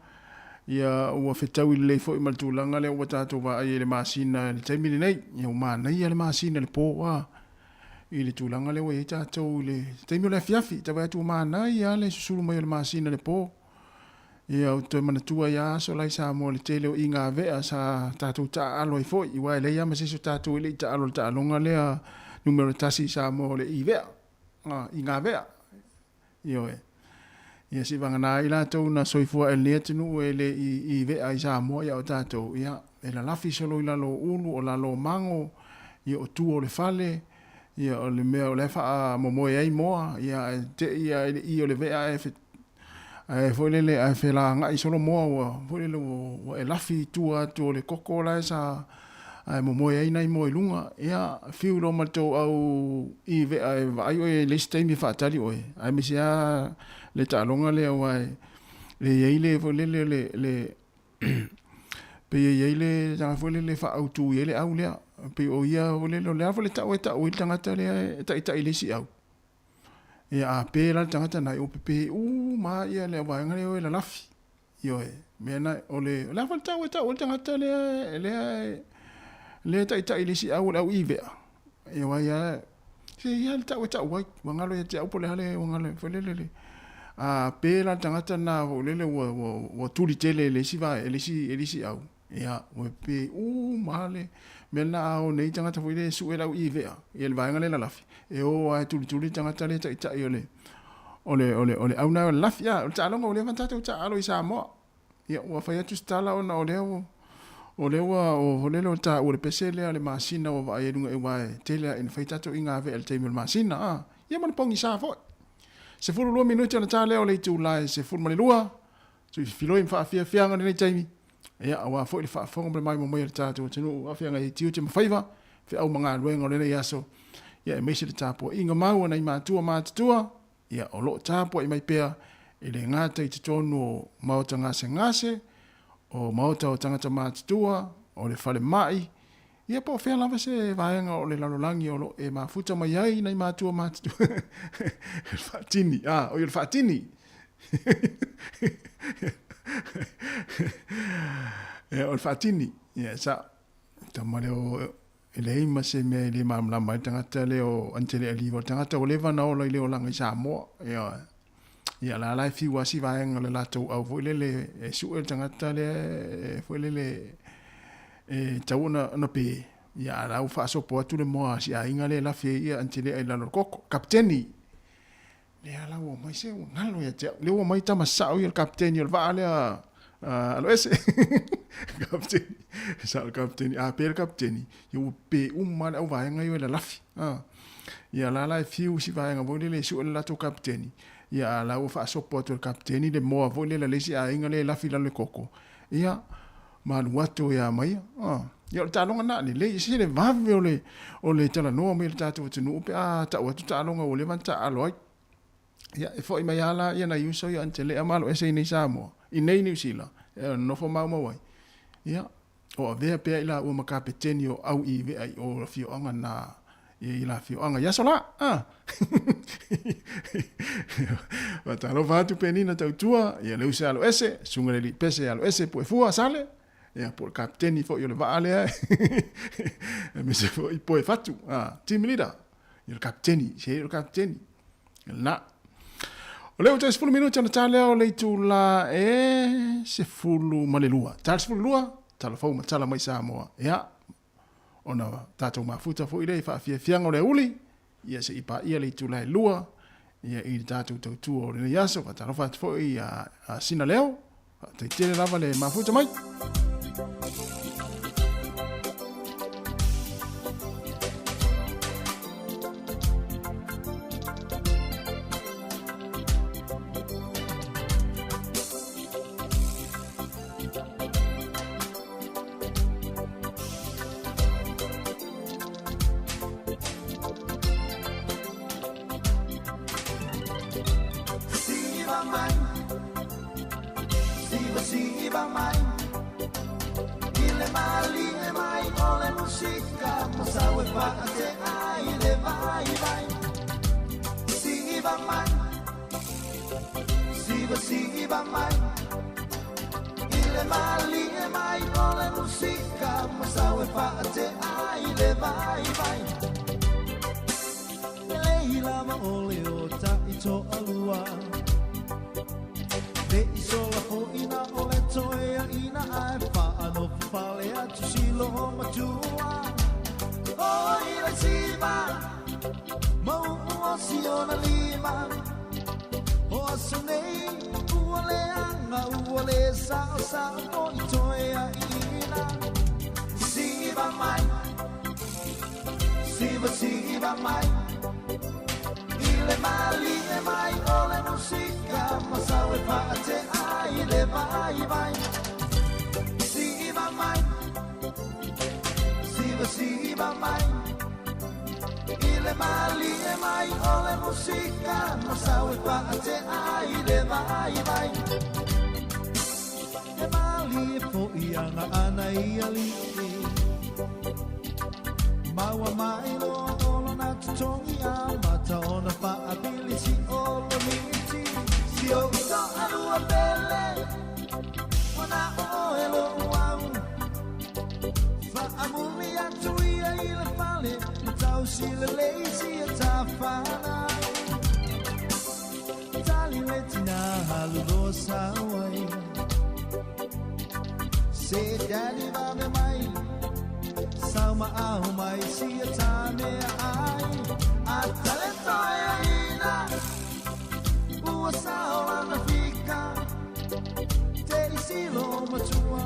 ia ua fetaui lelei foi ma le tulaga lea ua tatou vaaia i le masina i le taimi lenei. Ia ua manaia le masina i le po a i le tulaga lea ua i ai tatou i le taimi o le afiafi, tau vaai atu ua manaia lava le susulu mai o le masina i le po. Ia ou te toe manatua ai lava aso la i Samoa i le tele o igavea sa tatou taaalo ai foi, aua e leai lava ma se isi o tatou e le i taalo i le taaloga lea numera tasi i Samoa o le ivea, igavea. Ioe. Ia seivagana ai latou na soifua ae i lenei atunuu e le i ivea i Samoa, ia o tatou, ia, e lalafi solo i lalo o ulu, o lalo o mago, ia o tua o le fale, ia o le mea o la e faamomoe ai moa, ia ae te i lava i le i o le vea ae Ae foi lele, ae felaagai solo moa ua foi lele ua e lafi i tua atu o le koko la e sa ae momoe ai nai moa i luga. Ia, fiu loa ma le tou au i vea e vaai oe i le isi taimi e faatali oe, aemaise lava le taaloga lea aua e i ai le foi lele le, le pei e i ai le tulaga foi lele e faaautu i ai le au lea. Pei o ia foi lele, o le a foi le tau e tau ai le tagata lea e taitai i le isi au. Ia a pe la le tagata na, ua pepe uma lava le vaega lea e lalafi. Ioe, mea na, o le, o le a foi le tau e tau ai le tagata lea, lea, lea e taitai i le isi au o le au ivea. Ia aua ia, se i ai le tau e tau ai, ua galo ia te au po o le a le, ua galo foi lele le. A pe la le tagata na foi lele ua, ua, ua tuli tele i le isi vae, i le isi, i le isi au. Ia, ua pepe uma lava le mea lena a o nei tagata foi lea e sue lau ivea, ia le vaega lea e lalafi, e o lava e tulituli le tagata lea e taitai o le, o le, o le, o le au lena e lalafi. A, o le taaloga ua leva ona tatou taaalo i Samoa. Ia, ua fai atu se tala ona o lea ua, o lea ua, o lea ua taua le pese lea o le masina ua vaai ai i luga aua e tele lava ina fai tatou igavea i le taimi o le masina, a. Ia ma le pogisa foi. 12 minute ona ta lea o le itula e 12. Tuifiloi ma faafiafiaga i lenei taimi, ia, aua foi le faafofoga ma le maimoa mai a le tatou atunuu, afeagai ai tiute ma faiva, feau ma galuega o lenei aso, ia, aemaise le tapuaiga mau a nai matua matutua, ia, o lo o tapuai mai pea, e le gata i totonu o maota gasegase, o maota o tagata matutua, o le falemai, ia po o fea lava se vaega o le lalolagi o lo o e mafuta mai ai nai matua matutua, le faatini, a, oi o le faatini. Ia, o le faatini, ia, sa, tama lea o, e leai ma se mea e le malamalama ai le tagata lea o Anitele Aliva, o le tagata ua leva ona ola i le olaga i Samoa, ia, ia la la e fiu lava si vaega o le latou au foi lele e sue le tagata lea e foi lele e tatau ona, ona pe, ia, a la ua faasopo atu le moa a si aiga lea e lafi ai ia Anitelea i lalo o le koko. Kapiteni! Lea la ua omai se ua galo ia te au. Lea ua omai tama sao ia le kapiteni o le vaa lea aloese. Kapiteni, sao le kapiteni, a pe le kapiteni, ia ua pe uma le au vaega ia e lalafi. Ia la la e fiu si vaega foi lele e sue le latou kapiteni. Ia a la ua faasopo atu e le kapiteni le moa foi lele a le isi aiga lea e lafi i lalo i le koko. Ia, malu atu ia maia. Ia o le taaloga lena lelei, e se le vave o le, o le talanoa mai o le tatou atunuu pe a tau atu taaloga ua leva ona taaalo ai. Ia, e foi mai lava la ia nai uso ia Antelea ma aloese i nei Samoa, i nei Niu Sila, e nonofo maumau ai. Ia, o avea pea i laua ma kapeteni o au i vea i o afioaga na i la afioaga i aso la. Ah. Faatalofa atu Penina Tautua, ia le uso aloese, susuga le alii Pese aloese Puefua Sale, ia po o le kapeteni foi o le vaa lea, aemaise foi Poe Fatu, ah, team leader, ia le kapeteni, se o le kapeteni. Na. O lea ua toe 10 minute ona ta lea o le itula e 12. Ta le 12, tala fou ma tala mai Samoa. Ia, ona tatou mafuta foi lea i faafiafiaga o le aoauli, ia se i paia le itula e 2, ia i le tatou tautua o lenei aso. Faatalofa atu foi ia Sina Leo, faafetai tele lava le mafuta mai. ai le vaivai. Siva mai, siva siva mai, i le malie mai o le musika ma sau e faatea i le vaivai. E lei lava o le o taʻitoalua, le isola foʻina o le toeaʻina ae faanofo fale atu silo matua. O i le siva mau o siona lima, o aso nei ua leaga ua lē saʻosaʻo foʻi toeaʻina. Siva mai, siva siva mai, i le malie mai o le musika ma sau e faatea i le vaivai. Siva mai, siva siva mai, i le malie mai o le musika ma sau e faatea i le vaivai. E malie foʻi aga ana i aliʻi, maua mai loa o lona totogi a mata ona faapili si olo miti. Si ou toalua pele, ona oe loʻu au, faamuli atu ia i le fale, ma tausi lelei sia tafanau. Tali le tina haluloa sau ai, se daddy vave mai, sau ma au mai sia tānea ai. A tale toe aina, ua sao lana fika, te isilo matua,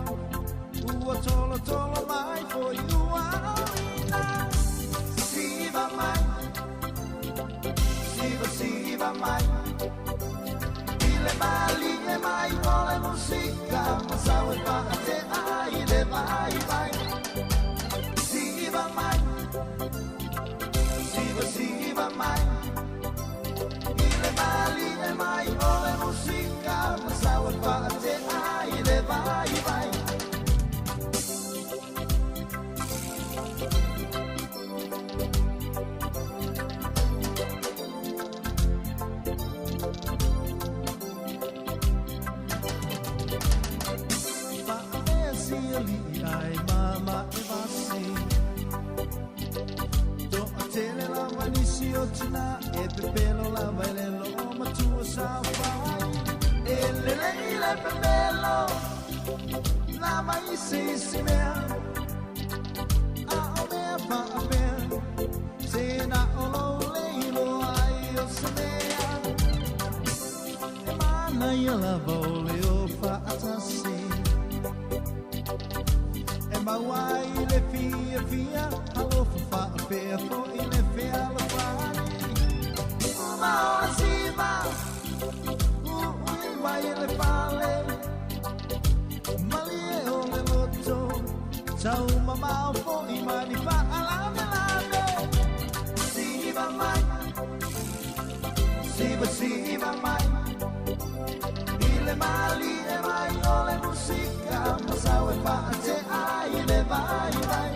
ua tolo tolo mai foi ua oina. Siva mai, siva siva mai, i le malie mai o le musika ma sau e faatea i le vaivai. Siva mai, siva siva mai, i le malie mai o le musika ma sau e faatea i le vaivai. Faamea sialiʻi ai mama e vasi, toʻatele lava nisi o tina, e pepelo lava i le loo matua saofai. E lelei le pepelo, lava i se isi mea, a o mea faapea, se na o lou leiloa ai o se mea. E manaia lava o le o faatasi, e maua ai le fiafia, alofa faapea foʻi le fealofani. Ma o le siva, uʻui mai le fale, malie o le loto, taumamao foʻi ma ni faalavelave. Siva mai, siva siva mai, i le malie mai o le musika ma sau e faatea i le vaivai.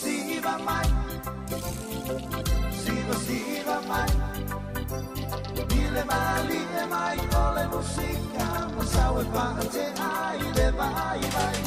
Siva mai, siva siva mai, i le malie mai o le musika ma sau e faatea i le vaivai.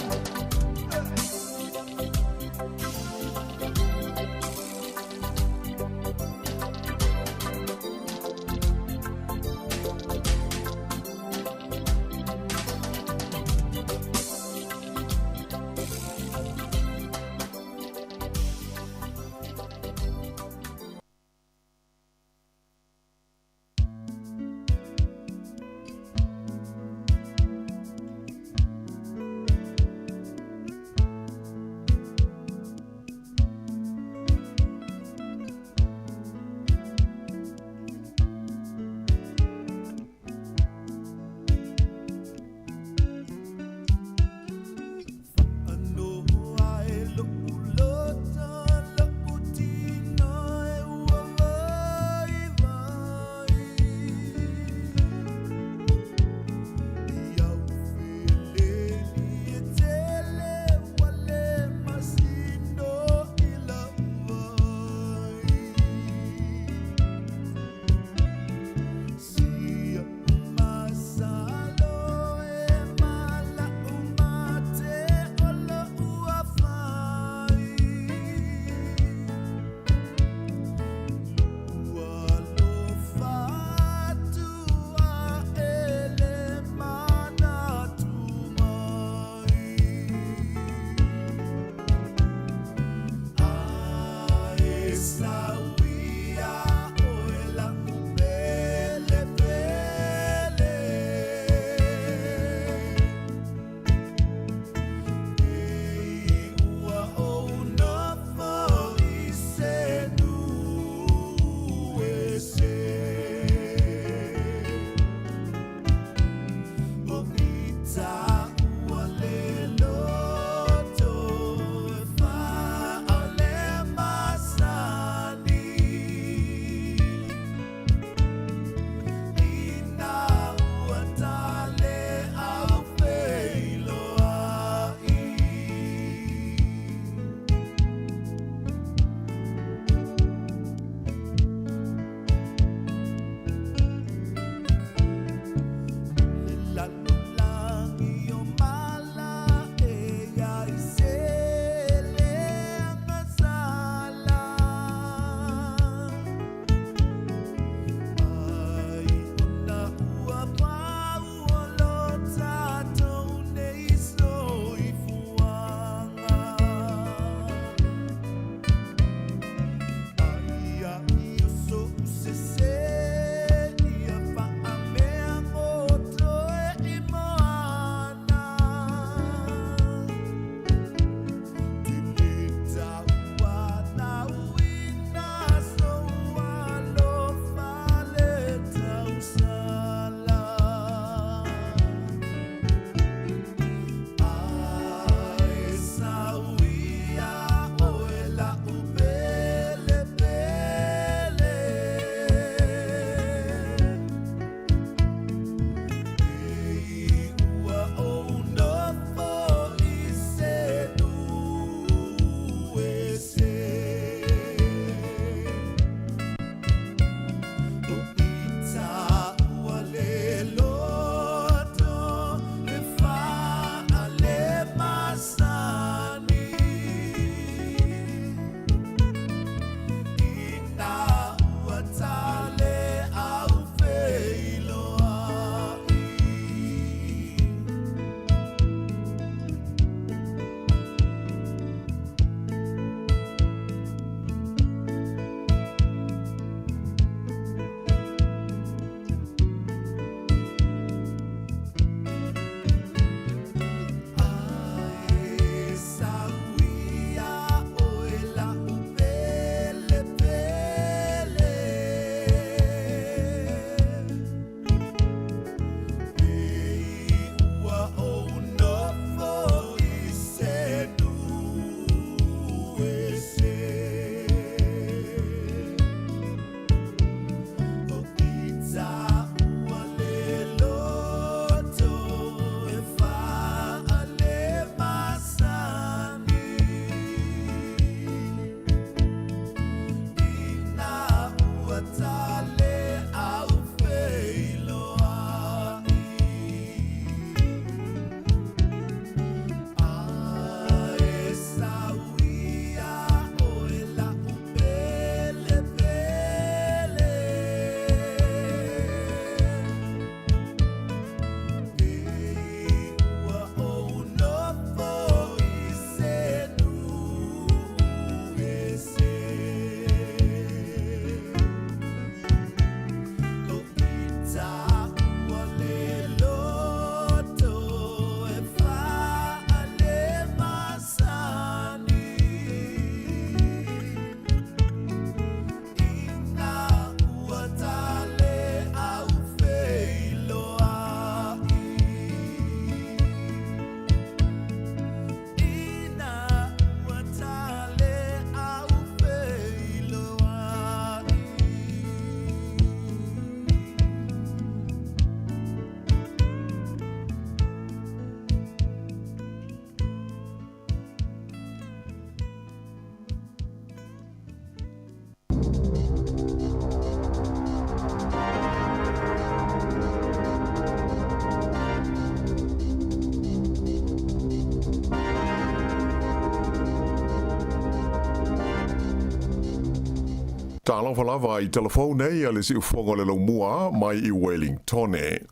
Talofa lava i tala fou nei a le siufofoga o le Laumua mai i Welingtone.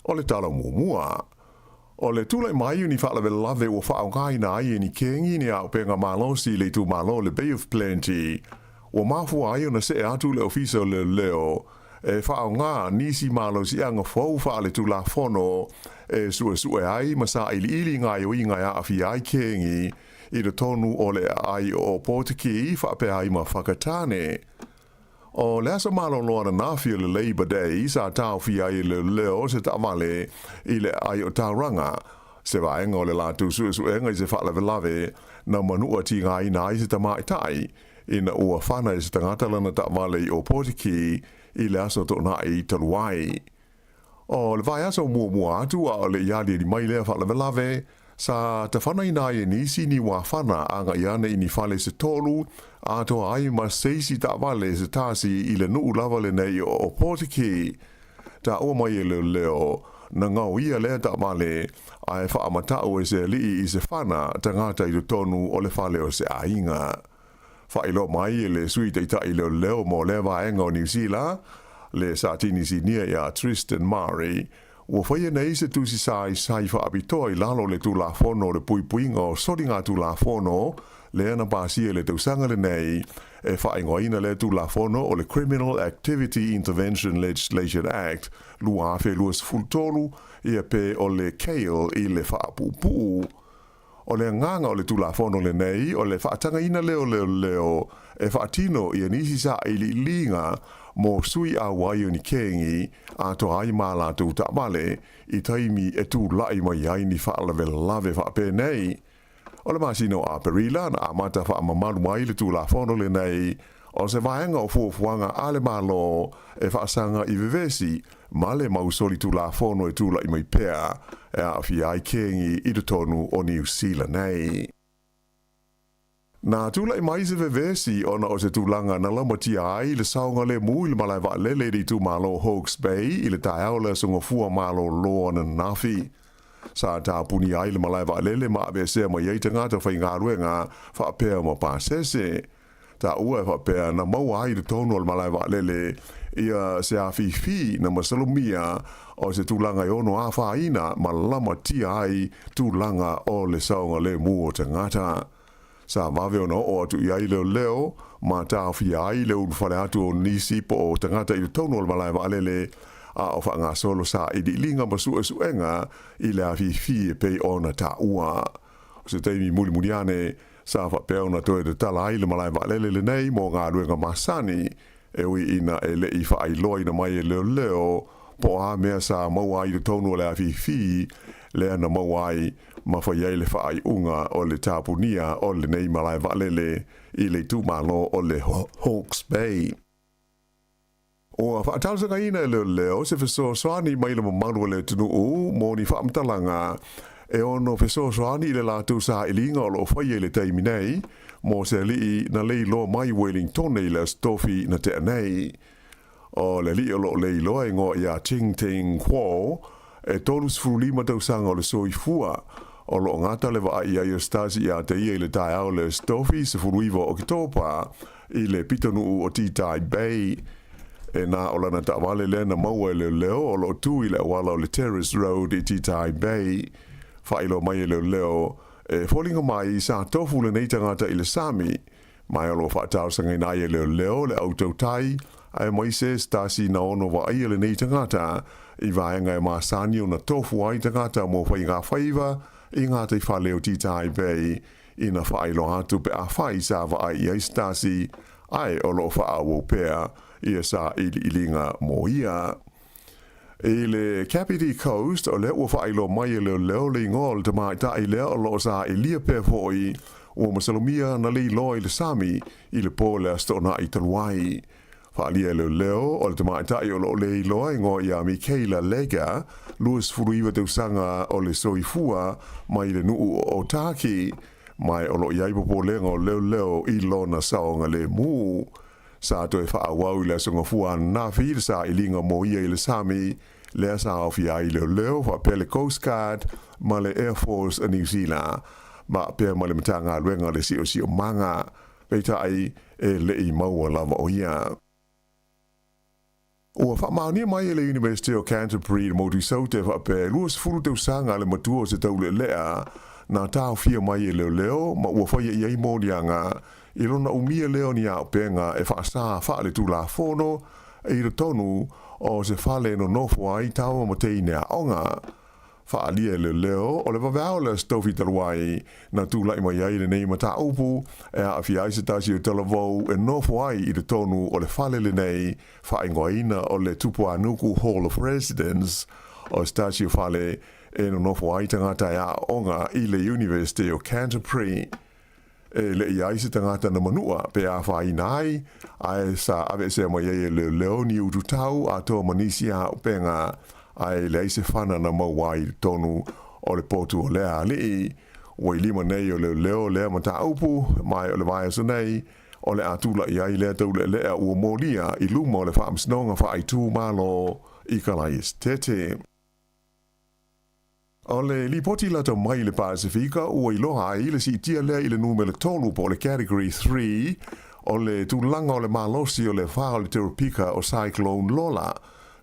O le tala muamua, o le tulai mai o ni faalavelave ua faaaogaina ai e ni kegi ni auupega malosi i le itumalo o le Bay of Plenty, ua mafua ai ona see atu le Ofisa o Leoleo e faaaoga nisi malosiaga fou faaletulafono e suesue ai ma sailiili gaoioiga e aafia ai kegi i totonu o le aai o Ōpōtiki faapea ai ma Whakatane. O le aso malolo ananafi o le Labour Day sa taofia ai e leoleo se taavale i le aai o Tauranga, se vaega o le latou suesuega i se faalavelave na manua tigaina ai se tamaitai ina ua fana e se tagata lana taavale i Ōpōtiki i le aso Toonai talu ai. O le vaiaso muamua atu a o le i aliali mai lea faalavelave, sa tafanaina ai e nisi ni uafana agai ana i ni fale se tolu, atoa ai ma seisi taavale se tasi i le nuu lava lenei o Ōpōtiki. Taua mai e leoleo, na gaoia lea taavale, ae faamatau e se alii i se fana tagata i totonu o le fale o se aiga. Faailoa mai e le Sui Taitai Leoleo mo lea vaega o Niu Sila, le Satini Sinia ia Tristan Murray, ua faia nei se tusi saisai faapitoa i lalo o le Tulafono o le Puipuiga o Soligatulafono lea na pasia i le tausaga lenei, e faaigoaina lea Tulafono o le Criminal Activity Intervention Legislation Act 2023, ia pe o le CAIL i le faapuupuu. O le agaga o le Tulafono lenei, o le faatagaina lea o leoleo e faatino ia nisi sailiiliga mo sui auai o ni kegi atoa ai ma latou taavale i taimi e tulai mai ai ni faalavelave faapenei. O le masina o Aperila na amata faamamalu ai le Tulafono lenei, o se vaega o fuafuaga a le Malo e faasaga i vevesi ma le mau solitulafono e tulai mai pea e aafia ai kegi i totonu o Niu Sila nei. Na tulai mai se vevesi ona o se tulaga na laumatia ai le saogalemu i le malae vaalele i le itumalo o Hawke's Bay i le taeao o le Aso Gafua malolo ananafi. Sa tapunia ai le malae vaalele ma aveesea mai ai tagata faigaluega faapea ma pasese. Taua e faapea na maua ai i totonu o le malae vaalele ia se afifi na masalomia o se tulaga e ono afaina ma lamatia ai tulaga o le saogalemu o tagata. Sa vave ona oo atu i ai leoleo ma taofia ai le ulufale atu o nisi po o tagata i totonu o le malae vaalele a o faagasolo sailiiliga ma suesuega i le afifi e pei ona taua. O se taimi mulimuli ane, sa faapea ona toe tatala ai le malae vaalele lenei mo galuega masani, e ui ina e le i faailoaina mai e leoleo po o a mea sa maua ai i totonu o le afifi lea na maua ai ma fai ai le faaiuga o le tapunia o lenei malae vaalele i le itumalo o le Hawke's Bay. Ua faatalosagaina e leoleo se fesoasoani mai le mamalu o le atunuu mo ni faamatalaga e ono fesoasoani i le latou sailiga o lo o faia i le taimi nei mo se alii na leiloa mai Wellingtone i le Aso Tofi na tea nei. O le alii o lo o leiloa e igoa ia Ching Ting Kuo, e 35 tausaga o le soifua, o lo o gata le vaai i ai o Stasi ia te ia i le taeao o le Aso Tofi 19 o Oketopa i le pitonuu o Titai Bay. E na o lana taavale lea na maua e leoleo o lo o tu i le auala o le Terrace Road i Titai Bay. Faailoa mai e leoleo, e foliga mai sa tofu lenei tagata i le sami, ma o lo o faatalosagaina ai e leoleo le au tautai, aemaise se tasi na ono vaaia lenei tagata i vaega e masani ona tofu ai tagata mo faigafaiva i gataifale o Titai Bay ina faailoa atu pe afai sa vaai i ai se tasi, ae o lo o faaauau pea ia sailiiliga mo ia. I le Kapiti Coast, o lea ua faailoa mai e leoleo le igoa o le tamaitai lea o lo o sailia pea foi ua masalomia na leiloa i le sami i le po o le Aso Toonai talu ai. Faaalia e leoleo, o le tamaitai o lo o leiloa e igoa ia Mikaela Lega, 29 tausaga o le soifua mai le nuu o Otaki, ma o lo o i ai popolega o leoleo i lona saogalemu. Sa toe faaauau i le Aso Gafua ananafi le sailiga mo ia i le sami, lea sa aofia ai leoleo faapea le Coast Guard ma le Air Force a Niu Sila, ma pea ma le Matagaluega o le Siosiomaga. Peitai, e le i maua lava o ia. Ua faamaonia mai e le Iunivesite o Canterbury i le motu i Saute faapea e 20 tausaga le matua o se taulealea na taofia mai e leoleo ma ua faia i ai moliaga i lona umia lea o ni auupega e faasā faaletulafono i totonu o se fale e nonofo ai tama ma teine aoga. Faaalia e leoleo, o le vaveao o le Aso Tofi talu ai na tulai mai ai lenei mataupu e aafia ai se tasi o talavou e nofo ai i totonu o le fale lenei faaigoaina o le Tupuānuku Hall of Residence, o se tasi o fale e nonofo ai tagata e aooga i le Iunivesite o Canterbury. E le i ai se tagata na manua pe afaina ai, ae sa aveesea mai ai e leoleo ni ututau atoa ma nisi auupega, ae leai se fana na maua ai i totonu o le potu o lea alii. Ua i lima nei o leoleo lea mataupu, ma o le vaiaso nei, o le a tulai ai lea taulealea ua molia i luma o le Faamasinoga Faaitumalo i Kalaesetete. O le lipoti lata mai i le Pasefika ua iloa ai le siitia lea i le numera tolu po o le Category 3 o le tulaga o le malosi o le afa o le teropika o Cyclone Lola,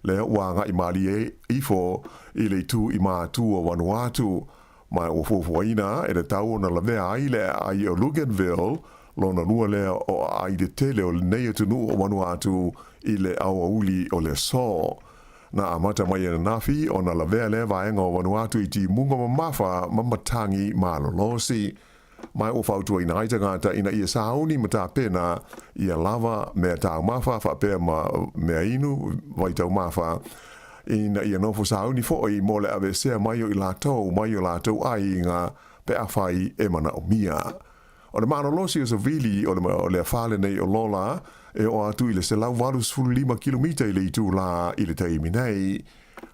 lea ua agai malie ifo i le itu i Matu o Vanuatu. Ma ua fuafuaina e tatau ona lavea ai le aai o Luganville, lona lua lea o aai tetele o lenei atunuu o Vanuatu i le aoauli o le aso. Na amata mai ananafi ona lavea lea vaega o Vanuatu i timuga mamafa ma matagi malolosi. Ma ua fautuaina ai tagata ina ia sauni ma tapena ia lava mea taumafa faapea ma mea inu vai taumafa, ina ia nofo sauni foi mo le aveesea mai o i latou mai o latou aiga pe afai e manaomia. O le malolosi o savili o le o le afa lenei o Lola e oo atu i le 185 kilomita i le itulā i le taimi nei,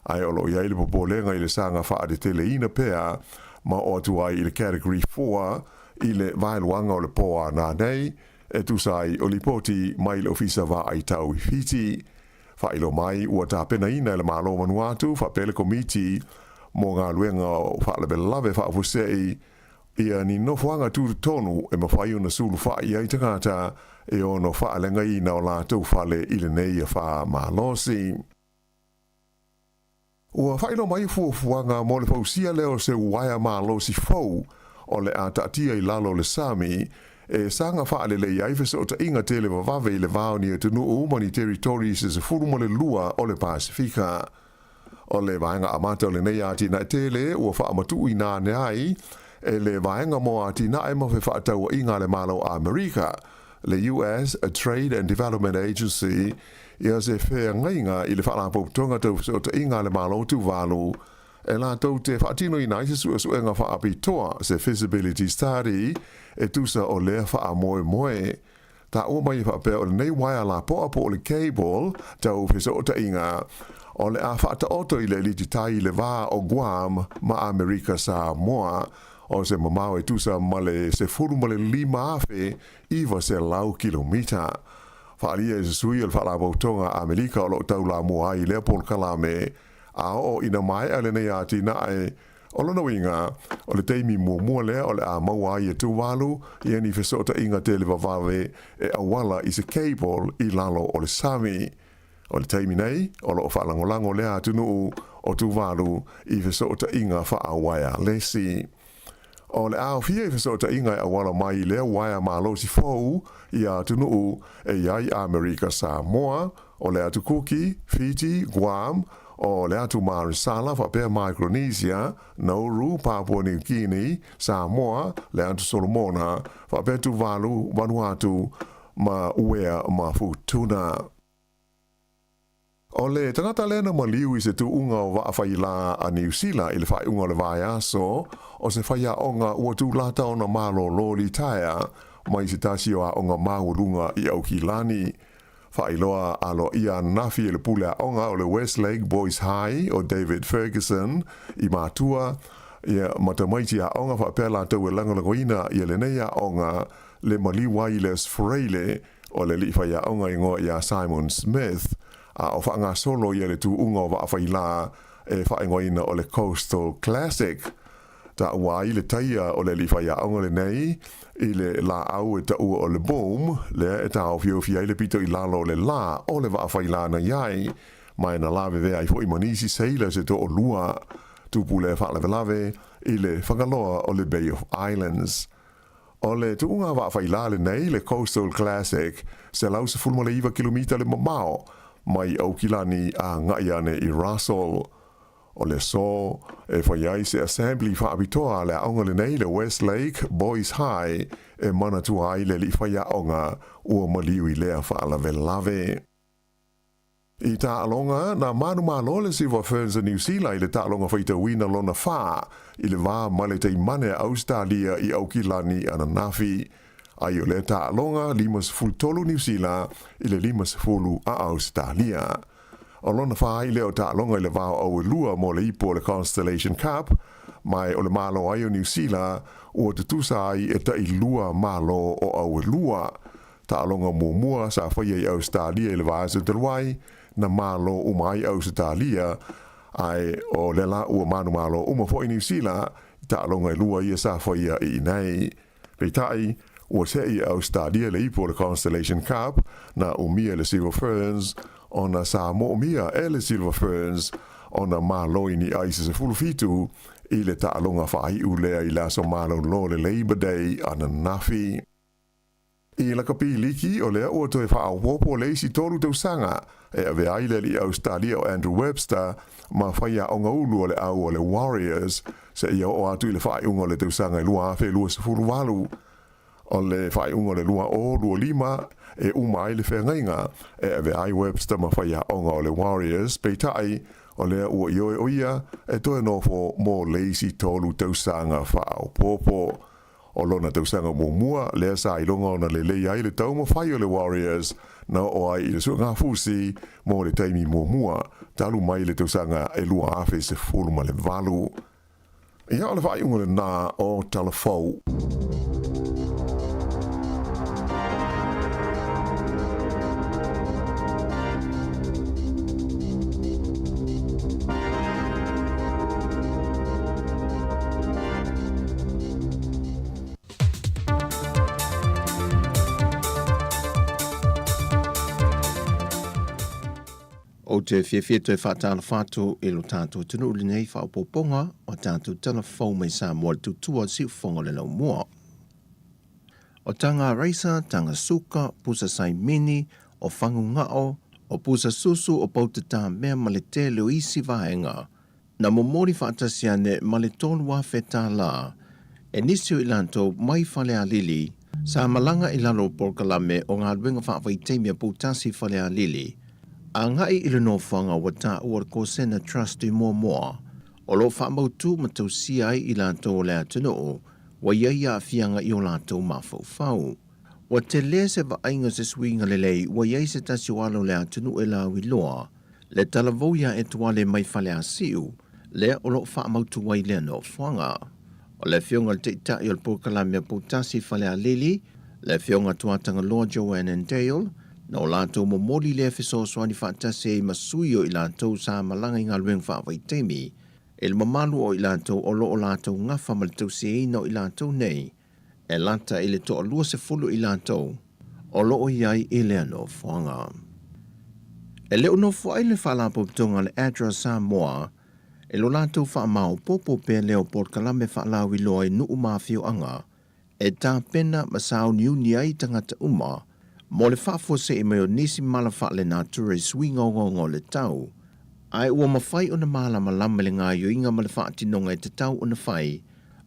ae o lo o i ai le popolega i le saga faateteleina pea ma oo atu ai i le Category 4 i le vaeluaga o le pō ana nei, e tusa ai o lipoti mai le Ofisa Vaai Tau i Fiti. Faailoa mai ua tapenaina e le Malo o Vanuatu faapea le Komiti mo Galuega o Faalavelave Faafuasei ia ni nofoaga tutotonu e mafai ona sulufai ai tagata e ono faaleagaina o latou fale i lenei afa malosi. Ua faailoa mai fuafuaga mo le fausia lea o se uaea malosi fou o le a taatia i lalo o le sami e saga faalelei ai fesootaiga tele vavave i le va o ni atunuu ma ni territories se 12 o le Pasefika. O le vaega amata o lenei atinae tele ua faamatuuina ane ai e le Vaega mo Atinae ma Fefaatauaiga a le Malo o Amerika, le US Trade and Development Agency, ia se feagaiga i le Faalapotopotoga Tau Fesootaiga a le Malo o Tuvalu e latou te faatinoina ai se suesuega faapitoa, se feasibility study, e tusa o lea faamoemoe. Taua mai e faapea o lenei uaea lapoa po o le cable tau fesootaiga o le a faataoto i le alititai i le va o Guam ma Amerika Samoa, o se mamao e tusa ma le 15,900 kilomita. Faaalia e se sui o le Faalapotopotoga a Amerika o lo o taulamua ai i lea polokalame a oo ina maea lenei atinae. O lona uiga, o le taimi muamua lea o le a maua ai e Tuvalu ia ni fesootaiga tele vavave e auala i se cable i lalo o le sami. O le taimi nei, o lo o faalagolago lea atunuu o Tuvalu i fesootaiga faa-uaealesi. O le a aofia i fesootaiga e auala mai i lea uaea malosi fou ia atunuu e i ai Amerika Samoa, o le Atu Kuki, Fiti, Guam, o le Atu Marisala faapea Micronesia, Nauru, Papua New Guinea, Samoa, le Atu Solomona, faapea Tuvalu, Vanuatu, ma Uea ma Futuna. O le tagata lea na maliu i se tuuga o vaa failā a Niu Sila i le faaiuga o le vaiaso, o se faiaoga ua tulata ona malōlō litaea mai se tasi o aoga maualuga i Aukilani. Faailoa aloaia ananafi e le pule aoga o le Westlake Boys High o David Ferguson i matua ia ma tamaiti aoga faapea latou e lagolagoina ia lenei aoga le maliu ai i le Aso Faraile o le alii faiaoga igoa ia Simon Smith a o faagasolo ia le tuuga o vaa failā e faaigoaina o le Coastal Classic. Taua ai le taia o le alii faiaoga lenei i le laau e taua o le boom, lea e taofiofi ai le pito i lalo o le la o le vaa faila na i ai, ma e na lavevea ai foi ma nisi seila se toalua. Tupu lea faalavelave i le fagaloa o le Bay of Islands. O le tuuga vaa faila lenei, le Coastal Classic, 119 kilomita le mamao mai Aukilani agai ane i Russell. O le aso e fai ai se assembly faapitoa a le aoga lenei le Westlake Boys High e manatua ai le alii faiaoga ua maliu i lea faalavelave. I taaloga, na manumalo le Silver Ferns a Niu Sila i le taaloga faitauina lona fa i le va ma le taimane a Ausetalia i Aukilani ananafi. Ai o lea taaloga, 53 Niu Sila i le 50 a Ausetalia. O lona fa ai lea o taaloga i le va o Auelua mo le ipu o le Constellation Cup, ma o le malo ai o Niu Sila ua tutusa ai e tailua malo o Auelua. Taaloga muamua sa faia i Ausetalia i le vaiaso talu ai, na malo uma ai Ausetalia, ae o lea la ua manumalo uma foi Niu Sila i taaloga e lua ia sa faia i inei. Peitai, ua se'i e Ausetalia le ipu o le Constellation Cup, na umia e le Silver Ferns, ona sa moomia e le Silver Ferns ona malo i ni ai se 17 i le taaloga faaiu lea i le aso malolo le Labour Day ananafi. I lakapi liki, o lea ua toe faaopoopo le isi tolu tausaga e avea ai le alii Ausetalia o Andrew Webster ma faiaoga ulu o le au o le Warriors seia oo atu i le faaiuga o le tausaga e 2028. O le faaiuga o le 2025 e uma ai le feagaiga e avea ai Webster ma faiaoga o le Warriors, peitai, o lea ua ioe o ia e toe nofo mo le isi tolu tausaga faaopoopo. O lona tausaga muamua, lea sa iloga ona lelei ai le taumafai o le Warriors na oo ai i le suegafusi mo le taimi muamua talu mai le tausaga e 2018. Ia, o le faaiuga lena o Tala Fou. Ou te fiafia toe faatalofa atu i lo tatou atunuu i lenei faaopoopoga o tatou tala fou mai Samoa le tautua o le siufofoga o le laumua. O taga raisa, taga suka, pusa saimini, o fagugao, o pusa susu, o poutatā-mea ma le tele o isi vaega Na momoli faatasi ane ma le 3000 tālā e nisi o i latou mai Falealili sa malaga i lalo o polokalame o galuega faavaitaimi a Poutasi Falealili agai i le nofoaga ua taua o le Kosena Trust i Moamoa o lo o faamautū ma tausia ai i latou o le atunuu ua i ai aafiaga i o latou mafaufau. Ua tele se vaaiga o se suiga lelei ua i ai se tasi o alo o le atunuu e lauiloa le talavou iā Etuale mai Faleasiu, lea o lo o faamautu ai lea nofoaga. O le afioga i le Taitai o le Polokalame a Poutasi Falealili, le afioga Tuatagaloa Joanne Dale, na o latou momoli lea fesoasoani faatasi ai ma sui o i latou sa malaga i galuega faavaitaimi i le mamalu o i latou o lo o latou gafa ma le tausiaina o i latou nei e lata i le toalua sefulu i latou o lo o i ai i lea nofoaga. E le o nofo ai le Faalapotopotoga a le ADRA Samoa i lo latou faamaopoopo pea lea o polokalame faalauiloa i nuu ma afioaga e tapena ma sauniuni ai tagata uma mo le faafuasei mai o nisi mala faalenatura i suiga ogaoga o le tau, ae ua mafai ona malamalama i le gaoioiga ma le faatinoga e tatau ona fai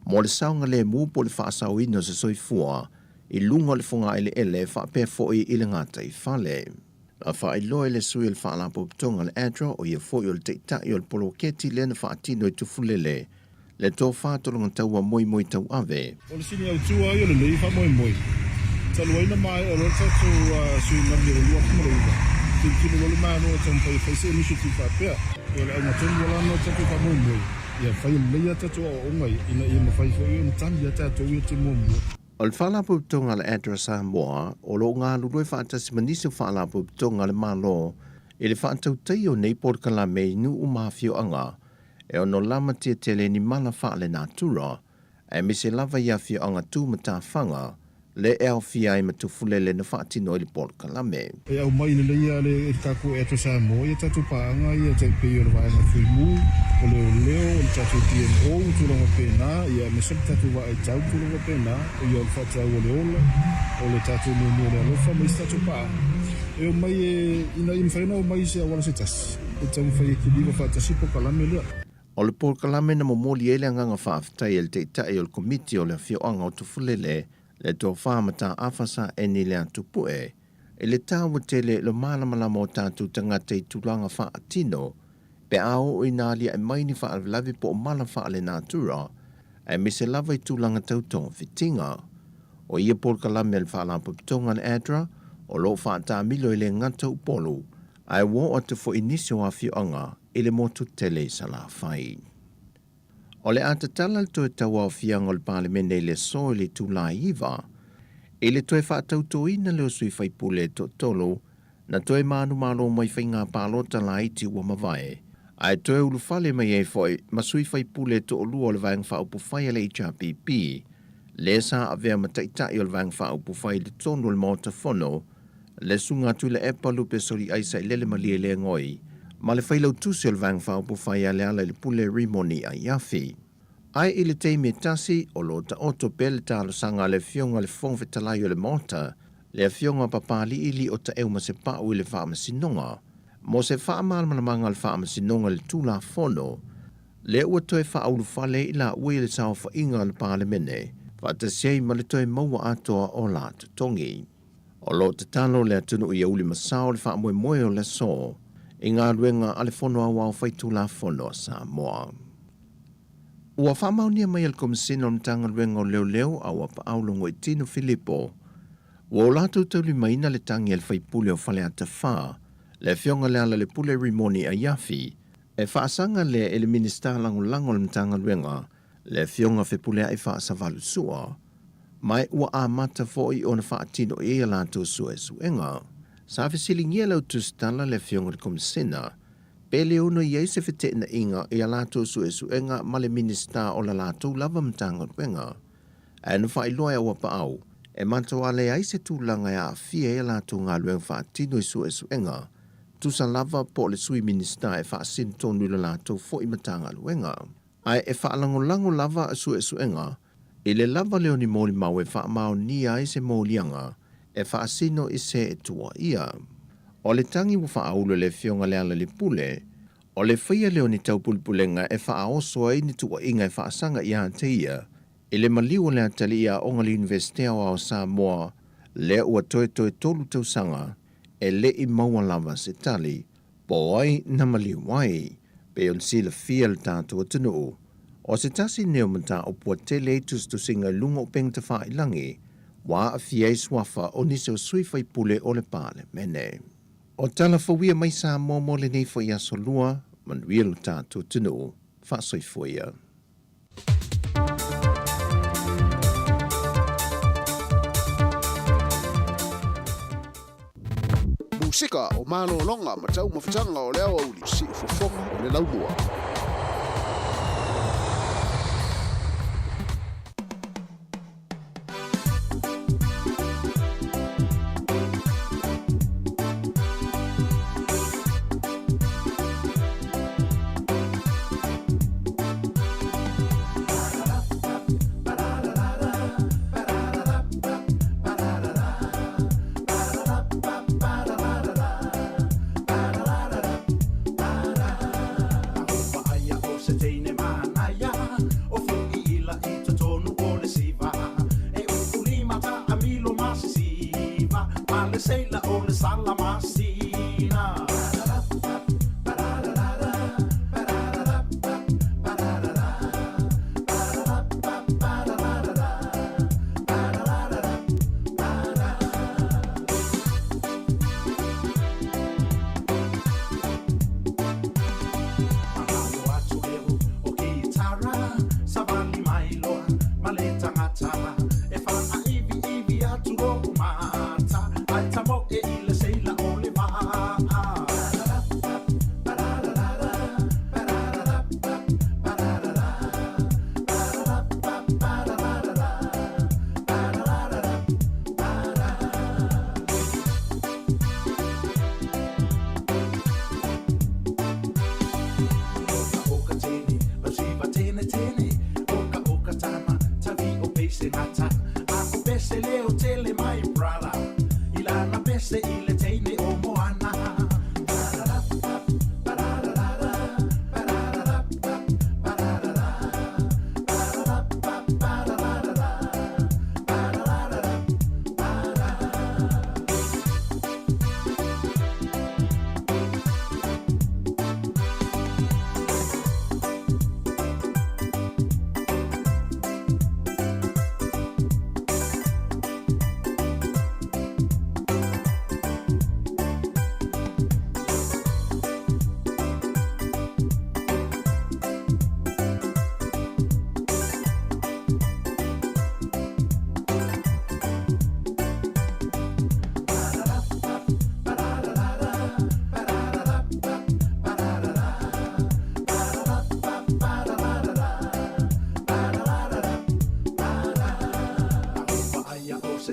mo le saogalemu po o le faasaoina o se soifua i luga o le fogaeleele faapea foi i le gataifale. Na faailoa e le sui o le Faalapotopotoga a le ADRA, o ia foi o le taitai o le poloketi lea na faatino i Tufulele, le tofa tologataua Moimoi Tauave. O le sini autu lava ia o lenei faamoemoe, talu ai na maea loa le tatou suiga o le 2009, tilotilo loa le Malo e taumafai e fai se initiative faapea. Ia o le auga tonu lava lena o le tatou faamoemoe, ia fai lelei a tatou aoaoga ia, ina ia mafai foi ona tali a tatou ia te muamua. O le Faalapotopotoga a le ADRA Samoa, o lo o galulue faatasi ma nisi o Faalapotopotoga a le Malo i le faatautaia o nei polokalame i nuu ma afioaga. e ono lamatia tele i ni mala faalenatura, aemaise lava i afioaga tu ma tafaga, lea e aofia ai ma Tufulele na faatino ai le polokalame. E aumai lelei lava le tatou Air Samoa ia tatou paaga ia tai pei o le Vaega Fuimu, o Leoleo, o le tatou DMO ma tulaga faapena, ia aemaise le tatou vaa aitau ma tulaga faapena, ia o le faataua o le ola, o le tatou niuniu o le alofa ma isi tatou paaga. E omai e, ina ia mafai ona omai i se auala se tasi, e taumafai e kiliva faatasi le polokalame lea. O le polokalame na momoli ai le agaga faafetai a le Taitai o le Komiti o le Afioaga o Tufulele, le Tofa Mataafa Saeni Leatupue, i le taua tele i le malamalama o tatou tagata i tulaga faatino pe a oo ina aliae mai ni faalavelave po o mala faalenatura, aemaise lava i tulaga tau togafitiga. O ia polokalame a le Faalapotopotoga a le ADRA o lo o faataamilo e le gata Upolu, ae ua oo atu foi i nisi o afioaga i le motu tele i Salafai. O le a tatala le toe tauaofiaga o le Palemene i le aso i le itula e 9, i le toe faatautoina lea o sui faipule e toatolu na toe manumalo mai faiga palota laiti ua mavae, ae toe ulufale mai ai foi ma sui faipule e toalua o le Vaega Faaupufai a le HRPP, lea sa avea ma taitai o le Vaega Faaupufai i totonu o le Maota Fono, le Susuga Tuilaepa Lupe Soliai Sailele Malielegaoi, ma le Failautusi o le Vaega Faaupufai a Lealailepule Rimoni Aiafi. Ae i le taimi e tasi, o lo o taoto pea le talosaga a le Afioga i le Fofoga Fetalai o le Maota, le Afioga Papali'i Liotaeu Masepau i le Faamasinoga, mo se faamalamalamaga a le Faamasinoga i le Tulafono, lea ua toe faaulufale ai i laua i le saofaiga a le Palemene, faatasi ai ma le toe maua atoa o la totogi. O lo o tatalo le atunuu ia ulimasao le faamoemoe o le aso i galuega a le Fono Aoao Faitulafono a Samoa. Ua faamaonia mai e le Komesina o le Matagaluega o Leoleo a ua paau Logoitino Filipo, ua o latou taulimaina le tagi a le faipule o Faleata 4, le Afioga Lealailepule Rimoni Aiafi, e faasaga lea e le Minisita Lagolago o le Matagaluega, le Afioga Fepuleai Faasavalusua, ma ua amata foi ona faatino i ai a latou suesuega. Sa fesiligia e lau tusitala le Afioga i le Komisena, pe le ono i ai se feteenaiga i a latou suesuega ma le Minisita o la latou lava Matagaluega. Ae na faailoa e Auapaau, e matua leai se tulaga e aafia ai a latou galuega faatino i suesuega, tusa lava po o le Sui Minisita e faasino tonu i la latou foi Matagaluega. Ae e faalagolago lava suesuega i le lava lea o ni molimau e faamaonia ai se moliaga e faasino i se e tuuaia. O le tagi ua faaulu e le Afioga Lealailepule, o le faia lea o ni taupulepulega e faaoso ai ni tuuaiga e faasaga ia te ia i le maliu o le atalii aoga le Iunivesite Aoao o Samoa lea ua toetoe 3 tausaga e le i maua lava se tali Po o ai na maliu ai, pei ona silafia le tatou atunuu, o se tasi nei o mataupu ua tele ai tusitusiga i luga o upega tafailagi, ua aafia ai suafa o nisi o sui faipule o le Palemene. O tala fauia mai Samoa mo lenei foi aso lua, manuia lo tatou atunuu. Faasoifua ia. Musika o malologa ma taumafataga o le aoauli, siufofoga o le laumua.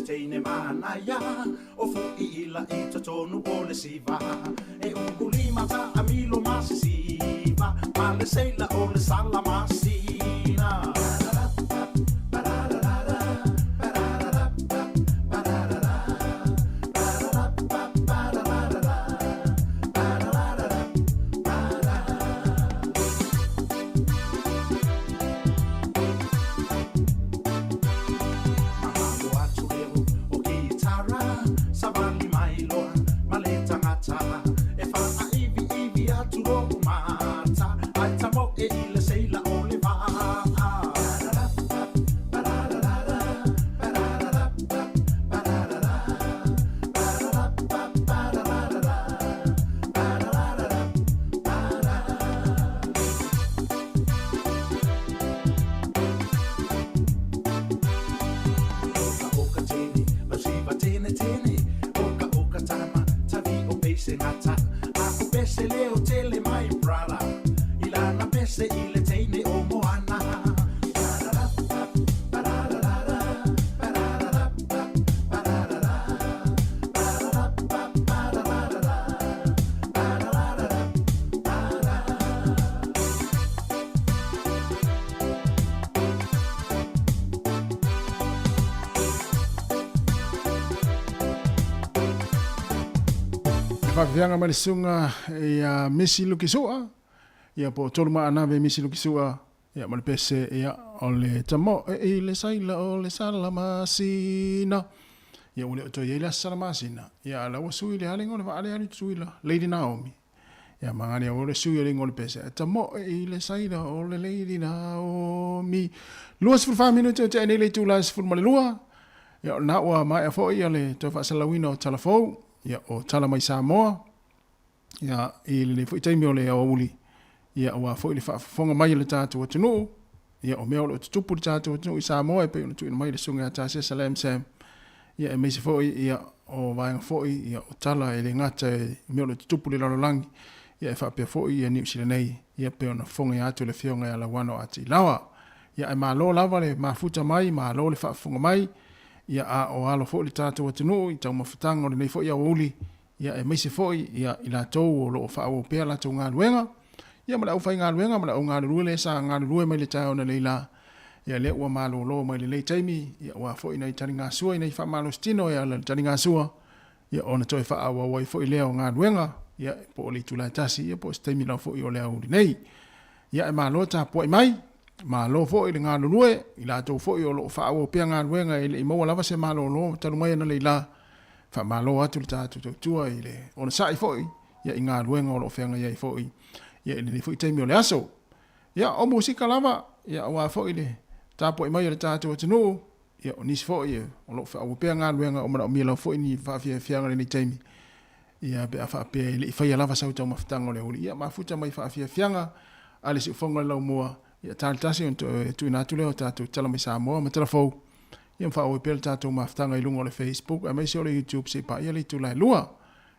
teine manaia o fuiila i totonu o le siva e ukulima taamilo ma sisiva ma le seila o le salamasina. Mamalo atu leo o kitara savali mai loa ma le tagata e faaiviivi atu lou mata ae tamoe i le seila o le vaa. Oka oka tene, lausiva tene tene, oka oka tama, tavi o pese gata, a o pese leo tele my brother, i lana pese i le teine o Moana. E faafeafeaga mai le susuga ia Misi Lukisu'a, ia po o Tolumaanave Misi Lukisu'a, ia ma le pese, ia, o le Tamoe i le Saila o le Salamasina. Ia ua le o toe i ai le Aso Salamasina, ia a la ua sui le alega o le vaa lea alu i Tutuila, Lady Naomi. Ia ma gane o le sui o le ingoa o le pese, e tamoe i le saila o le Lady Naomi. 24 minute o tea nei le itula e 12. Ia o lena ua maea foi ia le toe faasalalauina o tala fou, ia o tala mai Samoa, ia i lenei foi taimi o le aoauli, ia aua foi le faafofoga mai a le tatou atunuu, ia o mea o lo o tutupu i le tatou atunuu i Samoa e pei ona tuuina mai e le Susuga ia Tasesa Lam Sam, ia aemaise foi ia o vaega foi ia o tala e le gata i mea o lo o tutupu i le lalolagi, ia e faapea foi ia Niu Sila nei, ia pei ona fofoga atu e le Afioga ia Lauano A. Tilawa. Ia ae malo lava le mafuta mai, malo le faafofoga mai, ia a o alo foi le tatou atunuu i taumafataga o lenei foi aoauli, ia aemaise foi ia i latou o lo o faaauau pea latou galuega, ia ma le aufaigaluega ma le augalulue lea sa galulue mai le taeao analeila, ia lea ua malolo mai lenei taimi, ia aua foi nai taligasua i nai faamalositino e ala i le taligasua, ia ona toe faaauau ai foi lea o galuega, ia po o le itula e tasi, ia po o se taimi lava foi o le aoauli nei. Ia e malo tapuai mai, malo foi le galulue, i latou foi o lo o faaauau pea galuega e le i maua lava se malolo talu mai analeila, Faamalo atu le tatou tautua i le onosai foi ia i galuega o lo o feagai ai foi ia i lenei foi taimi o le aso. Ia o musika lava ia aua foi le tapuai mai o le tatou atunuu ia o nisi foi o lo o feaua pea galuega o manaomia lava foi ni faafiafiaga i lenei taimi ia pe a faapea e le i faia lava sau taumafataga o le auli ia mafuta mai faafiafiaga a le siufofoga o le laumua ia tali tasi ona toe tuuina atu lea o tatou tala mai Samoa ma tala fou Ia ma faaauau pea le tatou mafutaga i luga o le Facebook aemaise o le YouTube se i paia le itula e 2.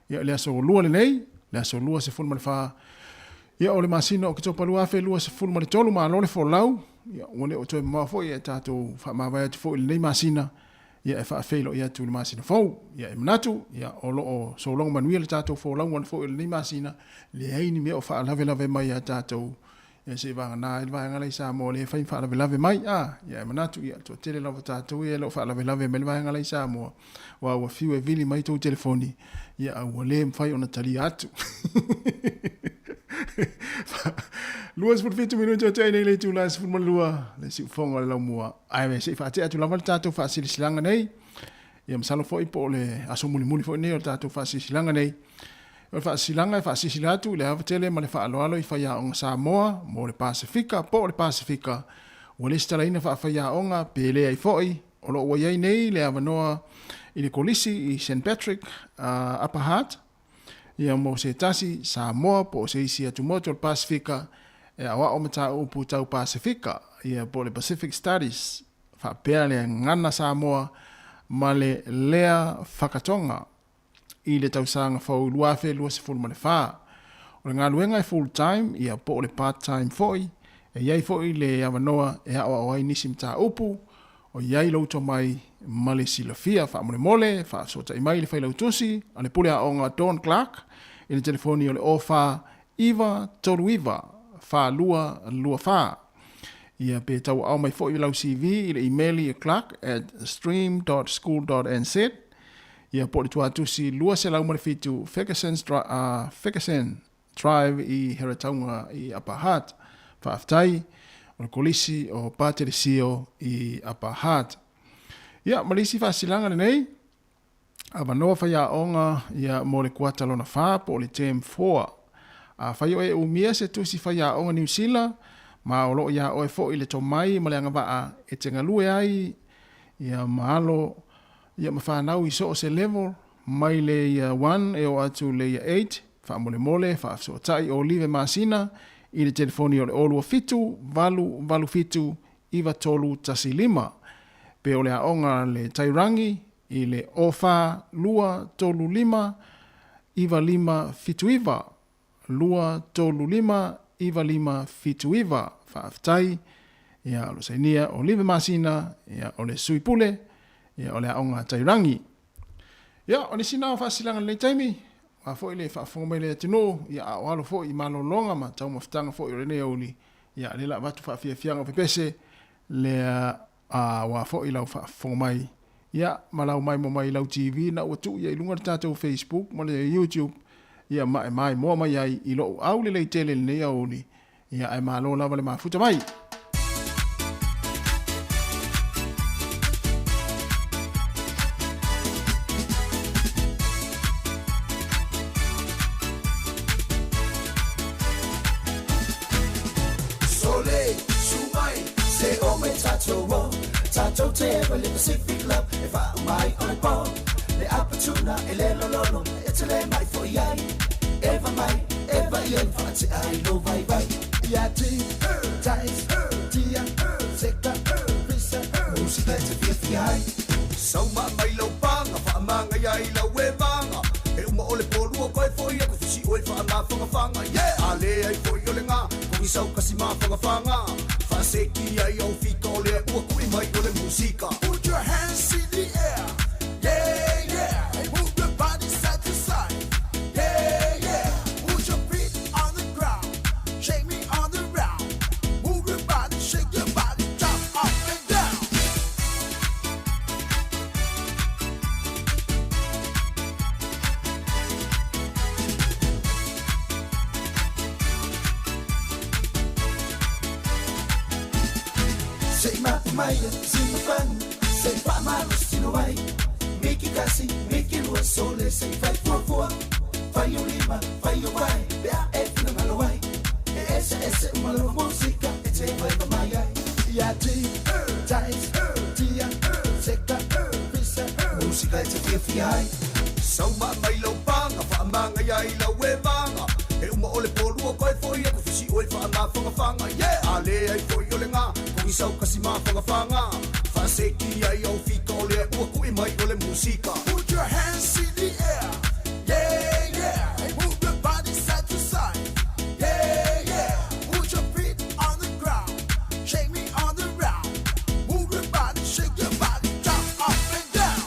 Ia, le aso Lua lenei, le aso 24, ia o le masina o Oketopa 2023, malo le folau. Ia, ua le o toe mamao foi e tatou faamavae atu foi i lenei masina, ia e faafeiloai atu i le masina fou. Ia, e manatu, ia, o lo o sologa manuia le tatou folauga foi o lenei masina, leai ni mea o faalavelave mai ia tatou Ia se i vagana ai le vaega la i Samoa lea e fai ma faalavelave mai, a, ia e manatu, ia, toatele lava tatou ia e le o faalavelave mai le vaega la i Samoa, aua ua fiu e vili mai tou telefoni, ia a ua le mafai ona talia atu. 27 minute o tea nei le itula e 12, le siufofoga o le laumua. Ae se i faatea atu lava le tatou faasilasilaga nei. Ia masalo foi po o le aso mulimuli foi nei o le tatou faasilasilaga nei. O le faasilasilaga e faasilasila atu i le ava tele ma le faaaloalo i faiaoga Samoa mo le Pasefika po o le Pasefika ua lesitalaina faafaiaoga pe leai foi, o lo o ua i ai nei le avanoa i le Kolisi i Saint Patrick, Upper Hutt, ia mo se tasi Samoa po o se isi atumotu o le Pasefika e aoao mataupu tau Pasefika, ia po o le Pacific Studies, faapea le gagana Samoa ma le lea whakatoga i le tausaga fou 2024. O le galuega e full time ia po o le part time foi, e i ai foi le avanoa e aoao ai nisi mataupu. o i ai lou tomai ma le silafia. Faamolemole, faafesootai mai i le Failautusi a le Pule Aoga Dawn Clark i le telefoni o le 04 9 3 9 4 2 2 4. Ia pe tauaao mai foi lau CV i le imeli e clark@stream.school.nz ia po o le tuatusi 207 Ferguson, Ferguson Drive i Heretaunga i Upper Hutt. Faafetai, o le Kolisi o Patelesio i Upper Hutt. Ia, ma le isi faasilaga lenei, avanoa faiaoga ia mo le kuata lona 4 po o le Term 4. Afai o e umia se tusi faiaoga Niu Sila, ma o lo o iā oe foi le tomai ma le agavaa e te galue ai ia ma alo ia ma fanau i so o se level, mai le Year 1 e oo atu le Year 8, faamolemole, faafesootai o Live Masina i le telefoni o le 027 887 9315, pe o le aoga le Tairangi i le 04 235 9579 235 9579. Faafetai. Ia, o lo sainia o Live Masina, ia, o le Sui Pule, ia, o le Aoga Tairangi. Ia, o nisi na o faasilaga lenei taimi, a foi le faafofoga mai le atunuu, ia, a o alo foi i malologa ma taumafataga foi o lenei aoauli, ia, lea la avatu faafiafiaga o pepese, lea a ua foi lau faafofoga mai, ia, ma lau maimoa mai i lau TV na ua tuu ia i luga le tatou Facebook ma le YouTube, ia, ma e maimoa mai ai i lou aulelei tele i lenei aoauli, ia, ae malo lava le mafuta mai. Sole, su mai, se o mai tatou o Tatou te ewa le Pacific Love E wha mai o le pō Le apatuna e le lololo E te le mai fo iai Eva mai, eva i en wha te ai lo vai vai Ia ti, tais, tia, seka, pisa Musika e te fia fia ai Sauma mai lau panga, whaamanga ia i lau e vanga E uma o le pōlua koe foi aku fisi oe whaamawhangawhanga Yeah! A le ai foi o le ngā, kongi sau kasi mawhangawhanga Whaaseki ai au fika o lea ua kui mai o le musika Put your hands in the air, yeah, yeah Move your body side to side, yeah, yeah Put your feet on the ground, shake me on the round Move your body, shake your body, jump up and down Se i mapu mai si mafanu Se i whaamalo sino ai Miki kasi, miki lua sole Se i fai fuafua Fai o lima, fai o vai Pe a e whina ai E ese ese umalo musika E te vai pa mai ai Ia ti, tais, tia, seka, pisa Musika e te fia fia ai Sauma mai lau panga, whaamanga ia i lau e vanga E uma o le pōlua koe foi aku fisi oe whaamawhangawhanga Yeah! A le ai foi o le ngā, kongi sau kasi mawhangawhanga Whaaseki ai au fika o lea ua kui mai o le musika Put your hands in the air, yeah, yeah Move your body side to side, yeah, yeah Put your feet on the ground, shake me on the round Move your body, shake your body, jump up and down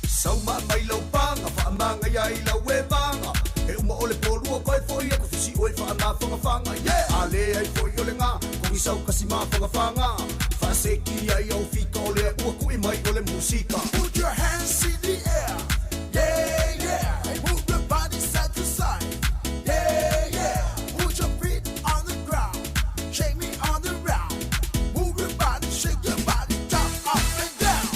Sauma mai lau panga, whaamanga ia i lau e vanga E uma o le pōlua koe foi aku fisi oe whaamawhangawhanga Yeah! A le ai foi o le ngā, kongi sau kasi mawhangawhanga Whaaseki ai au fika o lea ua kui mai o le musika Put your hands in the air, yeah, yeah Move your body side to side, yeah, yeah Put your feet on the ground, shake me on the round Move your body, shake your body, jump up and down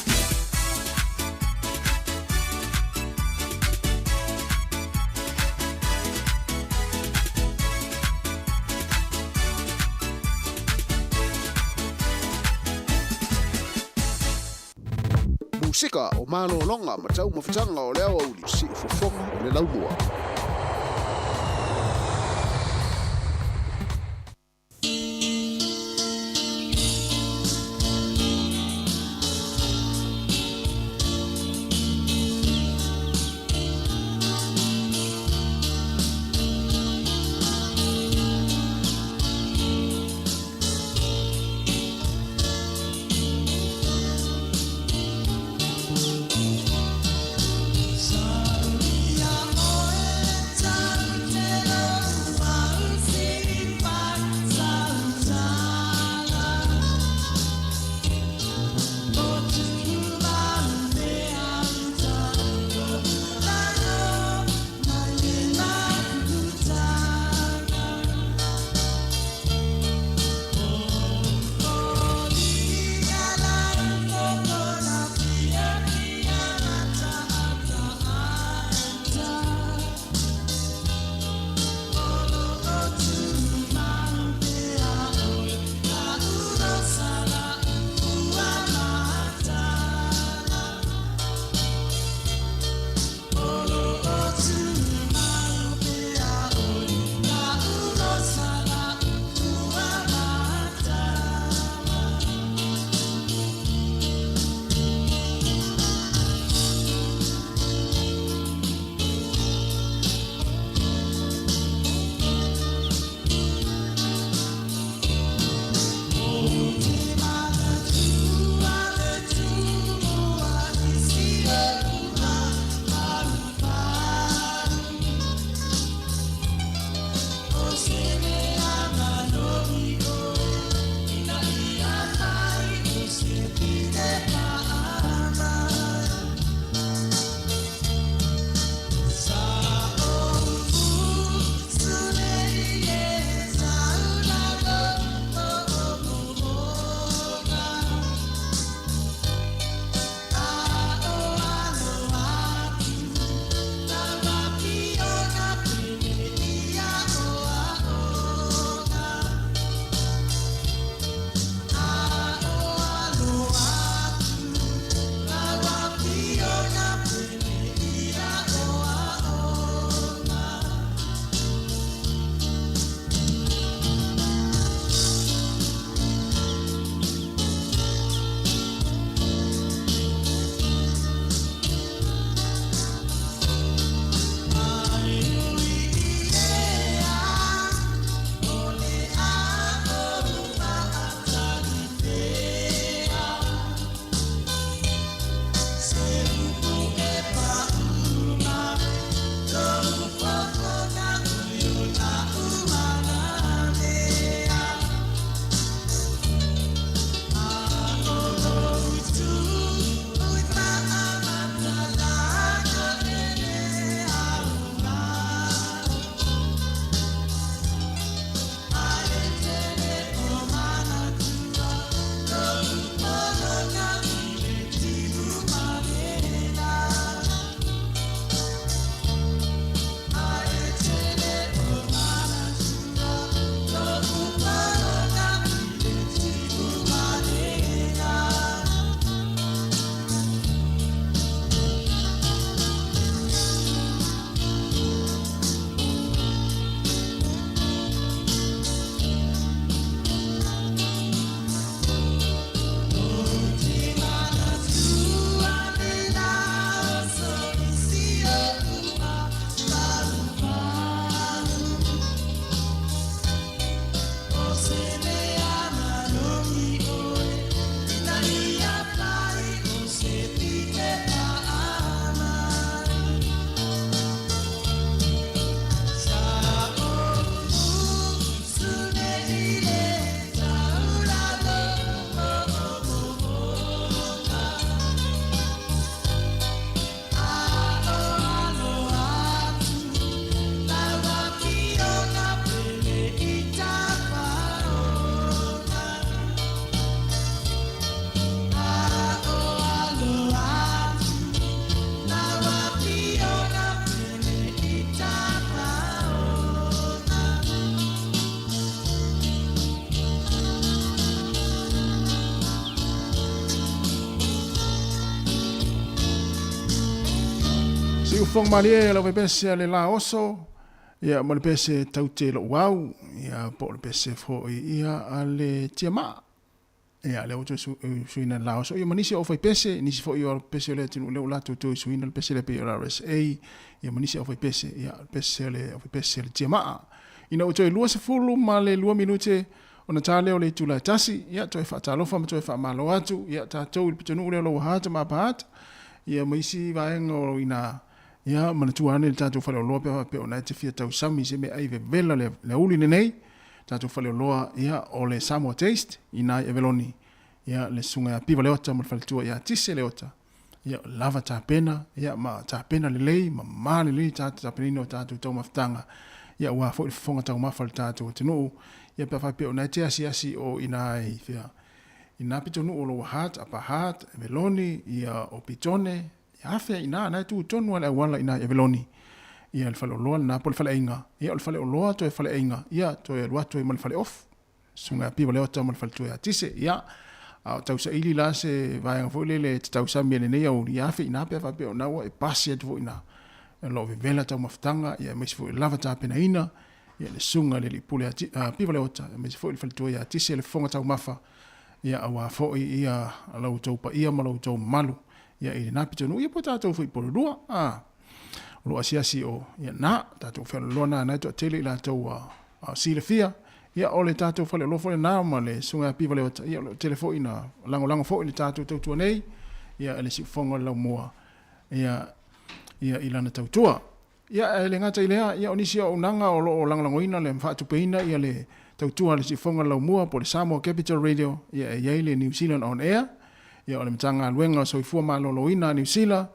Musika o malologa ma taumafataga o le aoauli siufofoga o le laumua. Siufoga malie lau vaipese a le la oso, ia ma le pese taute lou au, ia po o le pese foi ia a le tiamaa. Ia lea ua toe suiina le la oso, ia ma nisi o aufaipese, nisi foi o pese o le atunuu lea ua latou toe suiina le pese lea pei o le RSA, ia ma nisi o aufaipese, ia le pese o le aufaipese a le tiamaa. Ina ua toe 22 minute ona ta lea o le itula e tasi, ia toe faatalofa ma toe faamalo atu, ia tatou i le pitonuu lea o Lower Hutt ma Upper Hutt, ia ma isi vaega o ina, ia manatua ane le tatou faleoloa pe a faapea o na e te fia tausami i se meaai vevela le auli lenei, tatou faleoloa, ia o le Samoa Taste ina i Aveloni, ia le susuga ia Piva Leota ma le faletua ia Tise Leota, ia lava tapena, ia ma tapena lelei ma ma lelei tatou tapenaina o tatou taumafataga, ia aua foi le fofoga taumafa o le tatou atunuu, ia pe a faapea o na e te asiasi o ina i fea, ina pitonuu o Lower Hutt, Upper Hutt, Aveloni, ia o Petone, ia afea ina, na e tu tonu a le auala ina i Aveloni, ia le faleoloa lena po o le faleaiga, ia o le faleoloa toe faleaiga, ia toe alu atu ai ma le faleofu. Susuga ia Piva Leota ma le faletua ia Tise, ia, a o tausaili la se vaega foi lele e te tausami ai i lenei aoauli, ia afe i ina pe a faapea o na ua e pasi atu foi i ina, o lo o vevela taumafataga, ia aemaise foi o lava tapenaina, ia le susuga i le alii pule a Piva Leota, aemaise foi le faletua ia Tise le fofoga taumafa, ia aua foi ia lo outou paia ma lo outou mamalu, ia i lena pitonuu, ia po o tatou foi i Pololua, a, o lo o asiasi o, ia na, tatou fealoloa na, na e toatele i latou ua silafia, ia o le tatou faleoloa foi lena ma le Susuga ia Piva Leota, ia o lo o tele foi ina lagolago foi le tatou tautua nei, ia le siufofoga o le laumua, ia, ia i lana tautua. Ia, e le gata i lea, ia o nisi o auaunaga o lo o lagolagoina le faatupeina ia le tautua a le siufofoga o le laumua po o le Samoa Capital Radio, ia e i ai le New Zealand On Air, ia o le Matagaluega o Soifua Maloloina a Niu Sila,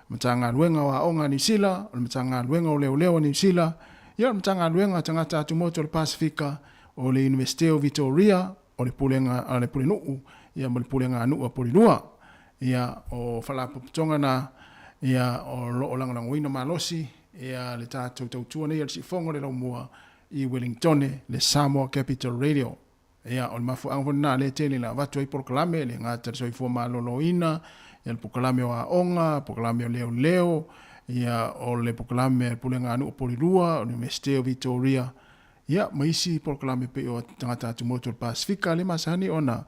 Matagaluega o Aoga a Niu Sila, o le Matagaluega o Leoleo a Niu Sila, ia o le Matagaluega a Tagata Atumotu o le Pasefika, o le Iunivesite o Vitoria, o le Pulega a le Pulenuu, ia ma le Pulega a Nuu a Polilua. Ia, o Faalapotopotoga na, ia, o lo o lagolagoina malosi, ia, le tatou tautua nei a le Siufogo o le Laumua i Welingtone, le Samoa Capital Radio. Ia, o le mafuaaga foi lena lea e tele ina avatu ai polokalame, e le gata i le soifua maloloina, ia le polokalame o aoga, polokalame o leoleo, ia, o le polokalame a le Pulega a Nuu o Polilua, o le Iunivesite o Vitoria, ia, ma isi polokalame pei o tagata atumotu o le Pasefika, lea e masani ona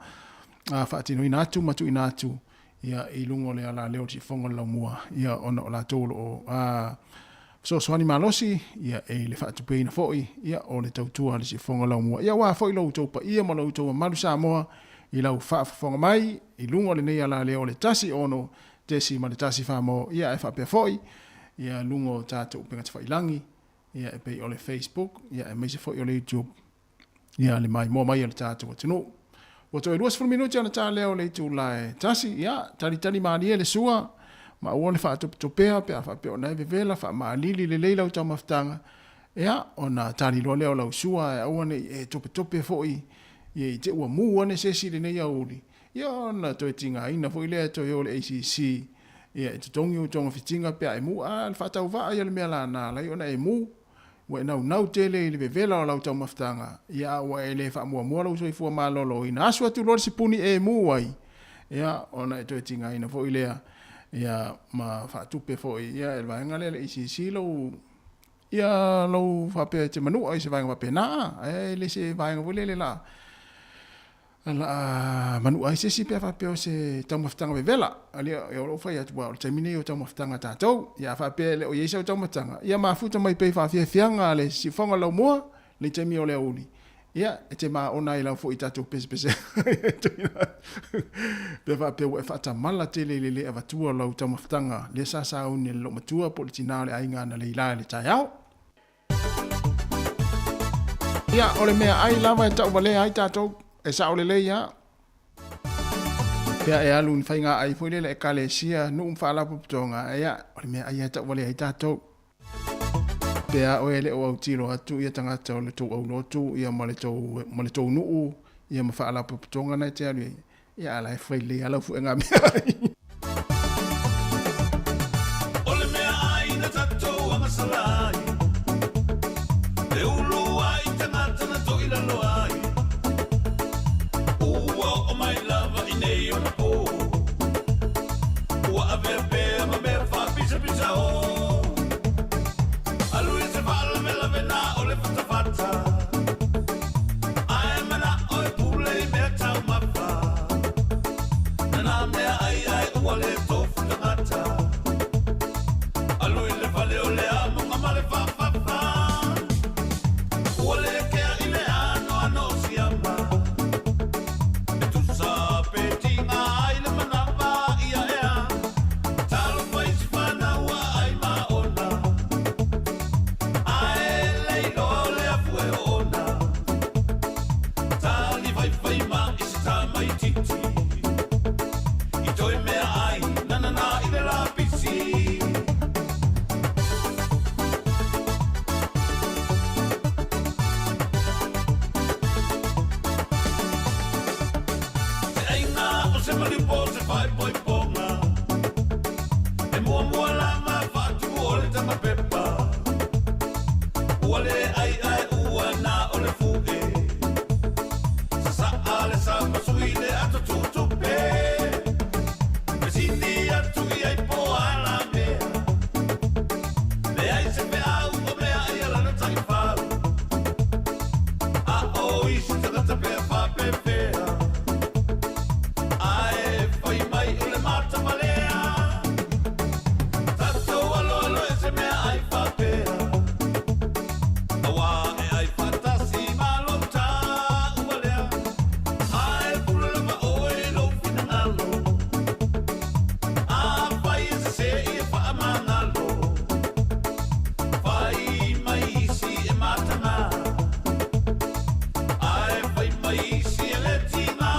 faatinoina atu ma tuuina atu ia, i luga o le alaleo o le siufofoga o le laumua, ia, ona o latou o lo o fesoasoani malosi ia, i le faatupeina foi ia, o le tautua a le siufofoga o le laumua. Ia, aua foi lo outou paia ma lo outou mamalu Samoa i lau faafofoga mai i luga o lenei alaleo o le 1 6.1 Samoa, ia, ae faapea foi ia luga o tatou upega tafailagi, ia, e pei o le Facebook, ia, aemaise foi o le YouTube. Ia, le maimoa mai a le tatou atunuu. Ua toe 20 minute ona ta lea o le itula e tasi, ia, talitali malie le sua, ma aua le faatopetopea pe a faapea o na e vevela, faamalili lelei lau taumafataga, ia, ona tali loa lea o lau sua, ae aua ne i e topetope foi, ia i te ua mu ane se isi i lenei aoauli, ia ona toe tigaina foi lea e toe o le ACC, ia, e totogi ou togafitiga pe a e mu, a o le faatauvaa ia o le mea lana ala ai ona e mu. Ua e naunau tele i le vevela o lau taumafataga, ia a ua e le faamuamua lou soifua maloloina, asu atu loa le sipuni e mu ai, ia, ona e toe tigaina foi lea, ia, ma faatupe foi, ia, e le vaega lea le ACC lou, ia, lou faapea e te manua i se vaega faapena, ae le se vaega foi lele la, La manua ai se isi pe a faapea o se taumafataga vevela. Alia, o lou fai atu, o le taimi nei o taumafataga a tatou. Ia a faapea e le o i ai sau taumafataga, ia mafuta mai pea i faafiafiaga a le siufofoga o le laumua, le taimi o le aoauli. Ia, e te maona ai lava foi i tatou pesepese pe a faapea ua e faatamala tele i le le avatua o lau taumafataga lea sa sauni e le loomatua po o le tina o le aiga analeila i le taeao. Ia, o le meaai lava e tauvalea ai tatou, e sao lelei lava. Pe a e alu i ni faiga ai foi lele ekalesia, nuu ma faalapotopotoga, ia, o le meaai lava e tauvalea ai tatou. Pe a oe e le o autilo atu ia tagata o le tou aulotu ia ma le tou, ma le tou nuu ia ma faalapotopotoga na e te alu i ai, Ia a la e fai lelei lava lau fuega meaai. O le meaai na tatou agasala ai, E ulu ai tagata na toilalo ai, Ua oo mai lava i nei ona po, Ua avea pea ma mea faapisapisa o. ma pepa Ua le ai ae ua na o le fu'e Sasa'a le sama sui le ato tutupe Fesili atu i ai po o a la mea Leai se feau o mea ai a lana taifau A o isi tagata pe faapefea Ae fai mai o le matamalea Tatou aloalo e se mea ai faapea Auā e ai faatasi ma lou taua lea Ae pule lava oe i lou finagalo Afai e sese ia faamagalo Fai mai isi e mataga Ae fai mai isi e le tiga.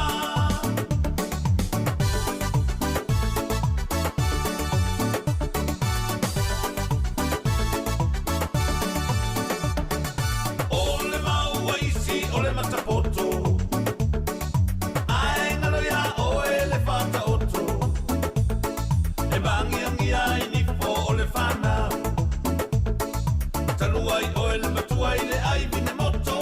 O le mau a isi o le matapoto, Ae galo iā oe le faataoto, E māgiagia ai nifo o le fanau. Talu ai oe le matua i le ai vine moto.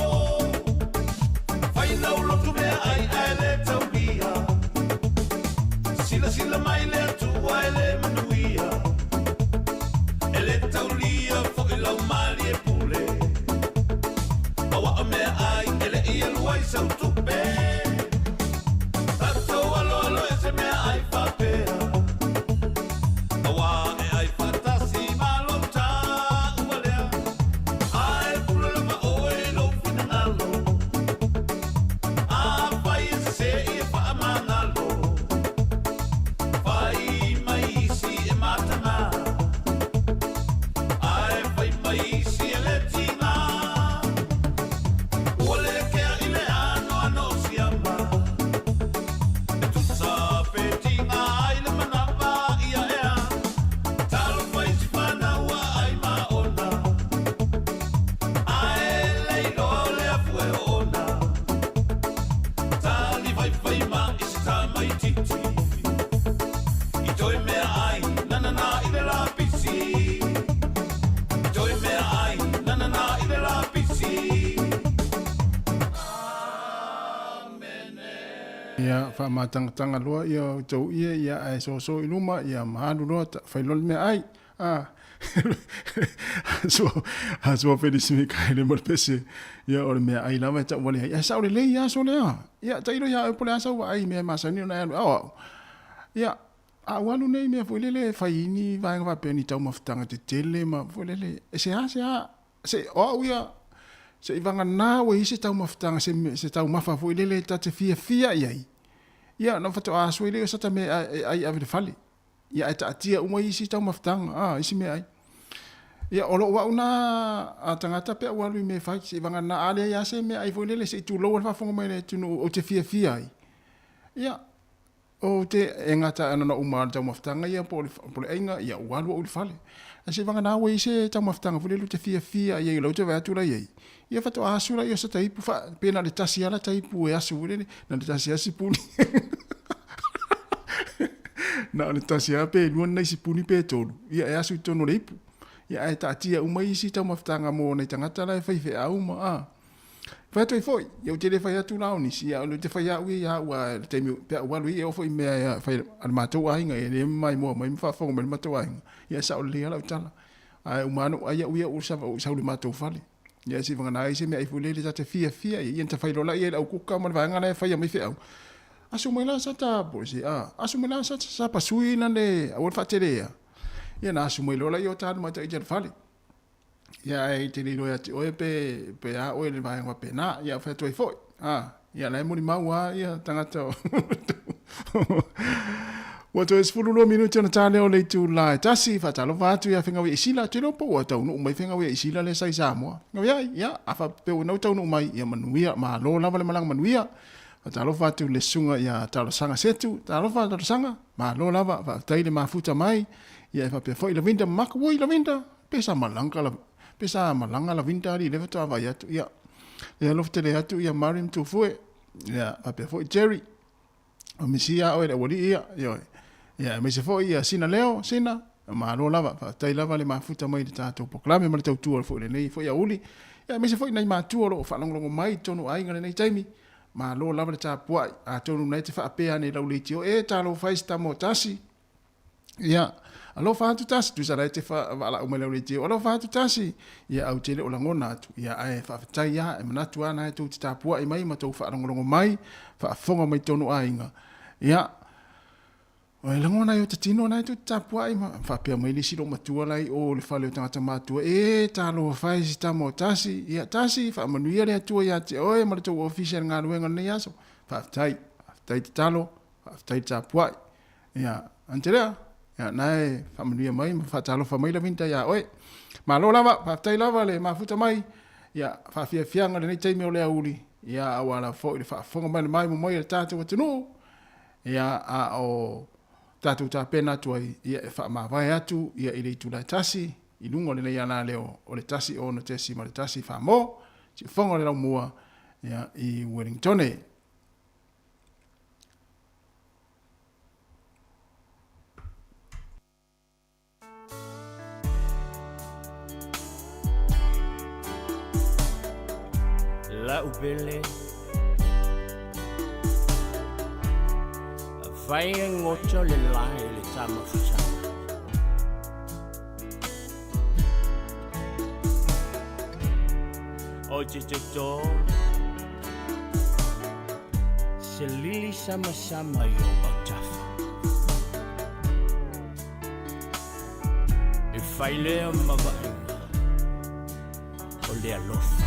Fai lau lotu mea ai ae le taulia. Silasila mai le Atua e le manuia. E le taulia foi lau malie pule. Aua o mea ai e le i alu ai sau tupe. Tatou aloalo e se mea ai faapea. Auā e ai faatasi ma lou taua lea. Ae pule lava oe i lou finagalo. Afai e sese ia faamagalo. Fai mai isi e mataga. Ae fai mai isi e le tiga. Ua le kea i le anoano o siama. E tusa pe tiga ai le manava ia ea. Talofa i si fanau a ai ma ona. Ae le iloa o le afu e oona. Tali faifai ma i se tamaititi. I toe mea ai nanana i le lapisi. I toe mea ai nanana i le lapisi. Ia faamatangatanga loa ia outou ie ia ae soso i luma ia ma alu loa ta fai loa le meaai. A aso aso Felisi Mikaele ma le pese ia o le meaai lava e tauale ai. Ae sao lelei ia aso lea. Ia tailo ia oe po o le a sau vaai i mea e masani ona e alu ao au. Ia a ou alu nei i mea foi lele e fai ai ni vaega faapea ni taumafataga tetele ma foi lele e seasea Se, o au ia, se i vagana ua i ai se taumafataga, se, se taumafa foi lele ta te fiafia i ai, ia, ona faatoa asu ai lea o sata mea e ai ave i le fale. Ia, ae taatia uma isi taumafataga, a, isi meaai. Ia, o lou au na a tagata pe a ua alu i mea e fai, se i vagana a leai lava se meaai foi lele, se i tulou a le faafofoga mai a le atunuu ou te fiafia ai. Ia, Ou te e gata ana na uma le taumafataga ia po o le, po o le aiga, ia ua alu au i le fale. Ae se vagana ua i ai se taumafataga foi lele ou te fiafia ai i lau te vaai atu la i ai, ia faatoa asu laia o se taipu fa, pe na o le tasi lava la taipu e asu foi lele, na o le tasi lava sipuni. Na o le tasi lava pe lua ni nai sipuni pe tolu, ia e asu i totonu o le ipu. Ia ae taatia uma isi taumafataga mo nai tagata la e fai feau ma, a. Fai atu ai foi, ia ou te le fai atu la o nisi, ia ou te fai au ia ia au a le taimi pe a ou alu ai e oo foi i mea e fai a le matou aiga, e le maimoa mai ma faafofoga mai le matou aiga, ia e sao lelei lava lau tala. Ae uma lava ona ou ai au ia ou sau i le matou fale. Ia se i vagana ai se meaai foi lele ta te fiafia ai, ia ona ta fai loa laia i le au kuka ma le vaega la e faia mai feau. Asu mai la sa ta po se a, asu mai la sa sa pasui na le aua le faatelea. Ia na asu mai loa laia o ta alu mai ta ita i le fale. Ia ae te le iloa ia te oe pe, pe a oe le vaega faapena. Ia fai atu ai foi. A, ia la e molimau lava ia tagata o Ua toe 12 minute ona ta lea o le itula e tasi, faatalofa atu ia Fegaui Isila, ou te iloa po ua taunuu mai Fegaui Isila lea sa i Samoa. Fegaui ai, ia, a faapea ua nau taunuu mai, ia manuia, malo lava le malaga manuia. Faatalofa atu i le susuga ia Talosaga Setu, talofa Talosaga, malo lava, faafetai le mafuta mai. Ia e faapea foi Lavinda Mako, oi Lavinda, Pe sa malaga la, pe sa malaga Lavinda alii lea faatoa vaai atu, ia, e alofa tele atu ia Mariam Tufue, ia, faapea foi Jerry, o Misia oe le aualii ia, ioe, ia, aemaise foi ia Sina Leo, Sina, Malo lava, faafetai lava le mafuta mai i le tatou polokalame ma le tautua foi i lenei foi aoauli, ia aemaise foi nai matua o lo o faalogologo mai i totonu o aiga i lenei taimi. Malo lava le tapuai, atonu na e te faapea ane i lau leitio, e talofa e se tama o tasi, ia, alofa atu tasi, tusa la e te valaau mai lau leitio, alofa atu tasi, ia au te le o lagona atu, ia ae faafetai lava, e manatu lava na e tou te tapuai mai ma tou faalogologo mai, faafofoga mai i totonu o aiga, ia, O e lagona ai o ta tino na e tou te tapuai ma faapea mai le isi loomatua la i o le fale o tagata matutua, e talofa e se tama o tasi, ia tasi, faamanuia le Atua ia te oe ma le tou ofisa i le galuega o lenei aso. Faafetai, faafetai tatalo, faafetai tapuai. Ia, Antelea, ia na e faamanuia mai ma faatalofa mai Lavinta ia oe. Malo lava, faafetai lava le mafuta mai, ia faafiafiaga lenei taimi o le aoauli, ia aua lava foi le faafofoga mai le maimoa mai a le tatou atunuu. Ia, a o tatou tapena atu ai, ia e faamavae atu ia i le itula e tasi, i luga o lenei alaleo o le 1 6.1 Samoa, siufofoga o le laumua, ia, i Uelingitone. La'u pele Afai e goto le lae le tamafutaga O te toto Se lili samasama i o autafa E fai lea ma vaaiga o le alofa.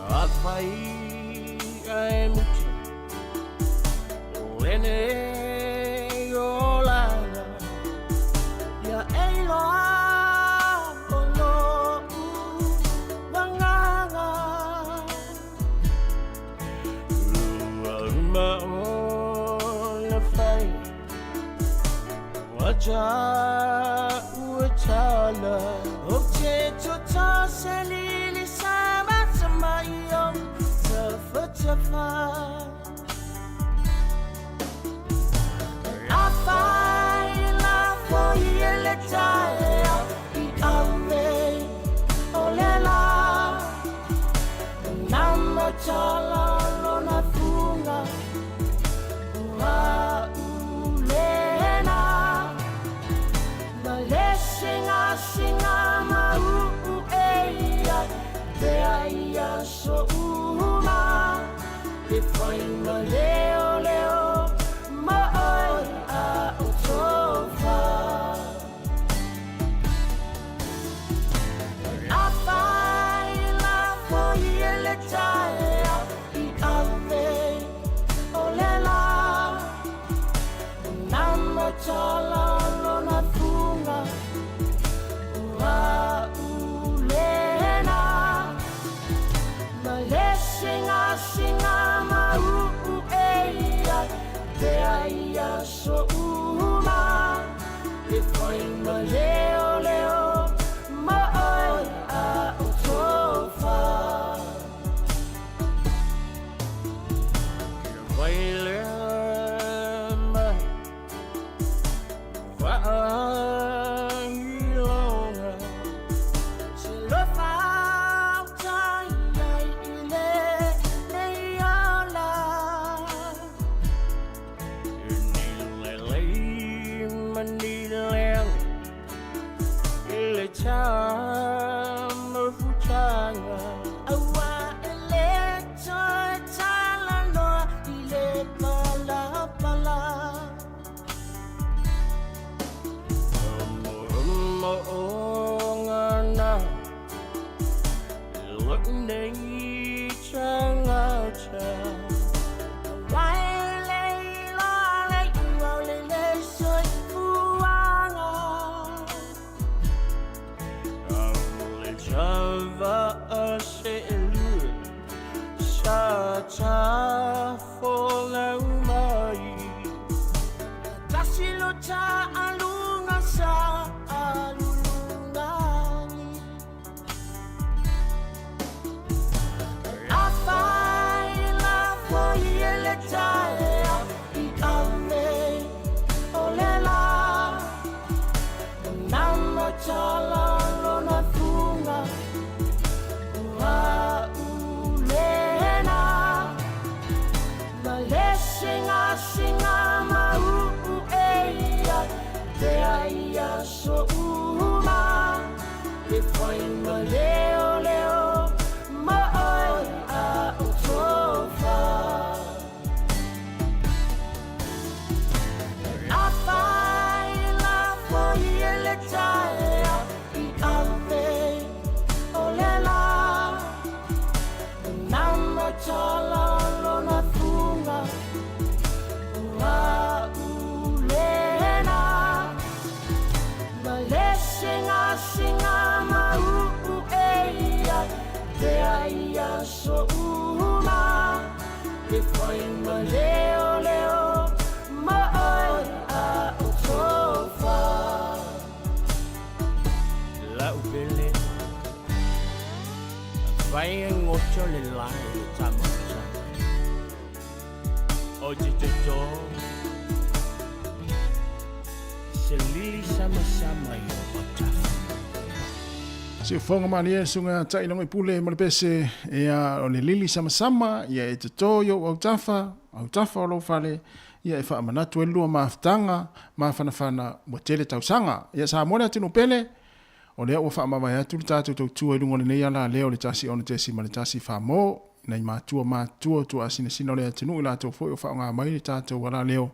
Afai ae muta lenei olaga, ia e iloa o lo'u agaga. Ua uma ona fai aso uma E fai ma leo leo ma oe a o tofa Afai la foi ele taea i ave o le la Nama tala lona funga ua ulena Ma le singa singa ma uu e ia Te ai aso uma E fai ma leo leo ma oe a o tofa Lau pele Fai e ngoto le lai le tama O te toto Se lili sama sama i o tafa. Siufoga malie suga taʻilogo i pule ma le pese ia o le lili samasama ia e totō i ou autafa autafa o lou fale ia e faamanatu ai le lua mafutaga mafanafana ua tele tausaga. Ia Samoa le atunuu pele o lea ua faamavae atu le tatou tautua i luga o lenei ala lea o le 16.1 famo nai matua matutua tuaasinasina o le atunuu i latou foi o faaaoga mai le tatou ala leo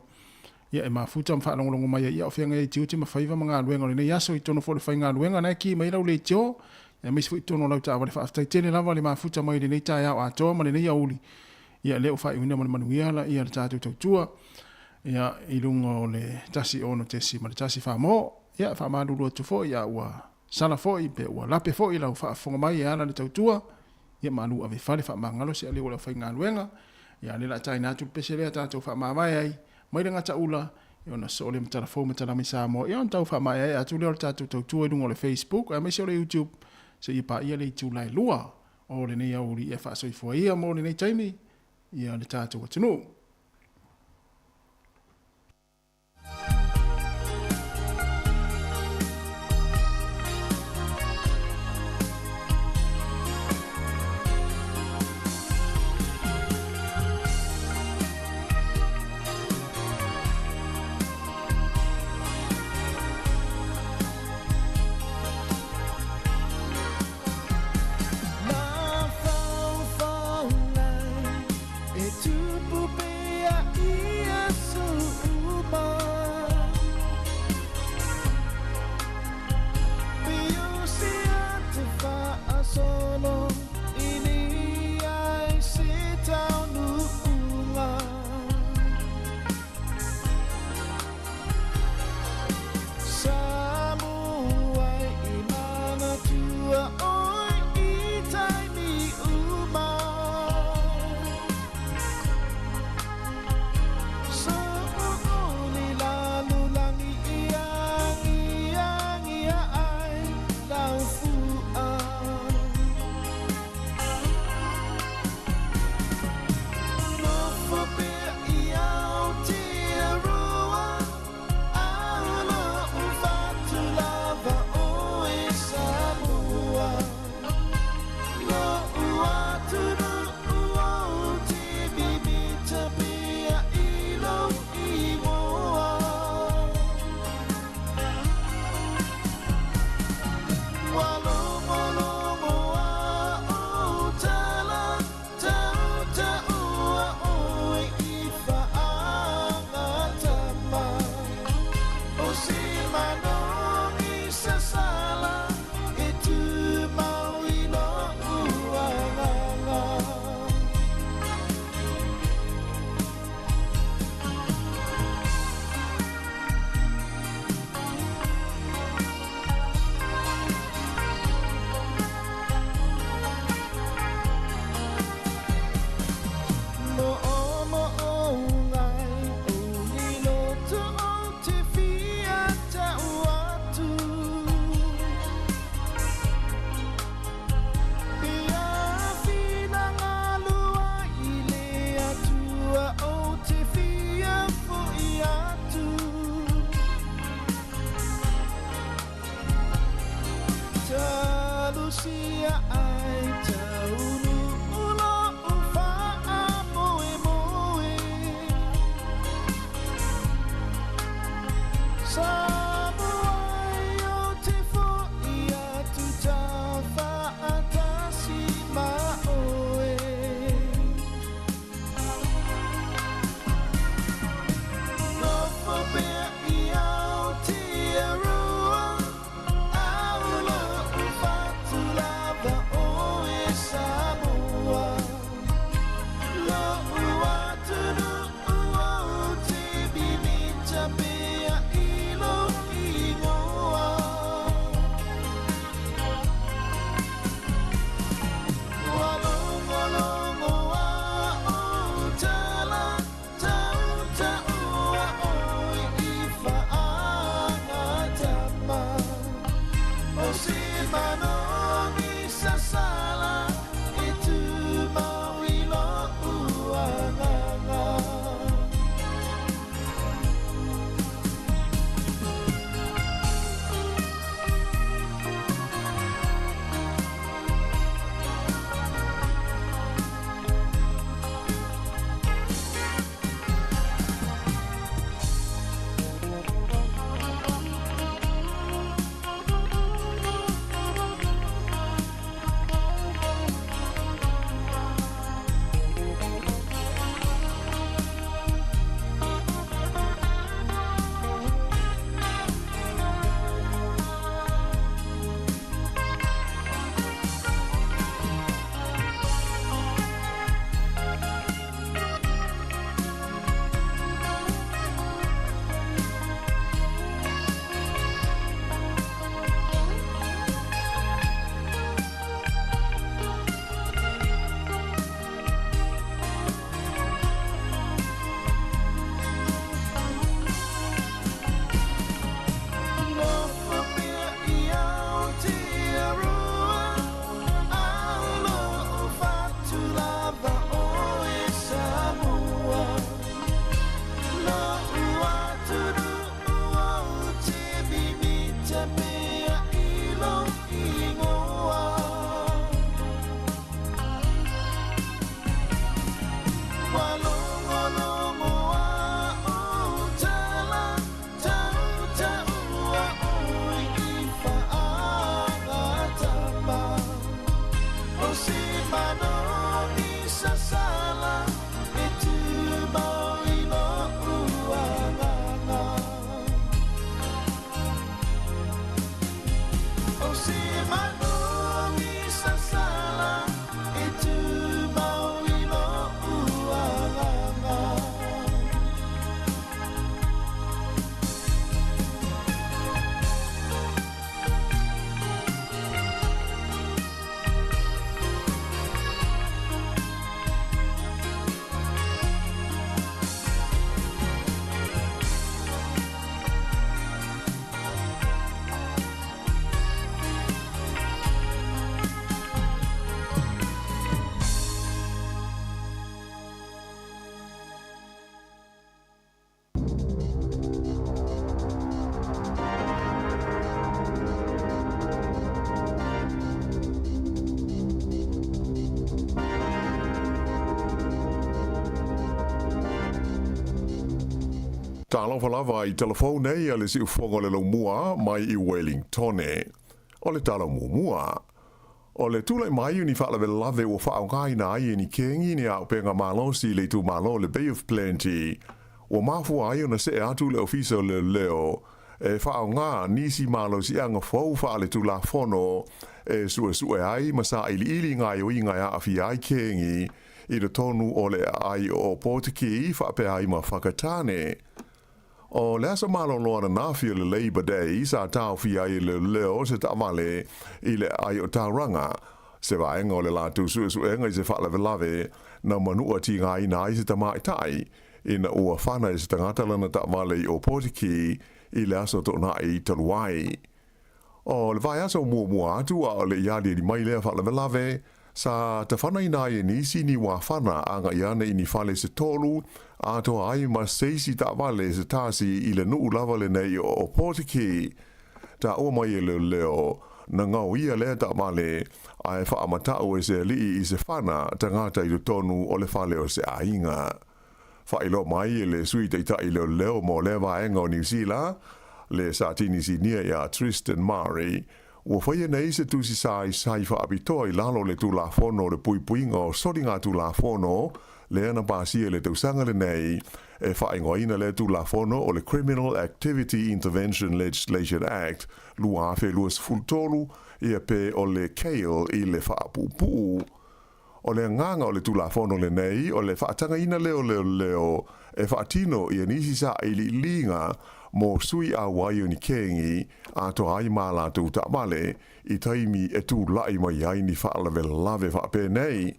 ia e mafuta ma faalogologo mai ai ia o feagai ai tiute ma faiva ma galuega o lenei aso i totonu foi o le faigaluega na e ki mai lau leitio aemaise foi i totonu o lau taavale. Faafetai tele lava le mafuta mai i lenei taeao atoa ma lenei aoauli ia lea ua faaiuina ma le manuia la ia le tatou tautua ia i luga o le 16.1 famo. Ia faamalulu atu foi a ua sala foi pe ua lape foi lau faafofoga mai e ala le tautua ia malu ave fale faamagalo se aleu o le aufaigaluega ia le la taina atu le pese lea tatou faamavae ai mai le gataula ia ona soo lea matala fou matala mai Samoa ia ona tau faamaeaea atu lea o le tatou tautua i luga o le Facebook aemaise o le YouTube seia paia le itula e lua o lenei aoauli ia faasoifua ia mo lenei taimi ia le tatou atunuu. O se manu misasala e tumau i lo'u agaga. Talofa lava i telefou nei a le siufoga o le laumua mai i Wellingtone. O le tala muamua, o le tulai mai o ni faalavelave ua faaaogaina ai e ni kegi ni auupega malosi i le itumalo o le Bay of Plenty, ua mafua ai ona see atu le Ofisa o Leoleo e faaaoga nisi malosiaga fou faaletulafono e suesue ai ma sailiili gaoioiga e aafia ai kegi i totonu o le aai o Ōpōtiki faapea ai ma Whakatane. O le aso malolo ananafi o le Labour Day sa taofia ai e leoleo se taavale i le aai o Tauranga, se vaega o le latou suesuega i se faalavelave na manua tigaina ai se tamaitai ina ua fana e se tagata lana taavale i Ōpōtiki i le aso Toonai talu ai. O le vaiaso muamua atu a o le i aliali mai lea faalavelave, sa tafanaina ai e nisi ni uafana agai ane i ni fale se tolu, atoa ai ma seisi taavale se tasi i le nuu lava lenei o Ōpōtiki. Taua mai e leoleo, na gaoia lea taavale, ae faamatau e se alii i se fana tagata i totonu o le fale o se aiga. Faailoa mai e le Sui Taitai Leoleo mo lea vaega o Niu Sila, le Satini Sinia ia Tristan Murray, ua faia nei se tusi saisai faapitoa i lalo o le Tulafono o le Puipuiga o Soligatulafono lea na pasia i le tausaga lenei, e faaigoaina lea Tulafono o le Criminal Activity Intervention Legislation Act 2023, ia pe o le CAIL i le faapuupuu. O le agaga o le Tulafono lenei, o le faatagaina lea o leoleo e faatino ia nisi sailiiliga mo sui auai o ni kegi atoa ai ma latou taavale i taimi e tulai mai ai ni faalavelave faapenei.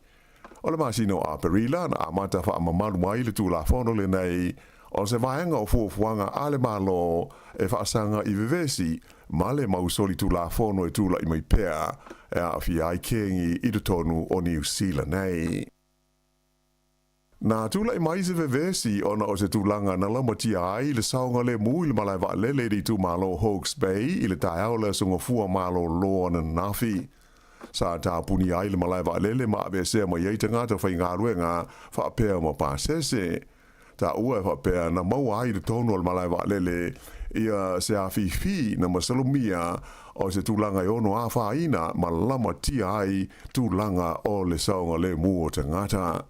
O le masina o Aperila na amata faamamalu ai le Tulafono lenei, o se vaega o fuafuaga a le Malo e faasaga i vevesi ma le mau solitulafono e tulai mai pea e aafia ai kegi i totonu o Niu Sila nei. Na tulai mai se vevesi ona o se tulaga na laumatia ai le saogalemu i le malae vaalele i le itumalo o Hawke's Bay i le taeao o le Aso Gafua malolo ananafi. Sa tapunia ai le malae vaalele ma aveesea mai ai tagata faigaluega faapea ma pasese. Taua e faapea na maua ai i totonu o le malae vaalele ia se afifi na masalomia o se tulaga e ono afaina ma lamatia ai tulaga o le saogalemu o tagata.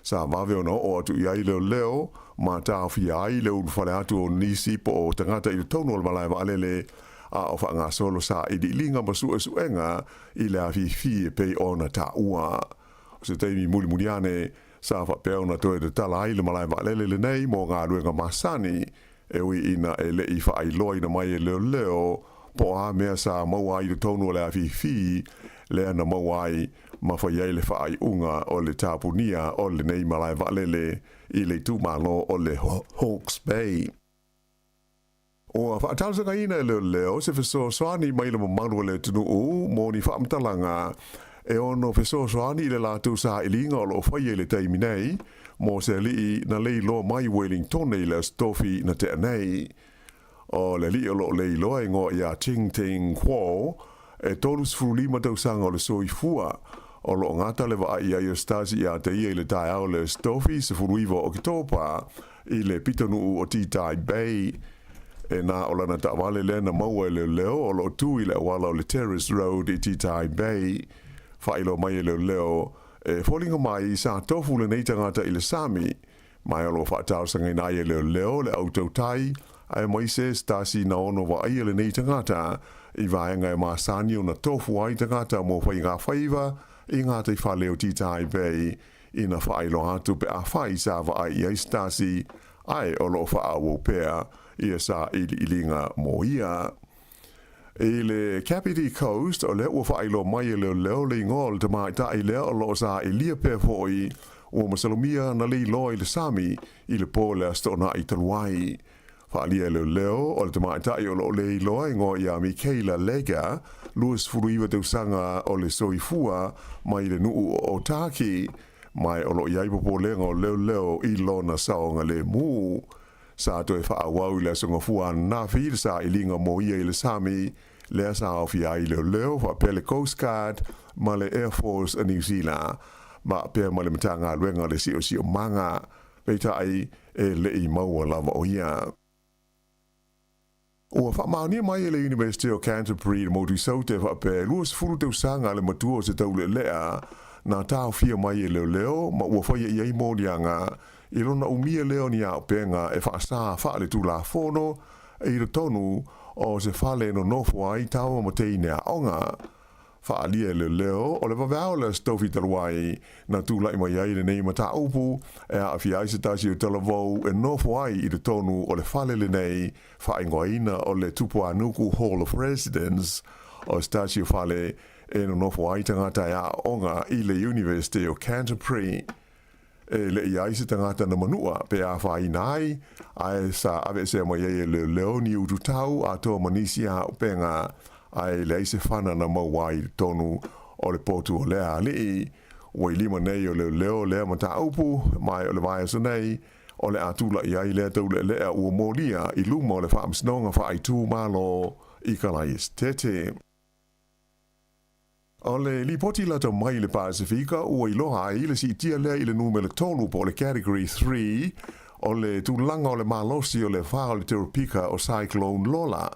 Sa vave ona oo atu i ai leoleo ma taofia ai le ulufale atu o nisi po o tagata i totonu o le malae vaalele a o faagasolo sailiiliga ma suesuega i le afifi e pei ona taua. O se taimi mulimuli ane, sa faapea ona toe tatala ai le malae vaalele lenei mo galuega masani, e ui ina e le i faailoaina mai e leoleo po o a mea sa maua ai i totonu o le afifi lea na maua ai ma fai ai le faaiuga o le tapunia o lenei malae vaalele i le itumalo o le Hawke's Bay. Ua faatalosagaina e leoleo se fesoasoani mai le mamalu o le atunuu mo ni faamatalaga e ono fesoasoani i le latou sailiga o lo o faia i le taimi nei mo se alii na leiloa mai Wellingtone i le Aso Tofi na tea nei. O le alii o lo o leiloa e igoa ia Ching Ting Kuo, e 35 tausaga o le soifua, o lo o gata le vaai i ai o Stasi ia te ia i le taeao o le Aso Tofi 19 o Oketopa i le pitonuu o Titai Bay. E na o lana taavale lea na maua e leoleo o lo o tu i le auala o le Terrace Road i Titai Bay. Faailoa mai e leoleo, e foliga mai sa tofu lenei tagata i le sami, ma o lo o faatalosagaina ai e leoleo le au tautai Aemaise se tasi na ono vaaia lenei tagata i vaega e masani ona tofu ai tagata mo faigafaiva i gataifale o Titae Bay ina faailoa atu pe afai sa vaai i ai se tasi ae o lo o faaauau pea ia sailiiliga mo ia. I le Kapiti Coast, o lea ua faailoa mai e leoleo le igoa o le tamaitai lea o lo o sailia pea foi ua masalomia na le iloa i le sami i le po o le Aso Toonai talu ai. Faaalia e leoleo, o le tamaitai o lo o le iloa e igoa ia Mikaela Lega, 29 tausaga o le soifua mai le nuu o Otaki, ma o lo o i ai popolega o leoleo i lona saogalemu. Sa toe faaauau i le Aso Gafua ananafi le sailiga mo ia i le sami, lea sa aofia ai leoleo faapea le Coast Guard ma le Air Force a New Zealand, faapea ma le Matagaluega o le Siosiomaga. Peitai, e le i maua lava o ia. Ua faamaonia mai e le Iunivesite o Canterbury le motu i Saute faapea e 20 tausaga le matua o se taulealea na taofia mai e leoleo ma ua faia i ai moliaga i lona umia lea o ni auupega e faasa faaletulafono i totonu o se fale e nonofo ai tama ma teine aoga. Faaalia e leoleo, o le vaveao le Aso Tofi talu ai, na tulai mai ai lenei mataupu e aafia ai se tasi o talavou e nofo ai i totonu o le fale lenei faaigoaina o le Tupuānuku Hall of Residence, o se tasi o fale e nonofo ai tagata e aooga i le Iunivesite o Canterbury. E le i ai se tagata na manua pe afaina ai, ae sa aveesea mai ai e leoleo ni ututau atoa ma nisi auupega, ae leai se fana na maua ai i totonu o le potu o lea alii. Ua i lima nei o leoleo lea mataupu, ma o le vaiaso nei, o le a tulai ai lea taulealea ua molia i luma o le Faamasinoga Faaitumalo i Kalaesetete. O le lipoti lata mai le Pasefika ua iloa ai le siitia lea i le numera tolu po o le Category 3 o le tulaga o le malosi o le afa o le teropika o Cyclone Lola,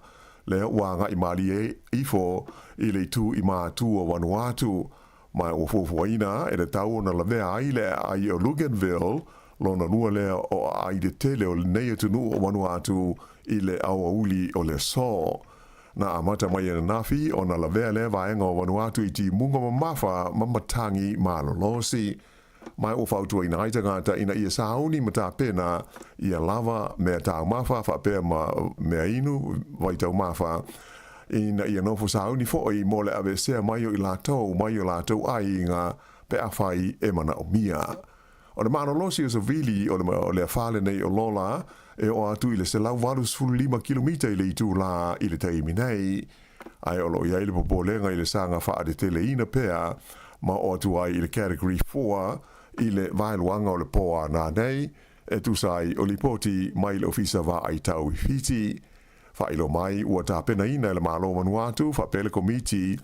lea ua agai malie ifo i le itu i matu o Vanuatu. Ma ua fuafuaina e tatau ona lavea ai le aai o Luganville, lona lua lea o aai tetele o lenei atunuu o Vanuatu i le aoauli o le aso. Na amata mai ananafi ona lavea lea vaega o Vanuatu i timuga mamafa ma matagi malolosi. Ma ua fautuaina ai tagata ina ia sauni ma tapena ia lava mea taumafa faapea ma mea inu vaitaumafa, ina ia nofo sauni foi mo le aveesea mai o i latou mai o latou aiga pe afai e manaomia. O le malolosi o savili o le o le afa lenei o Lola e oo atu i le 185 kilomita i le itulā i le taimi nei, ae o lo o i ai le popolega i le saga faateteleina pea ma oo atu ai i le Category 4 i le vaeluaga o le pō ana nei, e tusa ai o lipoti mai le Ofisa Vaai Tau i Fiti. Faailoa mai ua tapenaina e le Malo o Vanuatu faapea le Komiti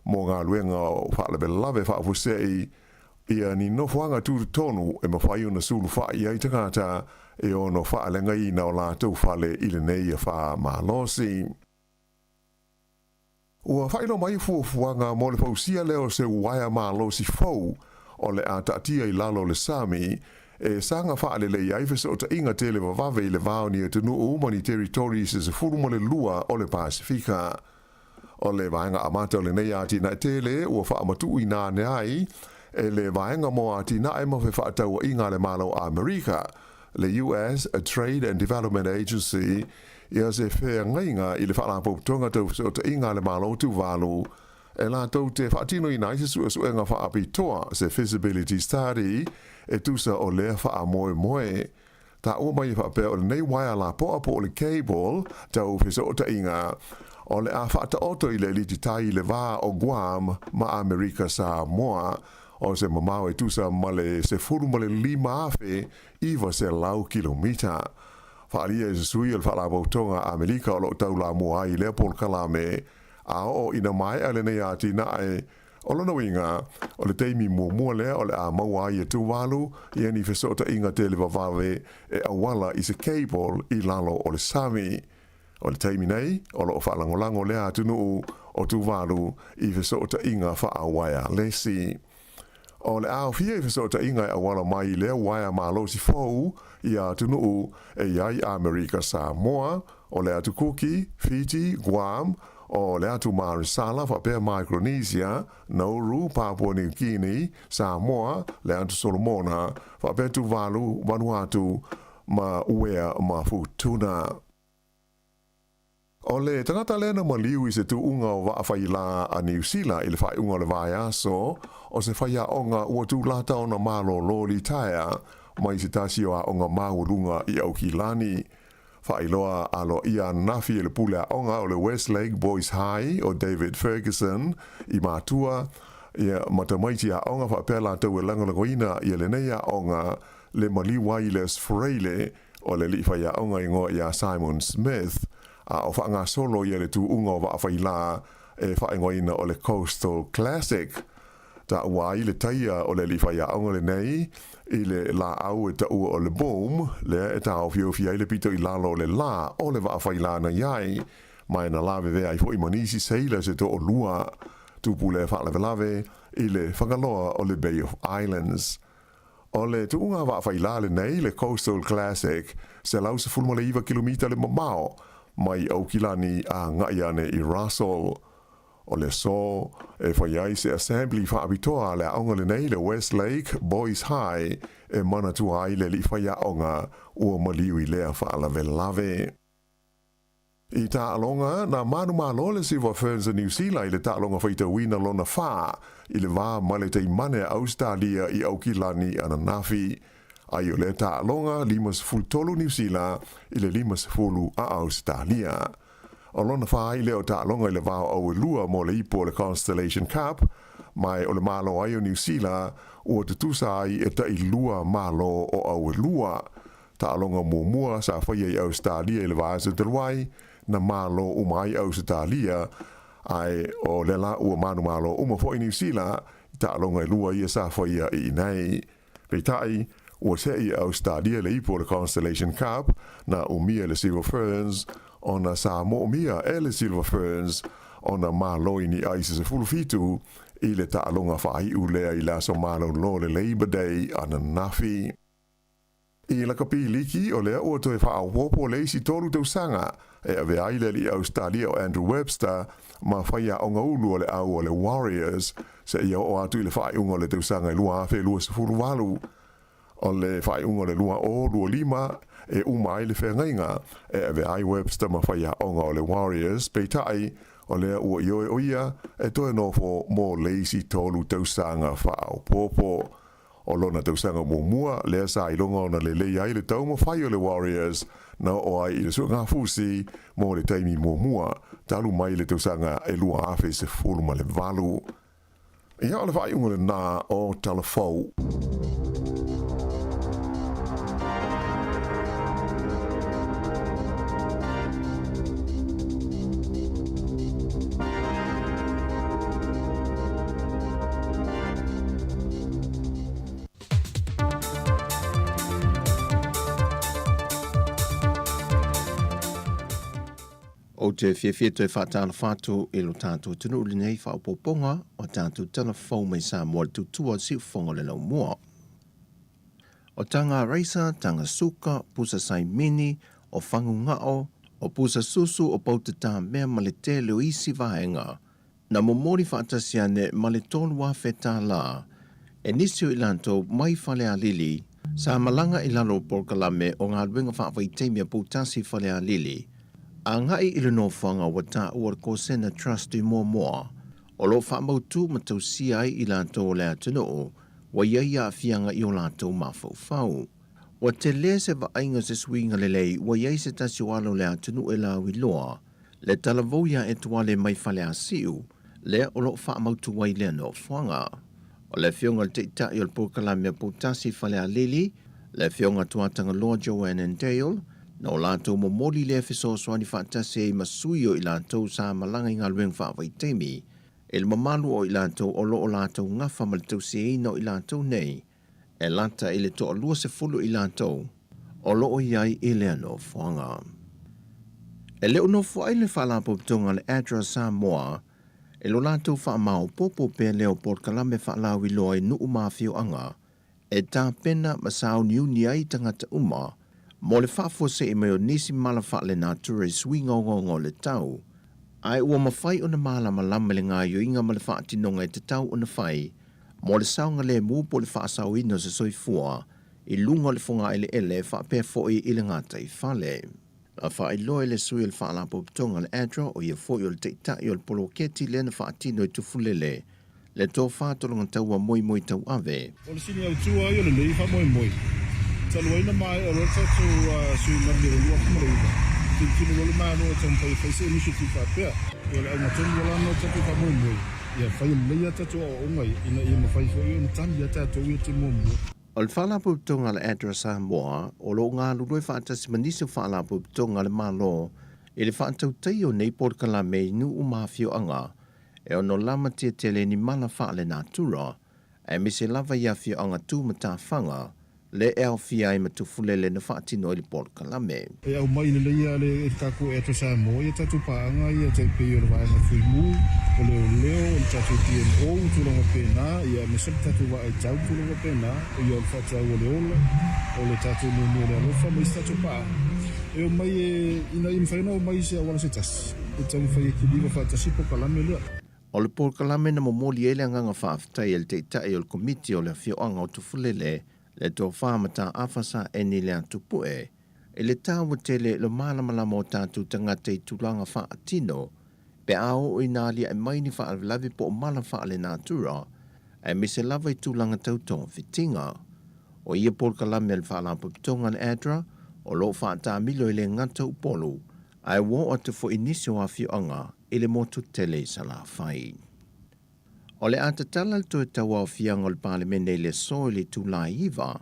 mo Galuega o Faalavelave Faafuasei ia ni nofoaga tutotonu e mafai ona sulufai ai tagata e ono faaleagaina o latou fale i lenei afa malosi. Ua faailoa mai fuafuaga mo le fausia lea o se uaea malosi fou o le a taatia i lalo o le sami e saga faalelei ai fesootaiga tele vavave i le va o ni atunuu ma ni territories e 12 o le Pasefika. O le vaega amata o lenei atinae tele ua faamatuuina ane ai e le Vaega mo Atinae ma Fefaatauaiga a le Malo o Amerika, le US Trade and Development Agency, ia se feagaiga i le Faalapotopotoga Tau Fesootaiga a le Malo o Tuvalu e latou te faatinoina ai se suesuega faapitoa, se feasibility study, e tusa o lea faamoemoe. Taua mai e faapea o lenei uaea lapoa po o le cable tau fesootaiga o le a faataoto i le alititai i le va o Guam ma Amerika Samoa, o se mamao e tusa ma le 15,900 kilomita. Faaalia e se sui o le Faalapotopotoga a Amerika o lo o taulamua ai i lea polokalame a oo ina maea lenei atinae. O lona uiga, o le taimi muamua lea o le a maua ai e Tuvalu ia ni fesootaiga tele vavave e auala i se cable i lalo o le sami. O le taimi nei, o lo o faalagolago lea atunuu o Tuvalu i fesootaiga faauaealesi. O le aofia i fesootaiga e auala mai i lea uaea malosi fou i atunuu e i ai Amerika Samoa, o le Atu Kuki, Fiti, Guam, o le Atu Marisala faapea Micronesia, Nauru, Papua New Guinea, Samoa, le Atu Solomona, faapea Tuvalu, Vanuatu ma Uea ma Futuna. O le tagata lea na maliu i se tuuga o vaa failā a Niu Sila i le faaiuga o le vaiaso, o se faiaoga ua tulata ona malōlō litaea mai se tasi o aoga maualuga i Aukilani. Faailoa aloaia ananafi e le pule aoga o le Westlake Boys High o David Ferguson i matua ia ma tamaiti aoga faapea latou e lagolagoina ia lenei aoga le maliu ai i le Freile o le alii faiaoga igoa ia Simon Smith, a o faagasolo ia le tuuga o vaa failā e faaigoaina o le Coastal Classic. Taua ai le taia o le alii faiaoga lenei i le laau e taua o le boom, lea e taofiofi ai le pito i lalo o le lā o le vaa failā na i ai, ma e na lavevea ai foi ma nisi seila se toalua. Tupu lea faalavelave i le Fagaloa o le Bay of Islands. O le tuuga vaafailā lenei, le Coastal Classic, 119 kilomita le mamao mai Aukilani agai ane i Russell. O le aso e fai ai se assembly faapitoa a le aoga lenei, le Westlake Boys High, e manatua ai le alii faiaoga ua maliu i lea faalavelave. I taaloga, na manumalo le Silver Ferns a Niu Sila i le taaloga faitauina lona fa i le va ma le taimane a Ausetalia i Aukilani ananafi. Ai o lea taaloga, 53 Niu Sila i le 50 a Ausetalia. O lona fa ai lea o taaloga i le va o Auelua mo le ipu o le Constellation Cup, ma o le malo ai o Niu Sila ua tutusa ai e tailua malo o Auelua. Taaloga muamua sa faia i Ausetalia i le vaiaso talu ai, na malo uma ai Ausetalia, ae o lea la ua manumalo uma foi Niu Sila i taaloga e lua ia sa faia i inei. Peitai, ua se'i e Ausetalia le ipu o le Constellation Cup na umia le Silver Ferns ona sa moomia e le Silver Ferns ona malo i ni ai se 17 i le taaloga faaiu lea i le aso malolo le Labour Day ananafi. I lakapi liki, o lea ua toe faaopoopo le isi tolu tausaga e avea ai le alii Ausetalia o Andrew Webster ma faiaoga ulu o le au o le Warriors seia oo atu i le faaiuga o le tausaga e 2028. O le faaiuga o le 2025 e uma ai le feagaiga e avea ai Webster ma faiaoga o le Warriors, peitai, o lea ua ioe o ia e toe nofo mo le isi tolu tausaga faaopoopo. O lona tausaga muamua lea sa iloga ona lelei ai le taumafai o le Warriors na oo ai i le suegafusi mo le taimi muamua talu mai le tausaga e 2018. Ia o le faaiuga lena o Tala Fou. Ou te fiafia toe faatalofa atu i lo tatou atunuu i lenei faaopoopoga o tatou tala fou mai Samoa i le tautua o le siufofoga o le laumua. O taga raisa, taga suka, pusa saimini, o fagugao, o pusa susu, o pauta-tāmea ma le tele o isi vaega Na momoli faatasi ane ma le 3,000 tālā e nisi o i latou mai Falealili sa malaga i lalo o polokalame o galuega faavaitaimi a Poutasi Falealili agai i le nofoaga ua taua le Kosena Trust i Moamoa o lo o faamautu ma tausia ai i latou o le atunuu ua i ai aafiaga i o latou mafaufau. Ua tele se vaaiga o se suiga lelei ua i ai se tasi o alo o le atunuu e lauiloa Le talavou ia Etuale mai Faleasiu, lea o lo o faamautu ai lea nofoaga. O le afioga i le Taitai o le Polokalame a Poutasi Falealili, le afioga Tuatagaloa Joanne Dale, na o latou momoli lea fesoasoani faatasi ai ma sui o i latou sa malaga i galuega faavaitaimi i le mamalu o i latou o lo o latou gafa ma le tausiaina o i latou nei e lata i le toalua sefulu i latou o lo o i ai i lea nofoaga. E le o nofoai le Faalapotopotoga a le ADRA Samoa. E lo latou faamaopoopo pea lea o polokalame faalauiloa i nuu ma afioaga e tapena ma sauniuni ai tagata uma mo le faafuasei mai o nisi mala faalenatura i suiga ogaoga o le tau, ae ua mafai ona malamalama i le gaoioiga ma le faatinoga e tatau ona fai mo le saogalemu po o le faasaoina o se soifua i luga o le fogaeleele faapea foi i le gataifale. Na faailoa e le sui o le Faalapotopotoga a le ADRA, o ia foi o le taitai o le poloketi lea na faatino i Tufulele, le tofa tologataua Moimoi Tauave. O le sini autu lava ia o lenei faamoemoe, talu ai na maea loa le tatou tsunami o le 2009, tilotilo loa le Malo e taumafai e fai se initiative faapea. Ia o le auga tonu lava lena o le tatou faamoemoe, ia fai lelei a tatou aoaoga ia, ina ia mafai foi ona tali a tatou ia te muamua. O le Faalapotopotoga a le ADRA Samoa, o lo o galulue faatasi ma nisi o Faalapotopotoga a le Malo i le faatautaia o nei polokalame i nuu ma afioaga e ono lamatia tele i ni mala faalenatura, aemaise lava i afioaga tu matafaga le e aofia ai ma Tufulele na faatino ai le polokalame. E aumai lelei lava e le tatou Air Samoa ia tatou paaga ia tai pei o le vaega Fuimu, o Leoleo, o le tatou DMO ma tulaga faapena, ia aemaise le tatou vaai tau ma tulaga faapena, ia o le faataua o le ola, o le tatou nuunuu o le alofa ma isi tatou paaga. E omai e, ina ia mafai ona omai i se auala se tasi, e taumafai e kiliva faatasi le polokalame lea. O le polokalame na momoli ai le agaga faafetai a le Taitai o le Komiti o le Afioaga o Tufulele, le Tofa Mataafa Saeni Leatupue, i le taua tele lo malamalama o tatou tagata i tulaga faatino pe a oo ina aliae mai ni faalavelave po o mala faalenatura, aemaise lava i tulaga tau togafitiga. O ia polokalame a le Faalapotopotoga a le ADRA o lo o faataamilo e le gata Upolu, ae ua oo atu foi i nisi o afioaga i le motu tele i Salafai. O le a tatala le toe tauaofiaga o le Palemene i le aso i le itula e 9,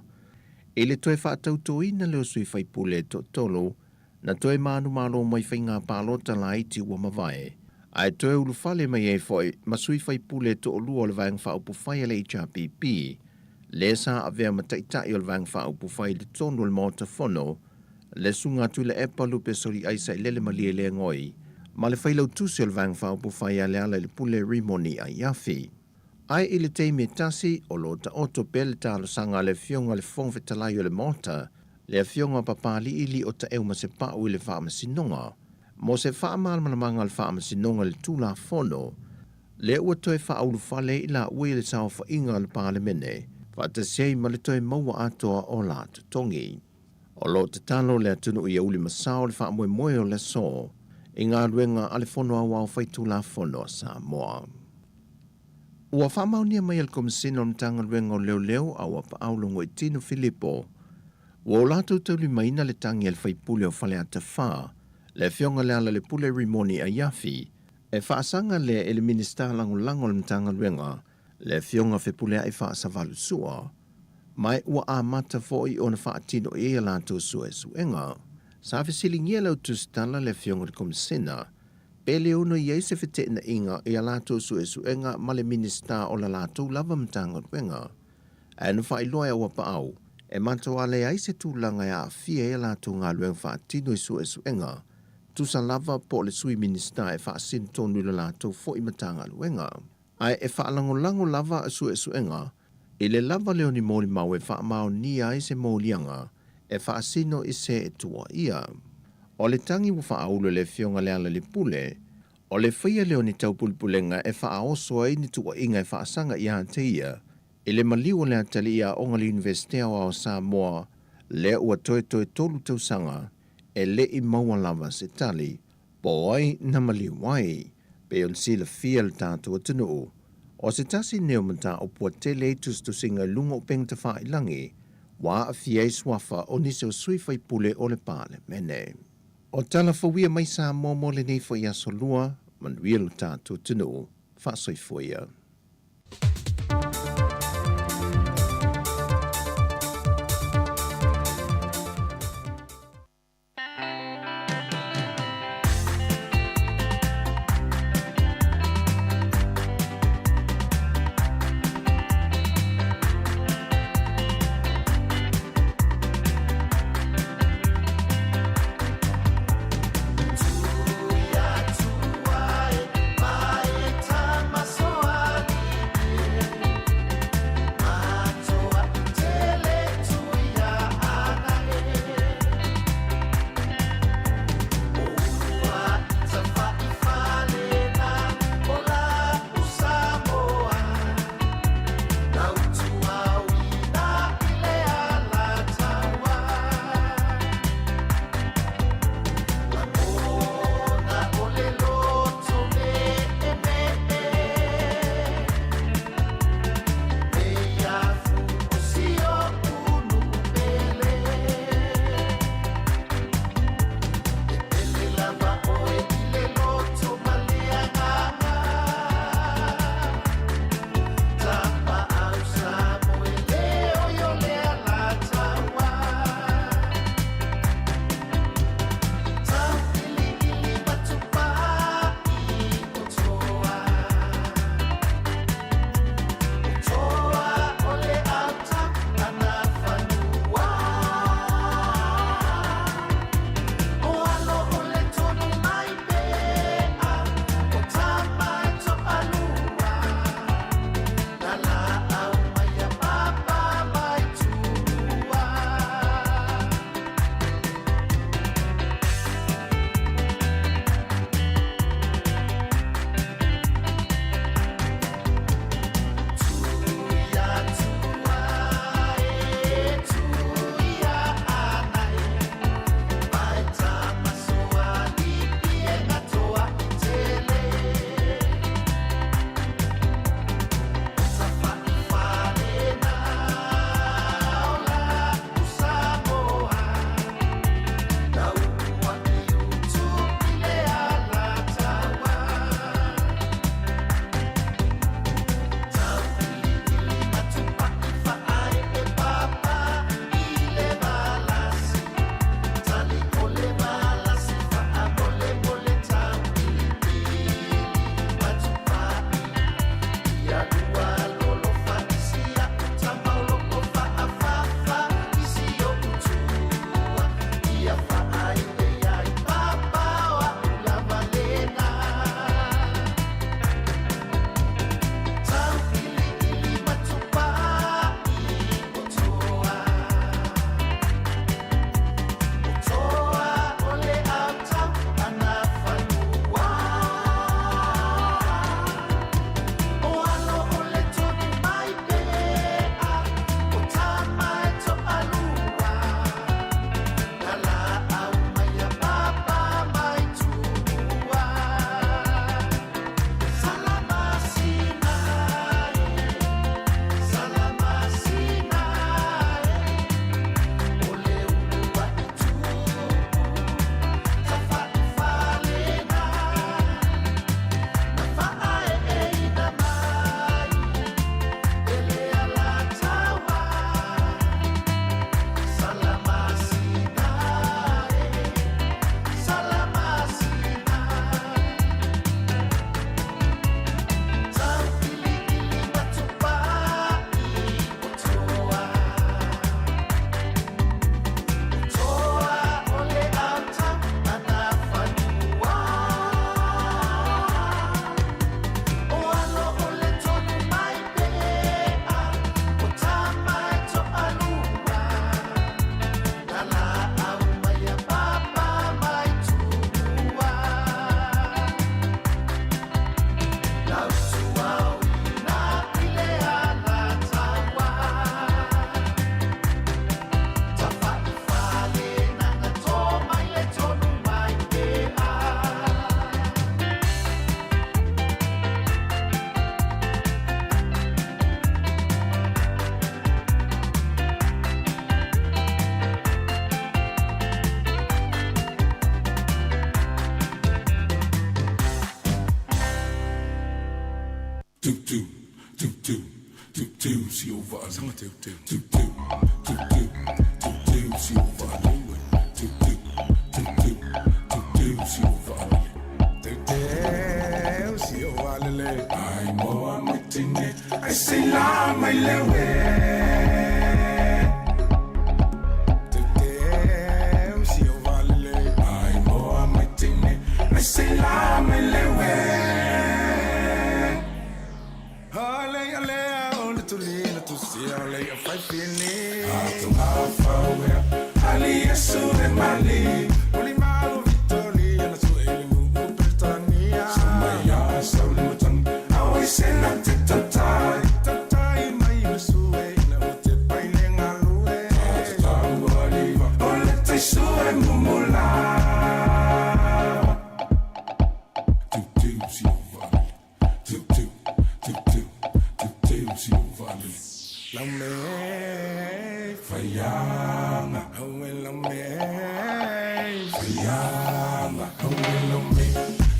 i le toe faatautoina lea o sui faipule e toatolu na toe manumalo mai faiga palota laiti ua mavae, ae toe ulufale mai ai foi ma sui faipule e toalua o le Vaega Faaupufai a le HRPP, lea sa avea ma taitai o le Vaega Faaupufai i totonu o le Maota Fono, le Susuga Tuilaepa Lupe Soliai Sailele Malielegaoi, ma le Failautusi o le Vaega Faaupufai a Lealailepule Rimoni Aiafi. Ae i le taimi e tasi, o lo o taoto pea le talosaga a le Afioga i le Fofoga Fetalai o le Maota, le Afioga Papali'i Liotaeu Masepau i le Faamasinoga, mo se faamalamalamaga a le Faamasinoga i le Tulafono, lea ua toe faaulufale ai i laua i le saofaiga a le Palemene, faatasi ai ma le toe maua atoa o la totogi. O lo o tatalo le atunuu ia ulimasao le faamoemoe o le aso i galuega a le Fono Aoao Faitulafono a Samoa. Ua faamaonia mai e le Komesina o le Matagaluega o Leoleo a ua paau Logoitino Filipo, ua o latou taulimaina le tagi a le faipule o Faleata 4, le Afioga Lealailepule Rimoni Aiafi, e faasaga lea e le Minisita Lagolago o le Matagaluega, le Afioga Fepuleai Faasavalusua, ma ua amata foi ona faatino i ai a latou suesuega. Sa fesiligia e le au tusitala le Afioga i le Komesina, pe le ono i ai se feteenaiga i a latou suesuega ma le Minisita o la latou lava Matagaluega. Ae na faailoa e Auapaau, e matua leai se tulaga e aafia ai a latou galuega faatino i suesuega, tusa lava po o le Sui Minisita e faasino tonu i la latou foi Matagaluega. Ae e faalagolago lava suesuega i le lava lea o ni molimau e faamaonia ai se moliaga e faasino i se e tuuaia. O le tagi ua faaulu e le Afioga Lealailepule, o le faia lea o ni taupulepulega e faaoso ai ni tuuaiga e faasaga ia te ia i le maliu o le atalii aoga le Iunivesite Aoao o Samoa lea ua toetoe 3 tausaga e le i maua lava se tali Po o ai na maliu ai, pei ona silafia le tatou atunuu, o se tasi nei o mataupu ua tele ai tusitusiga i luga o upega tafailagi ua aafia ai suafa o nisi o sui faipule o le Palemene. O tala fauia mai Samoa mo lenei foi aso lua, manuia lo tatou atunuu. Faasoifua ia. Teuteu, teuteu, teuteu si ou vaalele. Saga teuteu. Teuteu, teuteu, teuteu si ou vaalele. Teuteu, teuteu, teuteu si ou vaalele. Teuteu si ou vaalele. Ai moa mai tine, ai sei la mai lewe. Teuteu si ou vaalele. Ai moa mai tine, ai sei la mai lewe. Alei alea o le tulina tusia o lei a fai fini. Atonga fauea, ali Yesu e mali. Oli malu Vitoria na su ele mu Britania. Samaya sauli matang, awe sena te tatai. Tatai mai le sue ina o te paile ngalue. Tata aliva, o le te sue mumula. Teuteu si ou vaalele. Teuteu, teuteu, teuteu si ou vaalele. Lau me faiaga, aue lau me faiaga, aue lau me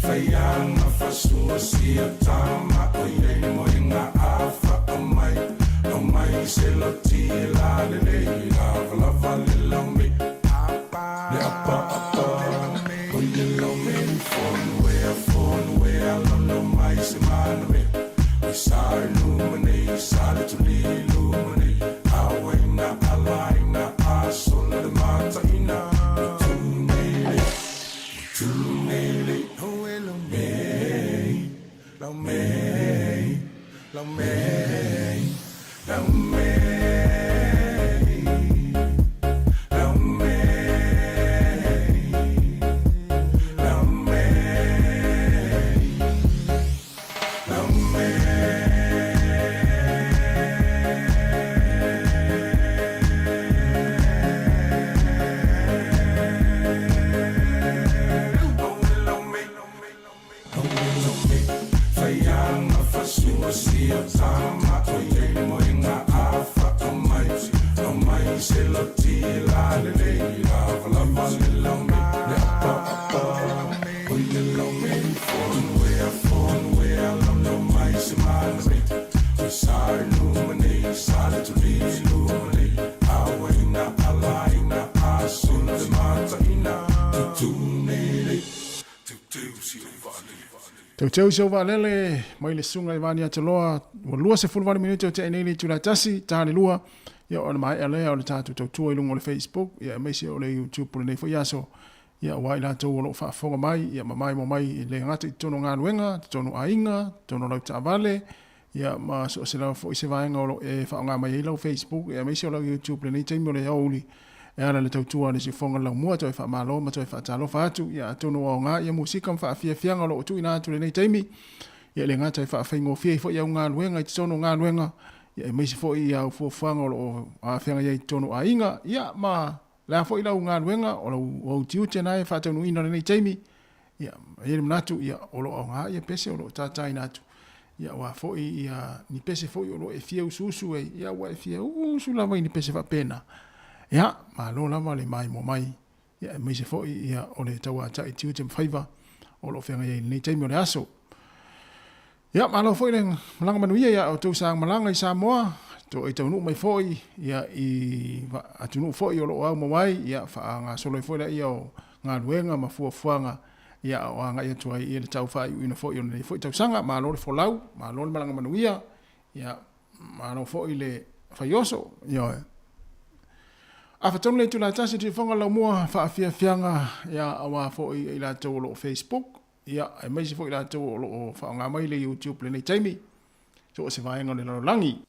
faiaga fasua sia tama o iai le moega afa aumai, aumai se loti la lelei lavalava le lau me le apa apa o le lau me fonuea fonuea lono mai se mana me. Sa lumane, sa le tuli lumane, awaina alaina asola le mataina. Tunele, tunele, oe lau me, lau me, lau me, lau me, lau me, lau me, lau me. Faiaga fasua sia tama o iai le moega afa aumai, aumai se loti la lelei lavalava le lau me le apa apa o le lau me fonuea fonuea lono mai se mana me. Sa lumane, sa le tuli lumane, awaina alaina asola le mataina. Tutunele, teuteu si ou vaalele. Teuteu si ou vaalele mai le susuga i Vani Ataloa ua 28 minute o tea nei le itula e tasi ta le lua ia o le maea lea o le tatou tautua i luga o le Facebook ia aemaise o le YouTube o lenei foi aso ia aua i latou o lo o faafofoga mai ia ma maimoa mai e le gata i totonu o galuega, totonu o aiga, totonu o lau taavale ia ma so o se lava foi se vaega o lo o e faaaoga mai ai lau Facebook ia aemaise o lau YouTube lenei taimi o le aoauli e ala i le tautua a le Siufofoga le Laumua toe faamalo ma toe faatalofa atu ia atonu o aoga ia musika ma faafiafiaga o lo o tuuina atu lenei taimi ia e le gata e faafaigofie ai foi au galuega i totonu o galuega ia aemaise foi ia au fuafuaga o lo o afeagai ai i totonu o aiga ia ma le a foi lau galuega o lau o au tiute na e faataunuuina lenei taimi ia e i ai le manatu ia o lo o aoga ia pese o lo o tataina atu ia aua foi ia ni pese foi o lo o e fia usuusu ai ia ua e fia usu lava i ni pese faapena ia malo lava le maimoa mai ia aemaise foi ia o le tauatai tiute ma faiva o lo o feagai ai i lenei taimi o le aso. Ia malo foi le malaga manuia ia outou sa malaga i Samoa to e taunuu mai foi ia i atunuu foi o lo o au mau ai ia faagasolo ai foi laia o galuega ma fuafuaga ia o agai atu ai i le tau faaiuina foi o lenei foi tausaga. Malo le folau, malo le malaga manuia, ia malo foi le faioso. Ioe. Afa tonu le itula e tasi, Tuifoga Laumua, faafiafiaga ia aua foi i latou o lo o Facebook Ia, aemaise foi latou o lo o faaaoga mai le YouTube lenei taimi, so o se vaega o le lalolagi.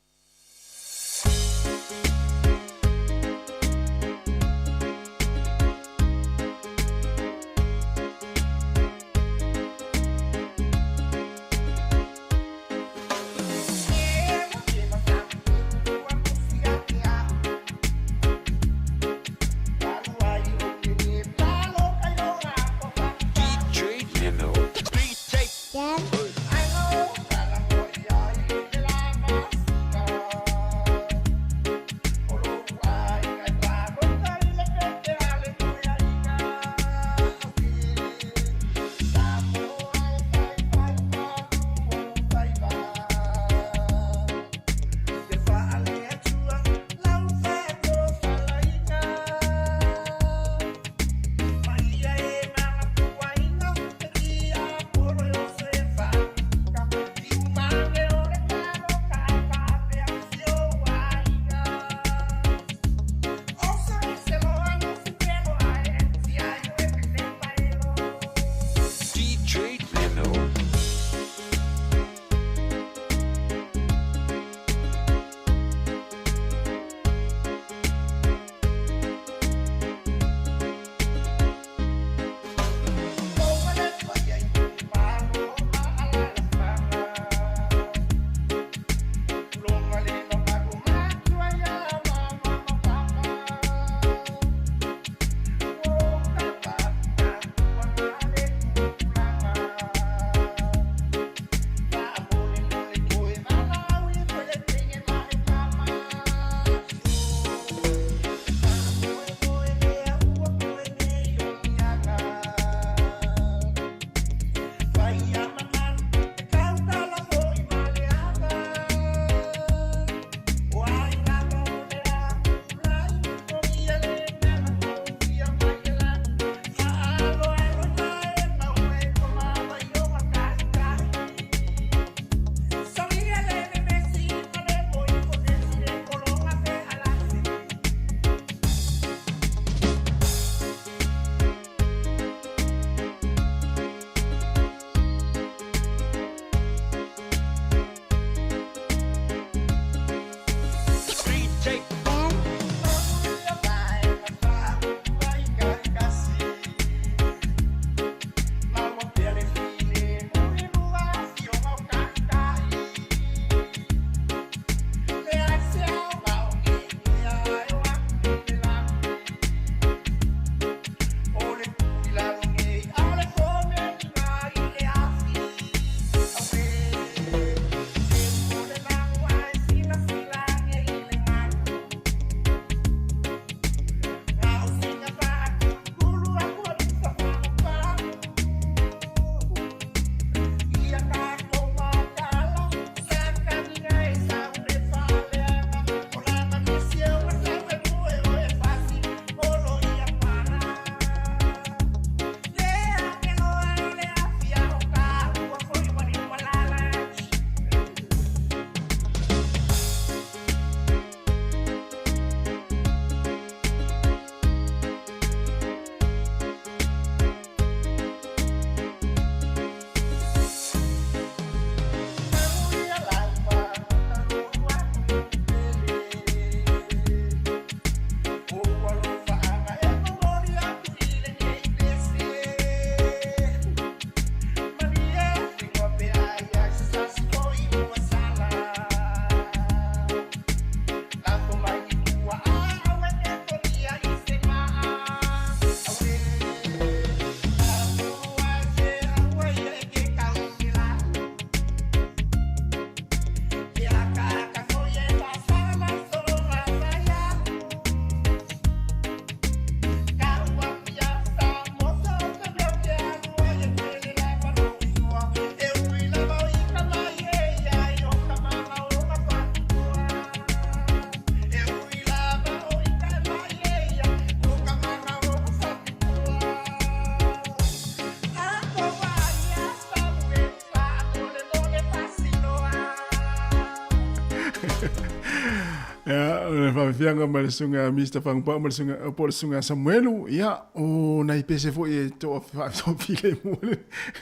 Ia, o le faafiafiaga ma le susuga Mr Fagupau ma le susuga po o le susuga Samuelu, ia, o nai pese foi e toafilemu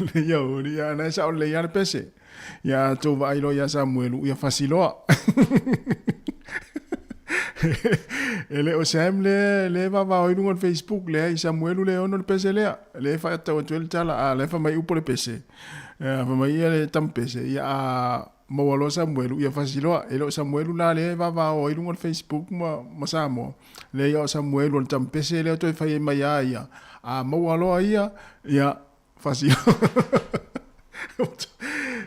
le ia oli, ia, na e sao lelei lava le pese. Ia, a tou vaai loa ia Samuelu, ia fasi loa. E le o Sam lea lea e vavao ai luga o le Facebook, leai, Samuelu lea e ono le pese lea, lea e faatau atu ai le tala, a la e fai mai upu le pese. Ia, fai mai ia le tama pese, ia a maua loa Samuelu, ia fasi loa. E le o Samuelu la lea e vavao ai luga o le Facebook ma, ma Samoa. Leai, o Samuelu o le tama pese lea toe fai ai mai a ia. A maua loa ia, ia fasi loa.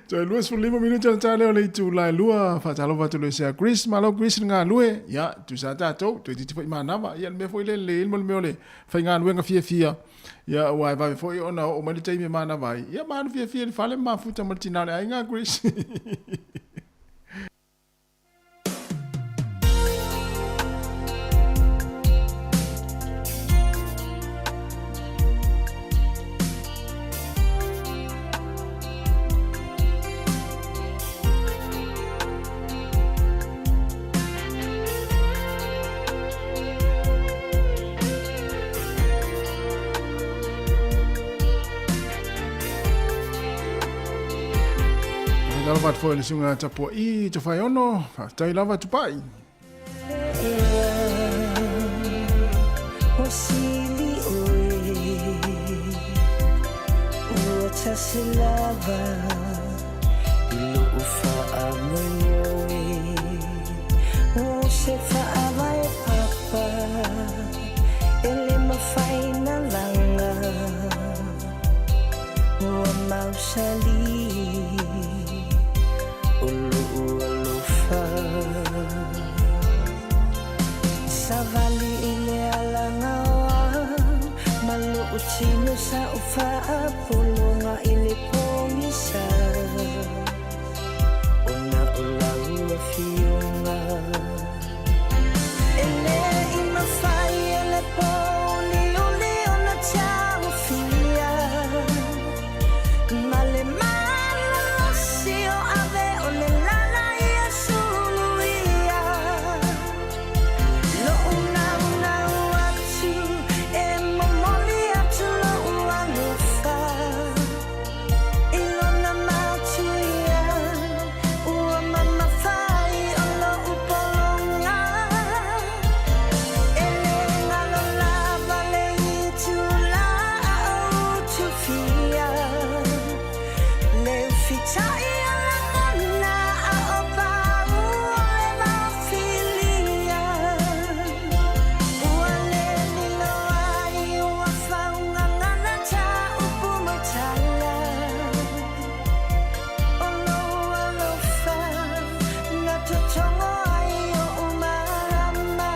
Toe 25 minute ona ta lea o le itula e lua, faatalofa atu i le sea Chris, malo Chris le galue, ia, tusa tatou, toeitiiti foi manava, ia le mea foi lea lelei ai le mea o le faigaluega fiafia, Ia, aua e vave foi ona oo mai le taimi e manava ai. Ia, ma alu fiafia i le fale ma mafuta ma le tina o le aiga, Chris. Talofa atu foi i le susuga Tapua'i Tofaeono, faafetai lava Tupai. O sili oe ua tasi lava i lo'u faamoemoe O se faavae papa e le mafai na laga Ua mausali o lo'u alofa Savali i le alagaoa ma lo'u tino sa ou faapologa i le pogisa Ona o lau afioga E le i mafai e le pōuliuli ona taofia Ma le malolosi o ave o le lala ia suluia Lo'u naunau atu e momoli atu lo'u alofa I lona matuia ua mamafa ai o lo'u pologa E le galo lava le itulā a ou tufia Le ufita'i o lagona a o pau o le vaofilia Ua le lilo ai ua faugagana ta upu ma tala O lou alofa na totogo ai oʻu malama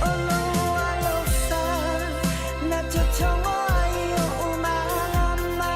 O lou alofa na totogo ai oʻu malama.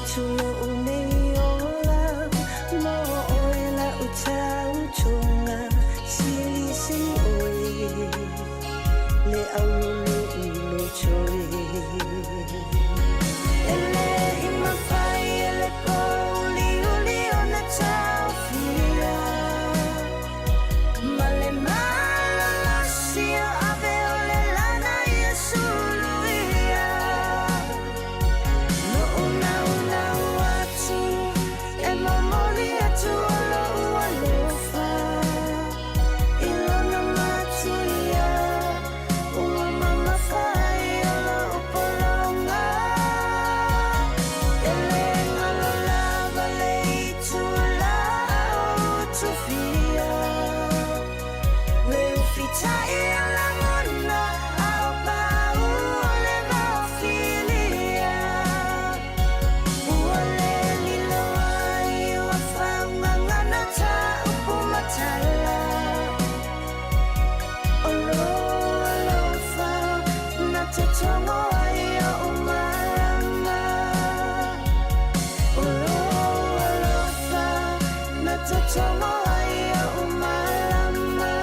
atu lo'u nei ola mo oe la'u tautoga silisili oe le aulolo'u loto e. E lē i mafai e le pouliuli ona taofia ma le malolosi o ave o le lana ia suluia. Lo'u naunau atu e momoli atu o lo'u alofa i lona matuia ua mamafa ai o lo'u pologa. E lē galo lava le itulā a'u tufia le ufita'i o lagona a'o pau o le vaofilia. Ua lē lilo ai ua faugagana tāupu matala o lou alofa na te togo ai o'u malama. O lou alofa na te togo ai o'u malama.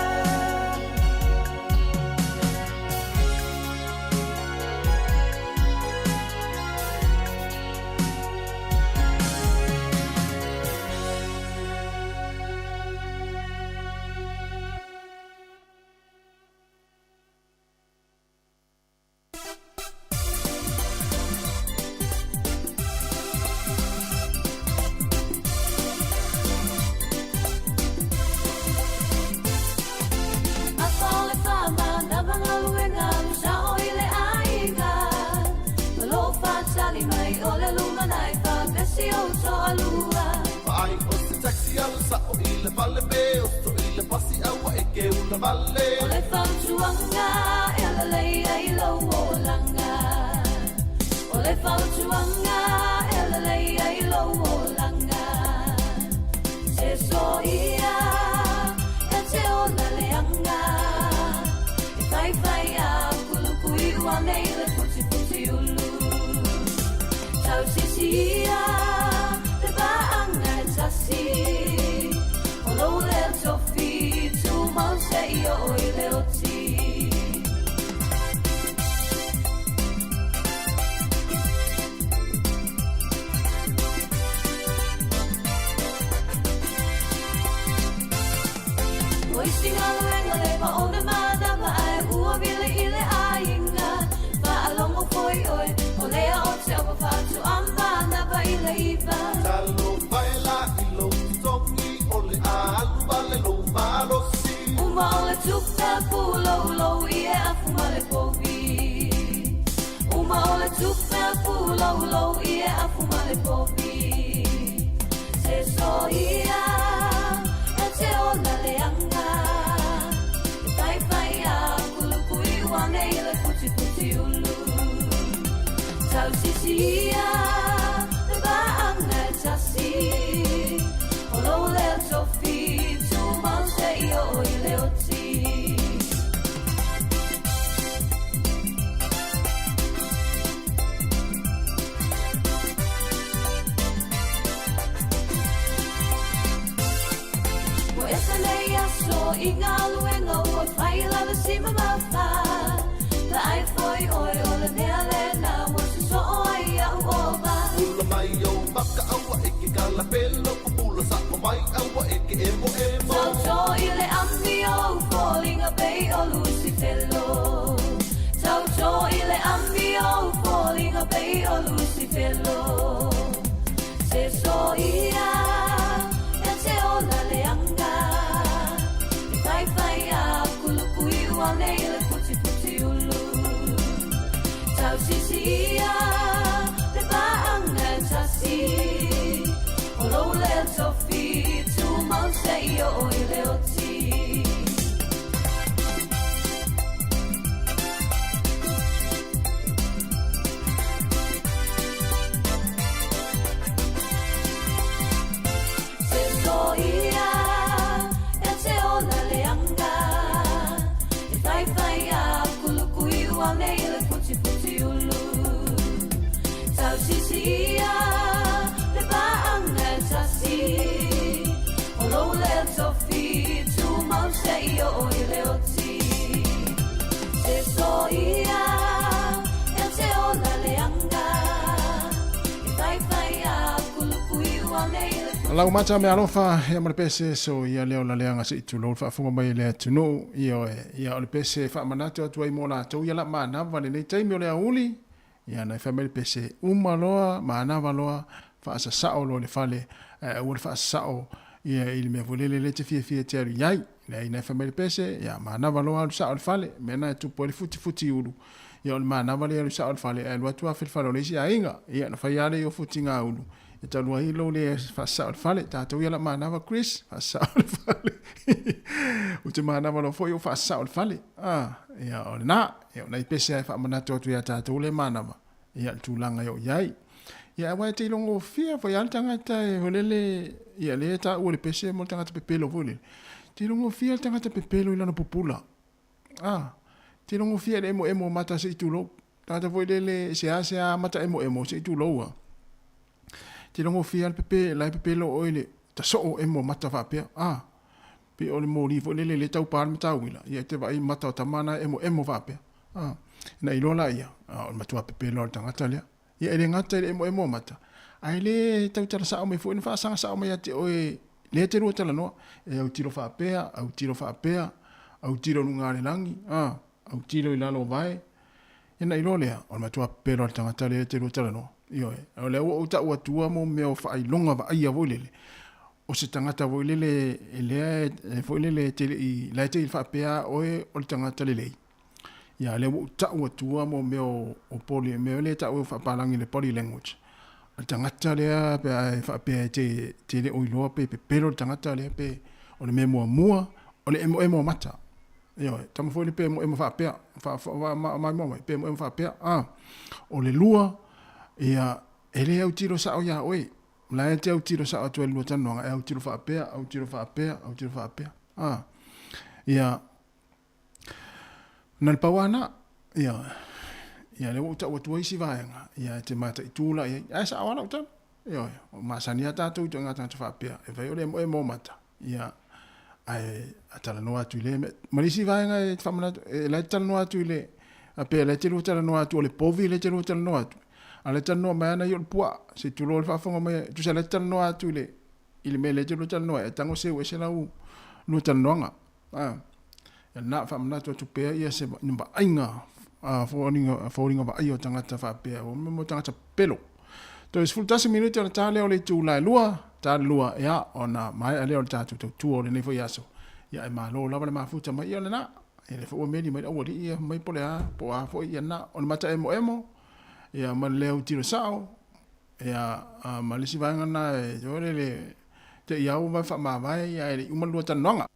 Ai o se taxi alu sa'o i le fale pe oso i le pasi aua e ke ula vale. O le fautuaga e lelei ai lou olaga. O le fautuaga e lelei ai lou olaga. Se soia e te ola leaga. E faifai a kulukui ua nei le putiputi ulu. Tausisia le vaaga e tasi. O lou lea tofi tumau seia oo i le oti. O isi galuega le pa o le manava ae ua vili i le aiga. Faalogo foi oe, o lea o te aufafatu a manava i le 9. Talofa e la i lou totogi o le alu vale lou malosi. Uma o le tupe puloulou i e afu ma le povi. Uma o le tupe puloulou i e afu ma le povi. Se soia e te ola leaga. E faifai a kulukui ua nei le putiputi ulu. Tausisia le vaaga e tasi. O lou lea tofi tumau seia oo i le oti. Ua ese nei aso i galuega ua fai lava si mamafa. Vaai foi oe o le mea lena ua sosoo ai a'u ova. Pula mai ou maka aua e ke kalapelo pupula sa'o mai aua e ke emo emo. Tauto i le amio foliga pei o Lusifelo. Tauto i le amio foliga pei o Lusifelo. Se soia e te ola leaga. E faifai a kulukui ua nei le putiputi ulu. Tausisia le vaaga e tasi. O lou lea tofi tumau seia oo i le oti. Se soia e te ola leaga. E faifai a kulukui ua nei le putiputi ulu. Tausisia i oo i le oti. Se soia, e te ola le anga. E faifai a kuluku i ua nei le Lau mata me alofa ia ma le pese so ia lea o la leaga se i tulou le faafofoga mai e le atunuu ioe ia o le pese e faamanatu atu ai mo latou ia la manava lenei taimi o le auli ia na e fai mai le pese uma loa manava loa faasasao loa le fale ae aua le faasasao ia i le mea foi lele lea e te fiafia e te alu i ai leai na e fai mai le pese ia manava loa alu sao i le fale mea na e tupu ai le futifuti ulu ia o le manava lea alu sao i le fale ae alu atu afe i le fale o le isi aiga ia na fai lava lea o futiga ulu E talu ai lou le faasasao i le fale, tatou ia la manava Chris, faasasao i le fale. Ou te manava loa foi ou faasasao i le fale. Ah, ia o lena, ia o nai pese lava e faamanatu atu ia tatou le manava, ia le tulaga e oo i ai. Ia aua e te ilogofia foi lava le tagata e holele, ia lea e taua le pese mo le tagata pepelo foi lele. Te ilogofia le tagata pepelo i lana pupula. Ah, te ilogofia i le emoemo o mata se i tulou. Tagata foi lele e seasea mata emoemo se i tulou a. Te logofia le pepe la e pepelo oe le tasoo emo mata faapea. Ah, pe o le moli foi lele le taupa le matauila, ia e te vaai mata o tama na e emoemo faapea. Ah, na iloa laia, ah, o le matua pepelo a le tagata lea. Ia e le gata i le emoemo o mata, ae le tautala sao mai foi na faasaga sao mai ia te oe lea e te lua talanoa. E autilo faapea, autilo faapea, autilo i luga o le lagi, ah, autilo i lalo o vae. Ia na iloa lea, o le matua pepelo a le tagata lea e te lua talanoa. Ioe, o lea ua ou tau atua mo mea o faailoga vaaia foi lele, o se tagata foi lele e lea e foi lele e te le i, la e te faapea oe o le tagata lelei. Ia lea ua ou tau atua mo mea o poli, mea lea e tau e faapalagi le body language. O le tagata lea pe a e faapea e te, te le o iloa pe pepelo le tagata lea pe o le mea muamua, o le emoemo o mata. Ioe, tama foi le pe emoemo faapea, maimoa mai, pe emoemo faapea. A, o le lua, ia, e le autilo sao iā oe. La e te autilo sao atu ai le lua talanoaga, e autilo faapea, autilo faapea, autilo faapea. A, ia, na le pau lava na, ia, ia lea ua ou tau atu ai isi vaega, ia e te mataitu la i ai. Ae sao lava lau tala. Ioe, o masani lava tatou i ituaiga tagata faapea, e fai o le emoemo o mata. Ia, ae a talanoa atu i lea mea. Ma le isi vaega e faamanatu, e la e te talanoa atu i le, a pe la e te lua talanoa atu o le povi lea e te lua talanoa atu. A la e talanoa mai ana ia o le puaa, se i tulou le faafofoga mai, tusa la e te talanoa atu i le, i le mea lea e te lua talanoa ai, ae tago seu ese lau lua talanoaga. A, ia lena, faamanatu atu pea ia se ni vaaiga, a, foliga, foliga vaaia o tagata faapea, o mea mo tagata pepelo. Toe 11 minute ona ta lea o le itula e lua, ta le lua, ia, ona maea lea o le tatou tautua o lenei foi aso. Ia, ae malo lava le mafuta mai, ia o lena. Ia, lea foi ua meli mai le aualii ia mai po o le a, po o a foi, ia lena. O le mata emoemo, ia, ma le le autilo sao, ia, a, ma le isi vaega lena e, o le, le, te i au ma faamavae, ia, ae le i uma le lua talanoaga.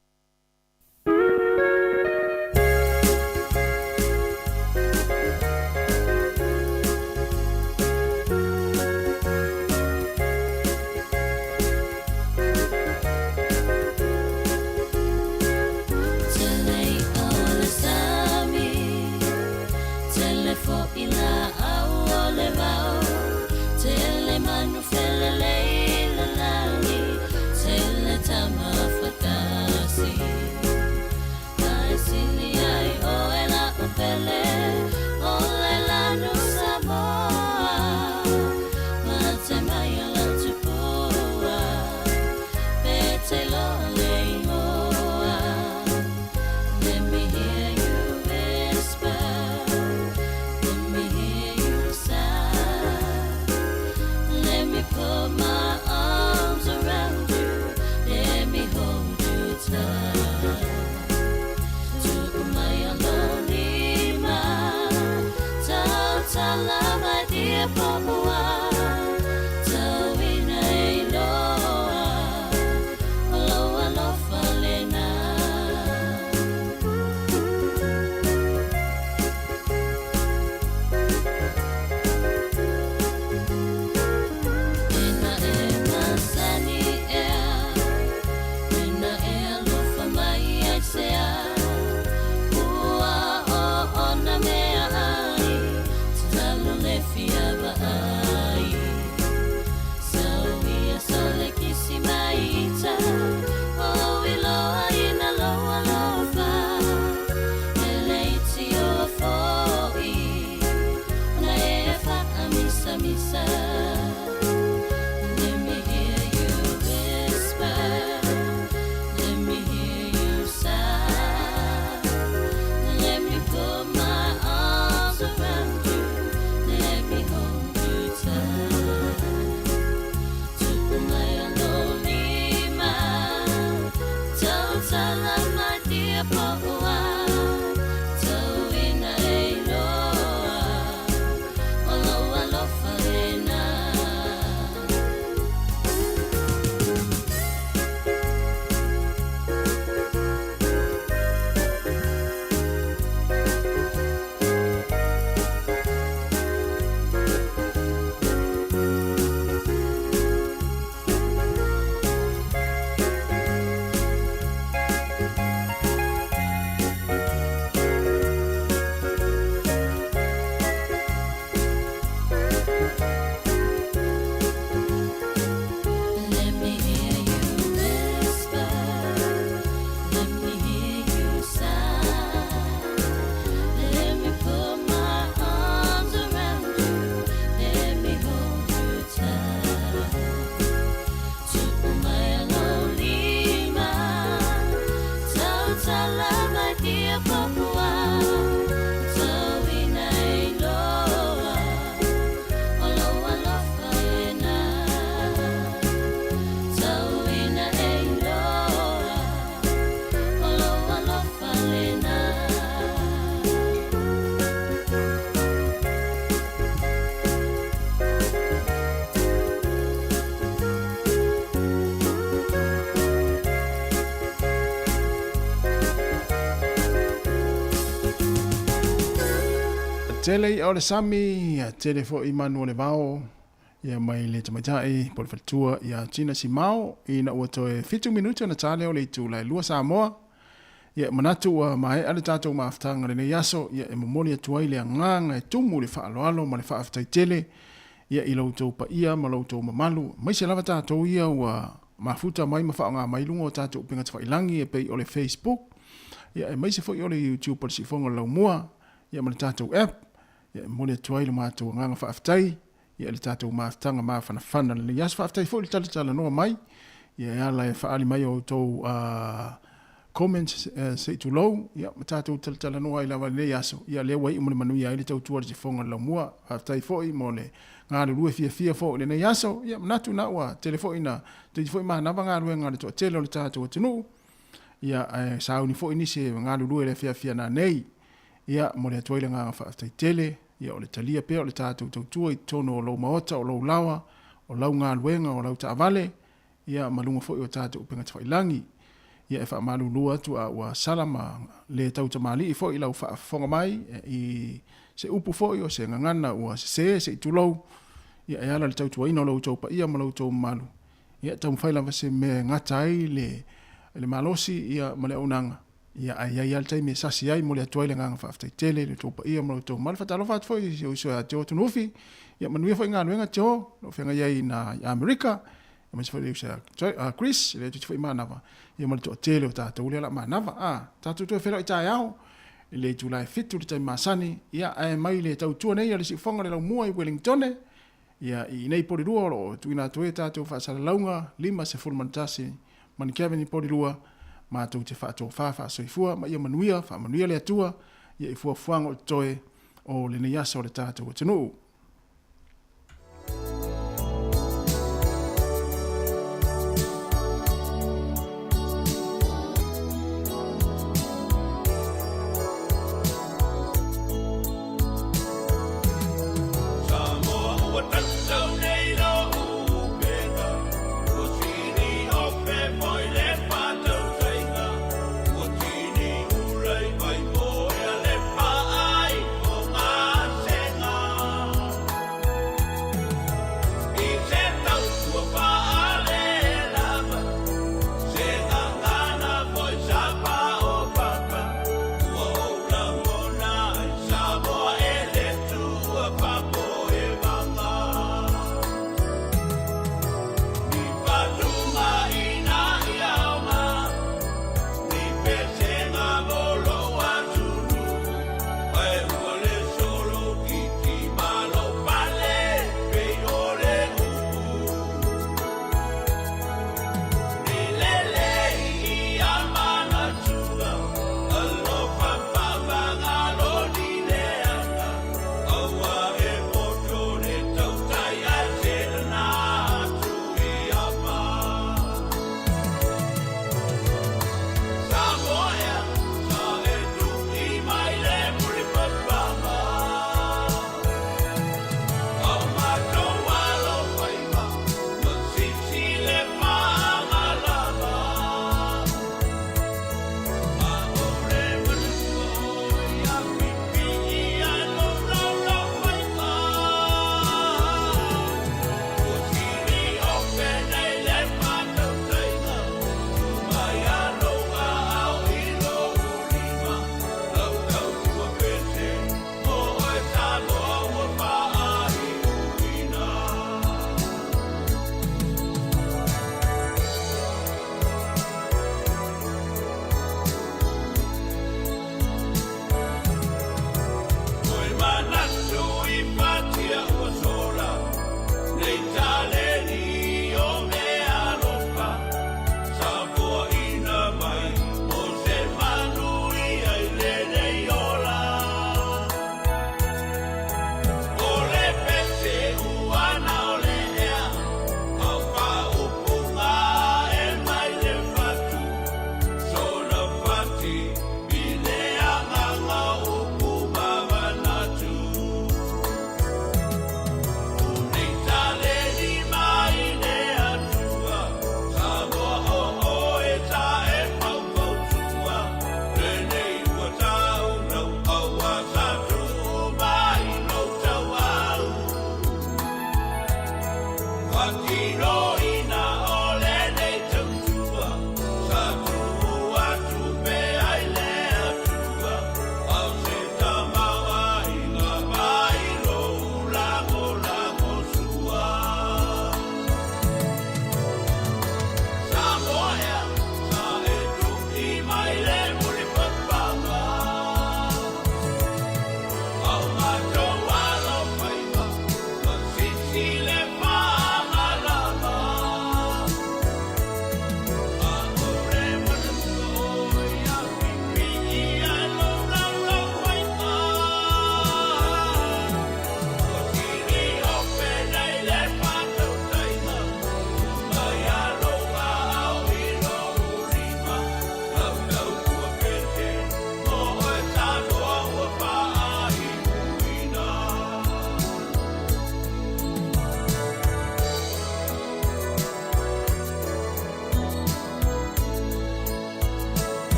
Tele i'a o le sami, ia tele foi manu o le vao, ia mai le tamaitai po o le faletua ia Tina Simao ina ua toe 7 minute ona ta lea o le itula e 2 Samoa. Ia manatu ua maea le tatou mafutaga i lenei aso, ia e momoli atu ai le agaga e tumu i le faaaloalo ma le faafetai tele ia i lo outou paia ma lo outou mamalu, aemaise lava tatou ia ua mafuta mai ma faaaoga mai luga o tatou upega tafailagi e pei o le Facebook, ia aemaise foi o le YouTube o le Siufofoga o le Laumua, ia ma le tatou app. Ia e momoli atu ai lo matou agaga faafetai ia i le tatou mafutaga mafanafana i lenei aso. Faafetai foi i le talatalanoa mai ia e ala e faaali mai o outou comments se i tulou, ia ma tatou talatalanoa ai lava i lenei aso. Ia lea ua iu ma le manuia ai le tautua a le Siufofoga o le Laumua. Faafetai foi mo le galulue fiafia foi i lenei aso. Ia manatu na ua tele foi ina toeitiiti foi manava galuega a le toatele o le tatou atunuu. Ia ae sauni foi nisi e galulue i le afiafi a nanei. Ia momoli atu ai le agaga faafetai tele, ia o le talia pea o le tatou tautua i totonu o lou maota, o lou laoa, o lau galuega, o lau taavale, ia ma luga foi o tatou upega tafailagi. Ia e faamalulu atu a ua sala ma le tautamalii foi i lau faafofoga mai i se upu foi o se gagana ua sese se i tulou, ia e ala i le tautuaina o lo outou paia ma lo outou mamalu. Ia taumafai lava se mea e gata ai le malosi ia ma le auaunaga. Ia, ae i ai lava le taimi e sasi ai, momoli atu ai le agaga faafetai tele i lo outou paia ma lo outou mamalu. Faatalofa atu foi i si ou uso ia Teo Tunuufi. Ia, manuia foi galuega Teo, o lo o feagai ai i Amerika, aemaise foi le uso ia Chris, e le toeitiiti foi manava, ia ma le toatele o tatou lea o le a manava. A, tatou toe feiloai taeao i le itula e 7 i le taimi masani, ia, ae mai le tautua nei a le siufofoga o le Laumua i Wellingtone, ia, i inei i Porirua o lo o tuuina atu ai a tatou faasalalauga 51 Manikevin i Porirua, matou te faatofa faasoifua ma ia manuia, faamanuia le Atua ia i fuafuaga o totoe o lenei aso o le tatou atunuu. Patino.